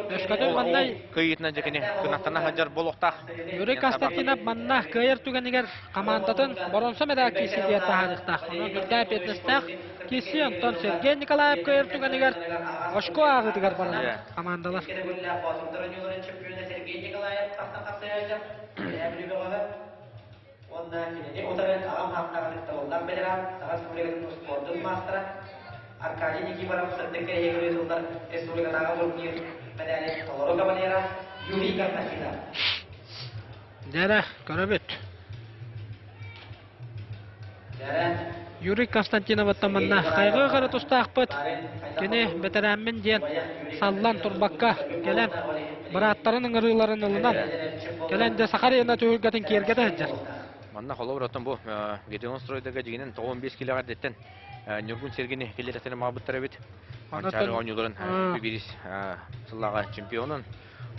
Өскөтүн манна Кыйытынан дьэкини кынаттана сылдьар буолуохтаах. Юрий Константинов манна кыайар түгэнигэр хамаандатын боронсо медаль киирсиитигэр таһаарыахтаах. Онон үрдээ эппиэтинэстээх киирсии, онтон Сергей Николаев кыайар түгэнигэр очко ааҕыытыгар бараллар хамаандалар. Уонна кинини утары аҕам хаахтааҕын ыттабыллаах бэтэрээн, Саха Республикатын успуордун маастара Аркадий Никифоров сырдык кэриэһигэр ыытыллар республикатааҕы турнир мэдээлин толору кавалера Юрий Константинов. Дьэрэ, көрөбүт. Юрий Константиновыттан манна хайҕыы хара тустаахпыт. Кини бэтэрээммин диэн саллан турбакка кэлэн бырааттарын ыҥырыыларын ылынан кэлэн дьэ Саха Арена түһүлгэтин киэргэтэ сылдьар. Манна холобур оттон бу Гедеон стройдарга дьигинэн 95 килоҕа эрдэттэн Ньургун Сергини киллэрэтин маабыттар эбит. Манчаары оонньууларын бирис сыллааҕы чемпионун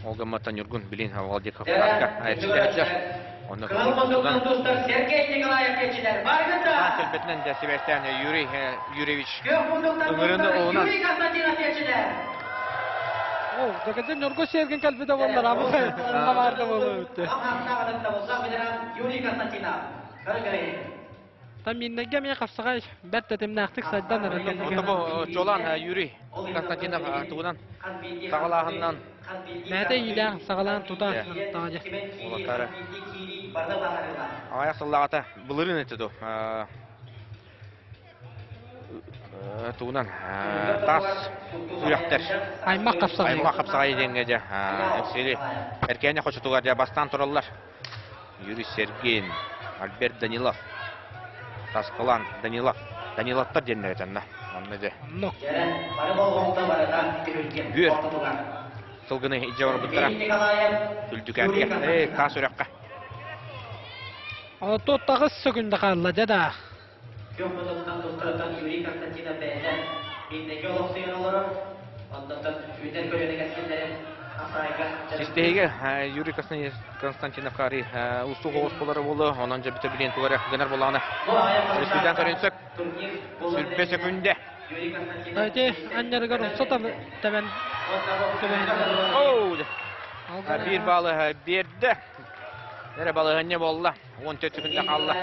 Ол гымматтан Ньургун билин Владикавказка айарчытыгар Онно Кыһыл тустар Сергей Николаев кечилер баргыта. Кэлбэтинэн дьэ сибээстээн Юрий Юрьевич ыҥырыны ылынан Юрий Константинов кечилер. О, дакыдын Ньургу Сергин кэлбитэ буоллар, абаарда буолуо эбит. Юрий Константинов. Та миннэгэ эмиэ хапсаҕай бэрт тэтимнээхтик сайдан эрэр. Онто бу Чолан Юрий Константинов тугунан саҕалааһынынан Бэйэтэ иилээх саҕалаан тута таҕа Уолаттары. Аҕыйах сыллааҕыта былырыын этэ дуу тугунан таас үрэхтэр аймах хапсаҕай аймах хапсаҕай диэҥҥэ дьэ Эҥсиэли Эркээни хочотугар дьэ бастаан тураллар Юрий Сергеин Альберт Данилов Таскалан Данилов Даниловтар диэннэр этэннэ онно дьэ Бүөр сылгыны илдьэ барбыттара Үлдүкээргэ ээ таас үрэххэ 38 секунда хаалла дьэ да Күөх хотуттан тустарыттан Юрий Константинов бэйэтэ инники олохсуйан олорор. Онтон үүнэр көлүөнэ кэскиллэрин Асайга Систиһигэ Юрий Константинов арый устук оҕус болары болу, онон дьэ бүтэ билиэн тугары гынар болаана. Республикан көрүн сөп. Сүрбэ сөкүндэ. Ити анньарыгар умса тэбэн Оу! Биир баалы биэрдэ. Эрэ балаһыанньа буолла. 14 секунда хаалла.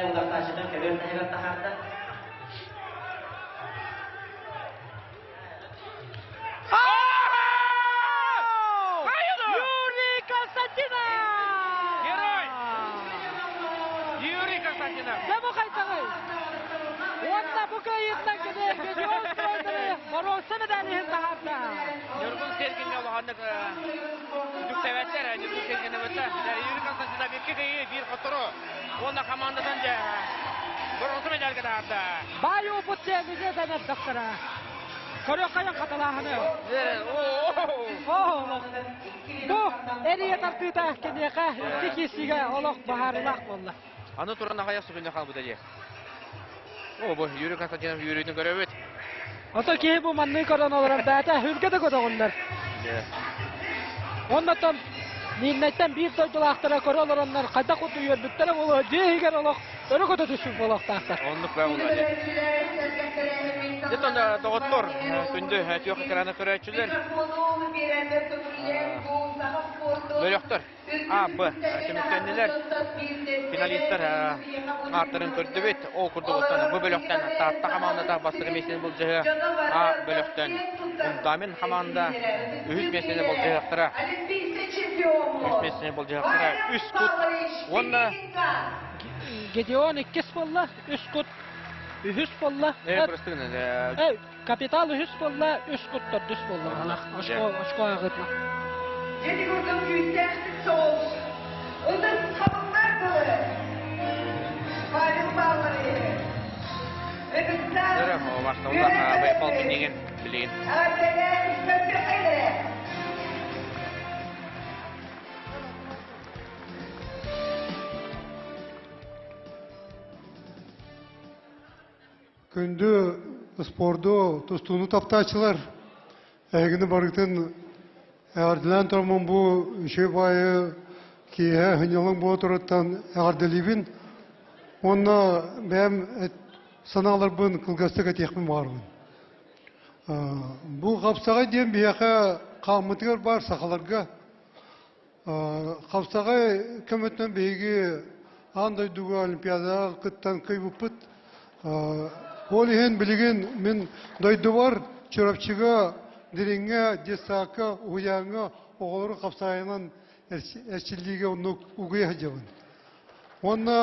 Юрий Константинов! Герой! Юрий Константинов! Дьэ бу хайдаҕый? Уонна бу кыайыыттан кини Гедеон Стройдары боруонса медалиһын таһаарда. Ньургун Сергиҥҥэ улаханнык үтүктэбэттэр. Ньургун Сергин ыбытта. Юрий Константинов икки кыайыы, биир хоттору. Уонна хамаандатын дьэ боруонса медальга таһаарда. Баай опыт диэн дэнэрдэхтэрэ. Көрүөххэйэн хаталааһыны. Бу эрийэ тардыыта киниэхэ икки киирсиигэ олох баһаарылаах буолла. Аны туран аҕыйах сүгүннэ хаалбыта дии. О, бу Юрий Константинов үөрүүтүн көрөбүт. Ото киһи бу манныы көрөн олорор бэйэтэ үргэ да көтөҕүллэр. Оннотон Миирнэйтэн биир дойдулаахтара көрө олороннор хайдах курдук үөрбүттэрэ буолуо дьиэ иһигэр олох өрө көтө түспүт буолуохтаахтар. Оннук баа буолуо дьэ. Дьэ доҕоттор, күндү түөх экраны көрөөччүлэр. Бөлөхтөр А, Б түмүктэннилэр. Финалистар ааттарын көрдүбүт. Ол курдук оттон Б бөлөхтөн Таатта хамаандата бастакы миэстэни былдьаһыа. А бөлөхтөн Фундамент хамаанда үһүс миэстэни былдьаһыахтара. Үс миэстэни былдьаһыахтара. Үс кут уонна Гедеон иккис буолла, үс кут үһүс буолла. Э, простыгын. Капитал үһүс буолла, үс кут төрдүс буолла. Очко, очко ааҕытна. Дьэти курдук күүстээхтик соҕус. Ытыс хабыллар дылы. Павел Павлович. Ытыстаах. Өрө, бастабылла, бэйпал билигин, билигин. Эҕэрдэлээн көрсөххө Күндү спорду, тустууну таптааччылар, эһигини барытын эҕэрдэлээн тураммын бу үчүгэй баайы киэһэ сынньалаҥ буола турарыттан эҕэрдэлиибин уонна бэйэм санааларбын кылгастык этиэхпин баҕарабын. Бу хапсаҕай диэн биһиэхэ хааммытыгар баар сахаларга Хапсаҕай көмөтүнэн биһиги аан дойдуга Олимпиадаҕа кыттан кыайбыппыт. Ол иһин билигин мин дойдубар Чурапчыга, Дириҥҥэ, детсадка, уһуйааҥҥа оҕолору хапсаҕайынан эрчиллиигэ оннук угуйа сылдьабын. Уонна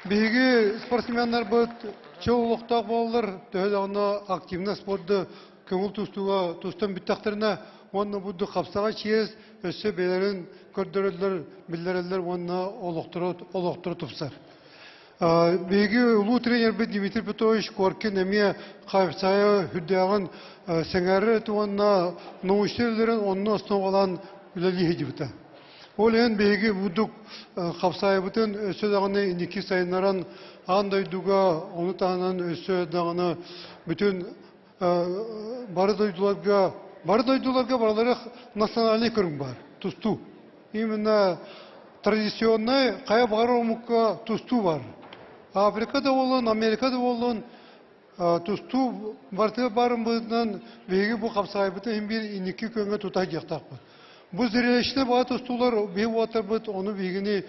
биһиги спортсменнарбыт чөл олохтоох буолаллар, төһө даҕаны активно спорду көҥүл тустууга тустан бүттэхтэринэ уонна бурдук хапсаҕай чиэс өссө бэйэлэрин көрдөрөллөр, биллэрэллэр уонна олохторо, олохторо тупсар. Биһиги улуу тренербит Дмитрий Петрович Коркин эмиэ хапсаҕайы үрдээҕин сэҥээрэр уонна научнай үлэлэрин онно основалаан үлэлии сылдьыбыта. Ол иһин биһиги бурдук хапсаайбытын өссө даҕаны инники сайыннаран аан дойдуга, ону таһынан өссө даҕаны бүтүн бары дойдуларга бары дойдуларга барылары национальный көрүҥ баар тустуу. Именно традиционный хайа баҕарар омукка тустуу бар. Африка да буоллун, Америка да буоллун. Тустуу барытыгар баарын быһыытынан биһиги бу хапсаҕайбытын иһин биир инники күөҥҥэ тута сылдьыахтаахпыт. Бу зрелищнэй баҕа тустуулар биһи уолаттарбыт ону биһигини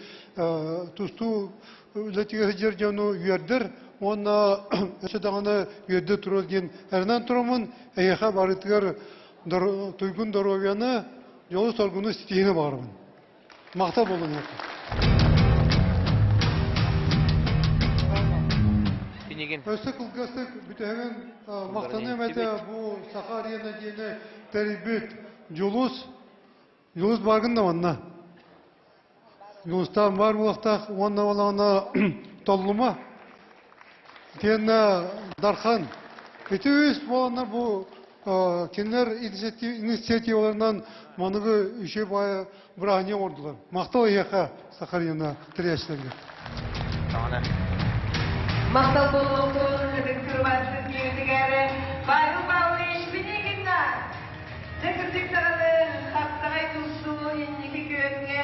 тустуу үлэтигэр сылдьар дьону үөрдэр уонна өссө даҕаны үөрдэ туруо диэн эрэнэн тураммын эһиэхэ барытыгар туйгун доруобуйаны, дьолу-соргуну ситиһиини баҕарабын. Махтал буолун Тинигин. Өссө кылгастык бүтэһигин махтаныам этэ бу Саха арена диэни тэрийбит Дьулус. Дьулус бааргын да манна. Дьулустаан баар буолуохтаах уонна олоҕуна Толлума. Итиэннэ Дархан. Ити үс буоланнар бу кинилэр инициативаларынан маныгы үчүгэй баайа бырааһынньык оҥордулар. Махтал эһиэхэ, Сахалина тэрийээччилэргэ. Махтал буолуохтун ытык кырбастык кииритигэр Павел Павлович Пинигинна. Дьэ кырдьык даҕаны хаптаҕай тустуу инники күөҥҥэ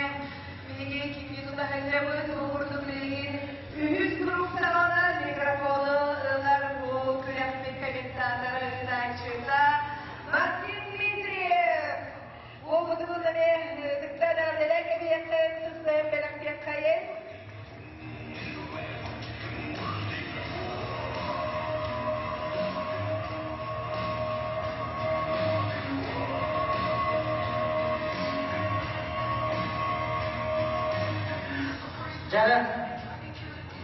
биһиги кимҥи тутаһыҥҥабыт бу курдук билигин үһүс круг саҕана микрофону ылар бу күрэхпит комментатора ыытааччыта Максим Дмитриев. Уолбутун эмиэ ытыктаан эҕэрдэлээн кэбиһиэххэ, сыстайан бэлэхтиэххэйин. Дьара,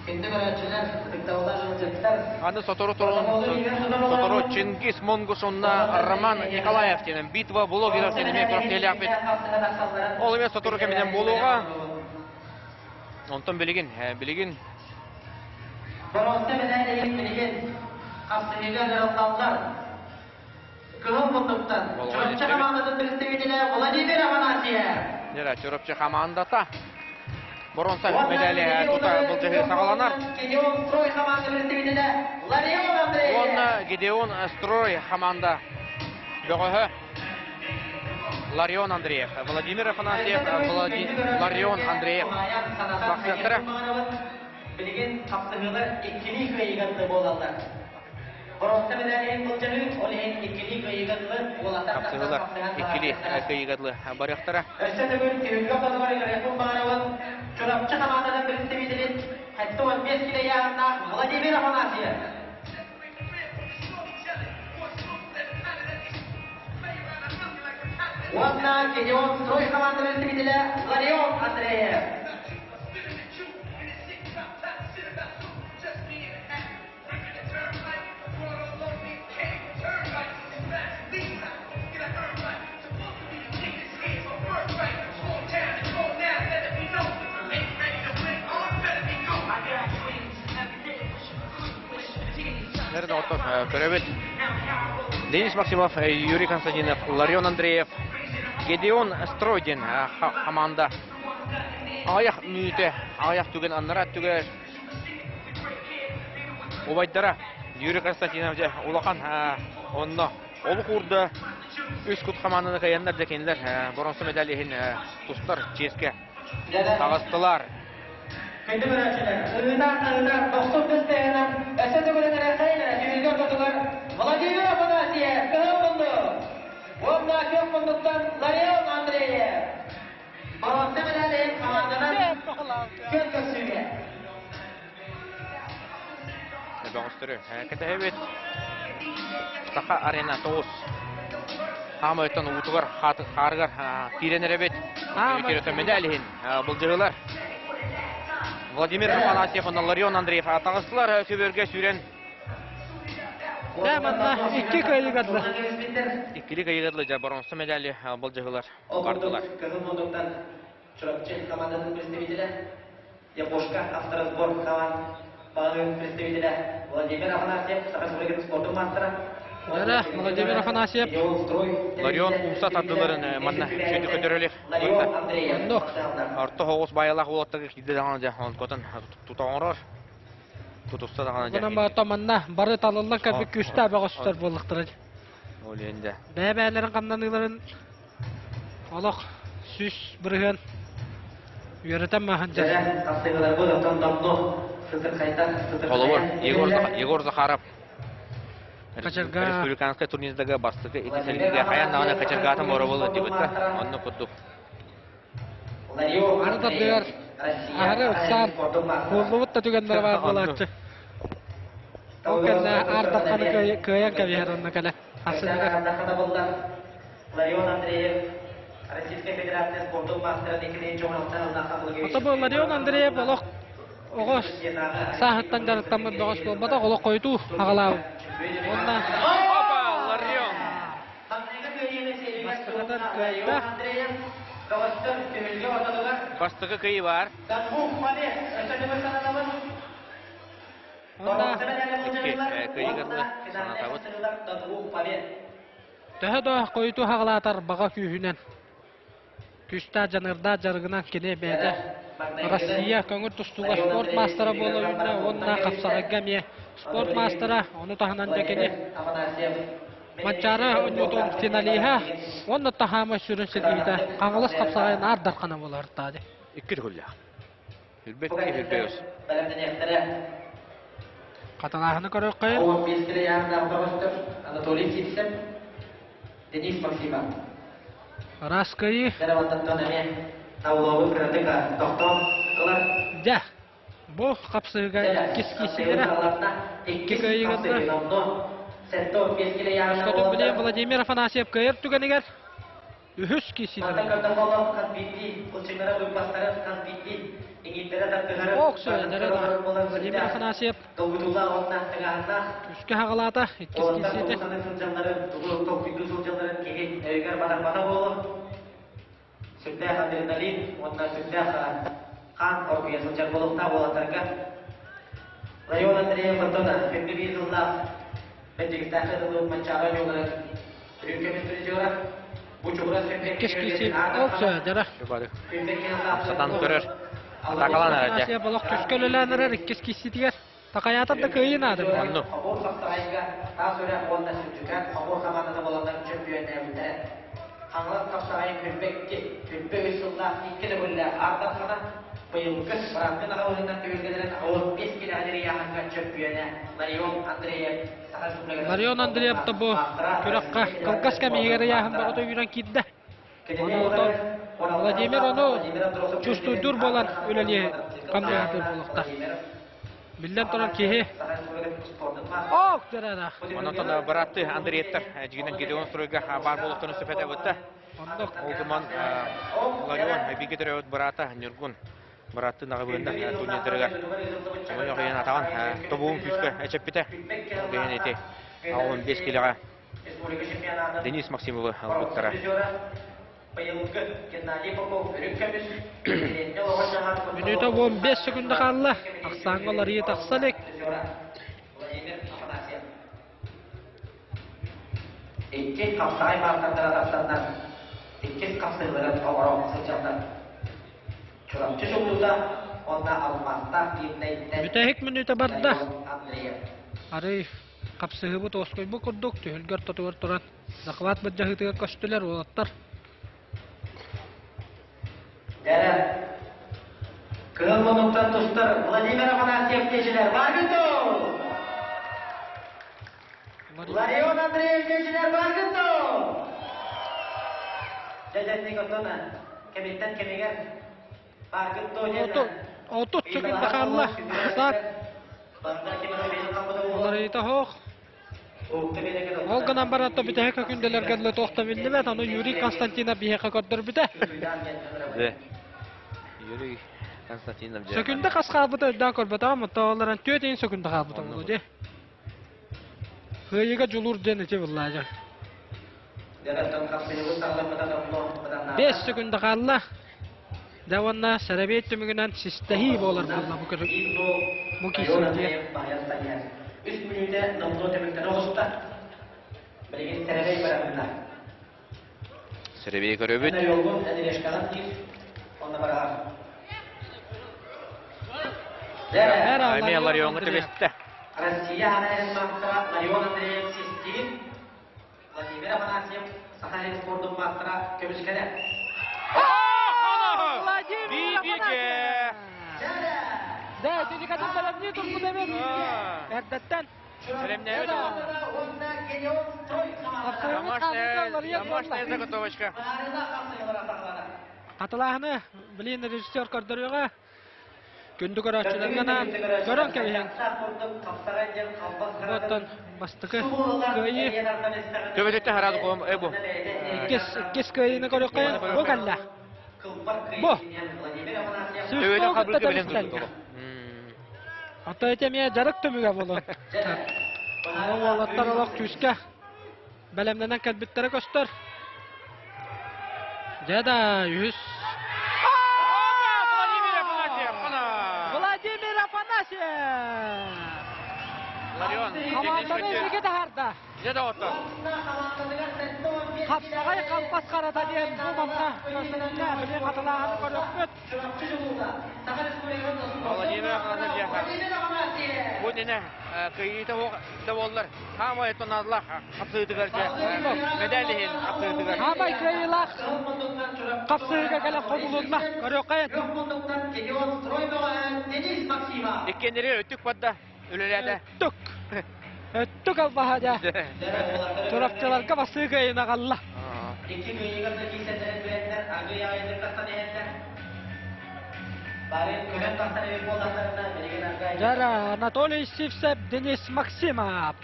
күндү көрөөччүлэр, ытыктабыллаах ыалдьыттар. Аны сотору сотору Чингис Монгуш онна Роман Николаев диэн битва блогеров диэн эмиэ күрэхтэһиилээхпит. Ол эмиэ сотору кэминэн буолуоҕа. Онтон билигин, билигин Боруоста мэдээлэйин билигин хапсыһыыга ыҥырыллаллар. Кыһыл муннуктан Чурапчы хамаандатын представителэ Владимир Афанасьев. Дьэ, Чурапчы хамаандата боруонса мэдээлэ тута былдьаһыы саҕаланар. Гедеон Строй хамаанда представителэ Ларион Андреев. Уонна Гедеон Строй хамаанда бөҕөһө Ларион Андреев, Владимир Афанасьев, Ларион Андреев тахсыахтара. Билигин хапсыһыылар иккилии кыайыыга буолаллар. Боруоста мэдээлиһин былдьаһыы, ол иһин иккилии кыайыыга дылы уолаттар Хапсыһыылар иккилии кыайыыга дылы барыахтара. Өссө төгүл түһүлгэ ортотугар ыҥырыахпын баҕарабын Чурапчы хамаандатын представителин 75 килэ ыйааһыннаах Владимир Афанасьев. Уонна Гедеон Строй хамаанда представителэ Ларион Андреев. Көрөбүт. Денис Максимов, Юрий Константинов, Ларион Андреев, Гедеон Стройдин команда. Аҕыйах мүнүүтэ, аҕыйах түгэн аннара өттүгэр убайдара Юрий Константинов дьэ улахан онно олук уурда үс кут хамаанданы кыайаннар дьэ кинилэр боронсо медаль иһин тустар чиэскэ таҕыстылар. Күндү көрөөччүлэр, ыытаах-ыытаах дохсун тыстыһынан өссө төгүлүн эрэххайын түһүлгэ ортотугар Владимир Афанасьев кыһыл муннук уонна күөх муннуктан Ларион Андреев боруонса медаль хамаанданан күөн көрсүүгэ. Бөҕөстөрү кэтэһэбит. Саха арена тоҕус. Хаамайтан уутугар хаарыгар киирэн эрэбит. Киирэтэ медаль иһин былдьаһыылар. Владимир Афанасьев уонна Ларион Андреев таҕыстылар көбүөргэ сүүрэн. Дьэ, манна икки кыайыгадылар. Иккили кыайыгадылар дьэ боронсо медали былдьаһыылар бардылар. Кыһыл мундуктан Чурапчы командатын представителэ Япошка авторазбор команд баҕалыын представителэ Владимир Афанасьев, Саха Республикатын спордун маастара. Дара Владимир Афанасьев. Ларион умса тардыларын манна сүдү көтөрөлүк. Оннук. Орто соҕус байалаах уолаттарга киирдэ даҕаны дьэ онкотон тута оҥорор. Тутуста даҕаны дьэ. Онон баата манна бары талыллан кэлбит күүстээх бөҕөстөр буоллахтара. Ол иһин дьэ. Бэйэ-бэйэлэрин хамнаныыларын олох 100% үөрэтэн maahan дьэ. Холобур, Егор, Егор Захаров. Республиканскай турнирдага бастакы ити сэлиигэ хайан даҕаны качаргаатын боробул дибитта. Онно курдук. Ары тардыгар аһары ыксаан буоллубут да түгэннэр баар буолааччы. Ол кэннэ ардахханы кыайан кэбиһэр онно кэлэ. Ахсыныгар. Ларион Андреев Российская Федерация спортун маастара Ото бу Ларион Андреев олох оҕо сааһыттан дьарыктаммыт бөҕөс буолбатах, олох хойутуу аҕалаабыт. Уонна Опа, Ларион! Бастакытын кыайда. Бастакы кыйы бар. Уонна Икки кыйыгырлы санатабыт. Төһө да хойутуу хаҕалаатар баҕа күүһүнэн күүстээх дьаныардаах дьарыгынан кини бэйэтэ Россия көҥүл тустууга спорт маастара буола үүннэ уонна хапсаҕайга эмиэ спорт маастара, ону таһынан да кини Манчаары оонньуутун финалиһа уонна таһаама сүрүн ситиһиитэ Хаҥалас хапсаҕайын аар дархана буолар таады. Икки төгүллээх. Үрбэт киһи үрбэйос. Хатылааһыны көрүөххэ. Анатолий Сивцев, Денис Максимов. Ыраас кыайыы. Дьэ, бу хапсыһыга иккис киисилэрэ икки кыайыыгытта. Өскөтүн билигин Владимир Афанасьев кыайар түгэнигэр Үһүс киисилэрэ. Ок, Владимир Афанасьев күүскэ хаҕалаата иккис киисиитэ. Сүрдээх адреналин уонна сүрдээх хаан оргуйа сылдьар буолуохтаах уолаттарга. Район Андреев Антона, 51 сыллаах Бэдьигитээхи ылыбыт Манчаары ойууларын Иккис киси ол дьара. Сатан көрөр. Атакалан эрэр дьэ. Болох түскө үлэлээн эрэр иккис кисситигэр. Такаятар да кыайыы наада. Онну. Хобур хапсаҕайга таас үрэх уонна Сүлдьүкээн хобур хамаандата буоланнар чөмпүйүөннээбиттэрэ. Хаҥалас хапсаҕайын 22, 23 сыллаах икки төгүллээх аартархана быйылгы бырааттын аҕабыһынан түһүлгэлэрин 15 килэҕэ ыйааһыҥҥа чөмпүйүөнэ Ларион Андреев Ларион Андреев да бу күрэххэ кылгас кэм иһигэр ыйааһын бөҕөтө үүрэн киирдэ. Ону Владимир ону чувствуйдуур буолан үлэлиэ хамнаһатыыр буолуохтаах. Биллэн турар киһи Ок дьарара. Онон быраатты Андреевтар дьигинэн Гедеон стройга баар буолуохтарын сөп этэ бытта. Ол гынан Ларион бииргэ төрөөбүт быраата Ньургун бырааттыы наҕабыында турнирдарыгар Чомойох ыйан атаҕын тобугун күүскэ эчэппитэ. Ол ити 15 килэҕэ Денис Максимовы ылбыттара. Мүнүүтэ 15 секунда хаалла. Ахсааҥҥа уларыйыы тахса илик. Икки хапсаҕай маастардара тахсаннар, иккис хапсыһыыларын оҥоро сылдьаллар. Чурапчы чулуута уонна алмаастаах Мирнэйдэн Бүтэһик мүнүүтэ барда. Андреев. Арый хапсыһыыбыт уоскуйбут курдук түһүлгэ ортотугар туран захват былдьаһыытыгар көстүлэр уолаттар. Дэрэ. Кыһыл муннуктан тустар Владимир Афанасьев кешилер баргын Ларион Андреев кешилер баргын Дьэдьэнник оттон кэмиттэн кэмигэр баргын Отут секунда хаалла. Саат. Уларыйыта суох. Ол гынан баран бүтэһик күндэлэргэ дылы туох да биллибэт, ону Юрий Константинов биһиэхэ көрдөрбүтэ. Юрий Константинов Сөкүндэ хас хаалбыта өйдөөн көрбөтөҕүм, оттон ол эрэн түөрт ыйын сөкүндэ хаалбыта буолуо дии. Кыайыыга дьулуур диэн ити буллаадьа. Бэс сөкүндэ хаалла. Дьэ уонна сэрэбиэй түмүгүнэн систэһии буолар буолла бу бу киирсиитигэр. Үс мүнүүтэ номнуо түмүктэнэ оҕуста. Билигин сэрэбэй бараммыта. Сэрэбэй көрөбүт. Йолгун Эдрешкаҕын диир. Онно бараҕар. Эмиэ Ларионҥа түбэстэ. Россия анаайын маастара Ларион Андреев систиир. Владимир Афанасьев Саха спордун маастара көмүскэнэ. Владимир Афанасьев! Да, ити кадыр бэлэмнии турбут эбит. Эрдэттэн. Бэлэмнээбит. Домашняя заготовочка. Хатылааһыны билин режиссер көрдөрүөҕэ. Күндү көрөөччүлэргэ анаан көрөн кэбиһэн. Оттон бастакы кыайыы. Төбөтүттэ хараады куом эбу. Иккис иккис кыайыыны көрүөххэ бу кэллэ. Бу. Төбөтө хабырга билен турду. Ото ити эмиэ дьарык түмүгэ буолуон. Уолаттар олох күүскэ бэлэмнэнэн кэлбиттэрэ көстөр. Дьэ да, үһүс. Владимир Афанасьев! Владимир Афанасьев! Ларион, Хамаанданы инники таһаарда. Дьэ доҕоттор. Хапсаҕай хампас харата диэн бу манна көрсүнүннэ билин хатылааһыны көрүөхпүт. Владимир Афанасьев бу иннинэ кыайыыта да буоллар хаамай тоналлах хапсыытыгар медаль иһин хапсыытыгар. Хаамай кыайыылаах хапсыыга кэлэн хомулунна. Көрүөххэйин. Иккиэннэри өттүк барда үлэлээтэ. Өттүк. Өттүк албаһа дьэ. Чурапчыларга басыы кыайын аҕалла. Икки кыайыыга да киирсэллэрин билэннэр аргыый аҕайдык тахсан иһэллэр. Бары көрөн тахсан эбит буоллахтарына билигин аргыай. Дьара Анатолий Сивцев, Денис Максимов.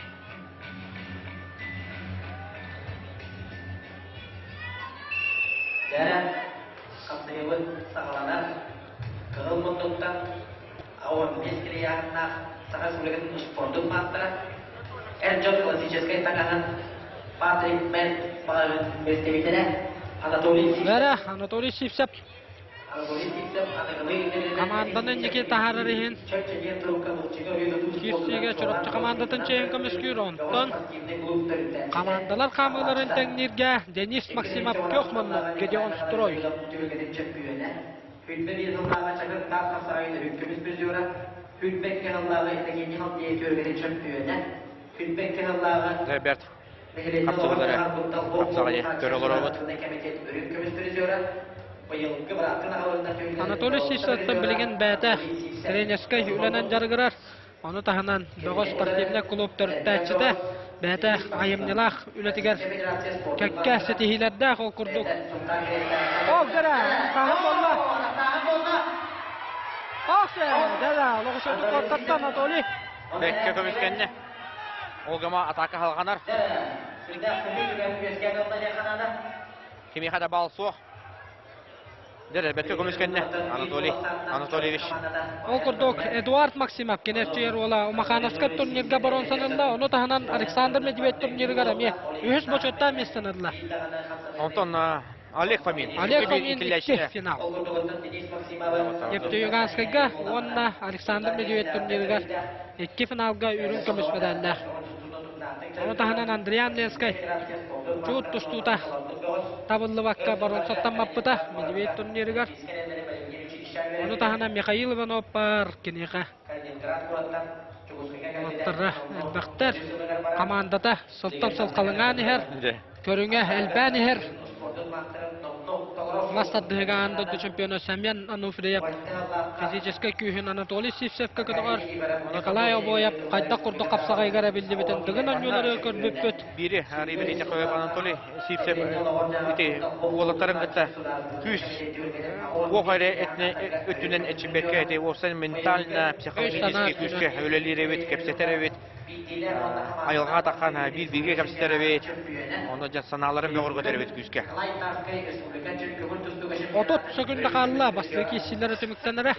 Дьэ, хапсыһыыбыт саҕаланар. Кыһыл муннуктан 15 килийааннаах Саха Республикатын успуордун маастара, эр дьон классическай таҥаһын Патрик Мэн маҕаһыын представителэ Анатолий Сивцев. Вера Анатолий Сивцев Анатолий Сивцев аныгылыы ирдэбилинэн команданы инники таһаарар иһин киирсиигэ Чурапчы командатын чэйин көмүскүүр, онтон командалар хаамыыларын тэҥнииргэ Денис Максимов күөх муннук Гедеон Строй. Хүлбэ биир сыллааҕы Чакыр таас хапсаҕайын өрүт көмүс призера, Хүлбэ икки сыллааҕы Иннокентий Халдеев түөргэтин чөмпүйүөнэ, Хүлбэ икки сыллааҕы Бэрт хапсыгылары хапсаҕайы көрө олоробут. Өрүт көмүс призера, быйылгы бырааттын аҕаларынан Анатолий Сивцевтан билигин бэйэтэ тренерскэй үлэнэн дьарыгырар. Ону таһынан Бөҕө спортивнай клуб төрүттээччитэ бэйэтэ айымньылаах үлэтигэр кэккэ ситиһиилэрдээх ол курдук. Ол дэрэ, хаһан буолла? Охсе, дэрэ, олоҕушуту куоттатта Анатолий. Бэккэ көмүскэннэ. Ол гама атака халҕанар. Кимиэхэ да бал суох. Дьэ, бэркэ көмүскэннэ Анатолий Анатольевич. Ол курдук Эдуард Максимов кенерчиер уола Умахановскай турнирга боруонсанылла, ону таһынан Александр Медведь турнирыгар эмиэ үһүс бочуоттаах миэстэни ылла. Онтон Олег Фомин. Олег Фомин икки финал. Ефтеюганскайга уонна Александр Медведь турнирыгар икки финалга үрүҥ көмүс медаллаах. Ону таһынан Андриан Ленскэй чуут тустуута табыллыбакка боруонсаттаммаппыта Медведь турнирыгар. Ону таһынан Михаил Иванов баар киниэхэ уолаттара элбэхтэр. Хамаандата сылтан сыл халыҥаан иһэр, көрүҥэ элбээн иһэр. Мас тардыһыга аан дойду чемпиона Семен Ануфриев физическэй күүһүн Анатолий Сивцевкэ көтөҕөр. Николай Обоев хайдах курдук хапсаҕайыгар эбиллибитин Дыгын оонньуулары көрбүппүт. Биири Риберите Хоев Анатолий Сивцев ити уолаттарын кытта күүс туох эрэ өттүнэн эчиппэккэ ити уопсай ментально психологически күүскэ үлэлиир эбит, кэпсэтэр эбит. Айылҕаҕа таххан биир бииргэ кэпсэтэр эбит. Онно дьэ санааларын бөҕөргөтөр эбит күүскэ. 30 сөкүндэ хаалла бастакы киирсиилэрэ түмүктэнэрэ.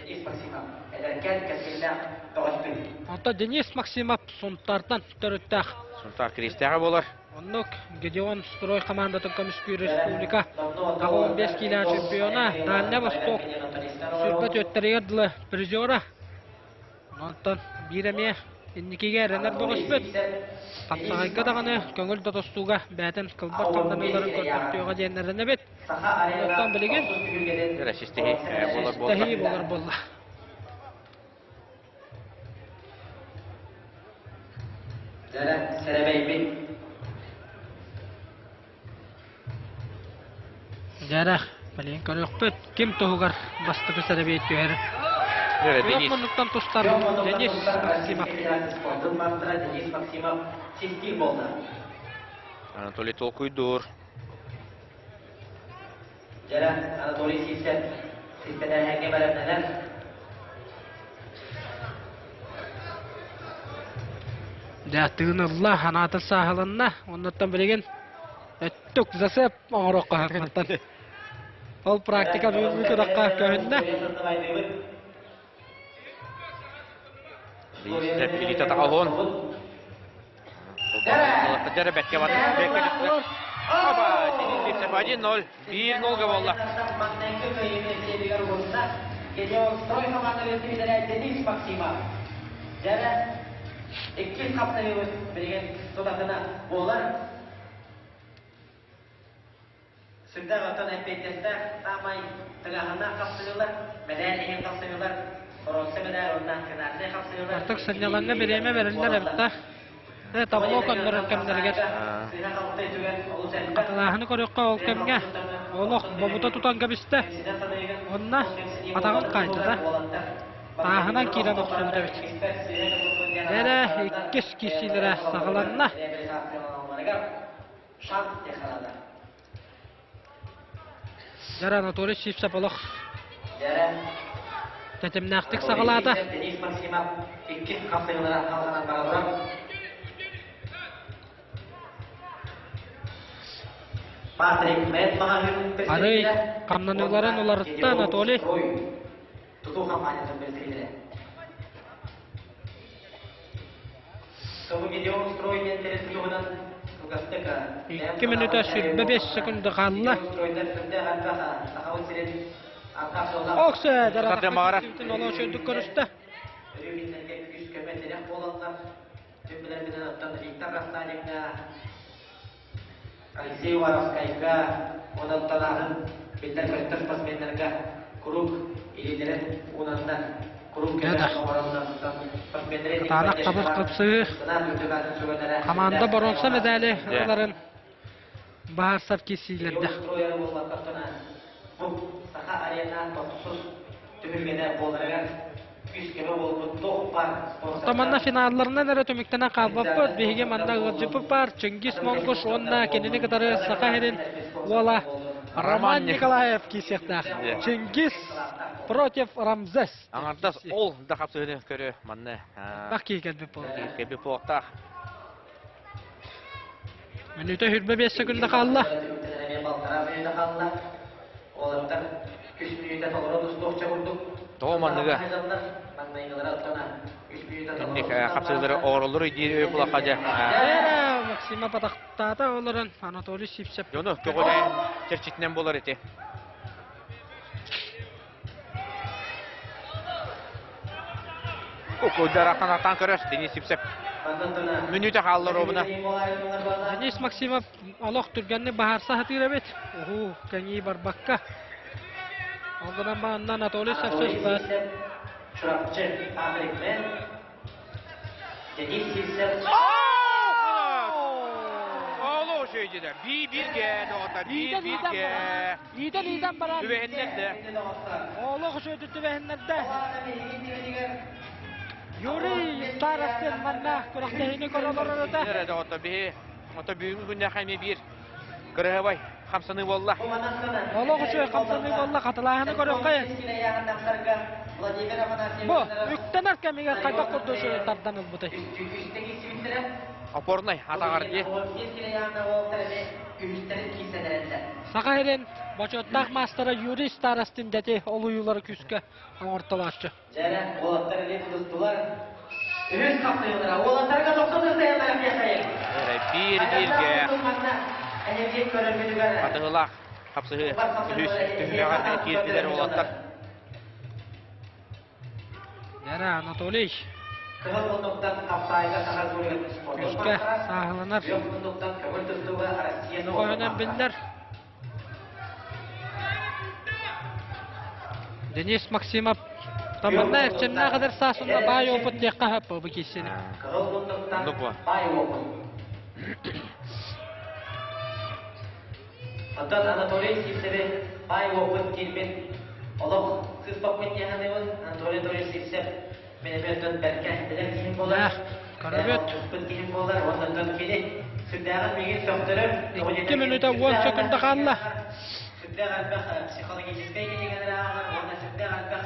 Онтон Денис Максимов Сунтаартан төрүттээх. Сунтаар Киристээҕэ буолар. Оннук Гедеон Строй командатын көмүскүүр республика 15 киилэ чемпиона, Дальний Восток сүүрбэ түөттэригэр дылы призера. Онтон биир эмиэ инникигэ эрэнэр бөҕөспүт. Хапсаҕайга даҕаны көҥүл да тостууга бэйэтин кылбар хамнаныыларын көрдөртүөҕэ диэн эрэнэбит. Онтон билигин Систэһии буолар буолла. Дьэрэ, сэрэбэйбит. Дьэрэх, билигин көрүөхпүт. Ким туһугар бастакы сэрэбиэй түһэр. Денис. Муннуктан тустар Денис Максимов. Спортун маастара Денис Максимов систиир буолла. Анатолий толкуйдуур. Дьэрэ Анатолий Сиисэп сиспэтээһэҥҥэ бэлэмнэнэр. Дьэ, тыын ылла, анаата сааһыланна. Оннуттан билигин өттүк засеп оҥоруохха мантан. Ол практика бүгүҥҥү күрэххэ көһүннэ. Сиисэп илиитэ таҕалон. Дьэрэ бэккэ барды. Бэккэ түстэ. Оба! Денис Сивцев 1-0. 1-0 буолла. Гелиострой командаларын лидерэ Денис Максимов. Дьэрэ иккис хапсайыбыт билигин тутатына буолар. Сүрдээх оттон эппиэттэстээх саамай тыҥааһыннаах хапсыһыылар, мэдээр иһин хапсыһыылар, боруонса мэдээр уонна финальнай хапсыһыылар. Артык сынньалаҥҥа бириэмэ бэриллэр эбит да. Табло көннөрөр кэмнэригэр хатылааһыны көрүөххэ ол кэмҥэ олох бобута тутан кэбистэ. Онно атаҕын хаайдата. Тааһынан киирэн охсубут эбит. Эрэ иккис киирсиилэрэ саҕаланна. Дьара Анатолий Сивцев олох тэтимнээхтик саҕалаата. Денис Максимов иккис хапсыһыылара халҕанан бараллар. Патрик Мэтт маҕаһыын Арый хамнаныыларын уларытта Анатолий. Тутуу компаниятын бэлиэтиирэ. 2 мүнүүтэ 25 секунда хаалла. Оксө олоочуйдук көрүстэ. Алексей Уваровскайга, онон талааһын биллэр-көстөр спортсменнарга куруук илиилэрин уунаннар, куруук көмө оҥороннор спортсменнары Кытаанах хабыс хапсыы команда боруонса медали ыларын баһаарсар киирсиилэрдэ. Бу Саха арена тохсус түһүлгэтэ буоларыгар Оттон манна финалларынан эрэ түмүктэнэн хаалбаппыт. Биһиги манна ыалдьыппыт баар Чингиз Монгуш уонна кинини кытары Саха сирин уола Роман Николаев киирсиэхтээх. Чингиз против Рамзес. Аҥардас ол да хапсыһыны көрө манна. Бах киһи кэлбит буолуохтаах. Кэлбит буолуохтаах. Мүнүүтэ 25 секунда хаалла. Уолаттар үс мүнүүтэ толору тустуохча курдук. Тоҕо манныга инник хапсыылары оҕороллор диир өй кулаха дьэ. Максима Батахтаата олорон Анатолий Сивцев. Дьону көҕүлээн чэрчитинэн буолар ити. Кукуйдарахтан көрөр Денис Сивцев. Мүнүүтэ хааллар обуна. Денис Максимов олох түргэнник баһаарса сатыыр эбит. Уһуу, кэҥии барбакка. Ол гынан манна Анатолий Савцев бар. Чурапчы Патрик Денис Сивцев. Олох үчүгэй Би-бирге доҕоттор, би-бирге. Иитэн-иитэн баран. Түбэһиннэрдэ. Олох үчүгэйдик түбэһиннэрдэ. Юрий Старостин манна күрэхтэһиини көрө олорор этэ. Эрэ доҕоттор, биһи ото бүгүҥҥү күннээх эмиэ биир кырыһабай хамсаныы буолла. Олох үчүгэй хамсаныы буолла, хатылааһыны көрүөххэ. Бу үктэнэр кэмигэр хайдах курдук үчүгэй тардан ылбытай. Опорнай атаҕар дии. Саха сирин бочуоттаах маастара Юрий Старостин дэти олуйуулары күүскэ оҥортолооччу. Дьэрэ, уолаттар илии тутустулар. Үһүс хапсыһыылара. Уолаттарга тохсун ыстайаллара киэхэйин. Биир бииргэ хатыһылаах хапсыһыы үһүс түһүмэҕэр киирдилэр уолаттар. Дьэрэ, Анатолий күүскэ сааһыланар. Көҕүнэн биллэр. Денис Максимов Таманна эрчимнээх эдэр саас уонна баай опыт диэххэ сөп бу киирсини. Оннук бу. Оттон Анатолий Сивцеви баай опыт киирбит олох сыыспаппын диэн саныыбын. Анатолий Анатольевич Сивцев мен эмиэ оттон бэркэ билэр киһим буолар. Көрөбүт. Киһим буолар. Уонна оттон кини. Сүрдээҕин миигин сөхтөрөр. 2 мүнүүтэ 10 секунда хаалла. Сүрдээх элбэх психологическай кинигэлэр ааҕар уонна сүрдээх элбэх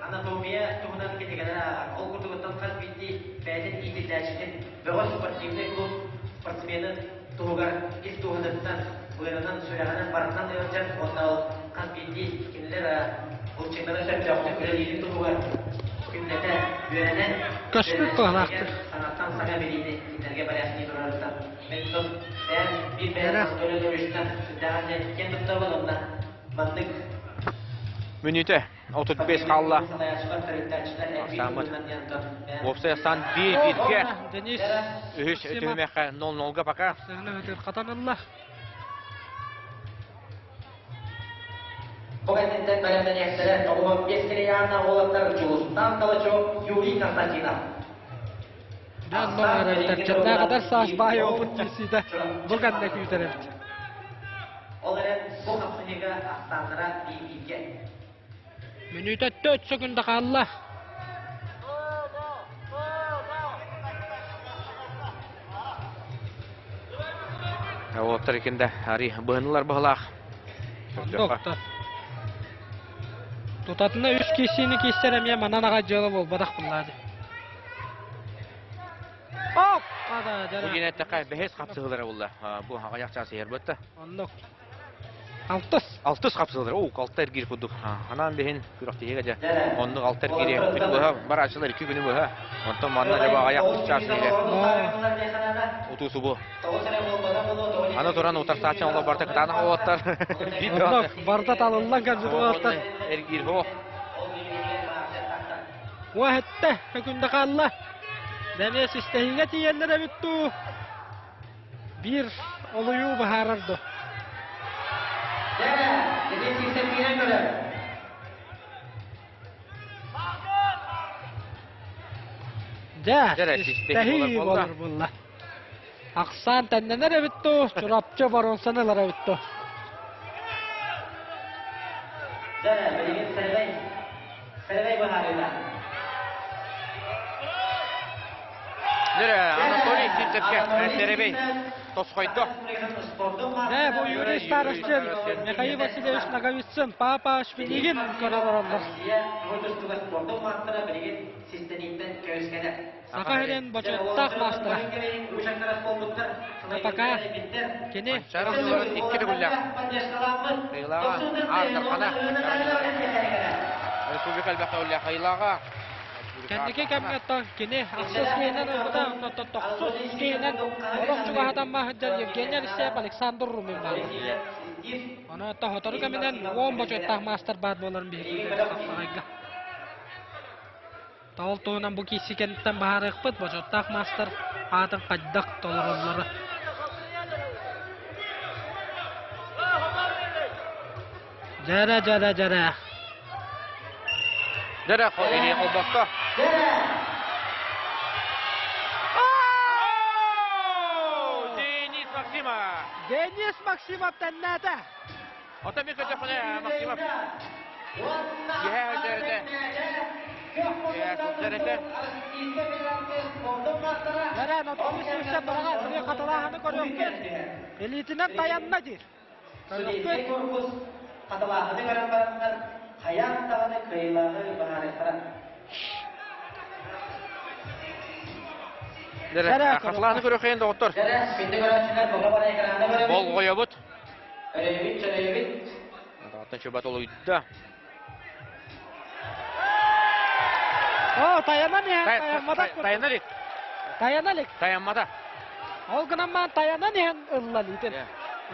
анатомия туһунан кинигэлэр ааҕар. Ол курдугуттан хас биирдии бэйэтин иитиллээччитин бөҕө спортивнай клуб спортсменын туһугар ис дууһатыттан, быарынан, сүрэҕинэн барытынан ыалдьар уонна ол хас биирдии кинилэр былчыҥнара сөптөөхтүк үлэлиирин туһугар күннэтэ үөрэнэн Көспүт туһалаахтар. Саҥаттан саҥа билиини кинилэргэ бэлэхтии турарыттан мен тон бэйэм биир бэйэм Анатолий сүрдээҕин диэн киэн туттабын уонна маннык Мүнүүтэ 35 хаалла. Ахсааммыт. Уопсай сан биир бииргэ. Денис Үһүс түһүмэххэ 0-0-га пока. Сыһыны ытырхатан ылла. Бу кэнниттэн бэлэмнэниэхтэрэ 95 килограммнаах уолаттар Дьулустан Калачев, Юрий Константинов. Чэрдээҕэтэр саас баай опыт киирсиитэ бу кэннэ күүтэр эбит. Ол эрэн бу хапсыһыыга ахсааннара биир-бииргэ. Мүнүүтэ 4 секунда хаалла. Уолаттар иккинде ари быһынылар быһылаах. Доктор. Тутатына үс киирсиини киирсэр эмиэ манан аҕай дьыала буолбатах буллаады. Оп! Ада, Бу диэн эттэххэ бэһис хапсыһыылара булла. Бу аҕыйах чаас иһэр бытта. Оннук. Алтыс. Алтыс хапсыһыылара. Оо, алта эргиир курдук. Анаан биһин күрэхтэһиигэ дьэ. Оннук алта эргиири күнү быһа барааччылар икки күнү быһа. Онтон манна дьэ аҕыйах чаас иһэр. Утуу субу. Аны туран утарсааччы олор барыта кытаанах уолаттар. Оннук барыта талыллан кэлбит уолаттар. Эргиир хоо. Уоһэтте өкүндэ хаалла. Дэмиэ систэһиигэ тиийэллэр эбит дуу. Биир олуйуу быһаарар дуо? Дьэ, систэһии буолар буолла. Ахсаан тэннэнэр эбит дуу, Чурапчы боруонсаны ылар эбит дуу. Дьэ, билигин сэрэмэй, сэрэмэй быһаарыыта. Дьэ, Анатолий Сивцевкэ сэрэмэй тосхойдо. Дьэ, бу Юрий Старостин, Михаил Васильевич Ноговицын, Папа Шпилигин көрөр олороллор. Саха сирин бочуоттаах маастара. Пока кини икки төгүллээх Хайылааҕа Аар Республика элбэх төгүллээх Хайылааҕа Кэнники кэмҥэ кини ахсыс киһинэн ылбыта, онтон тохсус киһинэн олох чугаһатан сылдьар Евгений Алексеев Александр Румин баар. Ону сотору кэминэн 10 бочуоттаах маастар баар буоларын биһиги хапсаҕайга. Ол туһунан бу киирсии кэнниттэн быһаарыахпыт, бочуоттаах маастар аатын хайдах толороллоро. Дьэрэ, дьэрэ, дьэрэ. Дьэрэ, илии холбосто. Денис Максимов! Денис Максимов тэннээтэ! Оттон мин көрдөхпүнэ Максимов киһэ сылдьар этэ. Киһэ сылдьар этэ. Дэрэн, отон сүүсэ быраҕа били хатылааһыны көрүөхпүт. Илиитинэн тайанна диир. Судейскай корпус хатылааһыны көрөн бараннар хайаан даҕаны кыайыылааҕы быһаарыахтара. Хатылааһыны көрүөххэйин доҕоттор. Дэрэ, күндү көрөөччүлэр, бука бары экраны көрөбүт. Болҕойобут. Өрөйбүт, чөрөйбүт. Атаҕыттан чуба толуйда. О, таянан иһэн таяммата. Таяна илик. Таяна илик. Таяммата. Ол гынан маан таянан иһэн ылла илиитин.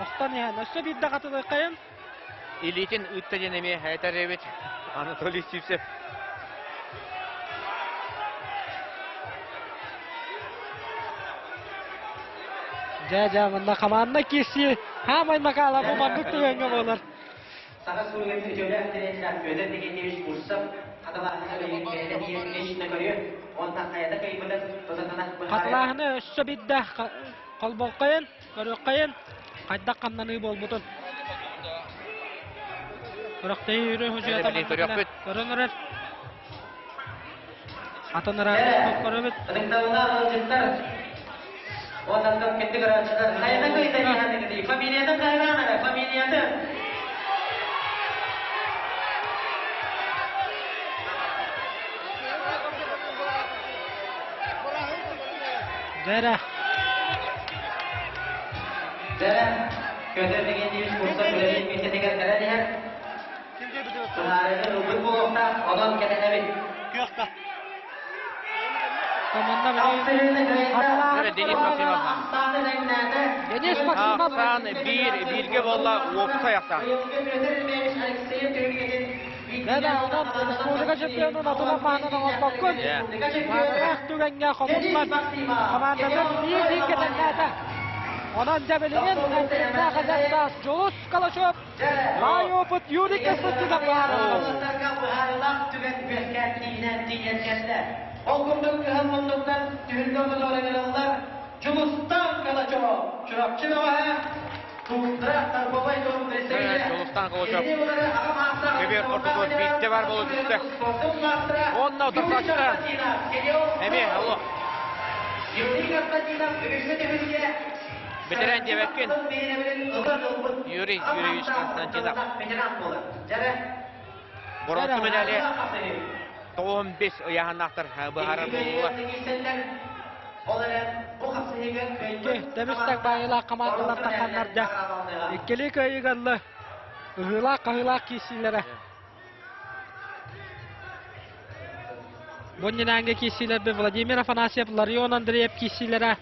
Охтон иһэн. Өссө биирдэ хатылыаххайын. Илиитин ыытта диэн эмиэ этэр эбит Анатолий Сивцев. Дьэ, дьэ, манна хамаанна киирсии хаамай накаала бу маннык түгэҥҥэ буолар. Саха суругун үтүөлээх тренера Федор Никитич Бурцев хатылааһыны билигин бэйэтэ лично көрүө уонна хайата кыайбытын тутатына быһаарыа. Хатылааһыны өссө биирдэ холбооххойун, көрүөххэйин, хайдах хамнаныы буолбутун. Күрэхтэһии үрү худьуйата көрөн эрэр. Атын ыраах көрөбүт. Ытыктабыллаах ыалдьыттар. Онтон кэнди көрөөччүлэр хайата кыйда диһаныгыдый? Фамилиятын хайраан эрэ, фамилиятын. Дэрэ. Дэрэ. Көтөр деген диир курса үлэлиир миэстэтигэр кэлэн иһэр. Быһаарыыны ылбыт буолуохтаах, онон кэтэһэбит. Команда Денис Максимов. Денис Максимов. Ахсан биир бииргэ буолла уопсай ахсан. Дэ онон республика чемпионун атыла маанын оҥорбоккун. Маанылаах түгэҥҥэ хомуллан командатын биир бииргэ тэҥнээтэ. Онон дьэ билигин Альберт Казахстаас Дьулус Калачев Баай опыт Юрий Константинов быһаарыылаах түгэн үөскээн тиийинэн тиийэн кэллэ. Ол курдук кыһыл муннуктан түһүлгэ мотуорыгырыллар Дьулустаан Калачев Чурапчы бөҕөһө Тундра торговай дом представителя. Дьулустаан Калачев көбүөр ортотугар биирдэ бар буола түстэ. Уонна утарсааччыта эмиэ алло. Юрий Константинов бүгүҥҥү түһүлгэ Бэтэрээн диэбэккин. Юрий Юрьевич Константинов. Боронсу медали 95 ыйааһыннаахтар быһаарар буоллулар. Тэбистек баайылаах командалар тахханнарда. Иккилии кыайыгаллы ыһыылаах-хаһыылаах киирсиилэрэ. Бу иннинээҥҥи киирсиилэрбит Владимир Афанасьев, Ларион Андреев киирсиилэрэ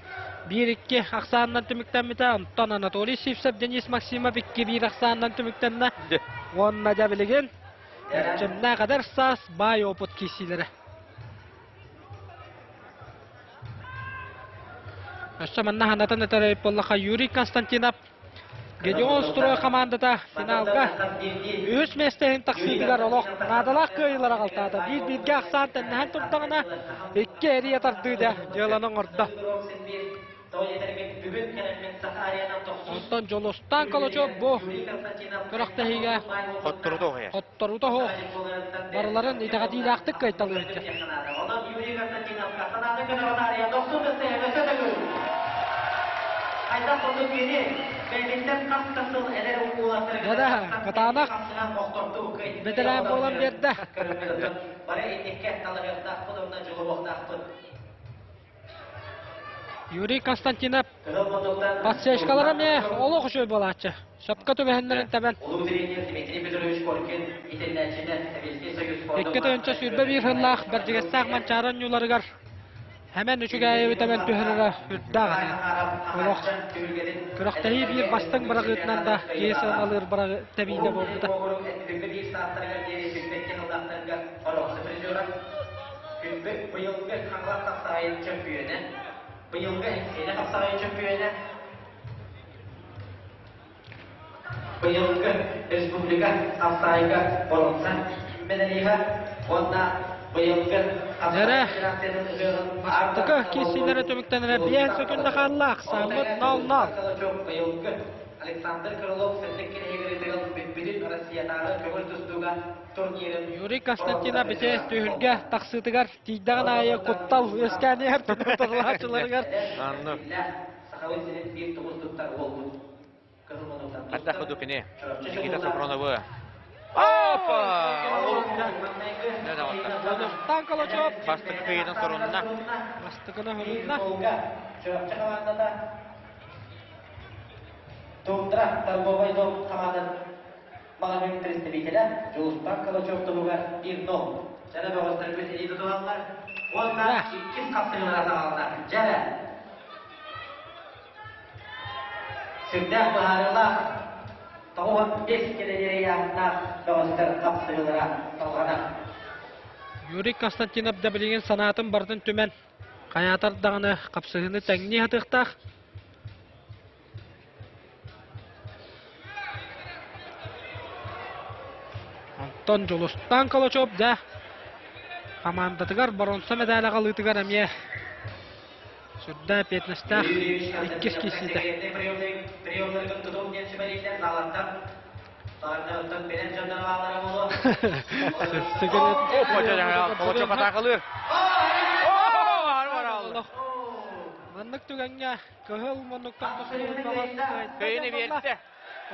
1-2 ахсаанынан түмүктэммитэ. Онтон Анатолий Сивцев, Денис Максимов 2-1 ахсаанынан түмүктэннэ. Уонна дьэ билигин эрчимнээх эдэр саас баай опыт киирсиилэрэ. Өссө манна ханатан этэр буоллахха Юрий Константинов Гедеон Строй хамаандата финалга үһүс миэстэ иһин тахсыытыгар олох наадалаах кыайыылары аҕалтаата. Биир-бииргэ ахсаан тэннэһэн турдаҕына, икки эрийэ тардыы дьыаланы оҥордо. Онтон Дьулустаан Калачев бу күрэхтэһиигэ хотторуута суох барыларын итэҕэтиилээхтик кыайталыыр. Дада кытаанах бэтэрээн буолан биэрдэ. Юрий Константинов подсечкалара эмиэ олох үчүгэй буолааччы. Сөпкө түбэһиннэрин тэбэн. 2 тыһыынча 21 сыллаах Бэрдьигэстээх Манчаары оонньууларыгар Хэмэн үчүгээйи тэбэн түһэрэрэ үрдээх этэ. Олох күрэхтэһии биир бастыҥ быраҕыытынан да киһи сыаналыыр тэбиитэ буолбута. Быйылгы Хаҥалас хапсаҕайын чөмпүйүөнэ, быйылгы Эҥсиэли хапсаҕайын чөмпүйүөнэ, быйылгы республика хапсаҕайга боруонса медалиһа уонна быйылгы Эрэ бастакы киирсиилэрэ түмүктэнэрэ биэс сөкүндэ хааллаах, сааммыт 0-0. Быйылгы Александр Крылов сырдык киниһигэр бүтүн Россиятааҕы көҥүл тустууга Юрий Константинов ити түһүлгэ тахсыытыгар тиийдэҕин аайы куттал үөскээн иһэр тутулааччыларыгар. Хатта Худукини, Никита Софроновы. Опа! Тан Колочев. Бастакы кыйыытын сорунна. Бастакыны сорунна. Тундра торговай дом хамаанын Маҕаһыын представителэ Дьулустаан Калачев туһугар 1-0. Дьэрэ бөҕөстөрбүт илии тутуһаллар уонна иккис хапсыһыылара саҕаланар. Дьэрэ! Сүрдээх быһаарыылаах 95 килэриэйээннаах бөҕөстөр хапсыһыылара салҕанар. Юрий Константинов да билигин санаатын барытын түмэн, хайаатар даҕаны хапсыһыыны тэҥнии сатыахтаах. Онтон Дьулустаан Калачев дьэ хамаандатыгар боруонса мэдээлэ аҕалыытыгар эмиэ сүрдээх эппиэтинэстээх иккис киирсиитэ. Калачев атаакалыыр. Маннык түгэҥҥэ кыһыл муннуктан тустубут бөҕөс кыайда Кыайыыны диэн буолла. биэрдэ.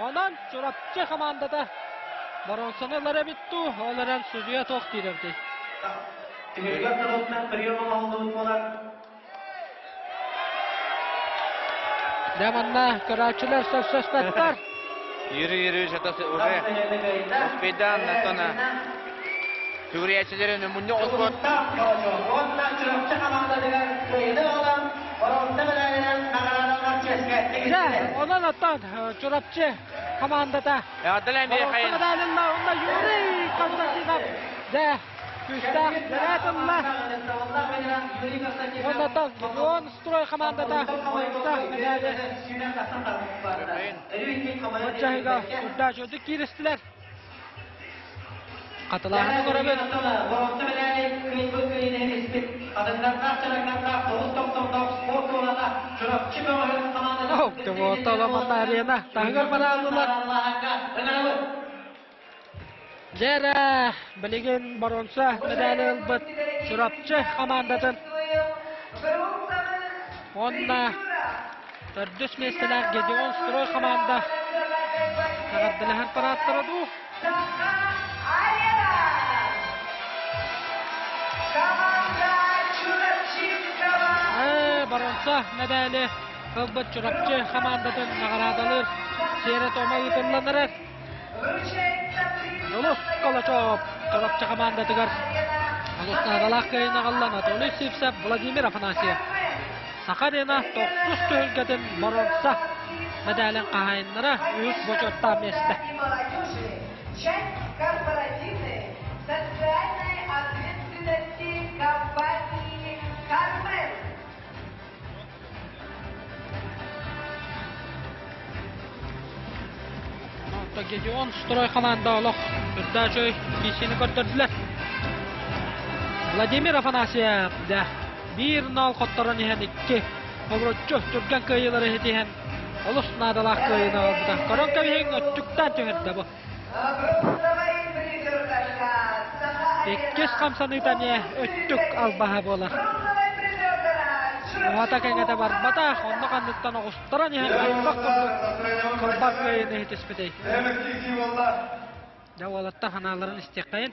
Онон Чурапчы хамаандата боруонсаны ылар эбит дуу, ол эрэн судьуйа туох диир эбитий? Түһүлгэ ортотунан прием оҥоһуллубут буолан Дьэ манна көрөөччүлэр сөпсөспөттөр. Юрий Юрьевич это уже успейдан Антона Сүгүрүйээччилэрин мунньах оспот. Уонна Чурапчы хамаандатыгар кыайыыны ылан, боруонса мэдээлинэн наҕараадаланар чиэскэ Дьэ, онон оттон Чурапчы хамаандата Эҕэрдэлээн боруонса мэдээлин ылла уонна Юрий Константинов дьэ күүстээх бэрээт ылла. Уонна оттон Гедеон Строй хамаандата боруонса мэдээли Баччаһыга үрдээх үчүгэйдик кииристилэр. Хатылааһыны көрөбүт. Октябрь арена таһыгар барааллылар. Дьэрэ, билигин боруонса мэдээли ылбыт Чурапчы хамаандатын уонна Төрдүс миэстэлээх Гедеон Строй хамаанда эҕэрдэлэһэр парааттара дуу? Боруонса мэдээли ылбыт Чурапчы хамаандатын наҕараадалыыр сиэрэ-туома ыытыллан эрэр. Дьулус Колочев Чурапчы хамаандатыгар олус наадалаах кыайыыны аҕалла Анатолий Сивцев, Владимир Афанасьев. Саха арена тохсус түһүлгэтин боруонса мэдээлин хаһаайыннара үһүс бочуоттаах миэстэ. Часть корпоративной социальной ответственности компании «Кармел». Гедеон строй хамаанда олох үрдээх үчүгэй киирсиини көрдөрдүлэр. Владимир Афанасьев да 1-0 хотторон иһэн икки оборуччу түргэн кыайыылары ситиһэн олус наадалаах кыайыыны ылбыта. Көрөн кэбиһиҥ өттүктэн түһэрдэ бу. Иккис хамсаныыта эмиэ өттүк албаһа буолар. Уһата кэҥэтэ барбатах, онно ханныттан оҕустаран иһэн хайдах курдук кылбар кыайыыны иһитиспитэй. Дьэ уолаттар санааларын истиэххэйин.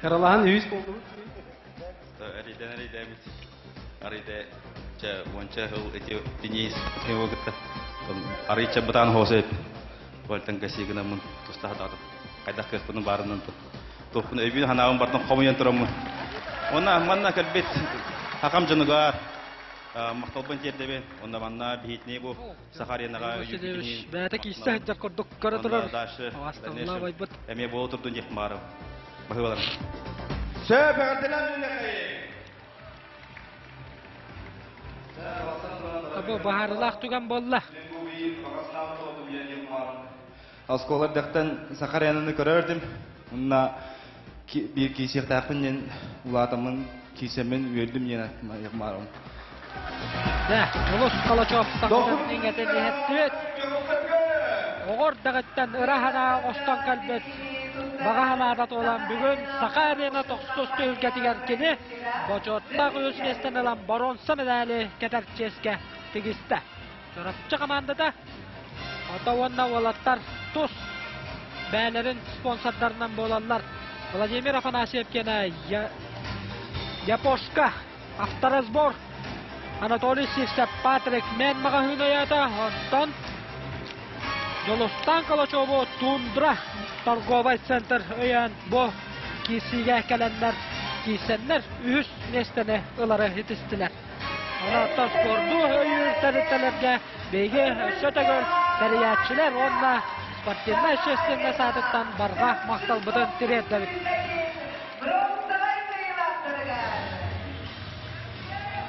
Каралаһан үһүс болдубут. Эрийдэн эрийдээбит. Арыйда чэ уонча сыл ити тиньиис кытта арыйча бытаан хоосу Туолтан кэсии гынаммын туста хатаатым. Хайдах кыахпын баарынан туохпун өйбүн ханаабын бартан хомуйан тураммын. Онна манна кэлбит хакам дьонугар махталбын тиэрдэбин. Онна манна биһитини бу Саха аренаҕа Васильевич бэйэтэ киирсэ сылдьар курдук көрө турар. Астылла байбыт. Эмиэ буола турдун диэх баарым. Баһыыбаларым. Сөп, эҕэрдэлээн үлэхэй. Бу баһаарылаах түгэн буолла. Оскуола эрдэхтэн Саха аренаны көрөрдүм. Онна биир киисиэхтээхпин диэн улаатаммын киисэммин үөрдүм диэн маарым. Дэ, Улус Калачев саҥатын иҥэтин иһэттибит. Оҕор даҕыттан ыра санаа оҥостон кэлбит баҕа санаата туолан бүгүн Саха арена тохсус түһүлгэтигэр кини бочуоттаах үс миэстэни ылан боруонса мэдээли кэтэр чиэскэ тигистэ. Чурапчы хамаандата ото уонна уолаттар тус бэйэлэрин спонсордарынан буолаллар. Владимир Афанасьев киэнэ Япошка авторазбор Анатолий Сивцев Патрик Мен маҕаһыын өйөөтө, онтон Дьулустаан Калачеву Тундра торговай центр өйөөн бу киирсиигэ кэлэннэр киирсэннэр үһүс миэстэни ылары ситистилэр. Онон спорду өйүүр тэрилтэлэргэ биһиги өссө төгүл тэрийээччилэр уонна спортивнай общественность аатыттан барҕа махталбытын тириэрдэбит.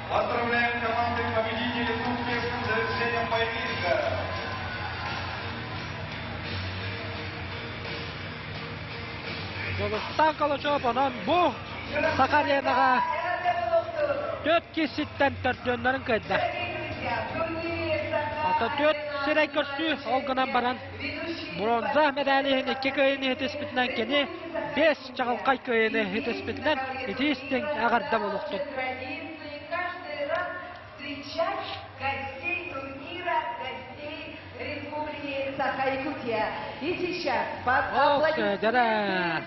Поздравляем команды победителей с успешным завершением поединка. Дьулустаан Калачев онон бу Саха аренаҕа төрт киһиттэн төрдүөннэрин кыайда. Ото түөрт сирэй көрсүү ол гынан баран бронза медали иһин икки кыайыыны иһитиспитинэн кини биэс чаҕылхай кыайыыны иһитиспитинэн итии истиҥ эҕэрдэ буолуохтун. Встречать гостей турнира, гостей Республики Саха-Якутия. И сейчас под аплодисменты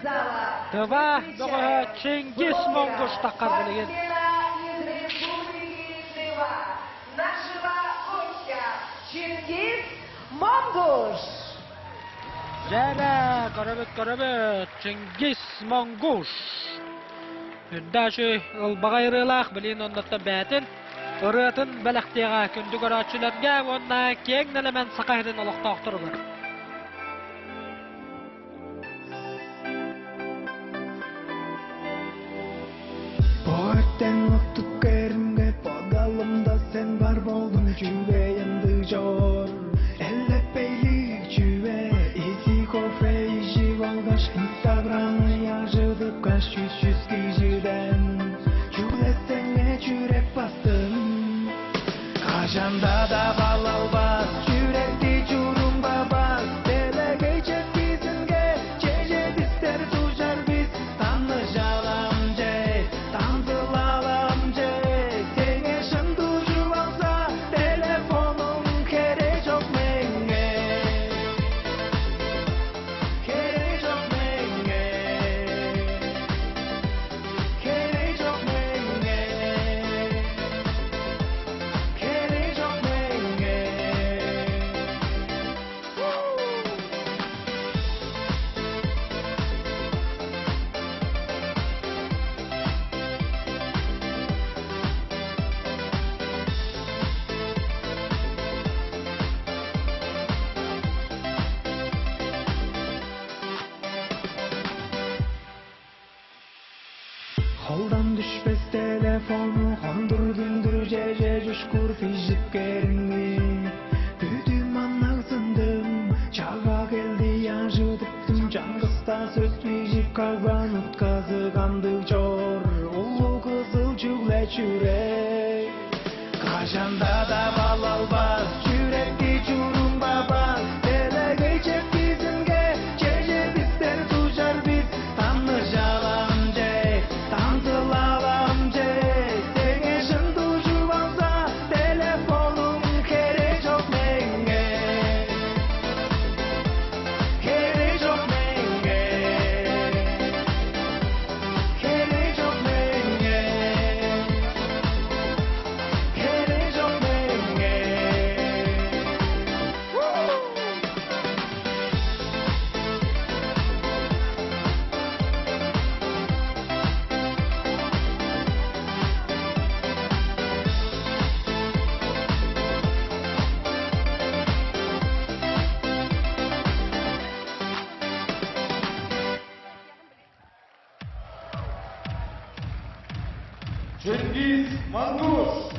зала Тыва бөҕөһө Чингис Монгуш таххар билигин. из Республики Тыва нашего гостя Чингис Монгуш. Дьэрэ, көрөбүт, көрөбүт, Чингис Монгуш. Үрдээчү ылбаҕай ырыалаах билин оннуттан бэйэтин ырыатын бэлэхтиэҕэ күндү көрөөччүлэргэ уонна киэҥ нэлэмэн Саха сирин олохтоохторугар. Өрттен оттук керімге Подалымда сен бар болдың Жүбейімді жор Эллеппейлик жүбе Изи кофе ижип алгаш Инстаграмы яжыдып каш Жүз жүз кижиден Жүлесеңе жүрек бастым Қашанда да бала албас Жүректи журунба бас Телегей жеткизинге Жеже биздер тужар биз Таанышалам же Танзылалам же Сеңе шын тужуп алса Телефонуң керек жок меңе Керек жок меңе Керек жок меңе Керек жок меңе Колдон түшпөс телефону Кондур-дүндүр же жушкур фижип кериңи Бүтүм анагсындым Чага келди яжыдыптым Жаңгыста сөз бижип калган Утказыганды жор Улуу кызыл жүгле жүрек Качанда да бала албас Жүректи журунба бас Телегей жеткизинге Жеже биздер тужар биз Таанышалам же Танзылалам же Сеңе шын тужуп алса Телефонуң керек жок меңе Керек жок меңе Керек жок меңе Керек жок меңе Чингиз Монгуш.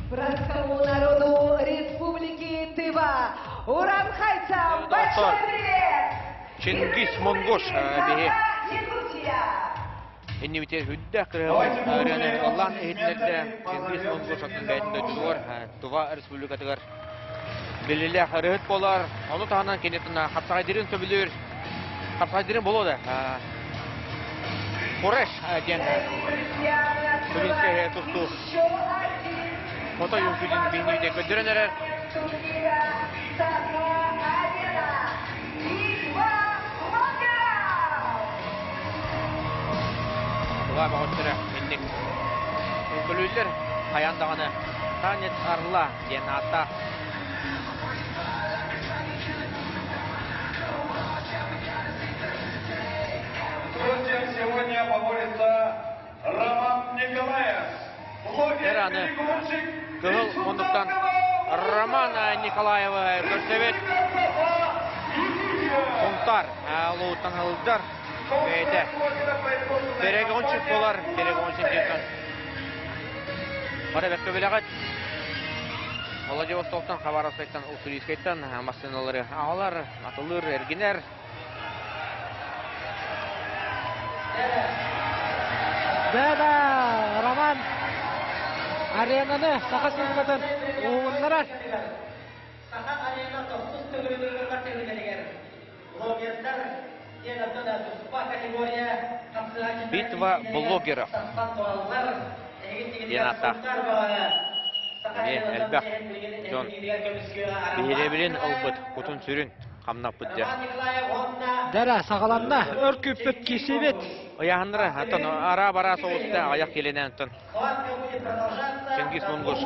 Братскому народу Республики Тыва, уранхайцам большой привет! Чингис Монгуш биһи Якутия! иннибитигэр сүрдээх кыраһыабай ырыаны ыллаан иһитиннэрдэ Чингис Монгуш атын бэйэтин дойдутугар Тува Республикатыгар биллиилээх ырыаһыт буолар. Ону таһынан кини хапсаҕайдырын сөбүлүүр. Хапсаҕайдырын буолуо да Куреш диэн Тувинскай тустуу фото үҥкүүтүн биһиги көрдөрөн эрэр. Туга бөҕөттөрө инник үҥкүлүүллэр хайаан даҕаны Танец Орла диэн ааттаах. Против сегодня поборется Роман Николаев. Блогер Аны кыһыл муннуктан Роман Николаевы көрсөбүт. Сунтар улууттан сылдьар бэйэтэ перегонщик буолар, перегонщик диэн бары бэркэ билэҕит. Владивостоктан, Хабаровскайтан, Уссурийскайтан массыыналары аҕалар, атылыыр, эргинэр. Да-да, Роман. Аренаны саха сылгытын уһугуннарар. Саха арена тохсус төгүрүгүрүгэр төгүлэригэр блогердар диэн оттон туспа категория Битва блогеров диэн ааттаах эмиэ элбэх дьон биһирэбилин ылбыт, кутун-сүрүн хамнаппыт дьэ. Дэрэ саҕаланна, өр күүппүт киирсиибит. Ыйааһыннара оттон араа-бараа соҕуста аҕыйах киилэнэн оттон Чингиз Монгуш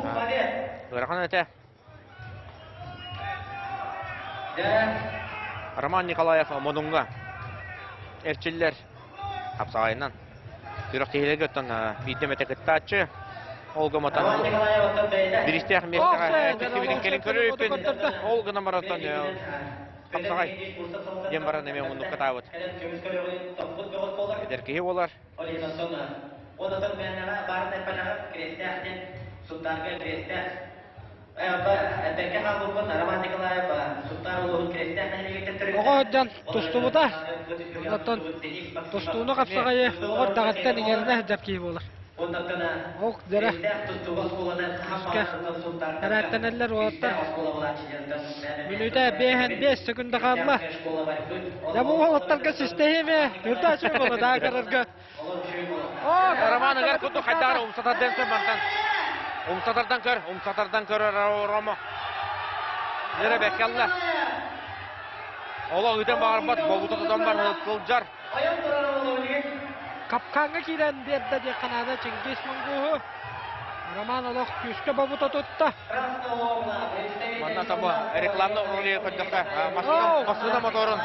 ыарахан этэ. Роман Николаев Модуҥҥа эрчиллэр хапсаҕайынан күрэхтэһиилэргэ оттон биирдэ эмэтэ кыттааччы. Ол гыматан биристээх миэстэҕэ тиксибитин кэлин көрүөппүн. Ол гынан баран хапсаҕай диэн баран эмиэ муннукка таабыт. Эдэр киһи буолар. Оҕо сылдьан тустубута. Онтон тустууну хапсаҕайы оҕо эрдэҕиттэн иҥэринэ сылдьар киһи буолар. Ох, дьэрэ. Күүскэ эрээттэнэллэр уолаттар. Мүнүүтэ биэһэн биэс секунда хаалла. Дьэ бу уолаттарга систэһиэмэ. Үрдэ үчүгэй буолла даа көрөргө. Роман ыгар курдук хайдаар умсатардан көр мантан. Умсатардан көр, умсатардан көр Ромо. Нere беккалла. Олох ыытан баҕарбат, бобута тутан бар сылдьар. Капкаҥҥа киирэн биэрдэ диэххэ наада Чингиз Монгуһу. Роман олох күүскэ бобута тутта. Манна таба рекламна ролига көрдөххө, массыына моторун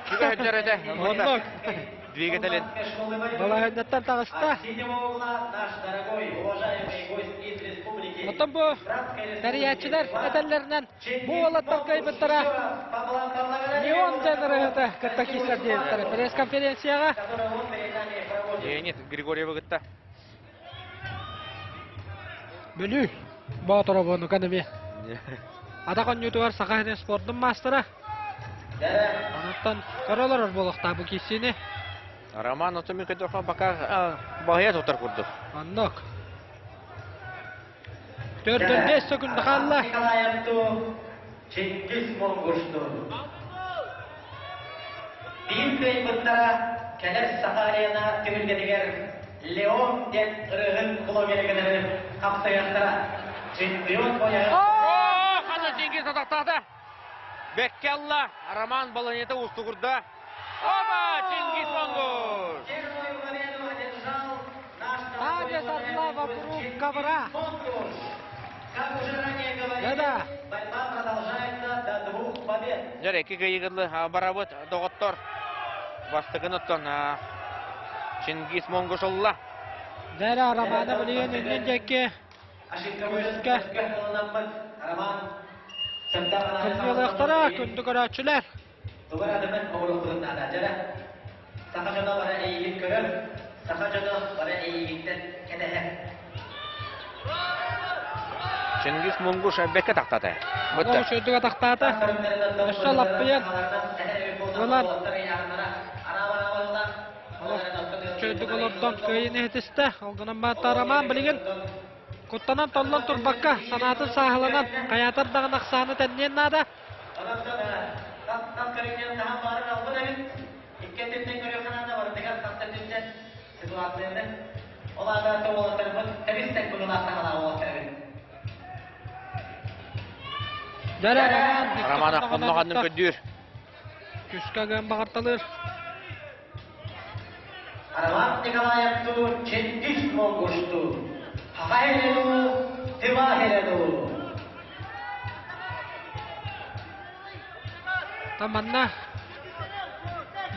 сүгэ сылдьар этэ. Оннук. Двигателин. Балаһыанньаттан таҕыста. Оттон бу тэрийээччилэр этэллэринэн бу уолаттар кыайбыттара Леон диэн ырыаһыты кытта киирсэр диэбиттэрэ пресс-конференцияҕа. Леонид Григорьевы кытта. Бүлүү Боотуробунукан эмиэ. Атах оонньуутугар Саха сирин спордун маастара. Онуттан көрө олорор буолуохтаах бу киирсиини. Роман оту мин көрдөххө пока баһыйа тутар курдук. Оннук. Төрдөн 5 секунда хаалла. Николаевту Чингиз Монгушту. Биир кыайбыттара кэлэр Саха арена түһүлгэтигэр Леон диэн ырыаһыт блогеры хапсайыахтара. Чемпион пояһы... Хана Чингиз атахтаата. Бэккэ алла Роман Баланета уустугурда. Оба! Чингиз Монгуш! Танец орла вокруг ковра. Как уже ранее говорили, Да-да. борьба продолжается до двух побед. Дьэр, икки кыйыгылы барабыт доҕоттор. Бастакын оттон Чингиз Монгошолла. Дэрэ Романа билигин иннин диэки күүскэ кыргыалыахтара күндү көрөөччүлэр. Тугар адымын оҕуруохпутун наада дьара. Саха дьоно бары эйигин көрөр, саха дьоно бары эйигиттэн кэтэһэр. Чингиз Мунгуш бэккэ тахтата. Ол үчүгэйдик атахтаата. Өссө лаппыйан ылан үчүгэйдик олордон кыайыыны иһитистэ. Ол гынан баатта Роман билигин куттанан толлон турбакка санаатын сааһыланан хайаатар даҕаны ахсааны тэнниэн наада. Тас көрүҥнэн таһан баарын албын эбит. Икки өттүттэн көрүөххэ наада, барытыгар тас өттүттэн ситуацияны. Ол аата уолаттарбыт тэбис-тэҥ быһыылаах саҥалаах уолаттар эбит. Дьэрэ Роман Романов хонноҕаннын көрдүүр. Күскэ гын баҕарталыыр. Роман Николаевту Чингис Монгушту Хахайрену Тимахирену Таманна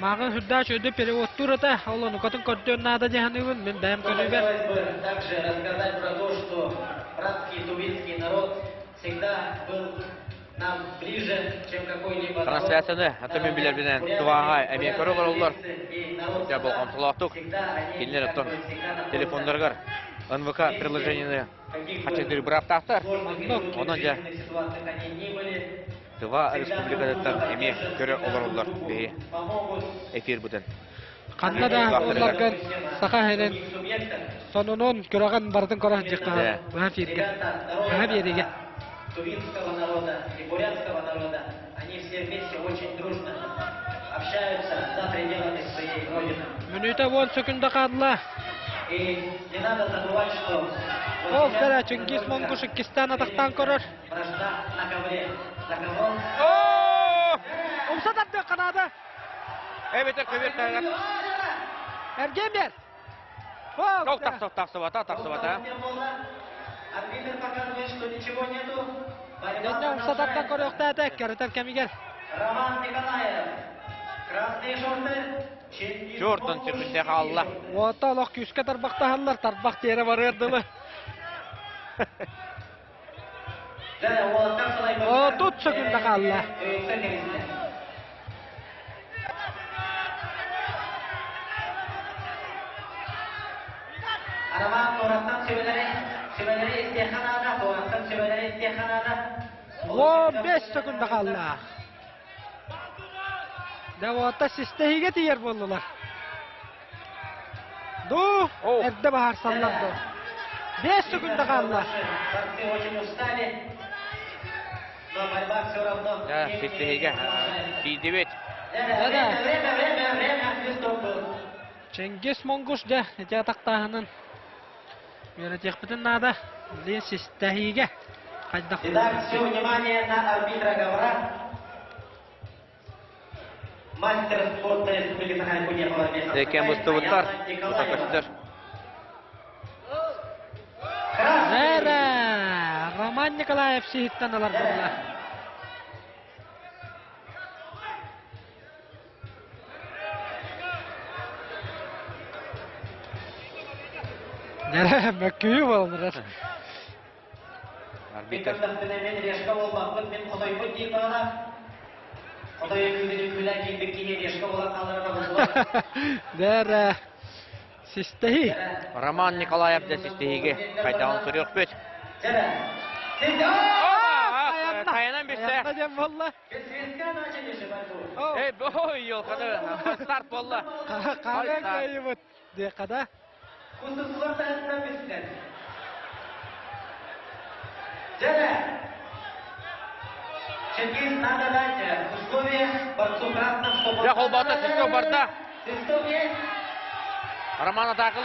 Мааҕын сүрдээх үчүгэйдик переводтуур этэ, ол онукатын көрдүөн наада дии саныыбын, мин бэйэм көрүүбэр. Также рассказать про то, что братский тувинский народ всегда был нам ближе, чем какой-либо народ. Трансляцияны аты мин билэрбинэн Туваҕа эмиэ көрө олороллор. Дьэ болҕомтолоохтук кинилэр оттон телефоннарыгар НВК приложениены хачайдыыр бырааптаахтар. Онон дьэ Тыва республикатыттан эмиэ көрө олороллор биһи эфирбытын. Ханна да буолларгын Саха сирин сонунун күрэҕин барытын көрө сылдьыахха быһа эфиргэ, быһа биэриигэ. Тувинского народа и бурятского народа, они все вместе очень дружно общаются за пределами своей родины. Мүнүүтэ уон сөкүндэ хаалла. И не надо забывать, что Ол дара Чингис Монгуш иккистээн атахтаан көрөр. Вражда на ковре. За кого? Умса тардыахха наада. Эбэтэр көбүөр таһыгар. Эргиэн биэр. Ол тахсыбата, тахсыбата. Арбитр показывает, что ничего нету. Дэннэ умса тардан көрүөхтээтэ, кэрэтэр кэмигэр. Роман Николаев. Красные шорты. Чортон сөкүндэ хаалла. Уота олох күүскэ тарбахтаһаллар, тарбах тиэрэ барыар дылы. 30 сөкүндэ хаалла. Роман туораттан сүбэлэри сүбэлэри истиэххэ наада, туораттан сүбэлэри истиэххэ наада. 15 сөкүндэ хаалла. Давота систэһиигэ тиийэр буоллулар. Ду, эрдэ баһаарсаллар ду. 5 секунда хаалла. Борцы очень устали, но борьба все равно. Да, систэһиигэ тиийдибит. Время, время, время, время, свисток был. Чингис Монгуш дьэ ити атахтааһынын үөрэтиэхпитин наада. Билигин систэһиигэ хайдах Итак, все внимание на арбитра Гавра. Мастер спорта Республики Саха-Якутия Лекен бустубуттар, көстөр. Эра, Роман Николаев сиһиттэн ылар буолла. Нэрэ, мөккүйүү буолан эрэр. Арбитр. Мен решка болбаппын, мен хотойбут диир баҕалаах. Хотой үҥкүүтүн үҥкүүлээн киирбит киһи решка буолан хаалара табыллыбат. Дэрэ, систэһии. Роман Николаев да систэһиигэ хайдаҕын көрүөхпүт. Тайанан бүттэ. Аянна диэн буолла. Эй, ой, елканы, старт буолла. Хаһан кыайыбыт диэххэ да. Кустусулар таһыттан бүттэ. Дьэ, Чингиз, надо дать условия борцу красным, чтобы... Дьэ, холбоото свисток барда. Свисток есть. Роман атаакыл.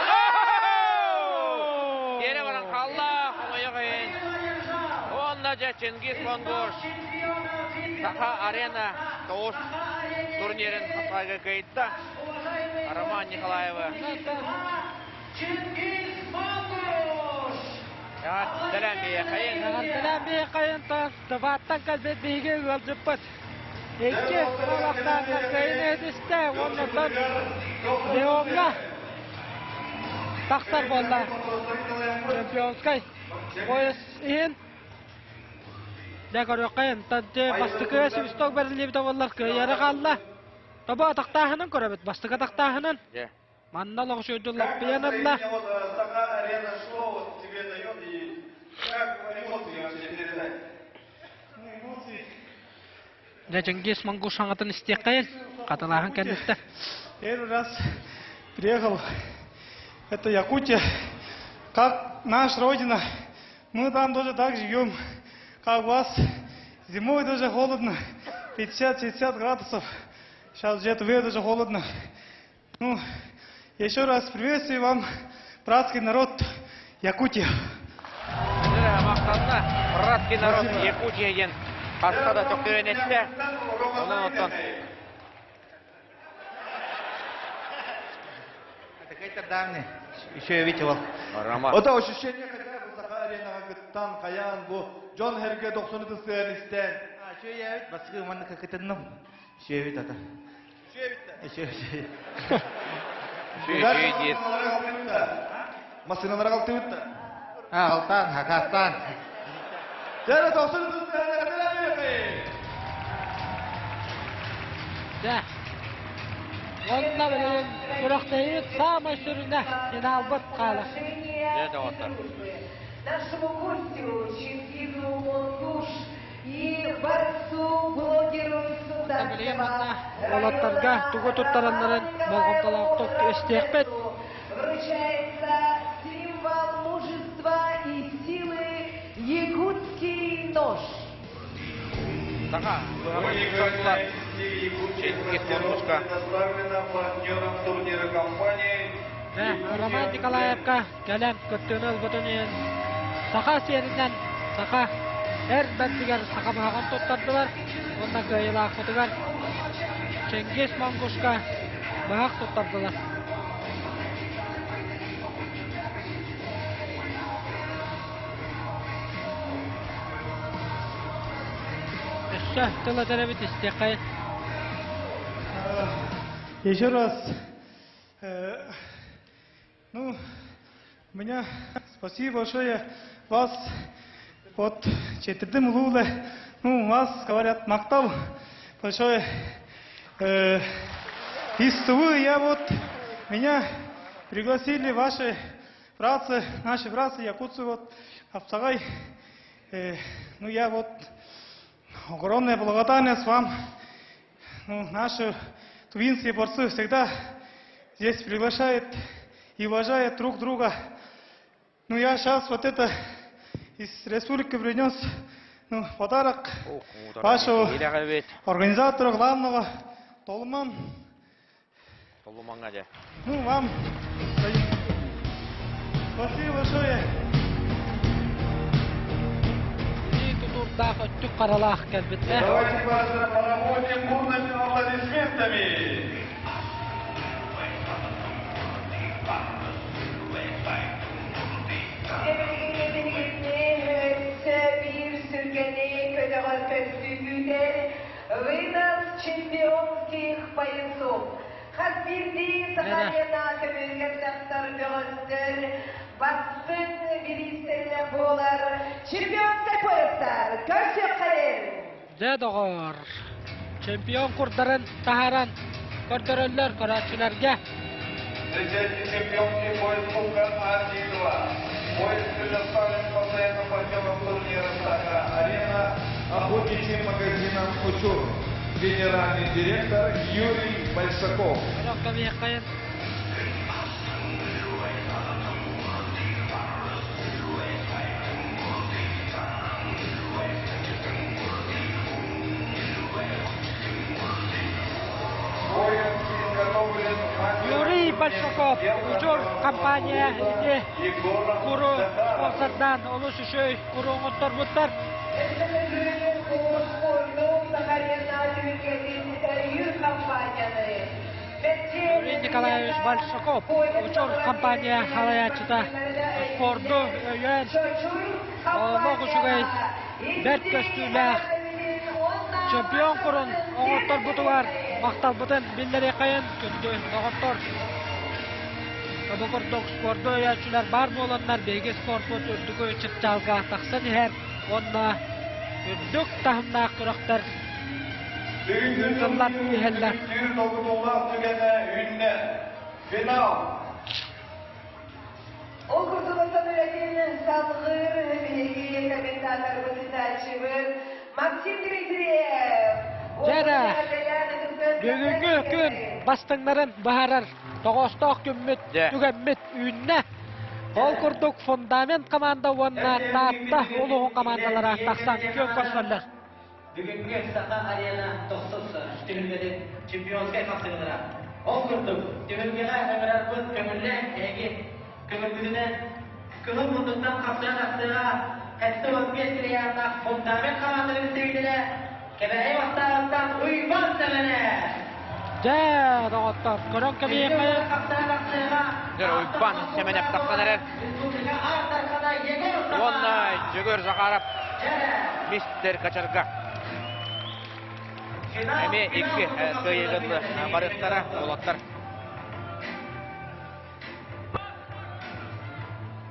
Тиэрэ баран хаалла, хомойуох иһин. Уонна дьэ Чингиз Монгош Саха Арена тоҕус турнирын хапсаҕайга кыайда. Роман Николаева. Чингиз Монгош! Эҕэрдэлээн биһиэхэйин. Эҕэрдэлээн биһиэхэйин Тывааттан кэлбит биһиги ыалдьыппыт. Икки олохтоохтор кыайын иһитистэ уонна Леонҥа тахсар буолла. Чемпионскай пояс иһин Дьэ көрүөххэйин, бастакы свисток бэриллибитэ буоллар кыайара хаалла. Тобо атахтааһынын көрөбүт, бастакы атахтааһынын. Манна олох үчүгэйдик лаппыйан ылла. Саха арена шоу тебе дает и как эмоции вообще передать? Дьэ Чингис Монгуш саҥатын истиэххэйин, хатылааһын кэнниттэн. Первый раз приехал, это Якутия, как наша родина. Мы там тоже так живем, как у вас. Зимой тоже холодно, 50-60 градусов. Сейчас где-то тоже холодно. Ну, еще раз приветствую вам, братский народ Якутия. Махтанна, братский народ Якутия диэн хаста да төхтөрөн эттэ. Онон оттон Еще видел. Роман. Это ощущение хотя бы Саха аренаға кыттан, хаян бу Джон Херге 90 тысыан истен. Үчүгэй баскы манна кытынным. Үчүгэй ата. Үчүгэй. Үчүгэй диир. Масыналар алтыбыт да. Алтан, Хакастан. Дәрі 90 тысыан Дьэ, уонна билигин күрэхтэһиибит саамай сүрүнэ финалбыт хаалар. Дьэ, доҕоттор. Нашему гостю Чингизу Монгуш. И борцу, блогеру Сундарского Уолаттарга тугу туттараннарын болҕомтолоохтук истиэхпит. Вручается символ мужества и силы якутский нож. Саха Предоставлена партнером турнира компании Роман Николаевка кэлэн кыттыыны ылбытын иһин саха сиэринэн саха эр бэрдигэр саха быһаҕын туттардылар уонна кыайыылаахпытыгар Чингис Монгушка быһах туттардылар. Өссө тыл этэрэбит истиэххэй. Еще раз Ну, меня спасибо большое вас вот четырдым улууле. Ну, вас говорят мактал большое. Э, из Тувы я вот, меня пригласили ваши братцы, наши братцы, якутцы, вот, Апсагай. Э, ну, я вот огромная благодарность вам. Ну, наши тувинские борцы всегда здесь приглашают и уважают друг друга. Ну, я сейчас вот это из республики принес ну, подарок вашего организатора главного Толман. Толуманга же. Ну, вам спасибо большое. Тутурдаах өттүк харалаах кэлбиттэр. Давайте проводим бурными аплодисментами. Биир сүргэни көтөҕөр көстүүтэр вынос чемпионских поясов. Хас биирдии Сахалина көбүргэр тахсар бөҕөстөр бастыҥ бириистэринэн буолар чемпионскай поястар көрсүөххэрин! Дьэ, доҕоор, чемпион курдарын таһааран көрдөрөллөр көрөөччүлэргэ. Встречайте чемпионский пояс Кубка Азии-2. Пояс предоставлен постоянным партнером турнира «Саха-Арена» охотничьим магазином «Учур». Генеральный директор Юрий Большаков. Юрий Большаков, Учур компания ити куру спонсордан олус үчүгэй куру оҥотторбуттар. Юрий Николаевич Большаков, Учур компания салайааччыта спорду өйөөн олох үчүгэй бэрт көстүүлээх чемпион курун оҥотторбутугар махталбытын биллэриэххэйин күндү доҕоттор. Бу курдук спорду өйөөччүлэр баар буоланнар биһиги спорпут үрдүкү чыпчаалга тахсан иһэр уонна үрдүк таһымнаах күрэхтэр ыытыллан иһэллэр. Түүр долгутуулаах түгэнэ үүннэ. Финал! Ол курдук оттон үлэтин салгыыр биһиги комментаторбыт ыытааччыбыт Максим Дмитриев. Дьэ бүгүҥҥү күн бастыҥнарын быһаарар тоҕоостоох күммүт түгэммит үүннэ. Ол курдук фундамент команда уонна Таатта улууһун командалара тахсан күөн көрсөллөр. Бүгүҥҥү Саха Арена тохсус түһүлгэтин чемпионскай хапсыһыылара. Ол курдук, түһүлгэҕэ ыҥырарбыт көҥүллээх эһиги көҥүлгүтүнэн кыһыл муннуктан хапсыһа тахсыаҕа 75 триллионнаах фундамент хамаандатын представителэ Кэбээйи бастаабыттан Уйбаан Сэмэнэ! Дьэ, доҕоттор, көрөн кэбиһиэххэ. Дьэ, Уйбаан Сэмэнэп тахсан эрэр. Уонна Дьөгүөр Захаров мистер Качарга. Эмиэ икки кыайыыгын барыахтара уолаттар.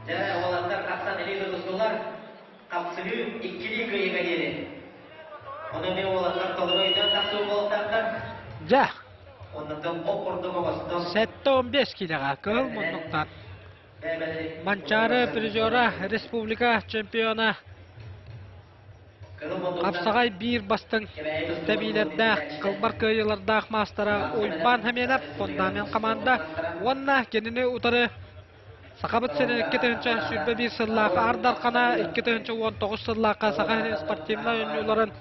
Дьэ, уолаттар тахсан илии тутустулар. Хапсыһыы иккилии кыайыыга диэри. Ону эмиэ уолаттар толору өйдөөн тахсыы буолуохтаахтар. Дьэ. Оннуттан ох курдук оҥостон. 75 киилэҕэ кыһыл муннуктан Манчаары призера республика чемпиона. Хапсаҕай биир бастыҥ тэбиилэрдээх, кылбар кыайыылардаах маастара Уйбаан Хамианов фундамент хамаанда уонна кинини утары Сахабыт сирин 2021 сыллаах Аар Дархана 2019 сыллаахха Саха сирин спортивнай оонньууларын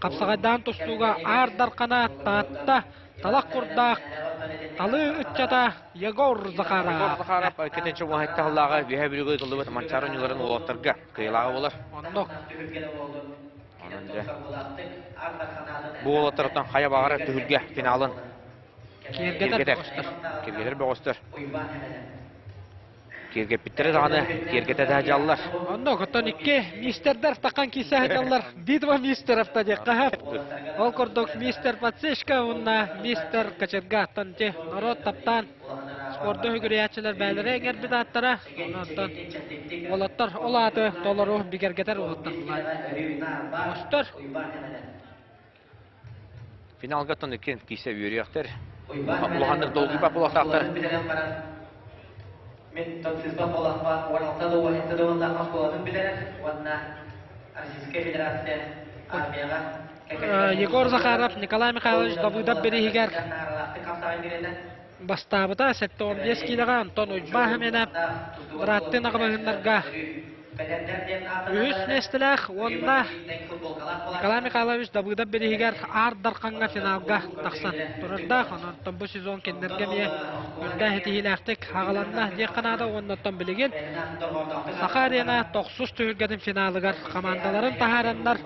хапсаҕайдаан тустууга Аар Дархана Таатта талах курдаах талыы ыччата Егор Захаров. Егор Захаров иккитинчи уоһайта сыллааҕы Үөһээ Бүлүүгэ ыытыллыбыт Манчаары оонньууларын уолаттарга кыайыылааҕа буолар. Оннук. Онон дьэ бу уолаттартан хайа баҕарар түһүлгэ финалын киэргэтэр бөҕөстөр. Киэргэтэр бөҕөстөр. Киэргэппиттэрэ даҕаны киэргэтэ да дьаллар. Онно оттон икки мистердэр таххан киирсэ сылдьаллар. Битва мистеров та диэххэ сөп. Ол курдук мистер Подсечка уонна мистер Кочерга оттон ити норуот таптаан спорду үгүрүйээччилэр бээлэрэ иҥэрбит ааттара. Онон уолаттар ол ааты толору бигэргэтэр уолаттар Бөҕөстөр. Финалга оттон иккиэн киирсэ үөрүйэхтэр. Улаханнык долгуйбат буолуохтаахтар. Мин тонсизба буолахпа 16 да 17 да уонна оскуолатын бүтэрэр уонна Российская Федерация армияҕа Егор Захаров, Николай Михайлович Давыдов бирииһигэр бастаабыта 75 киилэҕэ Антон Уйбаа Хэмэнэ бырааттыын аҕабыһыннарга Үһүс миэстэлээх уонна Николай Михайлович Давыдов бирииһигэр Аар Дархаҥҥа финалга тахсан турардаах. Онон бу сезон кинилэргэ эмиэ үрдээх ситиһиилээхтик аҕаланна диэххэ наада уонна оттон билигин Саха Арена тохсус түһүлгэтин финалыгар хамаандаларын таһаараннар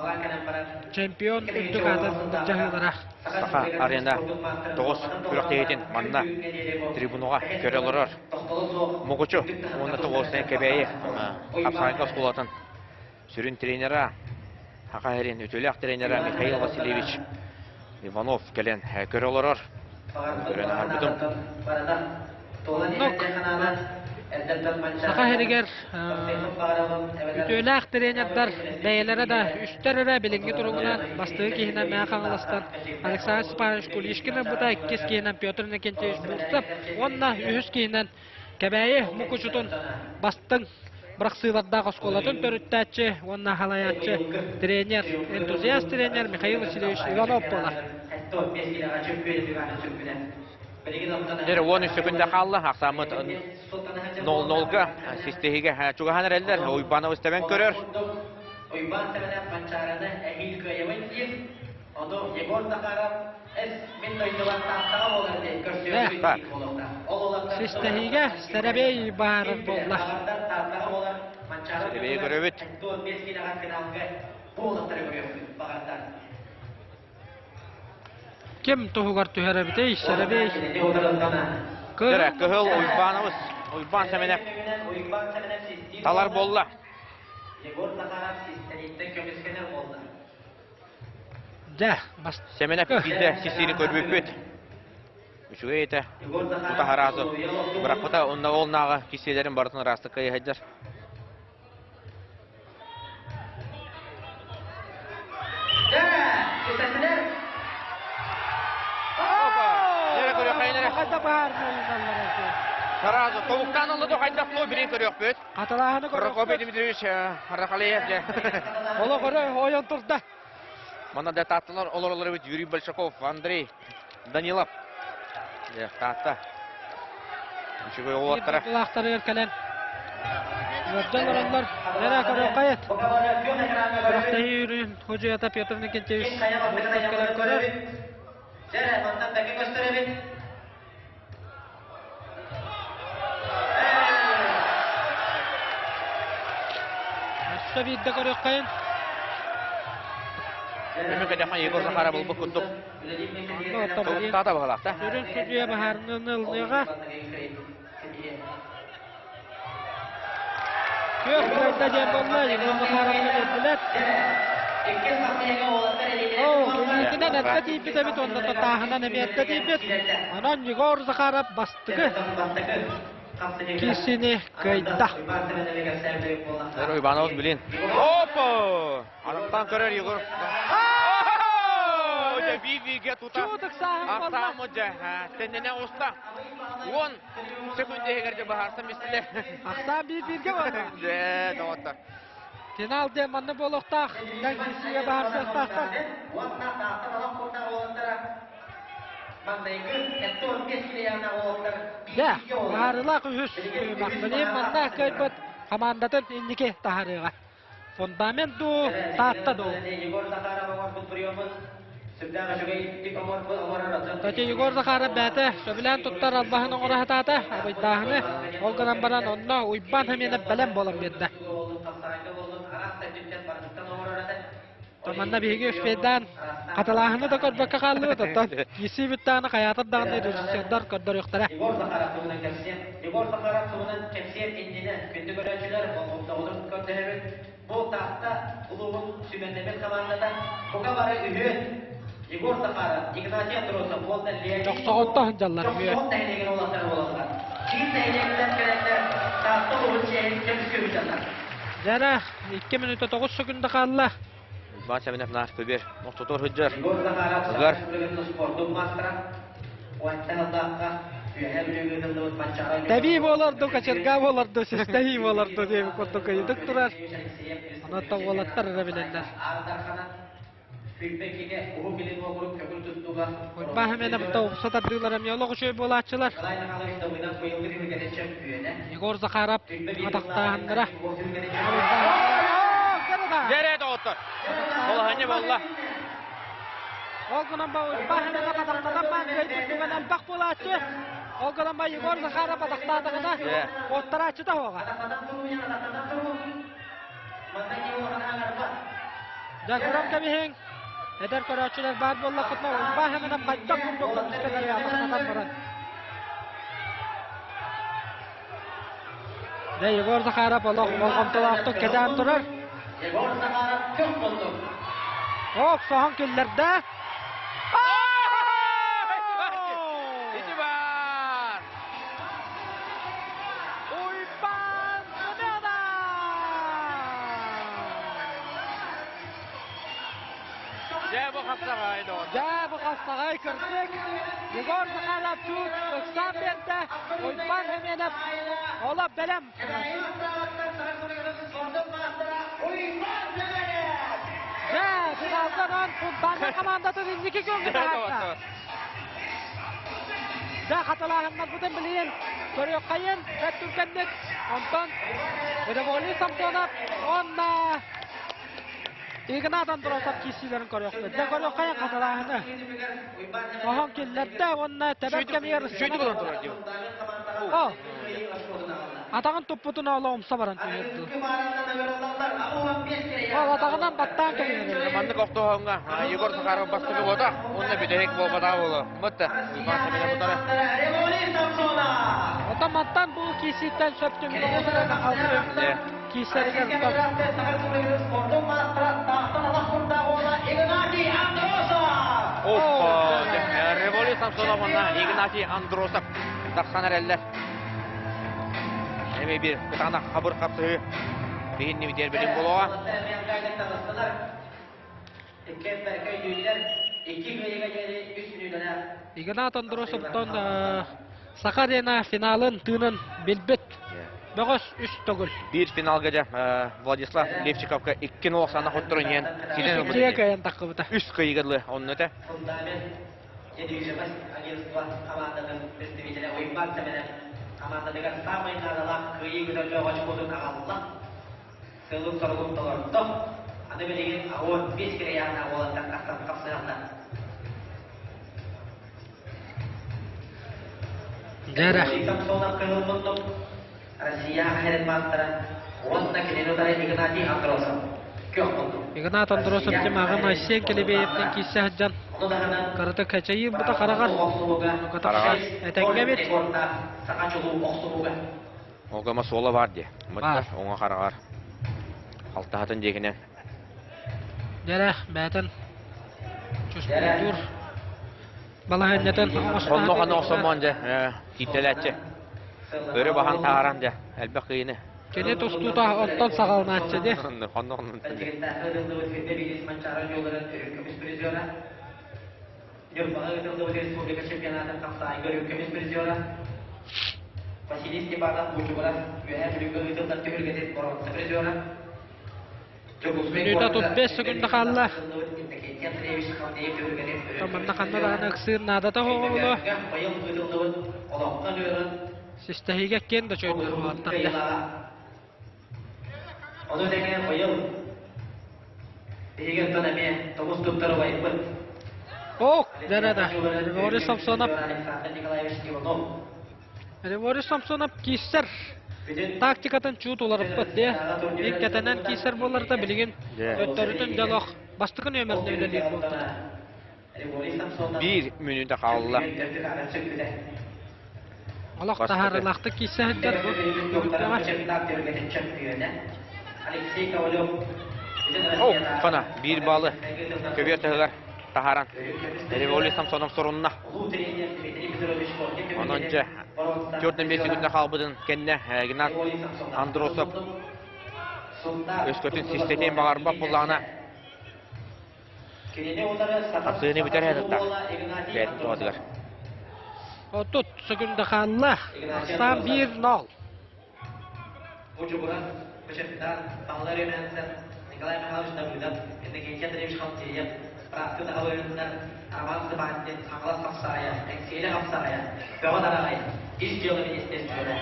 чемпион үрдүк аатын былдьаһыылара. Саха Арена тоҕус күрэхтэһиитин манна трибунаҕа көрө олорор. Мукучу уонна Тобуолсунай Кэбээйи Хапсаҕайга оскуолатын сүрүн тренера, Саха сирин үтүөлээх тренера Михаил Васильевич Иванов кэлэн көрө олорор. Көрөн аһарбытым. Оннук. Саха сиригэр үтүөлээх тренердэр бэйэлэрэ да үстэр эрэ билиҥҥи туругунан бастакы киһинэн Мэҥэ Хаҥаластан Александр Степанович Кулишкин ылбыта, иккис киһинэн Петр Иннокентьевич Бурцев уонна үһүс киһинэн Кэбээйи Мукучутун бастыҥ бырахсыылардаах оскуолатын төрүттээччи уонна салайааччы тренер, энтузиаст тренер Михаил Васильевич Иванов буолар. Дьэ, 13 секунда хаалла, ахсааммыт 0-0-га систиһигэ чугаһан эрэллэр. Уйбанов истэбэн көрөр. Уйбаан Сэмэнэп Манчаарыны эһиил кыайабын диир. Ону Егор Захаров эс мин дойдубар Тааттаҕа буолар диэн көрсүөхпүт диир буолуохтаах. Ол олохтон Систэһиигэ сэрэбиэй баарар буолла. Тааттаҕа буолар Манчаары Сэрэбиэйи көрөбүт. 15 киилэҕэ финалга бу уолаттары көрүөхпүт баҕардар. Ким туһугар түһэр эбитий, сэрэбиэй? Дьэрэ, Кыһыл Уйбаанабыс, Уйбаан Сэмэнэп талар буолла. Егор Захаров систэрииттэн көмүскэнэр буолла. Дьэ, Сэмэнэп биирдэ сисиини көрбүппүт. Үчүгэй этэ. Тута хараазы бырахпыта, онно ол нааҕа кисиэлэрин барытын ыраастык кыйыһайдар. Дьэ, кисэтилэр. Хайда баар буолаллар. Сразу тобуктаан ылла да хайдах туо бирин көрүөхпүт. Хатылааһыны Прокопий Дмитриевич Рахалеев дьэ. Олох өрө ойон турда. Манна да таатталар олоролор эбит Юрий Большаков, Андрей Данилов. Дьэ, Таатта. Үчүгэй уолаттара. Кулаахтарыгар кэлэн ыалдьан олороллор. Эрэ көрүөххэйит. Күрэхтэһии үрүн ходьуйата Петр Никитич Бурцев кэлэн көрөр. Дьэ, мантан бэкэ көстөр эбит. Өссө биирдэ көрүөххэйин. Өмү кэдэхэ Егор Захаров булбут курдук. Тобуктаата баһылаахта. Сүрүн судьуйа баһаарыныны ылыныаҕа. Күөх кыайда диэн буолла, Егор Захаровны биэрдилэр. Илиитинэн эрдэ тиийбит эбит уонна татааһынан эмиэ эрдэ тиийбит. Онон Егор Захаров бастакы киирсиини кыайда. Иванов блин. Опа! Арахтан көрөр Егор. Дьэ биир-бииргэ тута. Чуутук сааһын буолла. Ахсааммыт дьэ тэннэнэ оҕуста. 10 секунд иһигэр дьэ быһаарсан бистилэр. Ахсаан биир-бииргэ буолла. Дьэ, доҕоттор. Финал диэн манна буолуохтаах. Тэҥ киирсиигэ баһарсыахтаахтар. Дьэ, быһаарыылаах үһүс түһүмэх. Билигин манна кыайбыт хамаандатын инники таһаарыаҕа. Фундамент дуу, Таатта дуу? Кстати, Егор Захаров бэйэтэ сөбүлээн туттар албаһын оҥоро сатаата, абыйдааһыны. Ол гынан баран онно Уйбаан Хаминов бэлэм буолан биэрдэ. Манна биһиги успейдаан хатылааһыны да көрбөккө хааллыбыт, оттон киирсии бүттэҕинэ хайаатар даҕаны режиссердар көрдөрүөхтэрэ. Егор Захаров туһунан кэпсиэм. Егор Захаров туһунан кэпсиэм иннинэ күндү көрөөччүлэр болҕомтоҕутун көрдөһөбүт. Бу Таатта улууһун сүмэннэммит хамаандата бука бары үһүөн Егор Захаров, Игнатий Андросов уонна Леонид Дьохсоҕотто сылдьаллар үһүө. Дьохсоҕон нэһилиэгин уолаттара буолаллар. Киин нэһилиэгиттэн кэлэннэр Таатта улууһун чиэһин көмүскүү сылдьаллар. Дьэрэ, 2 мүнүүтэ 9 секунда хаалла. Уйбаан Сэмэнов наар көбүөр ортотугар сылдьар. Егор Захаров Ыгар. спордун маастара. Уонча сыллаахха Үөһээ Бүлүүгэ ыытыллыбыт Манчаары Тэбии буолар дуу, кочерга буолар дуу, систэһии буолар дуу диэбит курдук ыйытык турар. Онон уолаттар эрэ билэллэр. Сүүрбэккигэ Уһук Илин уокурук көҥүл тустууга Уйбаан Сэмэнов умса тардыылара эмиэ олох үчүгэй буолааччылар. Николай Михайлович Давыдов быйылгы түһүлгэтин чөмпүйүөнэ. Егор Захаров атахтааһыннара. Дьэрэ доҕоттор. Балаһанньа буолла. Ол гынан ба Уйбаан Сэмэнов атахтатан баан кыайбыт түгэн элбэх буолааччы. Ол гынан ба Егор Захаров атахтаатаҕына оттарааччыта суоҕа. Дьэ, көрөн кэбиһиҥ. Эдэр көрөөччүлэр баар буоллаххытына, Уйбаан Сэмэнов хайдах курдук көмүскэнэрий атахтатан баран. Дьэ, Егор Захаров олох болҕомтолоохтук кэтээн турар. Егор Захаров көх болду. Ох, соһон киллэрдэ. Ити бар! Уйбаан Семенов! Дьэ, бу хапсаҕай доҕор. Дьэ, бу хапсаҕай кырдьык. Егор Захаров чуут ыксаан биэрдэ. Уйбаан Семенов олох бэлэм. Дьэ, финалга онон футбольнай командатын инники күөҥҥэ таһаарда. Дьэ, хатылааһыннарбытын билигин көрүөххэйин, бэрт түргэнник. Онтон Револий Самсонов уонна Игнат Андросов киирсиилэрин көрүөхпүт. Дьэ, көрүөххэйин хатылааһыны. Оһон киллэрдэ уонна тэбэр кэмигэр Үчүгэйдик олорон турар дии. О, атаҕын туппутун оло умса баран түһэрдэ. Ол атаҕынан баттаан кэбиһэр. Маннык охтоһоҥҥо Егор Захаров бастакы буота уонна бүтэһик буолбатаҕа буолуо. Мытта Уйбаан Сэмэнов утары. Оттон мантан бу киирсииттэн сөп түмүк киирсэригэр Опа! Революция Самсонов уонна Игнатий Андросов тахсан эрэллэр. Эми бир кытаанах хабыр хапсыһыы биһинни битиэр билим болоҕа. Игнат Андросовтан Саха Арена финалын тыынын билбит бөҕөс үс төгүл. Биир финалга дьэ Владислав Левчиковка икки нолохсаана хотторун иһэн ситэн ылбыт. Иккигэ кыайан таххыбыта. Үс кыайыга дылы онно этэ. Недвижимость агентство хамаандатын представителэ Уйбаан Сэмэнов хамаандатыгар саамай наадалаах кыайыы көтөллөөх очкотун аҕалла. Сылын-соругун толордо. Аны билигин 15 кирэйээннээх уолаттар тахсан хапсыһаллар. Дьэрэ. Самсонов кыһыл муннук Россия херет маастара уонна кинини утары Игнатий Андросов күөх муннук. Игнат Андросов дьимаҕын Айсен Келебеевтэн киирсэ сылдьан карата кэчэйии бута хараҕар Хараҕар. этэҥҥэ эбит. Саха чулуу охсуһууга. Олгома суола бар дии. Мытта оҥо хараҕар. Халтаһатын диэкинэн. Дьэрэ, бээтин чуспуйдуур балаһыанньатын Онно ханна охсоммон дьэ кииртэлээччи. Өрө баһан таһааран дьэ элбэх кыйыны. Кини тустуута оттон саҕаланааччы дии. Хонно хонно. Ньурбаҕа ыытыллыбыт республика чемпионатын хапсаайга үрүҥ көмүс призера Василий Степанов Бучугурас Үөһээ Бүлүүгэ ыытыллар түһүлгэтин боруонса призера. Мүнүүтэ 35 секунда хаалла. Манна ханна даҕаны ыксыыр наадата оҕоло. Систэһиигэ киэн да чөйдөр уолаттар. Ону тэҥэ быйыл биһиги оттон эмиэ тумус туттар убайбыт. Ок, да-да-да. Григорий Самсонов. Григорий Самсонов кииссэр тактикатын чуут уларыппыт дии. Иккэтэнэн кииссэр буоларда билигин өттөрүтүн дьолох бастакы нүөмэринэн үлэлиир буолта. Биир мүнүүтэ хаалла. Олох таһаарыылаахтык киирсэ сылдьар бу Алексей Ковалев О, фана биир баалы көбүөр таһыгар таһааран Револий Самсонов сорунна. Онон дьэ 4-5 секунда хаалбытын кэннэ Игнат Андросов өскөтүн систэтиэн баҕарбат буоллаҕына Хапсыыны бүтэр ытта. Бэйэтин туһатыгар. 30 секунда хаалла. Ахсаан 1-0. Бу бычыттаан Павел Румянцев, Николай Михайлович Давыдов, Иннокентий Андреевич Халтеев, Бырааттыы Таһабыһыннар, Роман Степанин, Хаҥалас Хапсаҕайа, Эҥсиэли Хапсаҕайа, Бөҕө Тараҕай, Ис дьыала министерствота,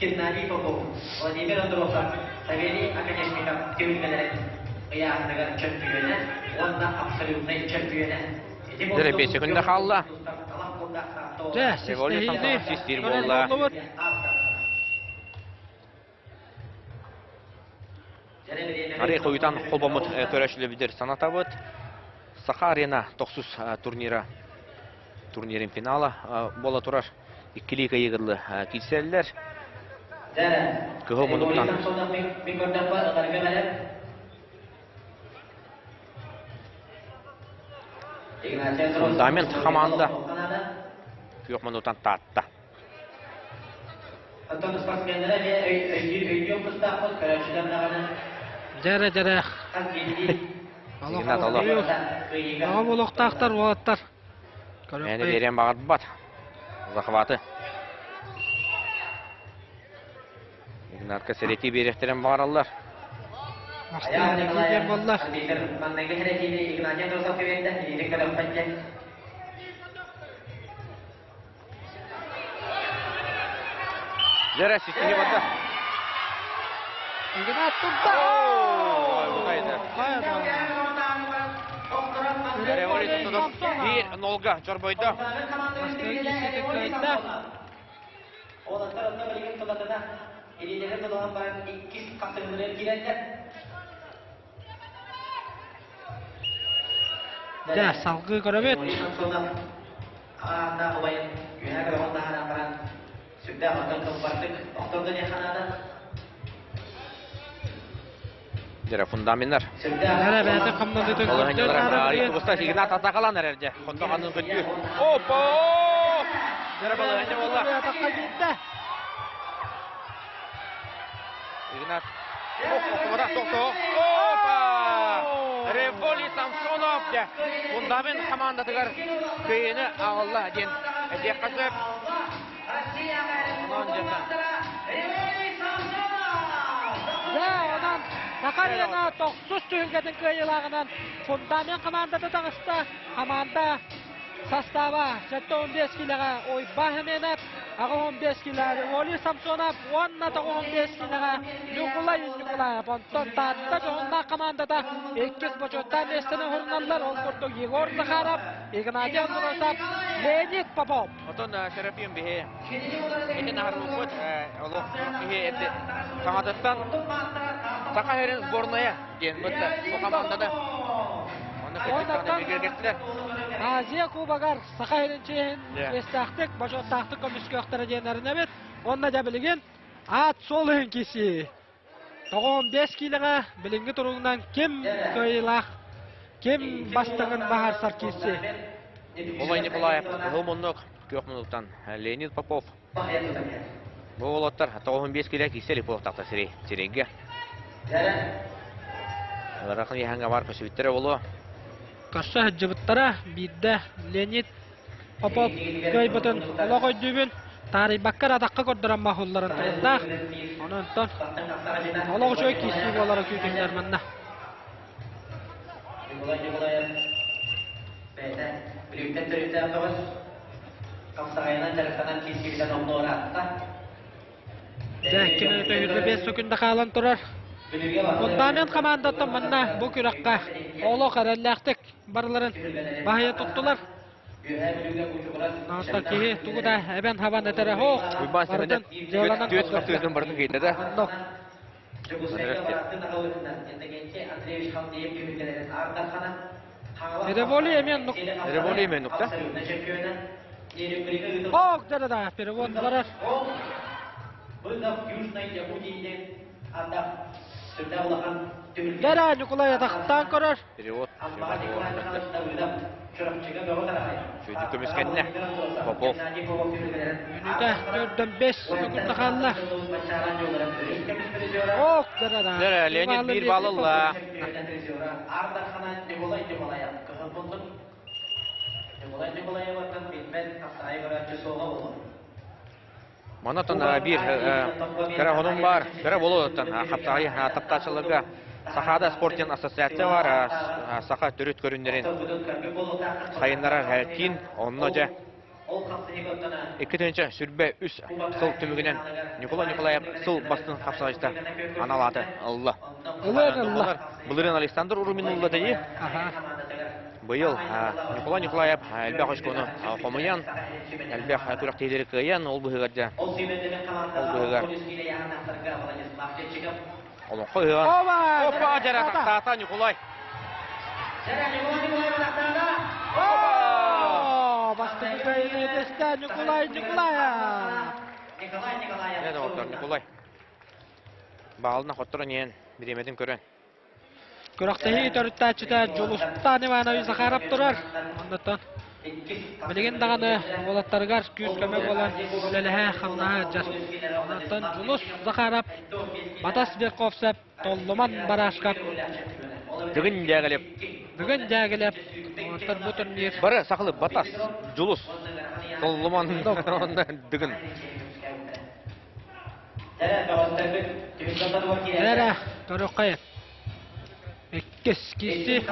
Геннадий Попов, Владимир Андросов, Савелий Оконешников түһүлгэлэрин ыйааһыныгар чөмпүйүөнэ уонна абсолютнай чөмпүйүөнэ. Дьэ, 5 секунда хаалла. Дьэ, Революция систиһиини систиир көрөр буолла. буоллубут. Арый хойутан холбоммут көрөөччүлэрбитигэр санатабыт. Саха арена тохсус турнира турнирын финала буола турар. Иккилии кыйыгырлы киирсэллэр. Кыһыл мунуктан Фундамент хамаанда күөх мунутан таатта. Оттон спортсменнара эмиэ өйдүөх тустаахпыт, көрөөччүлэр даҕаны. Дьэрэ дьэрэ. Игнат Олох. Аҕам олохтоохтор уолаттар. Мэни биэриэн баҕарбат. Захваты. Игнатка сэрэтии биэриэхтэрин баҕараллар. Бастаан диэн буолла. Манныгы сэрэтиини Игнатий Андросов биэрдэ, илиитин көтөхпөт диэн. Дьэрэ, ситиһи барда. Игнат турда! Биир нолга чорбойдо. Уолаттар онно билигин тулатына илиилэрин тулуһан баран иккис хапсыһыыларын киирэллэр. Дьэ, салгыы көрөбүт. Аата убайын үөһэ көҕөн таһааран баран сүрдээх оттон кылбардык охтордо диэххэ наада. Дьэрэ фундаменнар. Эрэ бэйэтин хамнанытын көрдөн Тубуста Игнат атакалан эрэр дьэ. Хонто ханын көтүү. Опа! Дьэрэ балаһанньа буолла. Атакка киирдэ. Игнат. Ох, тохто. Опа! Револи Самсонов дьэ фундамент командатыгар кыайыыны аҕалла диэн этиэххэ сөп. Онон дьэ Дьэ, онон Сахарина тохсус түһүлгэтин кыайыылааҕынан фундамент командата таҕыста. Команда састааба 75 киилэҕэ Уйбаан Хеменов, 85 киилэ Револий Самсонов уонна 95 киилэҕэ Ньукулай Ньукулаев. Онтон Таатта дьоһуннаах командата иккис бочуоттаах миэстэни уһуруналлар. Ол курдук Егор Захаров, Игнатий Андросов, Леонид Попов. Отон Серафим биһи итин аһарбыппыт олох киһи саҥатыттан Саха сирин сборная диэн бытта бу командада онно кырдьыктаҕына Азия Кубогар Саха сирин чиэһин чиэстээхтик, бочуоттаахтык көмүскүөхтэрэ диэн эрэнэбит. Уонна дьэ билигин аат суол иһин киирсии. 95 киилэҕэ билиҥҥи туругунан ким кыайыылаах, ким бастыҥын баһарсар киирсии. Олай Николаев, Кыһыл муннук, күөх муннуктан Леонид Попов. Бу уолаттар 95 киилэ киирсэ илик буолуохтаахтар сирэй сирэйгэ. Ыарахан иһэҥҥэ баар көсүбүттэрэ буолуо. Көрсө сылдьыбыттара биирдэ Леонид Попов кыайбытын олох өйдүүбүн. таарыйбакка эрэ атахха көрдөрөн маһулларын тылыннаах. Онон онтон олох үчүгэй киирсии буолара күүтүллэр манна. Николай Николаев бэйэтэ Бүлүүттэн төрүттээх бөҕөс хапсаҕайынан дьарыктанан киирсибитэ номнуо ыраатта. Дьэ, ким өтөһүрбэ 5 сөкүндэ хаалан турар. Фундамент хамаандаттан манна бу күрэххэ олох эрэллээхтик барыларын баһыйа туттулар. Онтон киһи тугу да эбэн-хабан этэрэ суох. Уйбаан Барытын Сэмэнэп дьыаланан түөрт көрдөрдө. хапсыытын барытын кыйда да. Оннук. Переволи эмиэ оннук. Переволи эмиэ оннук да? Ок, да-да-да, перевод барар. Дара Ньукулай атахтаан көрөр. Перевод. Сүйдүк көмүскэннэ. Попов. Мүнүүтэ төрдөн бес сөкүндэ хаалла. Ок, дара-да. Дара, Леонид биир балылла. Манатан биир кыра хонум баар, кыра болуоттан хапсаҕай таптааччыларга Сахаада спортин ассоциация бар, саха төрүт көрүннэрин сайыннарар киин, онно дьэ 2023 сыл түмүгүнэн Николай Николаев сыл бастын хапсаҕайчыта анал ааты ылла. Ылыан ылла. Былырыын Александр Урумин ылла дии. Быйыл Николай Николаев элбэх очкону хомуйан, элбэх күрэхтэһиилэри кыайан, ол быһыгар дьэ, ол быһыгар олоҥхо ыһыаҕын Опа! Дьэрэ тахсаата Ньукулай. Бастакы кыайыыны этистэ Ньукулай Ньукулаев. Дьэ, доҕоттор, Ньукулай. Баалына хотторон иһэн, бириэмэтин көрөн. Күрэхтэһии төрүттээччитэ Дьулустаан Иванович Захаров турар. Оннуттан билигин даҕаны уолаттарыгар күүс-көмө буолан үлэлэһэ, хамнаһа сылдьар. Оннуттан Дьулус Захаров, Батас Верховцев, Толлуман Барашков, Дыгын Дягилев. Дыгын Дягилев. Онтон бу турнир Бары сахалы Батас, Дьулус, Толлуман, Дыгын. Эрэ, көрүөххэ. Иккис киирсии.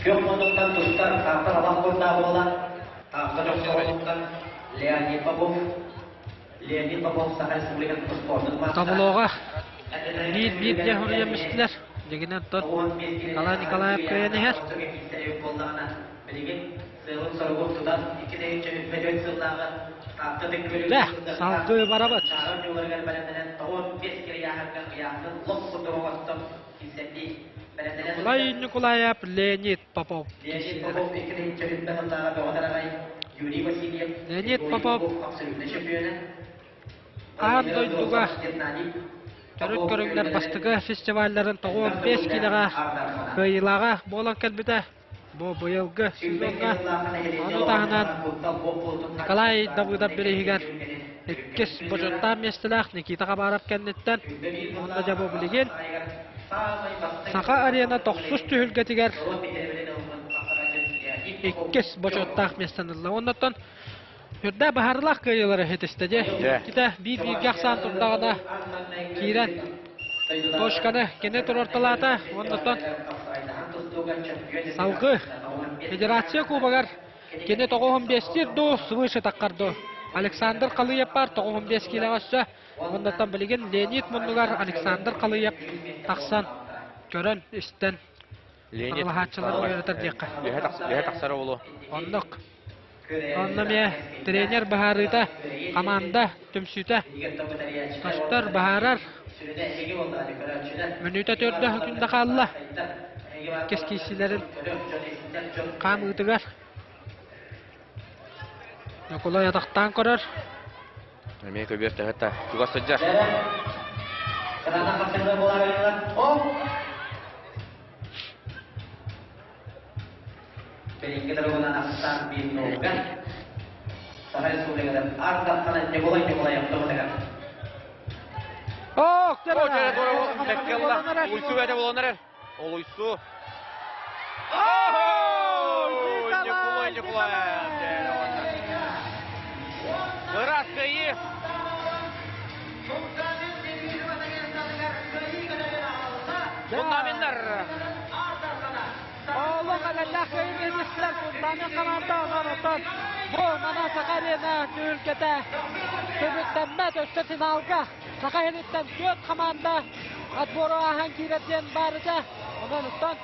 Күөх муннуктан тустар Таатта Алах курдаа буола Таатта Дьохсоҕолуттан Леонид Попов Леонид Попов Саха Республикатын спордун маастара. Таблоҕа биир-биир дьэ суруйан истилэр. Дьигинэн тот Николай Николаев кыайан иһэр. Дьэ, салгыы барабыт. Николай Николаев, Леонид Попов. Леонид Попов аан дойдуга төрүт көрүҥнэр бастакы фестивалларын 95 киилэҕэ кыайыылааҕа буолан кэлбитэ. Бу быйылгы сезоҥҥа ону таһынан Николай Давыдов бирииһигэр иккис бочуоттаах миэстэлээх Никита Хабаров кэнниттэн уонна дьэ бу билигин Саха арена тохсус түһүлгэтигэр иккис бочуоттаах миэстэни ылла. Оннуттан үрдэ баһарылаах кыайыылары ситистэ дьэ. Иккитэ биир-бииргэ ахсаан турдаҕына киирэн точканы кини туруорталаата. Оннуттан салгыы Федерация Кубогар кини 95-тир дуу, свыше таххар дуу. Александр Халыев бар 95 киилэҕэ өссө. Оннуттан билигин Леонид муннугар Александр Халыев тахсан көрөн истэн Леонид Аралаһааччылары үөрэтэр диэххэ. Үөһэ тахсара буолуо. Оннук. Онно эмиэ тренер быһаарыыта, хамаанда түмсүүтэ көстөр, быһаарар. Мүнүүтэ төрдө күндэ хаалла. Иккис киирсиилэрин хаамыытыгар Ньукулай атахтаан көрөр. Эмиэ көбүөр төһөтө чугас сылдьар. Билиҥҥи туругунан ахсаан биир нолга Саха Республикатын Ар Дархана Николай Николаев туһатыгар. Ок, О, дьэ, туора Улуйсу бэйэтэ буолан эрэр. Олуйсу. Николай Николаев. Ыраас кыайыы. Фундаменнар. Олох эрэллээх кыайыы истэр фундамент хамаанда онон оттон бу мана Саха Арена түһүлгэтэ түмүктэммэт өссө финалга Саха иһиниттэн түөрт хамаанда отбору ааһан киирэр диэн баар этэ. Онон оттон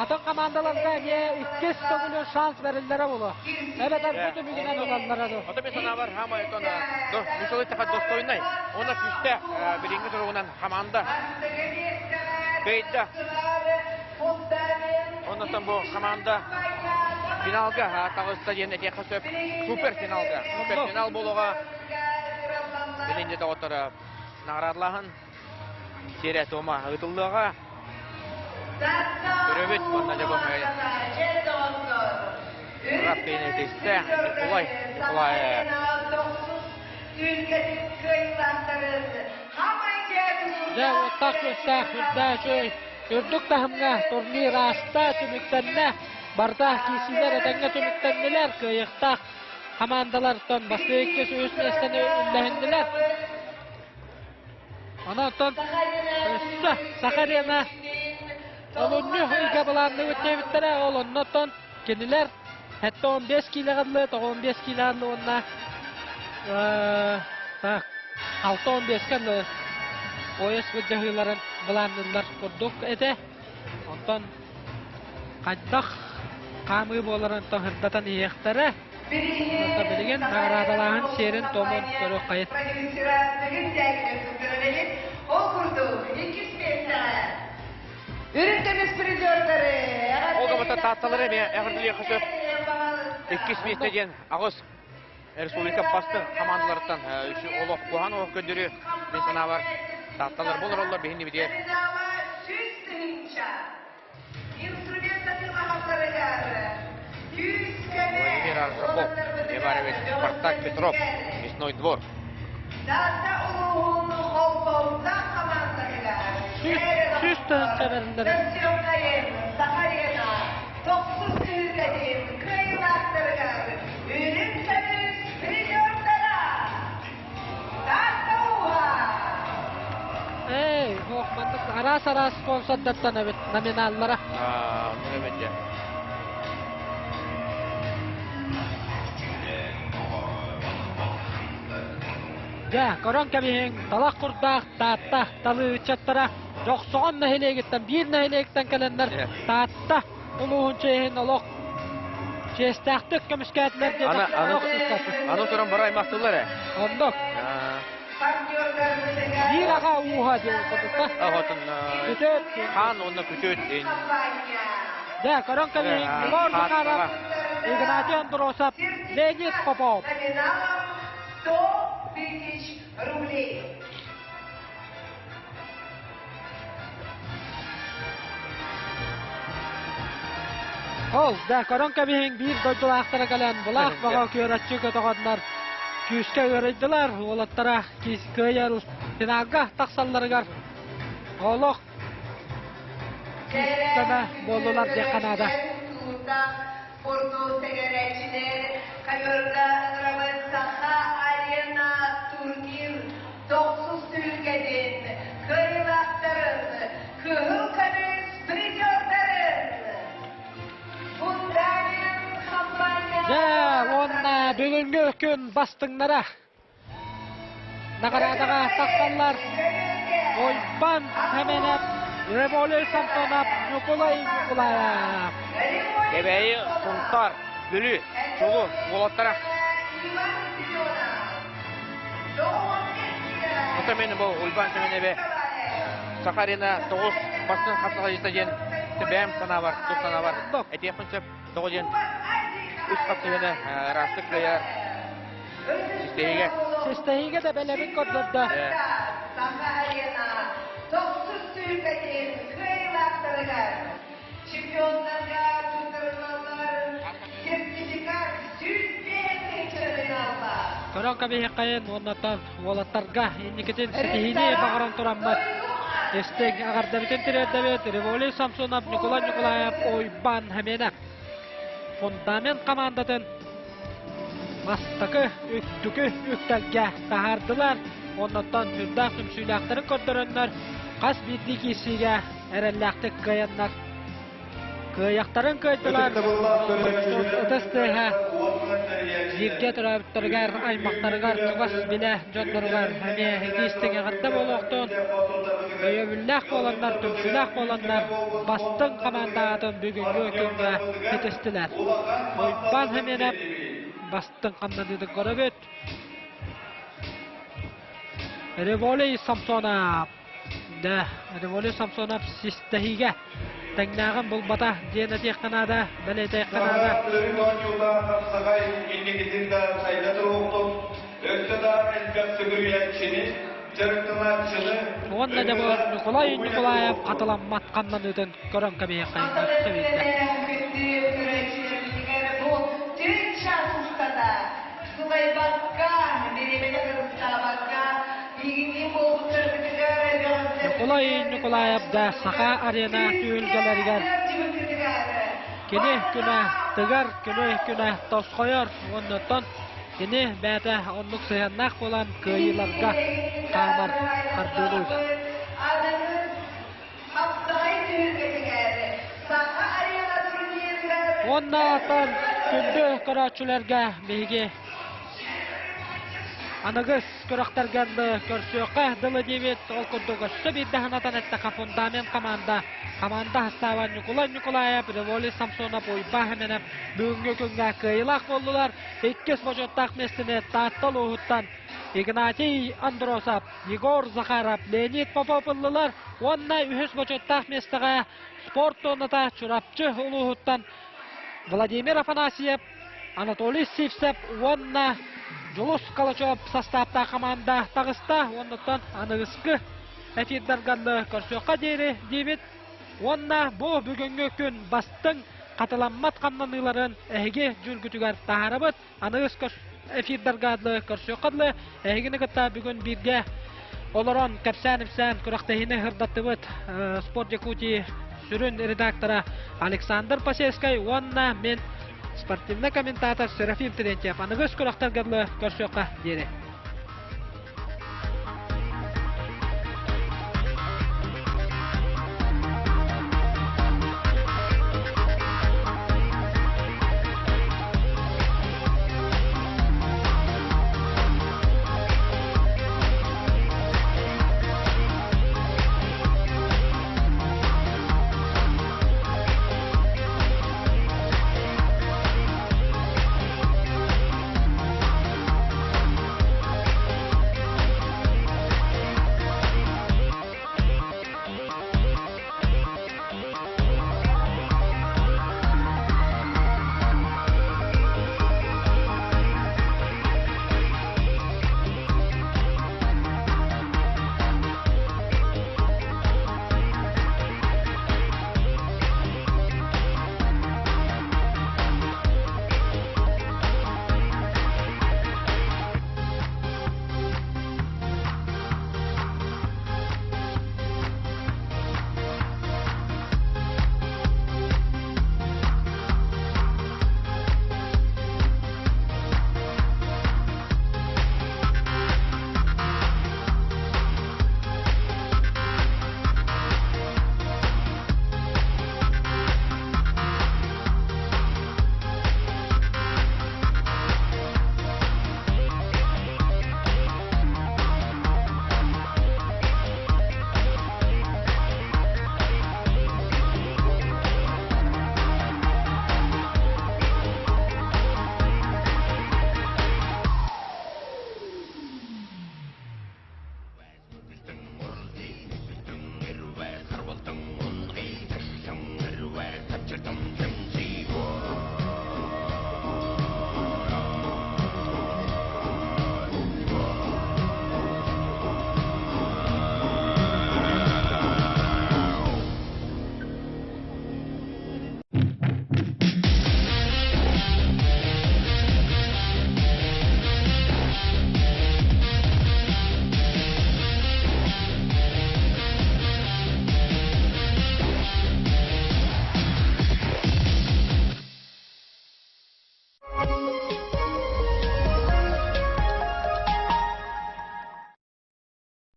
атын хамаандаларга эмиэ иккис төгүлү шанс бэриллэрэ буолуо. Эбэтэр бу түмүгүнэн ылаллара дуу. Ото мен санаабар хаамай отон мусалы таха достойнай. Она күүстээх билиҥҥи туругунан хамаанда кыайда. Оннуттан бу хамаанда финалга таҕыста диэн этиэххэ сөп. Супер финалга. Супер финал буолуоҕа. Билинни доҕотторо наҕараадалааһын сиэрэ туома ыытыллыаҕа. Көрөбүт уонна дьэ бу Раппин этистэ Николай Николаев. Дьэ, уоттаах күөстээх үрдээх үчүгэй үрдүк таһымҥа турнир ааста, түмүктэннэ. Барда киирсиилэр этэҥҥэ түмүктэннилэр, кыайыахтаах хамаандалартан бастакы иккис үс миэстэни үллэһиннилэр. Онон өссө Саха Арена олунньу ыйга былаанныыбыт диэбиттэрэ, ол оннуттан кинилэр 75 киилэҕэ дылы, 95 киилэҕэ дылы уонна так 6-15-ке дылы пояс былдьаһыыларын былаанныыллар курдук этэ. Онтон хайдах хаамыы буоларын сырдатан иһиэхтэрэ. Билигин наҕараадалааһын сиэрин-туомун көрүөххэйин. Ол курдук, иккис миэстэҕэ Үрүҥ көмүс призердары Ол габата таатталары эмиэ эҕэрдэлиэххэ сөп. Иккис миэстэ диэн аҕыс республика бастыҥ хамаандаларыттан олох куһаҕан олох көрдөрүү мин санаабар таатталар болороллор биһинни битиэр. Владимир Аржаков, Иванович Спартак Петров, Мясной двор. Сүүс тыһыынча бэриллэр. Тохсус түһүлгэтин кыайыылаахтарыгар үрүҥ көмүс призердара Таатта ууһа! Эй, ох, маннык араас-араас спонсордартан эбит номиналлара. Аа, оннук эбит дьэ. Дьэ, көрөн кэбиһиҥ, талах курдаах Таатта талыы ыччаттара Дьохсоҕон нэһилиэгиттэн биир нэһилиэктэн кэлэннэр Таатта улууһун чиэһин олох чиэстээхтик көмүскээтилэр диэн Аны, аны, аны туран бары аймахтылар ээ. Оннук. Биир аҕа ууһа диэн курдукка. Оҕотун Күтүөт. Хаан уонна күтүөт диэн. Дьэ, көрөн кэбиһиҥ, Егор Захаров, Игнатий Андросов, Леонид Попов. 100 тысяч рублей. Ол, да, көрөн кэбиһиҥ биир дойдулаахтара кэлэн былаах бөҕө күөрэччи көтөҕөннөр күүскэ ыарыйдылар. Уолаттара кыайар финалга тахсалларыгар олох күүс-көмө буоллулар диэххэ наада. Спорду сэҥээрээччилэр ковёрга ыҥырабыт Саха Арена турнир тохсус түһүлгэтин кыайыылаахтарын кыһыл көмүс призердарын Фундамент хампаанньа Дьэ, уонна бүгүҥҥү күн бастыҥнара наҕараадаҕа тахсаллар Уйбан Сэмэнэп, Револий Самсонов, Ньукулай Ньукулаев. Кэбээйи, Сунтаар, Бүлүү, Чулу уолаттара. Оттон мен бу Уйбан Сэмэнэбэ Саха Арена тоҕус бастыҥ хапсаҕайдьыта диэн бэйэм санаабар, тус санаабар этиэхпин сөп. Тоҕо диэн үс хапсыһыыны ыраастык кыайар Систэһиигэ. Систэһиигэ да бэлэмин көрдөрдө. Саха Арена тохсус түһүлгэтин кыайыылаахтарыгар чемпионнарга туттарыллаллар сертификат 105 тыһыынча номиналлаах. Көрөн кэбиһиэххэйин уоннаттан уолаттарга инникитин ситиһиини баҕаран тураммыт истиҥ эҕэрдэбитин тириэрдэбит Револий Самсонов, Ньукулай Ньукулаев, Уйбаан Хэмиэнэп. Фундамент командатын бастакы үрдүкү үктэлгэ таһаардылар. Оннуттан сүрдээх түмсүүлээхтэрин көрдөрөннөр хас биирдии киирсиигэ эрэллээхтик кыайаннар Кыайахтарын кыайдылар. Ытыс тыаһа бииргэ төрөөбүттэригэр, аймахтарыгар, чугас билэ дьонноругар эмиэ итии эҕэрдэ буолуохтун. Өйөбүллээх буоланнар, түмсүүлээх буоланнар бастыҥ хамаанда аатын бүгүҥҥү күҥҥэ ситистилэр. Уйбаан Хэмиэнэп бастыҥ хамнаныытын көрөбүт. Револий Самсонов Да, Револий Самсонов систэһиигэ тэҥнээҕин булбата диэн этиэххэ наада, бэлиэтиэххэ наада. Төрүт оонньуута хапсаҕай инникитин да сайда туруохтун, өссө да элбэх сүгүрүйээччини, дьарыктанааччыны Уонна дьэ бу Ньукулай Ньукулаев хатыламмат хамнаныытын көрөн кэбиһиэххэ өссө биирдэ. Күндү көрөөччүлэрбитигэр бу түөрт чаас устата сылайбакка, бириэмэни харыстаабакка, Ньукулай Ньукулаев да Саха арена түһүлгэлэригэр кини күнэ тыгар, күнү күнэ тосхойор уоннаттан кини бэйэтэ оннук сыһыаннаах буолан кыайыыларга хаамар хардыылыыр. Уонна оттон күндү көрөөччүлэргэ биһиги аныгыс күрэхтэргэ көрсүөххэ дылы диибит. Ол курдук өссө биирдэ санатан эттэххэ фундамент команда команда састааба Ньукулай Ньукулаев, Револий Самсонов, Уйбаа Хеменев бүгүҥҥү күҥҥэ кыайыылаах буоллулар. Иккис бочуоттаах миэстэни Таатта улууһуттан Игнатий Андросов, Егор Захаров, Леонид Попов ыллылар уонна үһүс бочуоттаах миэстэҕэ спорт туоната Чурапчы улууһуттан Владимир Афанасьев, Анатолий Сивцев уонна Дьулус Калачев састааптаах команда таҕыста. Уоннуттан аныгыскы эфирдарганны көрсүөххэ диэри диибит. Уонна бу бүгүҥҥү күн бастыҥ хатыламмат хамнаныыларын эһиги дьүүлгүтүгэр таһаарабыт. Аныгыс эфирдарга дылы көрсүөххэ дылы эһигини кытта бүгүн бииргэ олорон кэпсээн-ипсээн күрэхтэһиини сырдаттыбыт Спорт Якутии сүрүн редактора Александр Посельскай уонна мин спортивный комментатор Серафим Терентьев аныгыс күрэхтэргэ дылы көрсүөххэ диэри.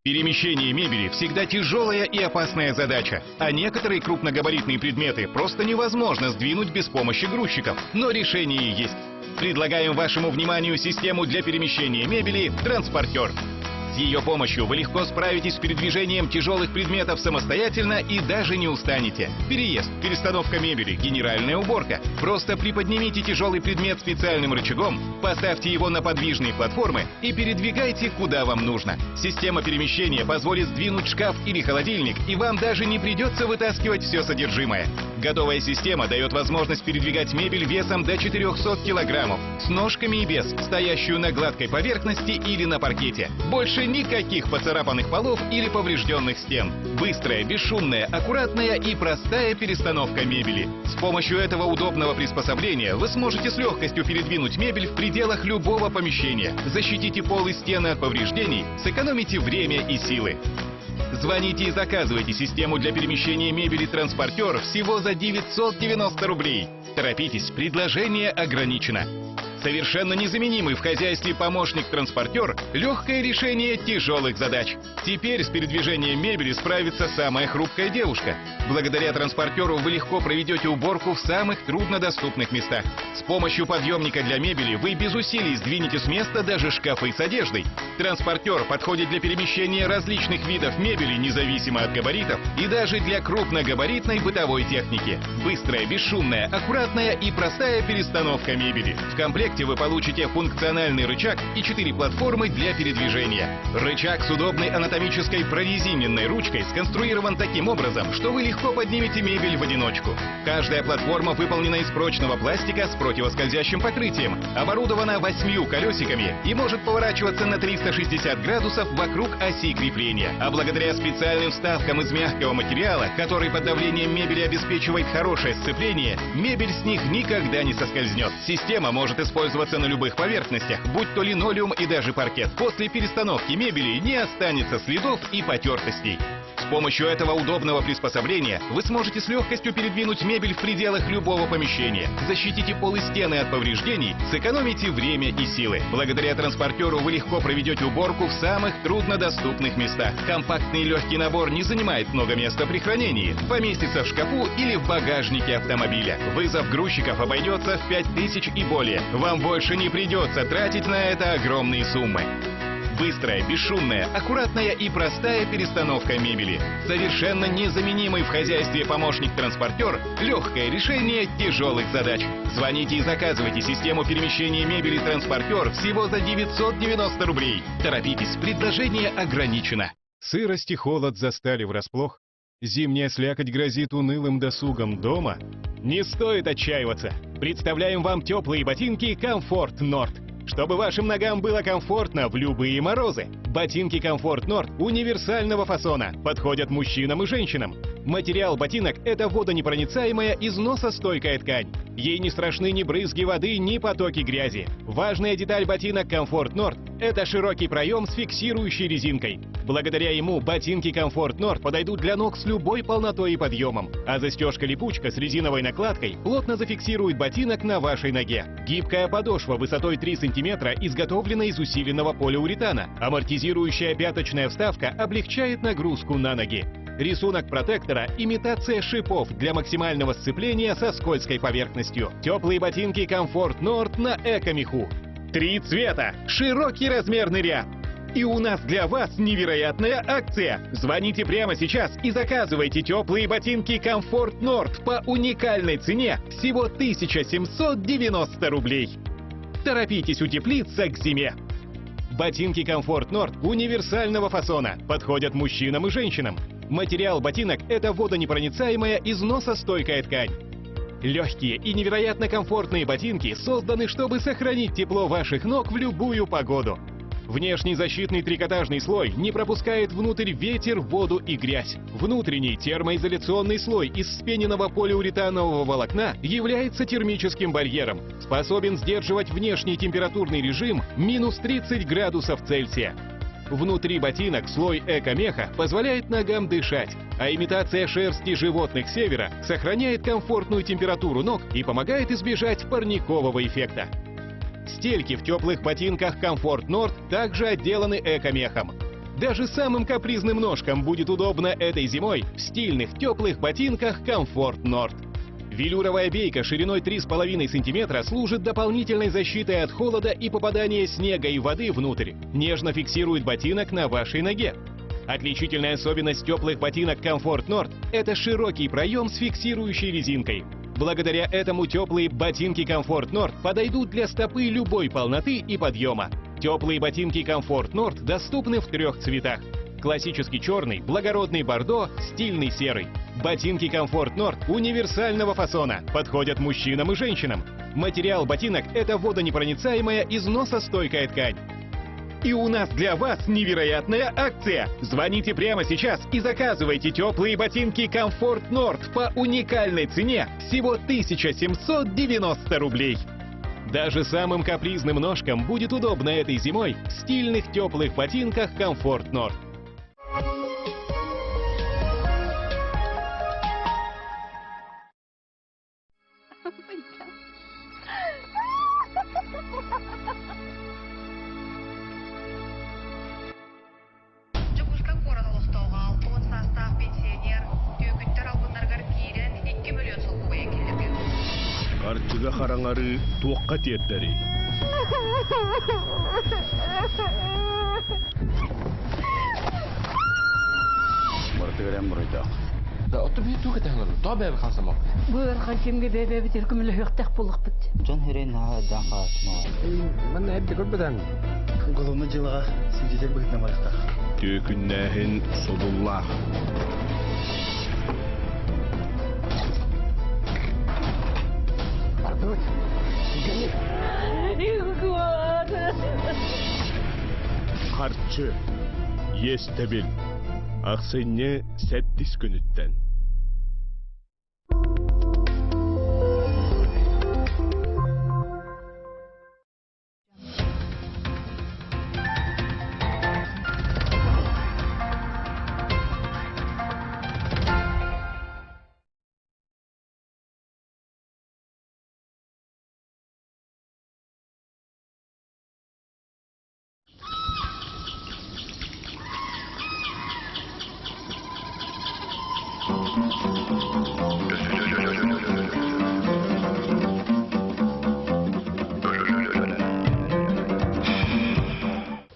Перемещение мебели всегда тяжелая и опасная задача, а некоторые крупногабаритные предметы просто невозможно сдвинуть без помощи грузчиков. Но решение есть. Предлагаем вашему вниманию систему для перемещения мебели «Транспортер». С ее помощью вы легко справитесь с передвижением тяжелых предметов самостоятельно и даже не устанете. Переезд, перестановка мебели, генеральная уборка. Просто приподнимите тяжелый предмет специальным рычагом, поставьте его на подвижные платформы и передвигайте куда вам нужно. Система перемещения позволит сдвинуть шкаф или холодильник, и вам даже не придется вытаскивать все содержимое. Готовая система дает возможность передвигать мебель весом до 400 килограммов, с ножками и без, стоящую на гладкой поверхности или на паркете. Больше никаких поцарапанных полов или поврежденных стен. Быстрая, бесшумная, аккуратная и простая перестановка мебели. С помощью этого удобного приспособления вы сможете с легкостью передвинуть мебель в пределах любого помещения. Защитите пол и стены от повреждений, сэкономите время и силы. Звоните и заказывайте систему для перемещения мебели «Транспортер» всего за 990 рублей. Торопитесь, предложение ограничено. Совершенно незаменимый в хозяйстве помощник-транспортер – легкое решение тяжелых задач. Теперь с передвижением мебели справится самая хрупкая девушка. Благодаря транспортеру вы легко проведете уборку в самых труднодоступных местах. С помощью подъемника для мебели вы без усилий сдвинете с места даже шкафы с одеждой. Транспортер подходит для перемещения различных видов мебели, независимо от габаритов, и даже для крупногабаритной бытовой техники. Быстрая, бесшумная, аккуратная и простая перестановка мебели. В комплекте вы получите функциональный рычаг и 4 платформы для передвижения. Рычаг с удобной анатомической прорезиненной ручкой сконструирован таким образом, что вы легко поднимете мебель в одиночку. Каждая платформа выполнена из прочного пластика с противоскользящим покрытием, оборудована 8 колесиками и может поворачиваться на 360 градусов вокруг оси крепления. А благодаря специальным вставкам из мягкого материала, который под давлением мебели обеспечивает хорошее сцепление, мебель с них никогда не соскользнет. Система может использоваться на любых поверхностях, будь то линолеум и даже паркет. После перестановки мебели не останется следов и потертостей. С помощью этого удобного приспособления вы сможете с легкостью передвинуть мебель в пределах любого помещения. Защитите пол и стены от повреждений, сэкономите время и силы. Благодаря транспортеру вы легко проведете уборку в самых труднодоступных местах. Компактный и легкий набор не занимает много места при хранении. Поместится в шкафу или в багажнике автомобиля. Вызов грузчиков обойдется в 5000 и более. Вам больше не придется тратить на это огромные суммы. Быстрая, бесшумная, аккуратная и простая перестановка мебели. Совершенно незаменимый в хозяйстве помощник-транспортер – легкое решение тяжелых задач. Звоните и заказывайте систему перемещения мебели «Транспортер» всего за 990 рублей. Торопитесь, предложение ограничено. Сырость и холод застали врасплох. Зимняя слякоть грозит унылым досугом дома. Не стоит отчаиваться. Представляем вам теплые ботинки «Комфорт Норд». Чтобы вашим ногам было комфортно в любые морозы. Ботинки «Комфорт Норд» универсального фасона. Подходят мужчинам и женщинам. Материал ботинок – это водонепроницаемая износостойкая ткань. Ей не страшны ни брызги воды, ни потоки грязи. Важная деталь ботинок «Комфорт Норд» – это широкий проем с фиксирующей резинкой. Благодаря ему ботинки «Комфорт Норд» подойдут для ног с любой полнотой и подъемом. А застежка-липучка с резиновой накладкой плотно зафиксирует ботинок на вашей ноге. Гибкая подошва высотой 3 сантиметра изготовлена из усиленного полиуретана. Амортизирующая пяточная вставка облегчает нагрузку на ноги. Рисунок протектора – имитация шипов для максимального сцепления со скользкой поверхностью. Теплые ботинки «Комфорт Норд» на Эко-меху. 3 цвета, широкий размерный ряд. И у нас для вас невероятная акция. Звоните прямо сейчас и заказывайте теплые ботинки «Комфорт Норд» по уникальной цене всего 1790 рублей. Торопитесь утеплиться к зиме. Ботинки «Комфорт Норд» универсального фасона. Подходят мужчинам и женщинам. Материал ботинок – это водонепроницаемая износостойкая ткань. Легкие и невероятно комфортные ботинки созданы, чтобы сохранить тепло ваших ног в любую погоду. Внешний защитный трикотажный слой не пропускает внутрь ветер, воду и грязь. Внутренний термоизоляционный слой из вспененного полиуретанового волокна является термическим барьером, способен сдерживать внешний температурный режим минус 30 градусов Цельсия. Внутри ботинок слой эко-меха позволяет ногам дышать, а имитация шерсти животных севера сохраняет комфортную температуру ног и помогает избежать парникового эффекта. Стельки в теплых ботинках «Комфорт Норд» также отделаны эко-мехом. Даже самым капризным ножкам будет удобно этой зимой в стильных теплых ботинках «Комфорт Норд». Велюровая бейка шириной 3,5 см служит дополнительной защитой от холода и попадания снега и воды внутрь. Нежно фиксирует ботинок на вашей ноге. Отличительная особенность теплых ботинок «Комфорт Норд» – это широкий проем с фиксирующей резинкой. Благодаря этому теплые ботинки «Комфорт Норд» подойдут для стопы любой полноты и подъема. Теплые ботинки «Комфорт Норд» доступны в трех цветах. Классический черный, благородный бордо, стильный серый. Ботинки «Комфорт Норд» универсального фасона, подходят мужчинам и женщинам. Материал ботинок – это водонепроницаемая износостойкая ткань. И у нас для вас невероятная акция! Звоните прямо сейчас и заказывайте теплые ботинки «Комфорт Норд» по уникальной цене всего 1790 рублей. Даже самым капризным ножкам будет удобно этой зимой в стильных теплых ботинках «Комфорт Норд». Дьокуускай куорат олохтооҕо 60 саастаах пенсионер түөкүттэр албыннарыгар киирэн 2 мөлүйүөн солкуобайы киллэрбит. Харчыга хараҥарыы туохха тиэрдэрий? Барытыгар эн буруйдаах. Да, отту биир туох этэ ханар. Тоо бэбэ хансамак. Бу ыарахан кэмгэ бэбэбит көмөлөһүөхтэх буллахпыт. Дьон хүрэн наһаа даан хаатма. Манна эбди көрбөтөҥ. Уголовный дьыалаҕа свидетель быһыытынан барыахтаах. Түөкүннээһин содуллаах. Бардыбыт. Харчы. Иэстэбил. Ахсынньы сэттис күнүттэн.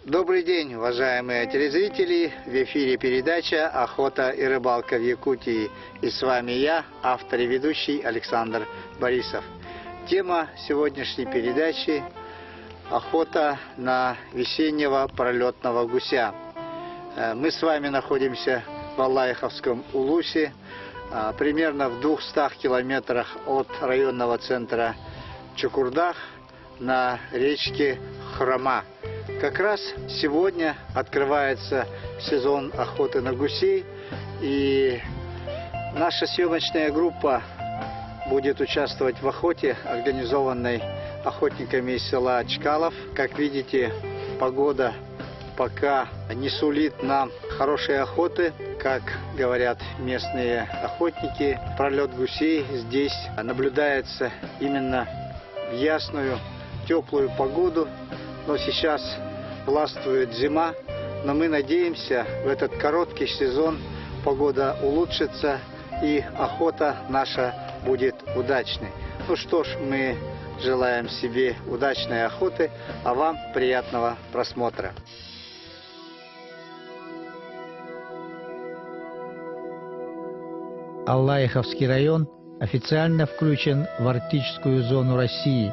Добрый день, уважаемые телезрители! В эфире передача «Охота и рыбалка в Якутии». И с вами я, автор и ведущий Александр Борисов. Тема сегодняшней передачи – охота на весеннего пролетного гуся. Мы с вами находимся в Аллаиховском Улусе, примерно в 200 километрах от районного центра Чокурдах на речке Хрома. Как раз сегодня открывается сезон охоты на гусей, и наша съемочная группа будет участвовать в охоте, организованной охотниками из села Чкалов. Как видите, погода пока не сулит нам хорошей охоты. Как говорят местные охотники, пролет гусей здесь наблюдается именно в ясную, теплую погоду. Но сейчас властвует зима, но мы надеемся, в этот короткий сезон погода улучшится и охота наша будет удачной. Ну что ж, мы желаем себе удачной охоты, а вам приятного просмотра. Аллаиховский район официально включен в арктическую зону России.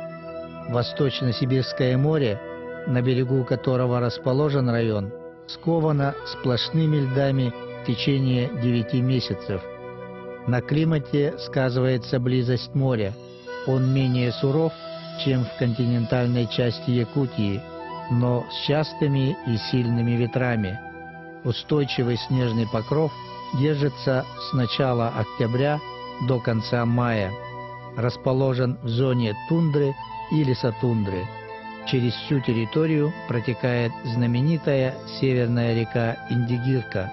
Восточно-Сибирское море, на берегу которого расположен район, сковано сплошными льдами в течение 9 месяцев. На климате сказывается близость моря. Он менее суров, чем в континентальной части Якутии, но с частыми и сильными ветрами. Устойчивый снежный покров держится с начала октября до конца мая. Расположен в зоне тундры и лесотундры. Через всю территорию протекает знаменитая северная река Индигирка.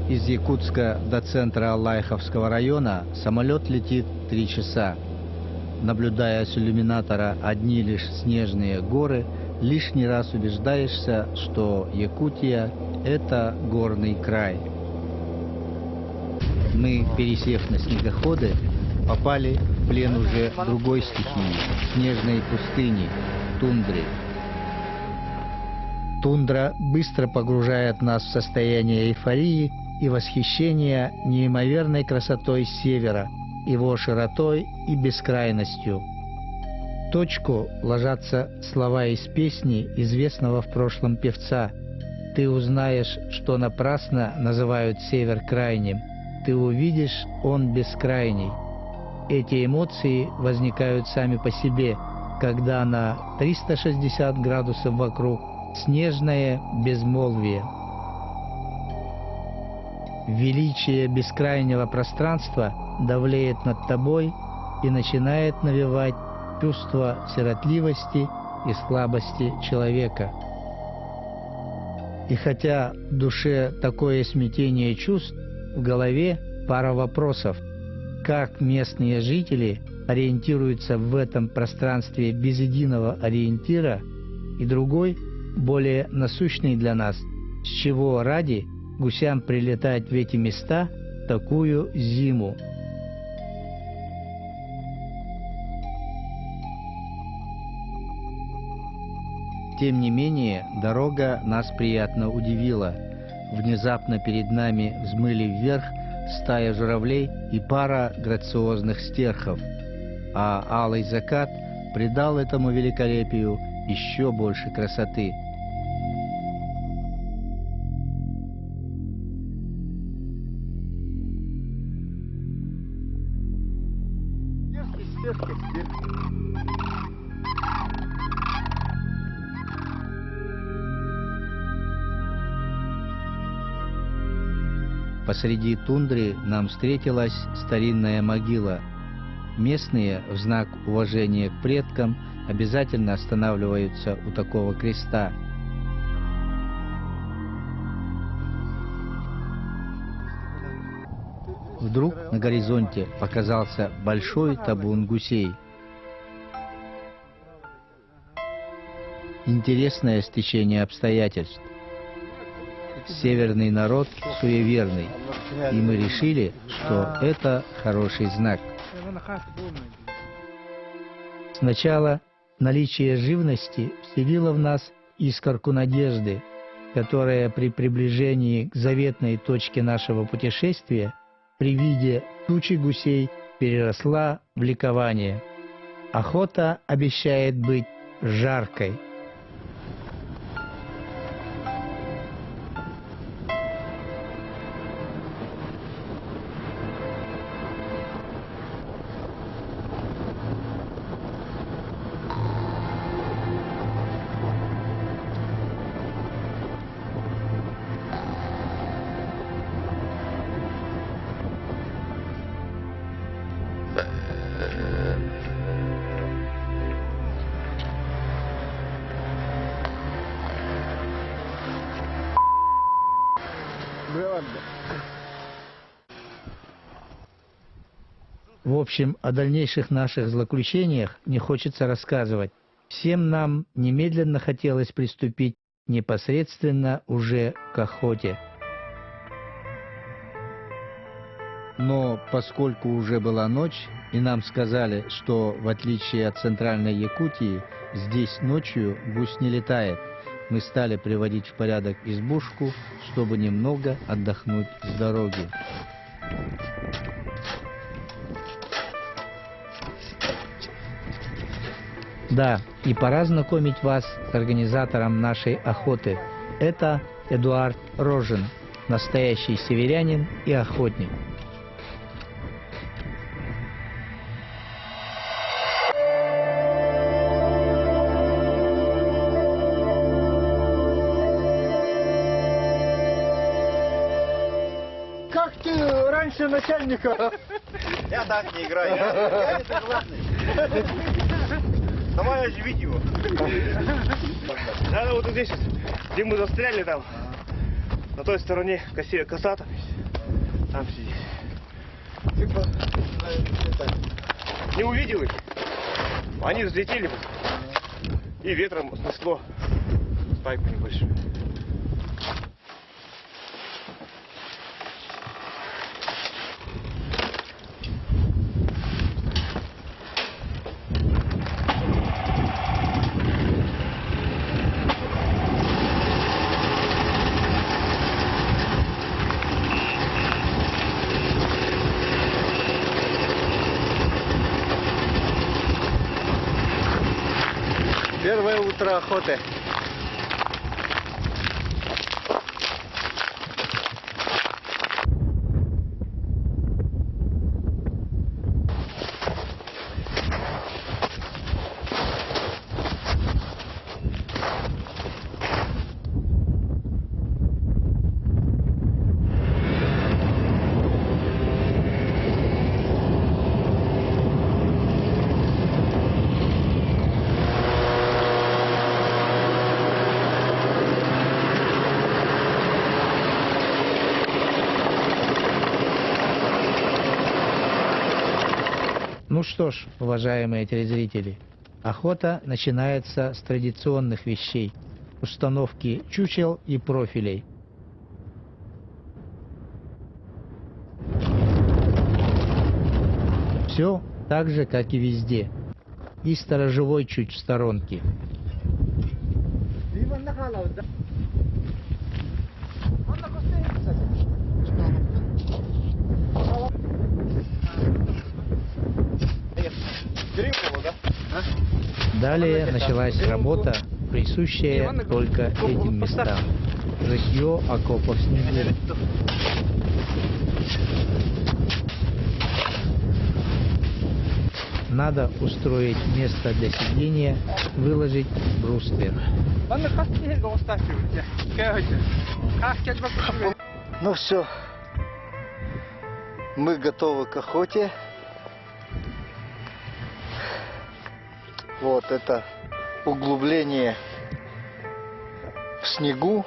Из Якутска до центра Аллаиховского района самолет летит 3 часа. Наблюдая с иллюминатора одни лишь снежные горы, лишний раз убеждаешься, что Якутия – это горный край. Мы, пересев на снегоходы, попали в плен уже другой стихии – снежной пустыни, тундры. Тундра быстро погружает нас в состояние эйфории и восхищения неимоверной красотой севера, его широтой и бескрайностью. В точку ложатся слова из песни известного в прошлом певца. Ты узнаешь, что напрасно называют север крайним. Ты увидишь, он бескрайний. Эти эмоции возникают сами по себе, когда на 360 градусов вокруг снежное безмолвие. Величие бескрайнего пространства давлеет над тобой и начинает навевать чувство сиротливости и слабости человека. И хотя в душе такое смятение чувств, в голове пара вопросов. Как местные жители ориентируются в этом пространстве без единого ориентира? И другой, более насущный для нас, с чего ради гусям прилетать в эти места в такую зиму? Тем не менее, дорога нас приятно удивила. Внезапно перед нами взмыли вверх стая журавлей и пара грациозных стерхов, а алый закат придал этому великолепию еще больше красоты. Посреди тундры нам встретилась старинная могила. Местные в знак уважения к предкам обязательно останавливаются у такого креста. Вдруг на горизонте показался большой табун гусей. Интересное стечение обстоятельств. Северный народ суеверный, и мы решили, что это хороший знак. Сначала наличие живности вселило в нас искорку надежды, которая при приближении к заветной точке нашего путешествия при виде тучи гусей переросла в ликование. Охота обещает быть жаркой. В общем, о дальнейших наших злоключениях не хочется рассказывать. Всем нам немедленно хотелось приступить непосредственно уже к охоте. Но поскольку уже была ночь, и нам сказали, что в отличие от центральной Якутии, здесь ночью гусь не летает, мы стали приводить в порядок избушку, чтобы немного отдохнуть с дороги. Да, и пора знакомить вас с организатором нашей охоты. Это Эдуард Рожин, настоящий северянин и охотник. Как ты раньше начальника? Я так не играю. Я не согласный. Давай оживить его. Надо вот здесь, вот, где мы застряли там, на той стороне косе, коса там есть. Там сидеть. Не увидел их? Они взлетели и ветром снесло стайку небольшую. Первое утро охоты. Ну что ж, уважаемые телезрители, охота начинается с традиционных вещей – установки чучел и профилей. Все так же, как и везде. И сторожевой чуть в сторонке. Далее началась работа, присущая только этим местам. Рытье окопов в снегу. Надо устроить место для сидения, выложить бруствер. Ну все, мы готовы к охоте. Вот это углубление в снегу.